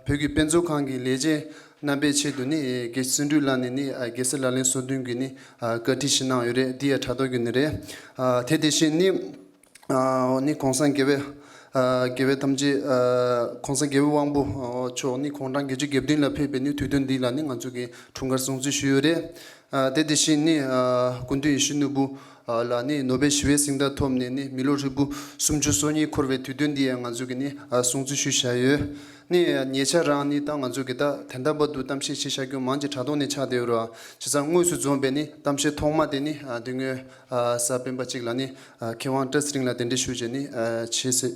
བོད་ཀྱི་དཔེ་མཛོད་ཁང་གི་ལས་བྱེད་རྣམ་པའི་ཆེད་དུ་ནི་དགེ་བཤེས་བརྩོན་འགྲུས་ལགས་ནས་ནི་རྒྱལ་སྲས་ལག་ལེན་སོ་བདུན་གྱི་ནི་བཀའ་ཁྲིད་ཞིག་གནང་ཡོད་རེད། འདི་ཡང་དྲ་ཐོག་བརྒྱུད་ནས་རེད། དེ་དེ་བཞིན་ནི་ནི་གོང་ས་རྒྱལ་བའི་རྒྱལ་བའི་ཐམས་ཅད་གོང་ས་རྒྱལ་བའི་དབང་པོ་མཆོག་ནི་དགུང་གྲངས་བརྒྱད་ཅུ་གྱ་བདུན་ལ་ཕེབས་པའི་ནི་དུས་སྟོན་འདི་ལ་ནི་ང་ཚོ་གི་འཁྲུངས་སྐར་སྲུང་བརྩི་ཞུས་ཡོད་རེད། དེ་དེ་བཞིན་ནི་སྐུ་མདུན་ཡིད་བཞིན་ནོར་བུ་ལ་ནི་ནོ་བེལ་ཞི་བའི་གཟེངས་རྟགས་ཐོབ་ནས་ནི་མི་ལོ་ཧྲིལ་པོ་སུམ་ཅུ་སོ་གཉིས་འཁོར་བའི་དུས་སྟོན་འདི་ཡང་ང་ཚོ་གི་ནི་སྲུང་བརྩི་ཞུས་བཞག་ཡོད། ནི་ཉེ་ཆར་རང་ནི་ད་ང་ཚོ་གི་ད་དེ་འདྲ་བར་དུ་གཏམ་བཤད་བྱས་བཞག་རྒྱུ་མང་ཆེ་དྲ་ཐོག་ནས་ཆགས་བསྡད་ཡོད་རེད། བྱས་ཙང་དངོས་སུ་འཛོམས་པའི་ནི་གཏམ་བཤད་ཐོག་མ་དེ་ནི་དེ་སྔོན་གཟའ་སྤེན་པ་གཅིག་ལ་ནི་མཁས་དབང་བཀྲ་ཚེ་རིང་ལགས་གདན་འདྲེན་ཞུས་བྱས་ནི་བྱས་ཟེ་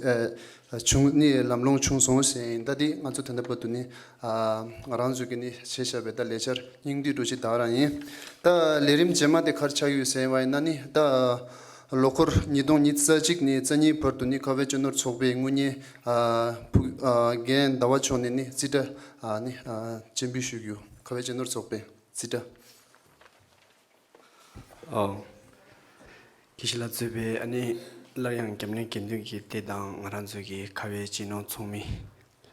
བྱུང་ནི་ལམ་ལྷོང་བྱུང་སོང་ཟེར་ཡིན། ད་འདི་ང་ཚོ་དེ་འདྲ་བར་དུ་ནི་ང་རང་ཚོ་གི་ནི་བྱས་བཞག་པའི་ད་ལས་འཆར་སྙིང་བསྡུས་འདྲ་ཅིག་ད་ག་རང་ཡིན། ད་ལས་རིམ་རྗེས་མ་དེ་ག་རེ་ཆགས་ཡོད་ཟེར་བ་ཡིན་ན་ནི་ད་ལོ་འཁོར་ཉིས་སྟོང་ཉི་ཤུ་རྩ་གཅིག་ནས་རྩ་གཉིས་བར་དུ་ནི་ཁ་བའི་སྤྱི་ནོར་ཚོགས་པའི་དངུལ་གཉེར་ཕུགས་རྒན་ཟླ་བ་མཆོག་ནས་ནི་རྩིས་ཁྲ་ནི་སྤྱན་འབུལ་ཞུ་རྒྱུ། ཁ་བའི་སྤྱི་ནོར་ཚོགས་པའི་རྩིས་ཁྲ། ཨོ། དགེ་བཤེས་ལགས་གཙོས་པའི་ཨ་ནི་སླར་ཡང་རྒྱབ་གནོན་དགེ་འདུན་གྱི་སྡེ་དང་ང་རང་ཚོའི་གི་ཁ་བའི་སྤྱི་ནོར་ཚོགས་མི་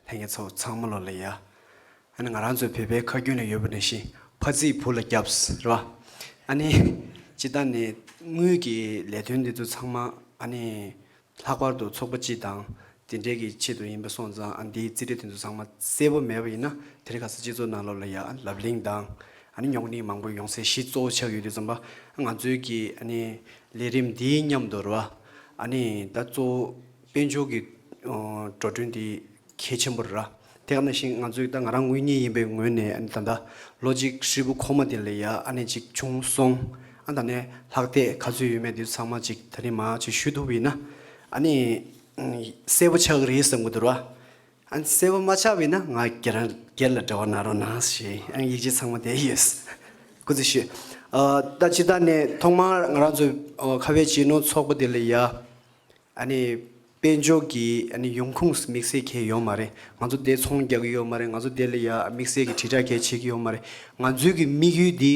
ལྷན་རྒྱས་ཚོ་ཚང་མ་ལོ་ལ་ཡ། ཨ་ནི་ང་རང་ཚོའི་བོད་པའི་ཁ་རྒྱུན་ལ་ཡོད་པ་ནང་བཞིན་ཕ་རྩིས་བུ་ལ་རྒྱབ་རེད་བ། ཨ་ནི་སྤྱིར་བཏང་ནས་དངུལ་གྱི་ལས་དོན་འདི་ཚོ་ཚང་མ་ཨ་ནི། ལྷག་པར་དུ་ཚོགས་པ་སྤྱི་དང་དེ་འབྲེལ་གྱི་ཆེད་དུ་ཡིན་པ་སོང་ཙང་ཨ་འདིའི་རྩིས་ཁྲ་དེ་ཚོ་ཚང་མ་གསལ་པོ་མེད་པ་ཡིན་ན་དེ་རིང་ཁ་སང་སྤྱི་ཚོགས་ནང་ལོགས་ལ་ཡ་ལབ་གླེང་དང་ཨ་ནི་རྙོག་གླེང་མང་པོ་ཡོང་སའི་གཞི་གཙོ་བོ་ཆགས་ཡོད་དུས་ཙམ་པ་ང་ཚོའི་གི་ཨ་ནི་ལས་རིམ་འདིའི་མཉམ་དུ་རེད་བ། ཨ་ནི་ད་གཙོ་བོ་དཔལ་འབྱོར་གྱི་འགྲོ་གྲོན་འདི་གལ་ཆེན་པོ་རེད། དེ་ག་ནང་བཞིན་ང་ཚོས་ད་ང་རང་དངུལ་གཉེར་ཡིན་པའི་ངོས་ནས་ཨ་ནི་ད་ལྟ་ལོ་གཅིག་ཧྲིལ་པོ་འཁོར་མ་དེ་ལ་ཡ་ཨ་ནི་གཅིག་བྱུང་སོང་། ཨ་ད་ནས་ལྷག་བསྡད་ག་ཚོད་ཡོད་མེད་དེ་ཚང་མ་གཅིག་ད་རིང་མར་གཅིག་ཞུ་ཐུབ་པ་ཡིན་ན་ཨ་ནི་གསལ་པོ་ཆགས་ཀྱི་རེད་བསམ་གྱི་འདུག་ར། ཨ་ནི་གསལ་པོ་མ་ཆགས་པ་ཡིན་ན་ང་སྒེར་སྒེར་ལ་འབྲེལ་བ་གནང་རོགས་གནང་ཞེས་ཨ་ནི་ཡིག་ཆ་ཚང་མ་དེ་ཡོད། སྐུ་ཚེ་ཞུ། ཨ་ད་སྤྱིར་བཏང་ནས་ཐོག་མར་ང་རང་ཚོའི་ཨ་ཁ་བའི་སྤྱི་ནོར་ཚོགས་པ་དེ་ལ་ཡ། ཨ་ནི་དཔལ་འབྱོར་གྱི་ཨ་ནི་ཡོང་ཁུངས་དམིགས་བསལ་གང་ཡང་ཡོད་མ་རེད། ང་ཚོ་དེ་ཚོང་རྒྱག་གི་ཡོད་མ་རེད། ང་ཚོ་དེ་ལ་ཡ་དམིགས་བསལ་གྱི་དྲིལ་བསྒྲགས་གང་ཡང་བྱེད་ཀྱི་ཡོད་མ་རེད། ང་ཚོའི་གི་དམིགས་ཡུལ་འདི་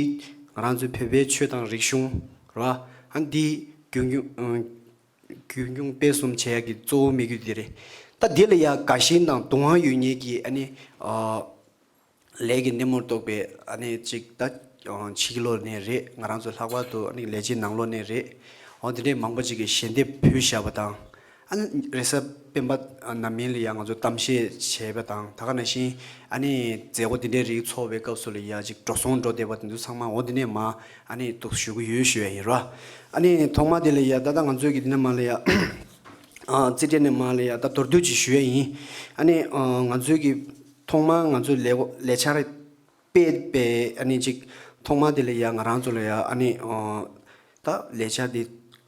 ང་རང་ཚོའི་བོད་པའི་ཆོས་དང་རིག་གཞུང་རེད་བ། ཨ་ནི་འདི་རྒྱུན་འཁྱོངས་ཨ་རྒྱུན་འཁྱོངས་སྤེལ་གསུམ་བྱེད་ཡག་གི་གཙོ་བོ་དམིགས་ཡུལ་འདི་རེད། ད་དེ་ལ་ཡ་དགའ་ཞེན་དང་དུང་བ་ཡོད་མཁན་གྱི་ཨ་ནི་ཨ། ལས་ཀྱི་སྣེ་མོར་གཏོགས་པའི་ཨ་ནི་ཅིག་ད་ཕྱི་ལོགས་ནས་རེད། ང་རང་ཚོ་ལྷག་པར་དུ་ཨ་ནི་ལས་བྱེད་ནང་ལོགས་ནས་རེད། འོ་དེ་འདྲའི་མང་པོ་ཅིག་གིས་ཞལ་འདེབས་ཕུལ་བཞག་པ་དང་ ཨ་ནི་རེས་གཟའ་སྤེན་པ་ནམ་ཡིན་ལ་ཡ་ང་ཚོ་གཏམ་བཤད་བྱས་པ་དང་། ད་ག་ནང་བཞིན་ཨ་ནི་མཛད་སྒོ་འདི་འདྲའི་རིགས་ཚོགས་པའི་སྐབས་སུ་ལ་ཡ་ཅིག་འགྲོ་སོང་འགྲོ་བསྡད་པ་དེ་ཚོ་ཚང་མ་འོ་འདི་ནས་མར་ཨ་ནི་འདུག་ཞུ་གི་ཡོད་ཞུ་ཡ་ཡིན་རོ། ཨ་ནི་ཐོག་མ་དེ་ལ་ཡ་ད་ལྟ་ང་ཚོའི་གི་འདི་ནས་མར་ལ་ཡ་ཨ་རྩིས་ཁྲའི་ནས་མར་ལ་ཡ་ད་མདོར་བསྡུས་ཅིག་ཞུ་ཡ་ཡིན། ཨ་ནི་ཨ་ང་ཚོའི་གི་ཐོག་མར་ང་ཚོའི་ལས་ལས་འཆར་སྤེལ་པའི་ཨ་ནི་ཅིག་ཐོག་མ་དེ་ལ་ཡ་ང་རང་ཚོ་ལ་ཡ་ཨ་ནི་ཨ་ད་ལས་འཆར་དེ་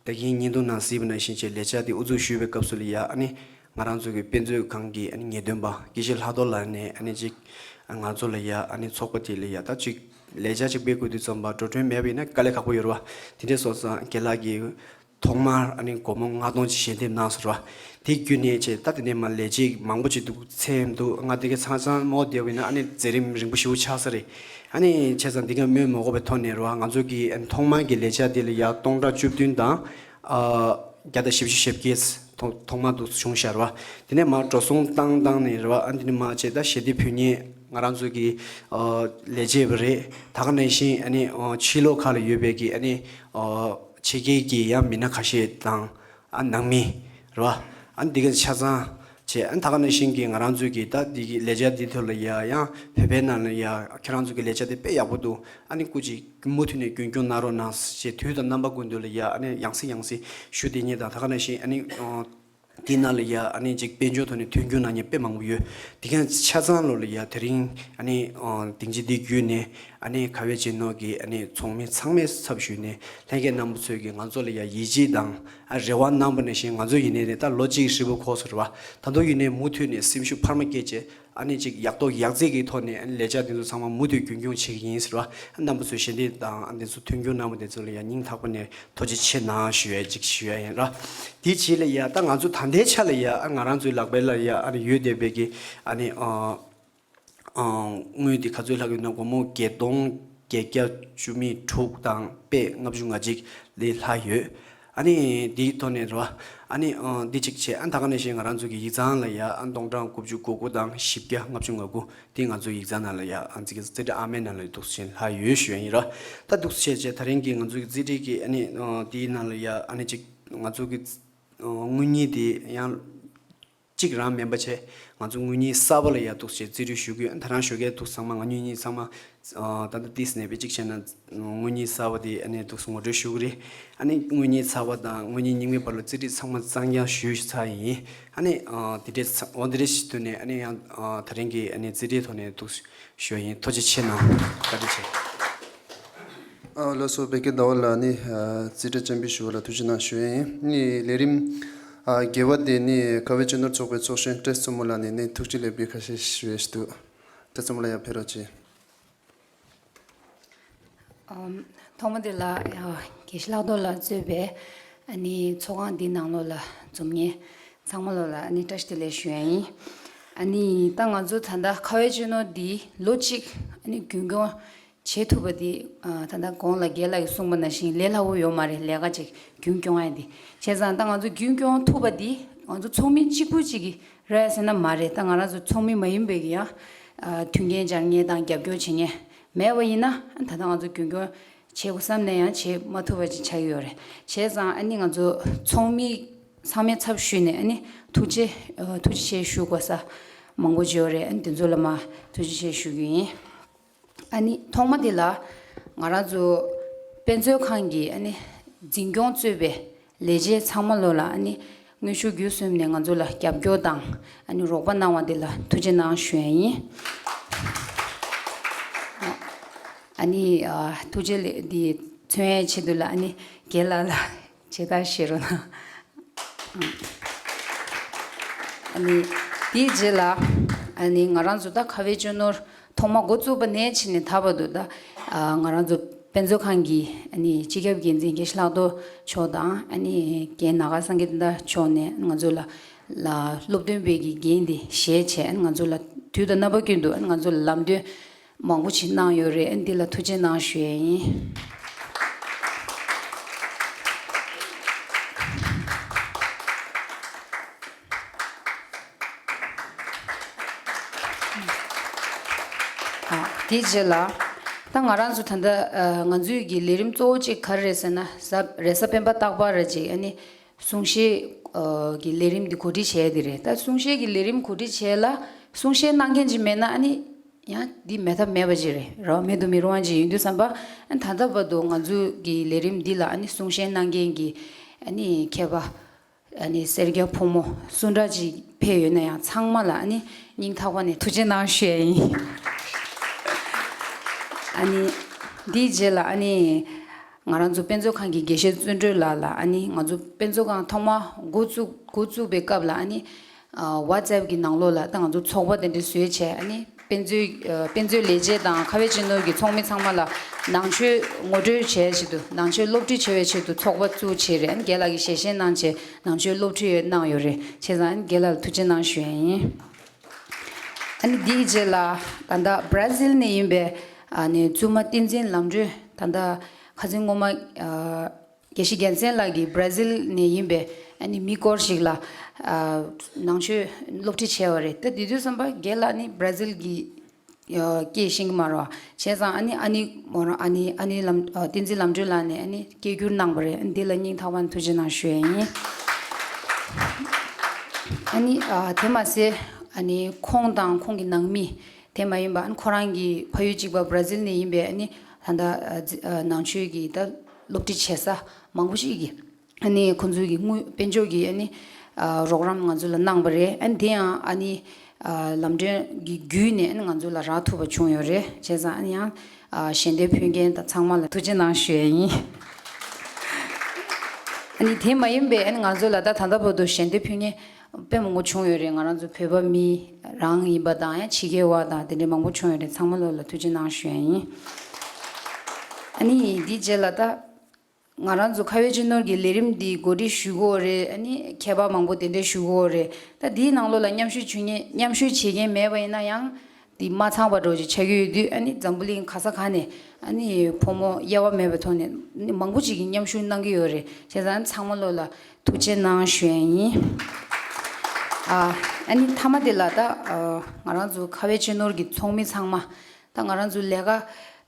ད་གིན་བརྙན་ཐུང་ནང་གཟིགས་པ་ནང་བཞིན་བྱས་ལས་འཆར་དེ་དབུ་འཛུགས་ཞུས་པའི་སྐབས་སུ་ལ་ཡ་ཨ་ནི་ང་རང་ཚོ་གི་དཔེ་མཛོད་ཁང་གི་ཨ་ནི་ངེས་སྟོན་པ་དགེ་བཤེས་ལྷག་རྡོར་ལགས་ནས་ཨ་ནི་ཅིག་ང་ཚོ་ལ་ཡ་ཨ་ནི་ཚོགས་པ་དེ་ལ་ཡ་ད་ཅིག་ལས་འཆར་ཅིག་སྤེལ་དགོས་དུས་ཙམ་པ་འགྲོ་གྲོན་མེད་པ་ཡིན་ན་དཀའ་ལས་ཁག་པོ་ཡོད་རེད་བ། དེ་འདྲས་སོང་ཙང་རྒན་ལགས་ཀྱིས་ཐོག་མར་ཨ་ནི་སྒོར་མོ་ལྔ་སྟོང་ཅིག་ཞལ་འདེབས་གནང་ཟེར་བ། དེ་བརྒྱུད་ནས་བྱས་ད་དེ་ནས་མར་ལས་བྱེད་མང་པོ་ཅིག་འདུག་ཚད་འདུག་ང་དེ་ག་ཚང་ཚང་མོ་བསྡད་པ་ཡིན་ན་ཨ་ནི་མཛད་རིམ་རིང་པོ་ཞེ་པོ་ཆགས་ས་རེད། ཨ་ནི་བྱས་ཙང་འདི་ག་སྨོས་མ་དགོས་པའི་ཐོག་ནས་རེད་བ། ང་ཚོ་གི་ཨ་ནི་ཐོག་མར་གྱི་ལས་འཆར་དེ་ལ་ཡ་སྟོང་ཕྲག་བཅུ་བདུན་དང་ཨ་བརྒྱ་དང་བཞི་བཅུ་ཞེ་བརྒྱད་ཐོག་ཐོག་མར་དུ་བྱུང་ཤག་རེད་བ། དེ་ནས་མར་འགྲོ་སོང་བཏང་བཏང་ནས་རེད་བ། ཨ་ནི་དེ་ནས་མར་བྱས་ད་ཞལ་འདེབས་ཕུལ་མཁན་ང་རང་ཚོ་གི་ཨ་ལས་བྱེད་པ་རེད། ད་ག་ནང་བཞིན་ཨ་ནི་ཨ་ཕྱི་ལོགས་ཁག་ལ་ཡོད་པའི་གི་ཨ་ནི་ཨ་ཕྱི་རྒྱལ་གྱི་ཡང་མི་སྣ་ཁ་ཤས་དང་ཨ་ནང་མི་རེད་བ། ཨ་ནི་འདི་ག་ཆ་ཚང་བྱས། ཨ་ནི་ད་ག་ནང་བཞིན་གྱི་ང་རང་ཚོའི་གི་ད་འདི་གི་ལས་འཆར་འདི་ཐོག་ལ་ཡ་ཡང་བོད་པའི་ནང་ལ་ཡ་ཁྱེད་རང་ཚོ་གི་ལས་འཆར་འདི་དཔེ་ཡག་པོ་འདུག་ཨ་ནི་སྐུ་མཁྱེན་མུ་མཐུད་ནས་རྒྱུན་སྐྱོང་གནང་རོགས་གནང་ཞེས་དུས་དང་རྣམ་པ་ཀུན་ཏུ་ལ་ཡ་ཨ་ནི་ཡང་སེ་ཡང་སེ་ཞུ་བསྡད་མཁན་དང་། ད་ག་ནང་བཞིན་ཨ་ནི་ཨ་འདི་ནང་ལ་ཡ་ཨ་ནི་ཅིག་དཔལ་འབྱོར་ཐོག་ནས་མཐུན་འགྱུར་གནང་མཁན་དཔེ་མང་པོ་ཡོད། དེ་ག་ཆ་ཚང་ལོ་ལ་ཡ་དེ་རིང་ཨ་ནི་ཨ་སྡིངས་ཆ་འདི་བརྒྱུད་ནས་ཨ་ནི་ཁ་བའི་སྤྱི་ནོར་གྱི་ཨ་ནི་ཚོགས་མི་ཚང་མའི་ཚབ་ཞུས་ནས་ལྷན་རྒྱས་རྣམ་པ་ཚོས་ཀྱིས་ང་ཚོ་ལ་ཡ་ཡིད་ཆེས་དང་ཨ་རེ་བ་གནང་པ་ནང་བཞིན། ང་ཚོ་ཡིན་ནའི་རེད་ད་ལོ་གཅིག་ཧྲིལ་པོ་འཁོར་སོང་རེད་བ། ད་དུང་ཡིན་ནའི་མུ་མཐུད་ནས་སེམས་ཤུགས་འཕར་མ་སྐྱེད་བྱས། ཨ་ནི་ཅིག་ཡག་ཐོག་ཡག་བརྩེགས་ཀྱི་ཐོག་ནས་ཨ་ནི་ལས་འཆར་འདི་ཚོ་ཚང་མ་མུ་མཐུད་རྒྱུན་སྐྱོང་བྱེད་ཀྱི་ཡིན་ཟེར་བ། ཨ་རྣམ་པ་ཚོས་ཞལ་འདེབས་དང་ཨ་འདི་ཚོ་མཐུན་འགྱུར་གནང་བ་འདི་ཚོ་ལ་ཡང་སྙིང་ཐག་པ་ནས་ཐུགས་རྗེ་ཆེ་གནང་ཞུ་ཡ་ཅིག་ཞུ་ཡ་ཡིན་ར། དེའི་རྗེས་ལ་ཡ་ད་ང་ཚོ་ད་ལྟའི་ཆ་ལ་ཡ་ཨ་ང་རང་ཚོའི་ལག་པའི་ལ་ཡ་ཨ་ནི་ཡོད་བསྡད་པའི་གི་ཨ་ནི་ཨ་ཨ་དངུལ་འདི་ག་ཚོད་ལྷག་ཡོད་ན་སྒོར་མོ་བརྒྱད་སྟོང་བརྒྱད་བརྒྱ་བཅུ་མེད་དྲུག་དང་པད་ལྔ་བཅུ་ང་གཅིག་ལས་ལྷག་ཡོད། ཨ་ནི་འདིའི་ཐོག་ནས་རེད་བ། ཨ་ནི་ཨ་འདི་གཅིག་བྱས། ཨ་ད་ག་ནང་བཞིན་ང་རང་ཚོ་གི་ཡིག་ཚང་ལ་ཡ་ཨ་སྟོང་ཕྲག་དགུ་བཅུ་གོ་དགུ་དང་བཞི་བརྒྱ་ལྔ་བཅུ་ང་དགུ། འདི་ང་ཚོའི་ཡིག་ཚང་ནང་ལ་ཡ་ཨ་འཛིན་གྱི་རྩིས་ཁྲ་ཨ་མའི་ནང་ལ་འདུག་བཞིན་ལྷག་ཡོད་ཞུ་ཡ་ཡིན་ར། ད་འདུག་བྱས་བྱས་ད་རིང་གི་ང་ཚོ་གི་རྩིས་ཁྲ་གི་ཨ་ནི་ཨ་འདིའི་ནང་ལ་ཡ་ཨ་ནི་གཅིག་ང་ཚོ་གི་ཨ་དངུལ་གཉིས་དེ་ཡང་གཅིག་རང་མིན་པ་བྱས། ང་ཚོ་དངུལ་གཉིས་གསར་པ་ལ་ཡ་འདུག་བྱས་རྩིས་སྤྲོད་ཞུ་གི་ཡོད། ད་རང་ཞོགས་ཀས་འདུག་ཚང་མ་ང་དངུལ་གཉིས་ཚང་མ་ཨ་ད་ལྟ་ཏིས་ནས་པའི་གཅིག་བྱས་ན་དངུལ་གཉིས་གསར་པ་དེ་ཨ་ནི་འདུག་ངོ་སྤྲོད་ཞུ་གི་རེད། ཨ་ནི་དངུལ་གཉིས་ཚར་བ་དང་དངུལ་གཉིས་རྙིང་པའི་བར་ལ་རྩིས་སྤྲོད་ཚང་མ་གཙང་རྐྱང་ཞུས་ཚར་ཡིན། ཨ་ནི་ཨ་དེ་འདྲས་ཚ་འོ་འདི་འདྲས་ཞིག་དུས་ནས་ཨ་ནི་ཡང་ཨ་ད་རིང་གི་ཨ་ནི་རྩིས་སྤྲོད་ཐོག་ནས་འདུག་ཞུ་ཡ་ཡིན། ཐུགས་རྗེ་ཆེ་གནང་། བཀའ་དྲིན་ཆེ། ཨ་ལགས་སོ། བེ་ཀེ་ཟླ་བ་ལགས་ནི་ཨ་རྩིས་ཁྲ་བཅར་འབུལ་ཞུ་བ་ལ་ཐུགས་རྗེ་གནང་ཞུ་ཡ་ཡིན། ནི་ལས་རིམ་ཨ་བརྒྱད་པ་དེ་ནི་ཁ་བའི་སྤྱི་ནོར་ཚོགས་པའི་ཚོགས་གཞོན་བཀྲས་མཚོ་མོ་ལགས་ནས་ནི་ཐུགས་རྗེ་ལེགས་འབུལ་ཁ་ཤས་ཞུ་ཡས་ཞིག་འདུག་བཀྲས་མཚོ་མོ་ལགས་ཡར་ཕེབས་རོགས་གྱིས། ཨམ། ཐོག་མ་དེ་ལ་ཡ་དགེ་བཤེས་ལྷག་རྡོར་ལགས་གཙོས་པའི་ཨ་ནི་ཚོགས་ཁང་འདིའི་ནང་ལོགས་ལ་འཛོམས་མཁན་ཚང་མ་ལོགས་ལ་ཨ་ནི་བཀྲ་ཤིས་བདེ་ལེགས་ཞུ་ཡ་ཡིན། ཨ་ནི་ད་ང་ཚོ་ད་ལྟ་ཁ་བའི་སྤྱི་ནོར་འདི་ལོ་གཅིག་ཨ་ནི་རྒྱུན་སྐྱོང་བྱེད་ཐུབ་པ་འདི་ཨ་ད་ལྟ་གོང་ལ་རྒན་ལགས་ཀྱིས་གསུངས་པ་ནང་བཞིན་ལས་སླ་པོ་ཡོད་མ་རེད། ལས་ཀ་ཅིག་རྒྱུན་སྐྱོང་ཡ་འདི། བྱས་ཙང་ད་ང་ཚོ་རྒྱུན་སྐྱོང་ཐུབ་པ་འདི་ང་ཚོ་ཚོགས་མི་གཅིག་པུ་གཅིག་གིས་རེད་ཟེར་ན་མ་རེད། ད་ང་རང་ཚོ་ཚོགས་མི་མ་ཡིན་པའི་གི་ཡང་ཨ་མཐུན་རྐྱེན་སྦྱར་མཁན་དང་རྒྱབ་སྐྱོར་བྱེད་མཁན་མེད་པ་ཡིན་ན་ད་ལྟ་ང་ཚོ་རྒྱུན་སྐྱོང་བྱེད་དགོས་བསམ་ན་ཡང་བྱེད་མ་ཐུབ་པ་ཅིག་ཆགས་ཀྱི་ཡོད་རེད། བྱས་ཙང་ཨ་ནི་ང་ཚོ་ཚོགས་མི་ཚང་མའི་ཚབ་ཞུས་ནས་ཨ་ནི་ཐུགས་རྗེ་ཨ་ཐུགས་རྗེ་ཆེ་ཞུ་དགོས་ས་མང་པོ་ཅིག་ཡོད་རེད། ཨ་ནི་དེ་ཚོ་ལ་མ་ཐུགས་རྗེ་ཆེ་ཞུ་རྒྱུ་ཡིན། ཨ་ནི་ཐོག་མ་དེ་ལ་ང་རང་ཚོ་དཔེ་མཛོད་ཁང་གི་ཨ་ནི་འཛིན་སྐྱོང་གཙོས་པའི་ལས་བྱེད་ཚང་མ་ལོ་ལ་ཨ་ནི་དངོས་ཤུགས་བརྒྱུད་གསུམ་ནས་ང་ཚོ་ལ་རྒྱབ་སྐྱོར་དང་ཨ་ནི་རོགས་པ་གནང་བ་དེ་ལ་ཐུགས་རྗེ་གནང་ཞུ་ཡ་ཡིན། ཨ་ནི་ཨ་ཐུགས་རྗེ་ལེ་འདི་མཚོན་ཡའི་ཆེད་དུ་ལ་ཨ་ནི་རྒན་ལགས་ལ་མཇལ་དར་བཞེས་རོགས་གནང་། ཨ་ནི་དེའི་རྗེས་ལ་ཨ་ནི་ང་རང་ཚོ་ད་ཁ་བའི་སྤྱི་ནོར་ཐོག་མ་འགོ་བཙུགས་པ་ནས་ཕྱིན་ནས་ད་བར་དུ་ད་ཨ་ང་རང་ཚོ་དཔེ་མཛོད་ཁང་གི་ཨ་ནི་སྤྱི་ཁྱབ་འགན་འཛིན་དགེ་བཤེས་ལྷག་རྡོར་མཆོག་དང་ཨ་ནི་རྒན་ནཱ་ག་སངས་རྒྱས་བསྟན་དར་མཆོག་ནས་ང་ཚོ་ལ་ལ་སློབ་སྟོན་པའི་གི་འགན་དེ་བཞེས་བྱས་ང་ཚོ་ལ་དུས་དང་རྣམ་པ་ཀུན་ཏུ་ང་ཚོ་ལ་ལམ་སྟོན་མང་པོ་ཞིག་གནང་ཡོད་རེད། འདི་ལ་ཐུགས་རྗེ་གནང་ཞུ་ཡས་ཡིན། ཨ་དེའི་རྗེས་ལ་ད་ང་རང་ཚོ་ད་ལྟ་ཨ་ང་ཚོའི་གི་ལས་རིམ་གཙོ་བོ་གཅིག་ག་རེ་རེད་ཟེར་ན་གཟའ་རེས་གཟའ་སྤེན་པ་རྟག་པར་རེ་ཅིག་ཨ་ནི་གསུང་བཤད་ ཨ་གི་ལས་རིམ་འདི་གོ་སྒྲིག་བྱས་དེ་རེད། ད་གསུང་བཤད་ཀྱི་ལས་རིམ་གོ་སྒྲིག་བྱས་ལ་གསུང་བཤད་གནང་མཁན་ཅིག་མེད་ན་ཨ་ནི་ཡང་འདི་མེད་ཐབས་མེད་པ་ཅིག་རེད། རོགས་མེད་དུ་མི་རུང་བ་ཅིག་ཡིན་དུས་ཙམ་པ་ཨ་ནི་ད་ལྟ་བར་དུ་ང་ཚོ་གི་ལས་རིམ་འདི་ལ་ཨ་ནི་གསུང་བཤད་གནང་མཁན་གྱི་ཨ་ནི་མཁས་པ། ཨ་ནི་སེར་སྐྱ་ཕོ་མོ་སུ་འདྲ་ཅིག་ཕེབས་ཡོད་ན་ཡང་ཚང་མ་ལ་ཨ་ནི་སྙིང་ཐག་པ་ནས་ཐུགས་རྗེ་གནང་ཞུ་ཡ་ཡིན། ཨ་ནི་འདིའི་རྗེས་ལ་ཨ་ནི་ང་རང་ཚོ་དཔེ་མཛོད་ཁང་གི་དགེ་བཤེས་བརྩོན་འགྲུས་ལགས་ལ་ཨ་ནི་ང་ཚོ་དཔེ་མཛོད་ཁང་ཐོག་མ་འགོ་བཙུགས་འགོ་བཙུགས་པའི་སྐབས་ལ་ཨ་ནི་ཨ་WhatsApp་གི་ནང་ལོགས་ལ་ད་ང་ཚོ་ཚོགས་པ་དེ་འདྲ་བཟོས་བྱས་ཨ་ནི། དཔེ་མཛོད། ཨ་དཔེ་མཛོད་ལས་བྱེད་དང་ཁ་བའི་སྤྱི་ནོར་གྱི་ཚོགས་མི་ཚང་མ་ལ་ནང་ཆོས་ངོ་སྤྲོད་བྱས་ཆེད་དུ་ནང་ཆོས་སློབ་ཁྲིད་བྱེད་པའི་ཆེད་དུ་ཚོགས་པ་བཙུགས་བྱས་རེད། ཨ་ནི་རྒན་ལགས་ཀྱིས་ཞལ་བཞེས་གནང་བྱས་ནང་ཆོས་སློབ་ཁྲིད་གནང་ཡོད་རེད། བྱས་ཙང་ཨ་ནི་རྒན་ལགས་ལ་ཐུགས་རྗེ་གནང་ཞུ་ཡ་ཡིན། ཨ་ནི་འདིའི་རྗེས་ལ་ད་ལྟ་བྷ་ར་ཟིལ་ནས་ཡིན་པའི་ཨ་ནི་བཙུན་མ་བསྟན་འཛིན་ལམ་སྒྲོན། ད་ལྟ་ཁ་སང་སྔོན་མ་ཨ་དགེ་བཤེས་རྒྱལ་མཚན་ལགས་ཀྱིས་བྷ་ར་ཟིལ་ནས་ཡིན་པའི་ཨ་ནི་མི་སྐོར་ཞིག་ལ་ཨ་ནང་ཆོས་སློབ་ཁྲིད་བྱས་པ་རེད། ད་དེ་དུས་ཙམ་པ་རྒན་ལགས་ནི་བྷ་ར་ཟིལ་གྱི་ཨ་སྐད་ཤེས་ཀྱི་མ་རེད་བ། བྱས་ཙང་ཨ་ནི་ཨ་ནི་མོ་རང་ཨ་ནི་ཨ་ནི་ལམ་ཨ་བསྟན་འཛིན་ལམ་སྒྲོན་ལགས་ནས་ཨ་ནི་སྐད་སྒྱུར་གནང་པ་རེད། ཨ་ནི་འདི་ལ་སྙིང་ཐག་པ་ནས་ཐུགས་རྗེ་གནང་ཞུ་ཡ་ཡིན། ཨ་ནི་ཨ་དེ་མ་ཟད་ཨ་ནི་ཁོང་དང་ཁོང་གི་ནང་མི། དེ་མ་ཡིན་པ་ཨ་ནི་ཁོ་རང་གི་ཕ་ཡུལ་གཅིག་པ་བྷ་ར་ཟིལ་ནས་ཡིན་པའི་ཨ་ནི་ད་ལྟ་ཨ་ཛི་ཨ་ནང་ཆོས་ཀྱི་ད་སློབ་ཁྲིད་བྱེད་ས་མང་པོ་ཞིག་གི་ཨ་ནི་ཁོང་ཚོའི་གི་དངུལ་དཔལ་འབྱོར་གྱི་ཨ་ནི་ཨ་རོགས་རམ་ང་ཚོ་ལ་གནང་པ་རེད། ཨ་ནི་དེ་ཡང་ཨ་ནི་ཨ་ལམ་སྒྲོན་གྱི་བརྒྱུད་ནས་ཨ་ནི་ང་ཚོ་ལ་རག་ཐུབ་པ་བྱུང་ཡོད་རེད། བྱས་ཙང་ཨ་ནི་ཡང་ཨ་ཞལ་འདེབས་ཕུལ་མཁན་དང་ཚང་མ་ལ་ཐུགས་རྗེ་གནང་ཞུ་ཡ་ཡིན། ཨ་ནི་དེ་མ་ཡིན་པའི་ཨ་ནི་ང་ཚོ་ལ་ད་ད་ལྟ་བར་དུ་ཞལ་འདེབས་ཕུལ་མཁན་དཔེ་མང་པོ་བྱུང་ཡོད་རེད། ང་རང་ཚོ་བོད་པ་མི་རང་ཡིན་པ་དང་ཡང་ཕྱི་རྒྱལ་བ་དང་དེ་འདྲའི་མང་པོ་བྱུང་ཡོད་རེད། ཚང་མ་ལོ་ལ་ཐུགས་རྗེ་གནང་ཞུ་ཡ་ཡིན། ཨ་ནི་འདིའི་རྗེས་ལ་ད་ང་རང་ཚོ་ཁ་བའི་སྤྱི་ནོར་གྱི་ལས་རིམ་འདི་གོ་སྒྲིག་ཞུ་དགོས་རེད། ཨ་ནི་མཁས་པ་མང་པོ་དེ་འདྲ་ཞུ་དགོས་རེད། ད་འདིའི་ནང་ལོགས་ལ་མཉམ་ཞུགས་བྱེད་མཁན་མཉམ་ཞུགས་བྱེད་མཁན་མེད་པ་ཡིན་ན་ཡང་འདི་མ་ཚང་པ་འདྲ་ཅིག་ཆགས་ཀྱི་ཡོད་དུས་ཨ་ནི་འཛམ་བུ་གླིང་ག་ས་ག་ནས་ཨ་ནི་ཕོ་མོ་དབྱེ་བ་མེད་པའི་ཐོག་ནས་ཨ་ནི་མང་པོ་ཅིག་གིས་མཉམ་ཞུགས་གནང་གི་ཡོད་རེད། བྱས་ཙང་ཚང་མ་ལོ་ལ་ཐུགས་རྗེ་གནང་ཞུ་ཡ་ཡིན། ཨ་ཨ་ནི་མཐའ་མ་དེ་ལ་ད་ཨ་ང་རང་ཚོ་ཁ་བའི་སྤྱི་ནོར་གྱི་ཚོགས་མི་ཚང་མ། ད་ང་རང་ཚོ་ལས་ཀ་ཨ་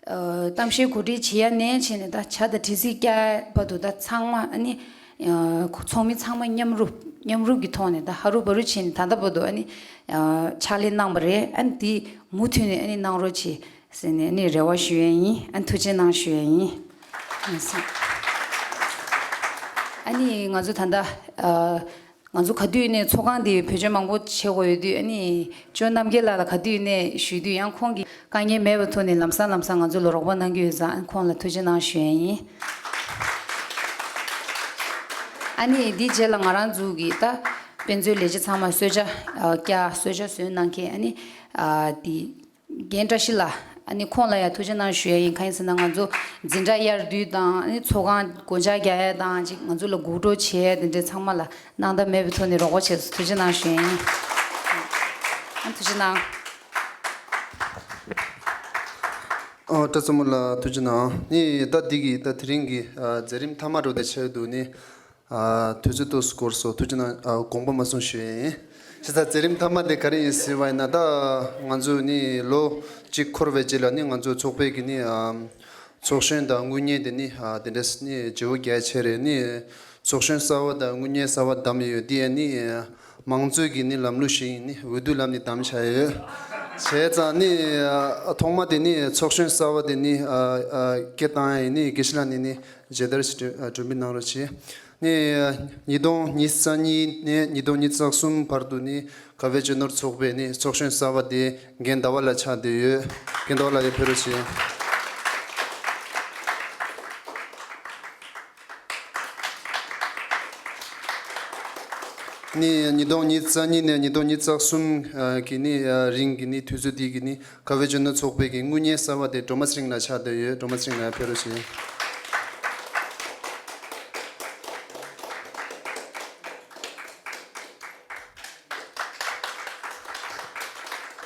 གཏམ་བཤད་གོ་སྒྲིག་བྱེད་ཡ་ནས་བྱས་ནས་ད་བྱ་དང་དྲི་ཚིག་བཀྱག་བར་དུ་ད་ཚང་མ་ཨ་ནི་ཨ་ཚོགས་མི་ཚང་མ་མཉམ་རུབ་མཉམ་རུབ་ཀྱི་ཐོག་ནས་ད་ཧ་རུ་བ་རུ་བྱས་ནས་ད་ལྟ་བར་དུ་ཨ་ནི་ཨ་ཕྱག་ལས་གནང་པ་རེད། ཨ་ནི་དེ་མུ་མཐུད་ནས་ཨ་ནི་གནང་རོགས་བྱེད་ཟེར་ནས་ཨ་ནི་རེ་བ་ཞུ་ཡ་ཡིན། ཨ་ནི་ཐུགས་རྗེ་གནང་ཞུ་ཡ་ཡིན། ཨ་ནི་ང་ཚོ་ད་ལྟ་ཨ། ང་ཚོ་ག་དུས་ནས་ཚོགས་ཁང་འདི་བེད་སྤྱོད་མང་པོ་བྱེད་དགོས་ཡོད་དུས་ཨ་ནི་ཇོ་རྣམ་རྒྱལ་ལགས་ལ་ག་དུས་ནས་ཞུས་དུས་ཡང་ཁོང་གིས་དཀའ་ངལ་མེད་པའི་ཐོག་ནས་ལམ་སང་ལམ་སང་ང་ཚོ་ལ་རོགས་པ་གནང་གི་ཡོད་ཙང་ཨ་ཁོང་ལ་ཐུགས་རྗེ་གནང་ཞུ་ཡ་ཡིན། ཨ་ནི་འདིའི་རྗེས་ལ་ང་རང་ཚོ་གི་ད་དཔེ་མཛོད་ལས་བྱེད་ཚང་མ་གསོལ་ཇ་ཨ་བཀྱག་གསོལ་ཇ་བཟོས་གནང་མཁན་ཨ་ནི་ཨ་འདི་རྒན་བཀྲ་ཤིས་ལགས། ཨ་ནི་ཁོང་ལ་ཡང་ཐུགས་རྗེ་གནང་ཞུ་ཡ་ཡིན། གང་ཡིན་ཟེར་ན་ང་ཚོ་འཛིན་གྲྭ་དབྱར་དུས་དང་ཨ་ནི་ཚོགས་ཁང་སྒོ་ལྕགས་རྒྱག་ཡ་དང་ཅིག་ང་ཚོ་ལ་སྒུག་སྒྲོག་བྱེད་ཡ་དེ་འདྲའི་ཚང་མ་ལ་སྣང་དག་མེད་པའི་ཐོག་ནས་རོགས་པ་བྱས་སོང་། ཐུགས་རྗེ་གནང་ཞུ་ཡ་ཡིན། ཨ་ཐུགས་རྗེ་གནང་། ཨ་བཀྲ་ཚོགས་མ་ལ་ཐུགས་རྗེ་གནང་། ནི་ད་འདི་གི་ད་དེ་རིང་གི་ཨ་མཛད་རིམ་མཐའ་མ་འགྲོ་དེ་ཆེད་དུ་ནི། ཨ་དུས་ཚོད་ཏོག་ཙམ་འགོར་སོང་། ཐུགས་རྗེ་གནང་། ཨ་དགོངས་པ་མ་ཚོམ་ཞུ་ཡ་ཡིན། བྱས་ཙང་མཛད་རིམ་མཐའ་མ་དེ་ག་རེ་ཡིན་ཟེར་བ་ཡིན་ན་ད་ང་ཚོ་ནི་ལོ་གཅིག་འཁོར་བའི་རྗེས་ལ་ནི་ང་ཚོ་ཚོགས་པའི་གི་ནི་ཨ་ཚོགས་གཞོན་དང་དངུལ་གཉེར་དེ་ནི་ཨ་དེ་འདྲས་ནི་བརྗེ་བོ་རྒྱག་ཆེད་རེད། ནི་ཚོགས་གཞོན་གསར་བ་དང་དངུལ་གཉེར་གསར་བ་བདམས་ཡོད་དེ་ནི་མང་གཙོའི་གི་ནི་ལམ་ལུགས་ཤིག་ཡིན། ནི་འོས་བསྡུ་ལམ་ནས་བདམས་བྱ་ཡོད། བྱས་ཙང་ནི་ཨ་ཐོག་མ་དེ་ནི་ཚོགས་གཞོན་གསར་བ་དེ་ནི་ཨ་ཨ་སྐད་བཏང་ཡ་ཡིན། ནི་དགེ་བཤེས་ལགས་ནས་ནི་མཇལ་དར་ཞིག་གྲུ་ཨ་གྲུབ་འབུལ་གནང་རོགས་བྱེད། ནི་ཉིས་སྟོང་ཉི་ཤུ་རྩ་གཉིས་ནས་ཉིས་སྟོང་ཉི་ཤུ་རྩ་གསུམ་བར་དུ་ནི་ཁ་བའི་སྤྱི་ནོར་ཚོགས་པའི་ནི་ཚོགས་གཞོན་གསར་བ་དེ་རྒན་ཟླ་བ་ལགས་ཆགས་བསྡད་ཡོད། རྒན་ཟླ་བ་ལགས་ཡར་ཕེབས་རོགས་བྱེད། ནི་ཉིས་སྟོང་ཉི་ཤུ་རྩ་གཉིས་ནས་ཉིས་སྟོང་ཉི་ཤུ་རྩ་གསུམ་གི་ནི་རིང་གི་ནི་དུས་ཚོད་འདི་གི་ནི་ཁ་བའི་སྤྱི་ནོར་ཚོགས་པའི་གི་དངུལ་གཉེར་གསར་བ་དེ་སྒྲོལ་མ་ཚེ་རིང་ལགས་ཆགས་བསྡད་ཡོད། སྒྲོལ་མ་ཚེ་རིང་ལགས་ཕེབས་རོགས་བྱེད།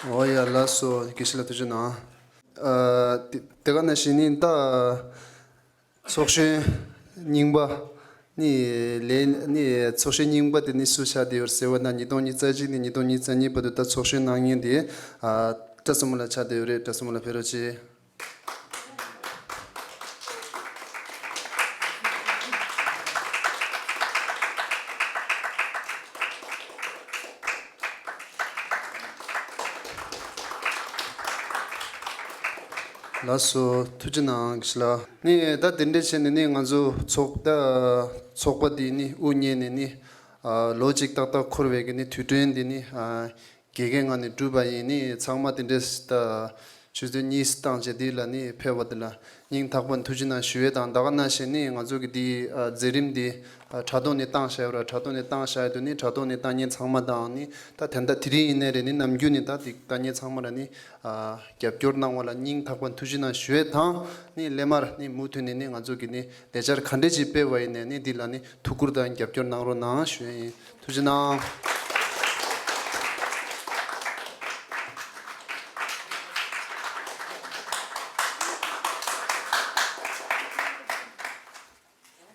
འོ་ཡ་ལགས་སོ། དགེ་བཤེས་ལགས་ཐུགས་རྗེ་གནང་། ཨ་དེ་དེ་ག་ནང་བཞིན་ནི་ད་ཚོགས་གཞོན་རྙིང་པ་ནི་ལས་ནི་ཚོགས་གཞོན་རྙིང་པ་དེ་ནི་སུ་ཆགས་བསྡད་ཡོད་ཟེར་བ་ན་ཉིས་སྟོང་ཉི་ཤུ་རྩ་གཅིག་ནས་ཉིས་སྟོང་ཉི་ཤུ་རྩ་གཉིས་བར་དུ་ད་ཚོགས་གཞོན་གནང་མཁན་དེ་ཨ་བཀྲ་བསུ་མ་ལགས་ཆགས་བསྡད་ཡོད་རེད། བཀྲ་བསུ་མ་ལགས་ཕེབས་རོགས་བྱེད། ལགས་སོ། ཐུགས་རྗེ་གནང་། དགེ་བཤེས་ལགས། ནི་ད་དེ་འདྲ་བྱས་ནས་ནི་ང་ཚོ་ཚོགས་ད་ཚོགས་པ་འདི་ནི་དབུ་བརྙེས་ནས་ནི་ཨ་ལོ་གཅིག་ཏག་ཏག་འཁོར་བའི་གི་ནི་དུས་དྲན་འདི་ནི་ཨ་དགེ་རྒན་ངག་ནས་གྲུབ་པ་ཡིན། ནི་ཚང་མ་དེ་འདྲས་ད་ཆུ་ཚོད་གཉིས་བཏང་བྱས་འདི་ལ་ནི་ཕེབས་པ་འདི་ལ་སྙིང་ཐག་པ་ནས་ཐུགས་རྗེ་གནང་ཞུ་ཡས་དང་། ད་ག་ནང་བཞིན་ནི་ང་ཚོ་གི་འདི་ཨ་མཛད་རིམ་འདི་ཨ་དྲ་ཐོག་ནས་བཏང་བཞག་ཡོད་ར། དྲ་ཐོག་ནས་བཏང་བཞག་ཡོད་དུས་ནི་དྲ་ཐོག་ནས་ལྟ་མཁན་ཚང་མ་དང་ནི་ད་ད་ལྟ་དེ་རིང་ཡིན་ནའི་རེད། ནི་ནམ་རྒྱུན་ནི་ད་འདི་ལྟ་མཁན་ཚང་མ་ལ་ནི་ཨ་རྒྱབ་སྐྱོར་གནང་བ་ལ་སྙིང་ཐག་པ་ནས་ཐུགས་རྗེ་གནང་ཞུ་ཡས་དང་། ནི་སླད་མར་ནི་མུ་མཐུད་ནས་ནི་ང་ཚོ་གི་ནི་ལས་འཆར་ག་འདྲས་ཅིག་སྤེལ་བ་ཡིན་ནའི་ནི་འདི་ལ་ནི་ཐུགས་ཁུར་དང་རྒྱབ་སྐྱོར་གནང་རོགས་གནང་ཞུ་ཡས་ཡིན། ཐུགས་རྗེ་གནང་།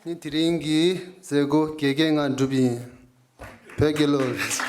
ནི་དེ་རིང་གི་མཛད་སྒོ་དགེ་རྒན་ངག་གྲུབ་ཡིན། བོད་རྒྱལ་ལོ།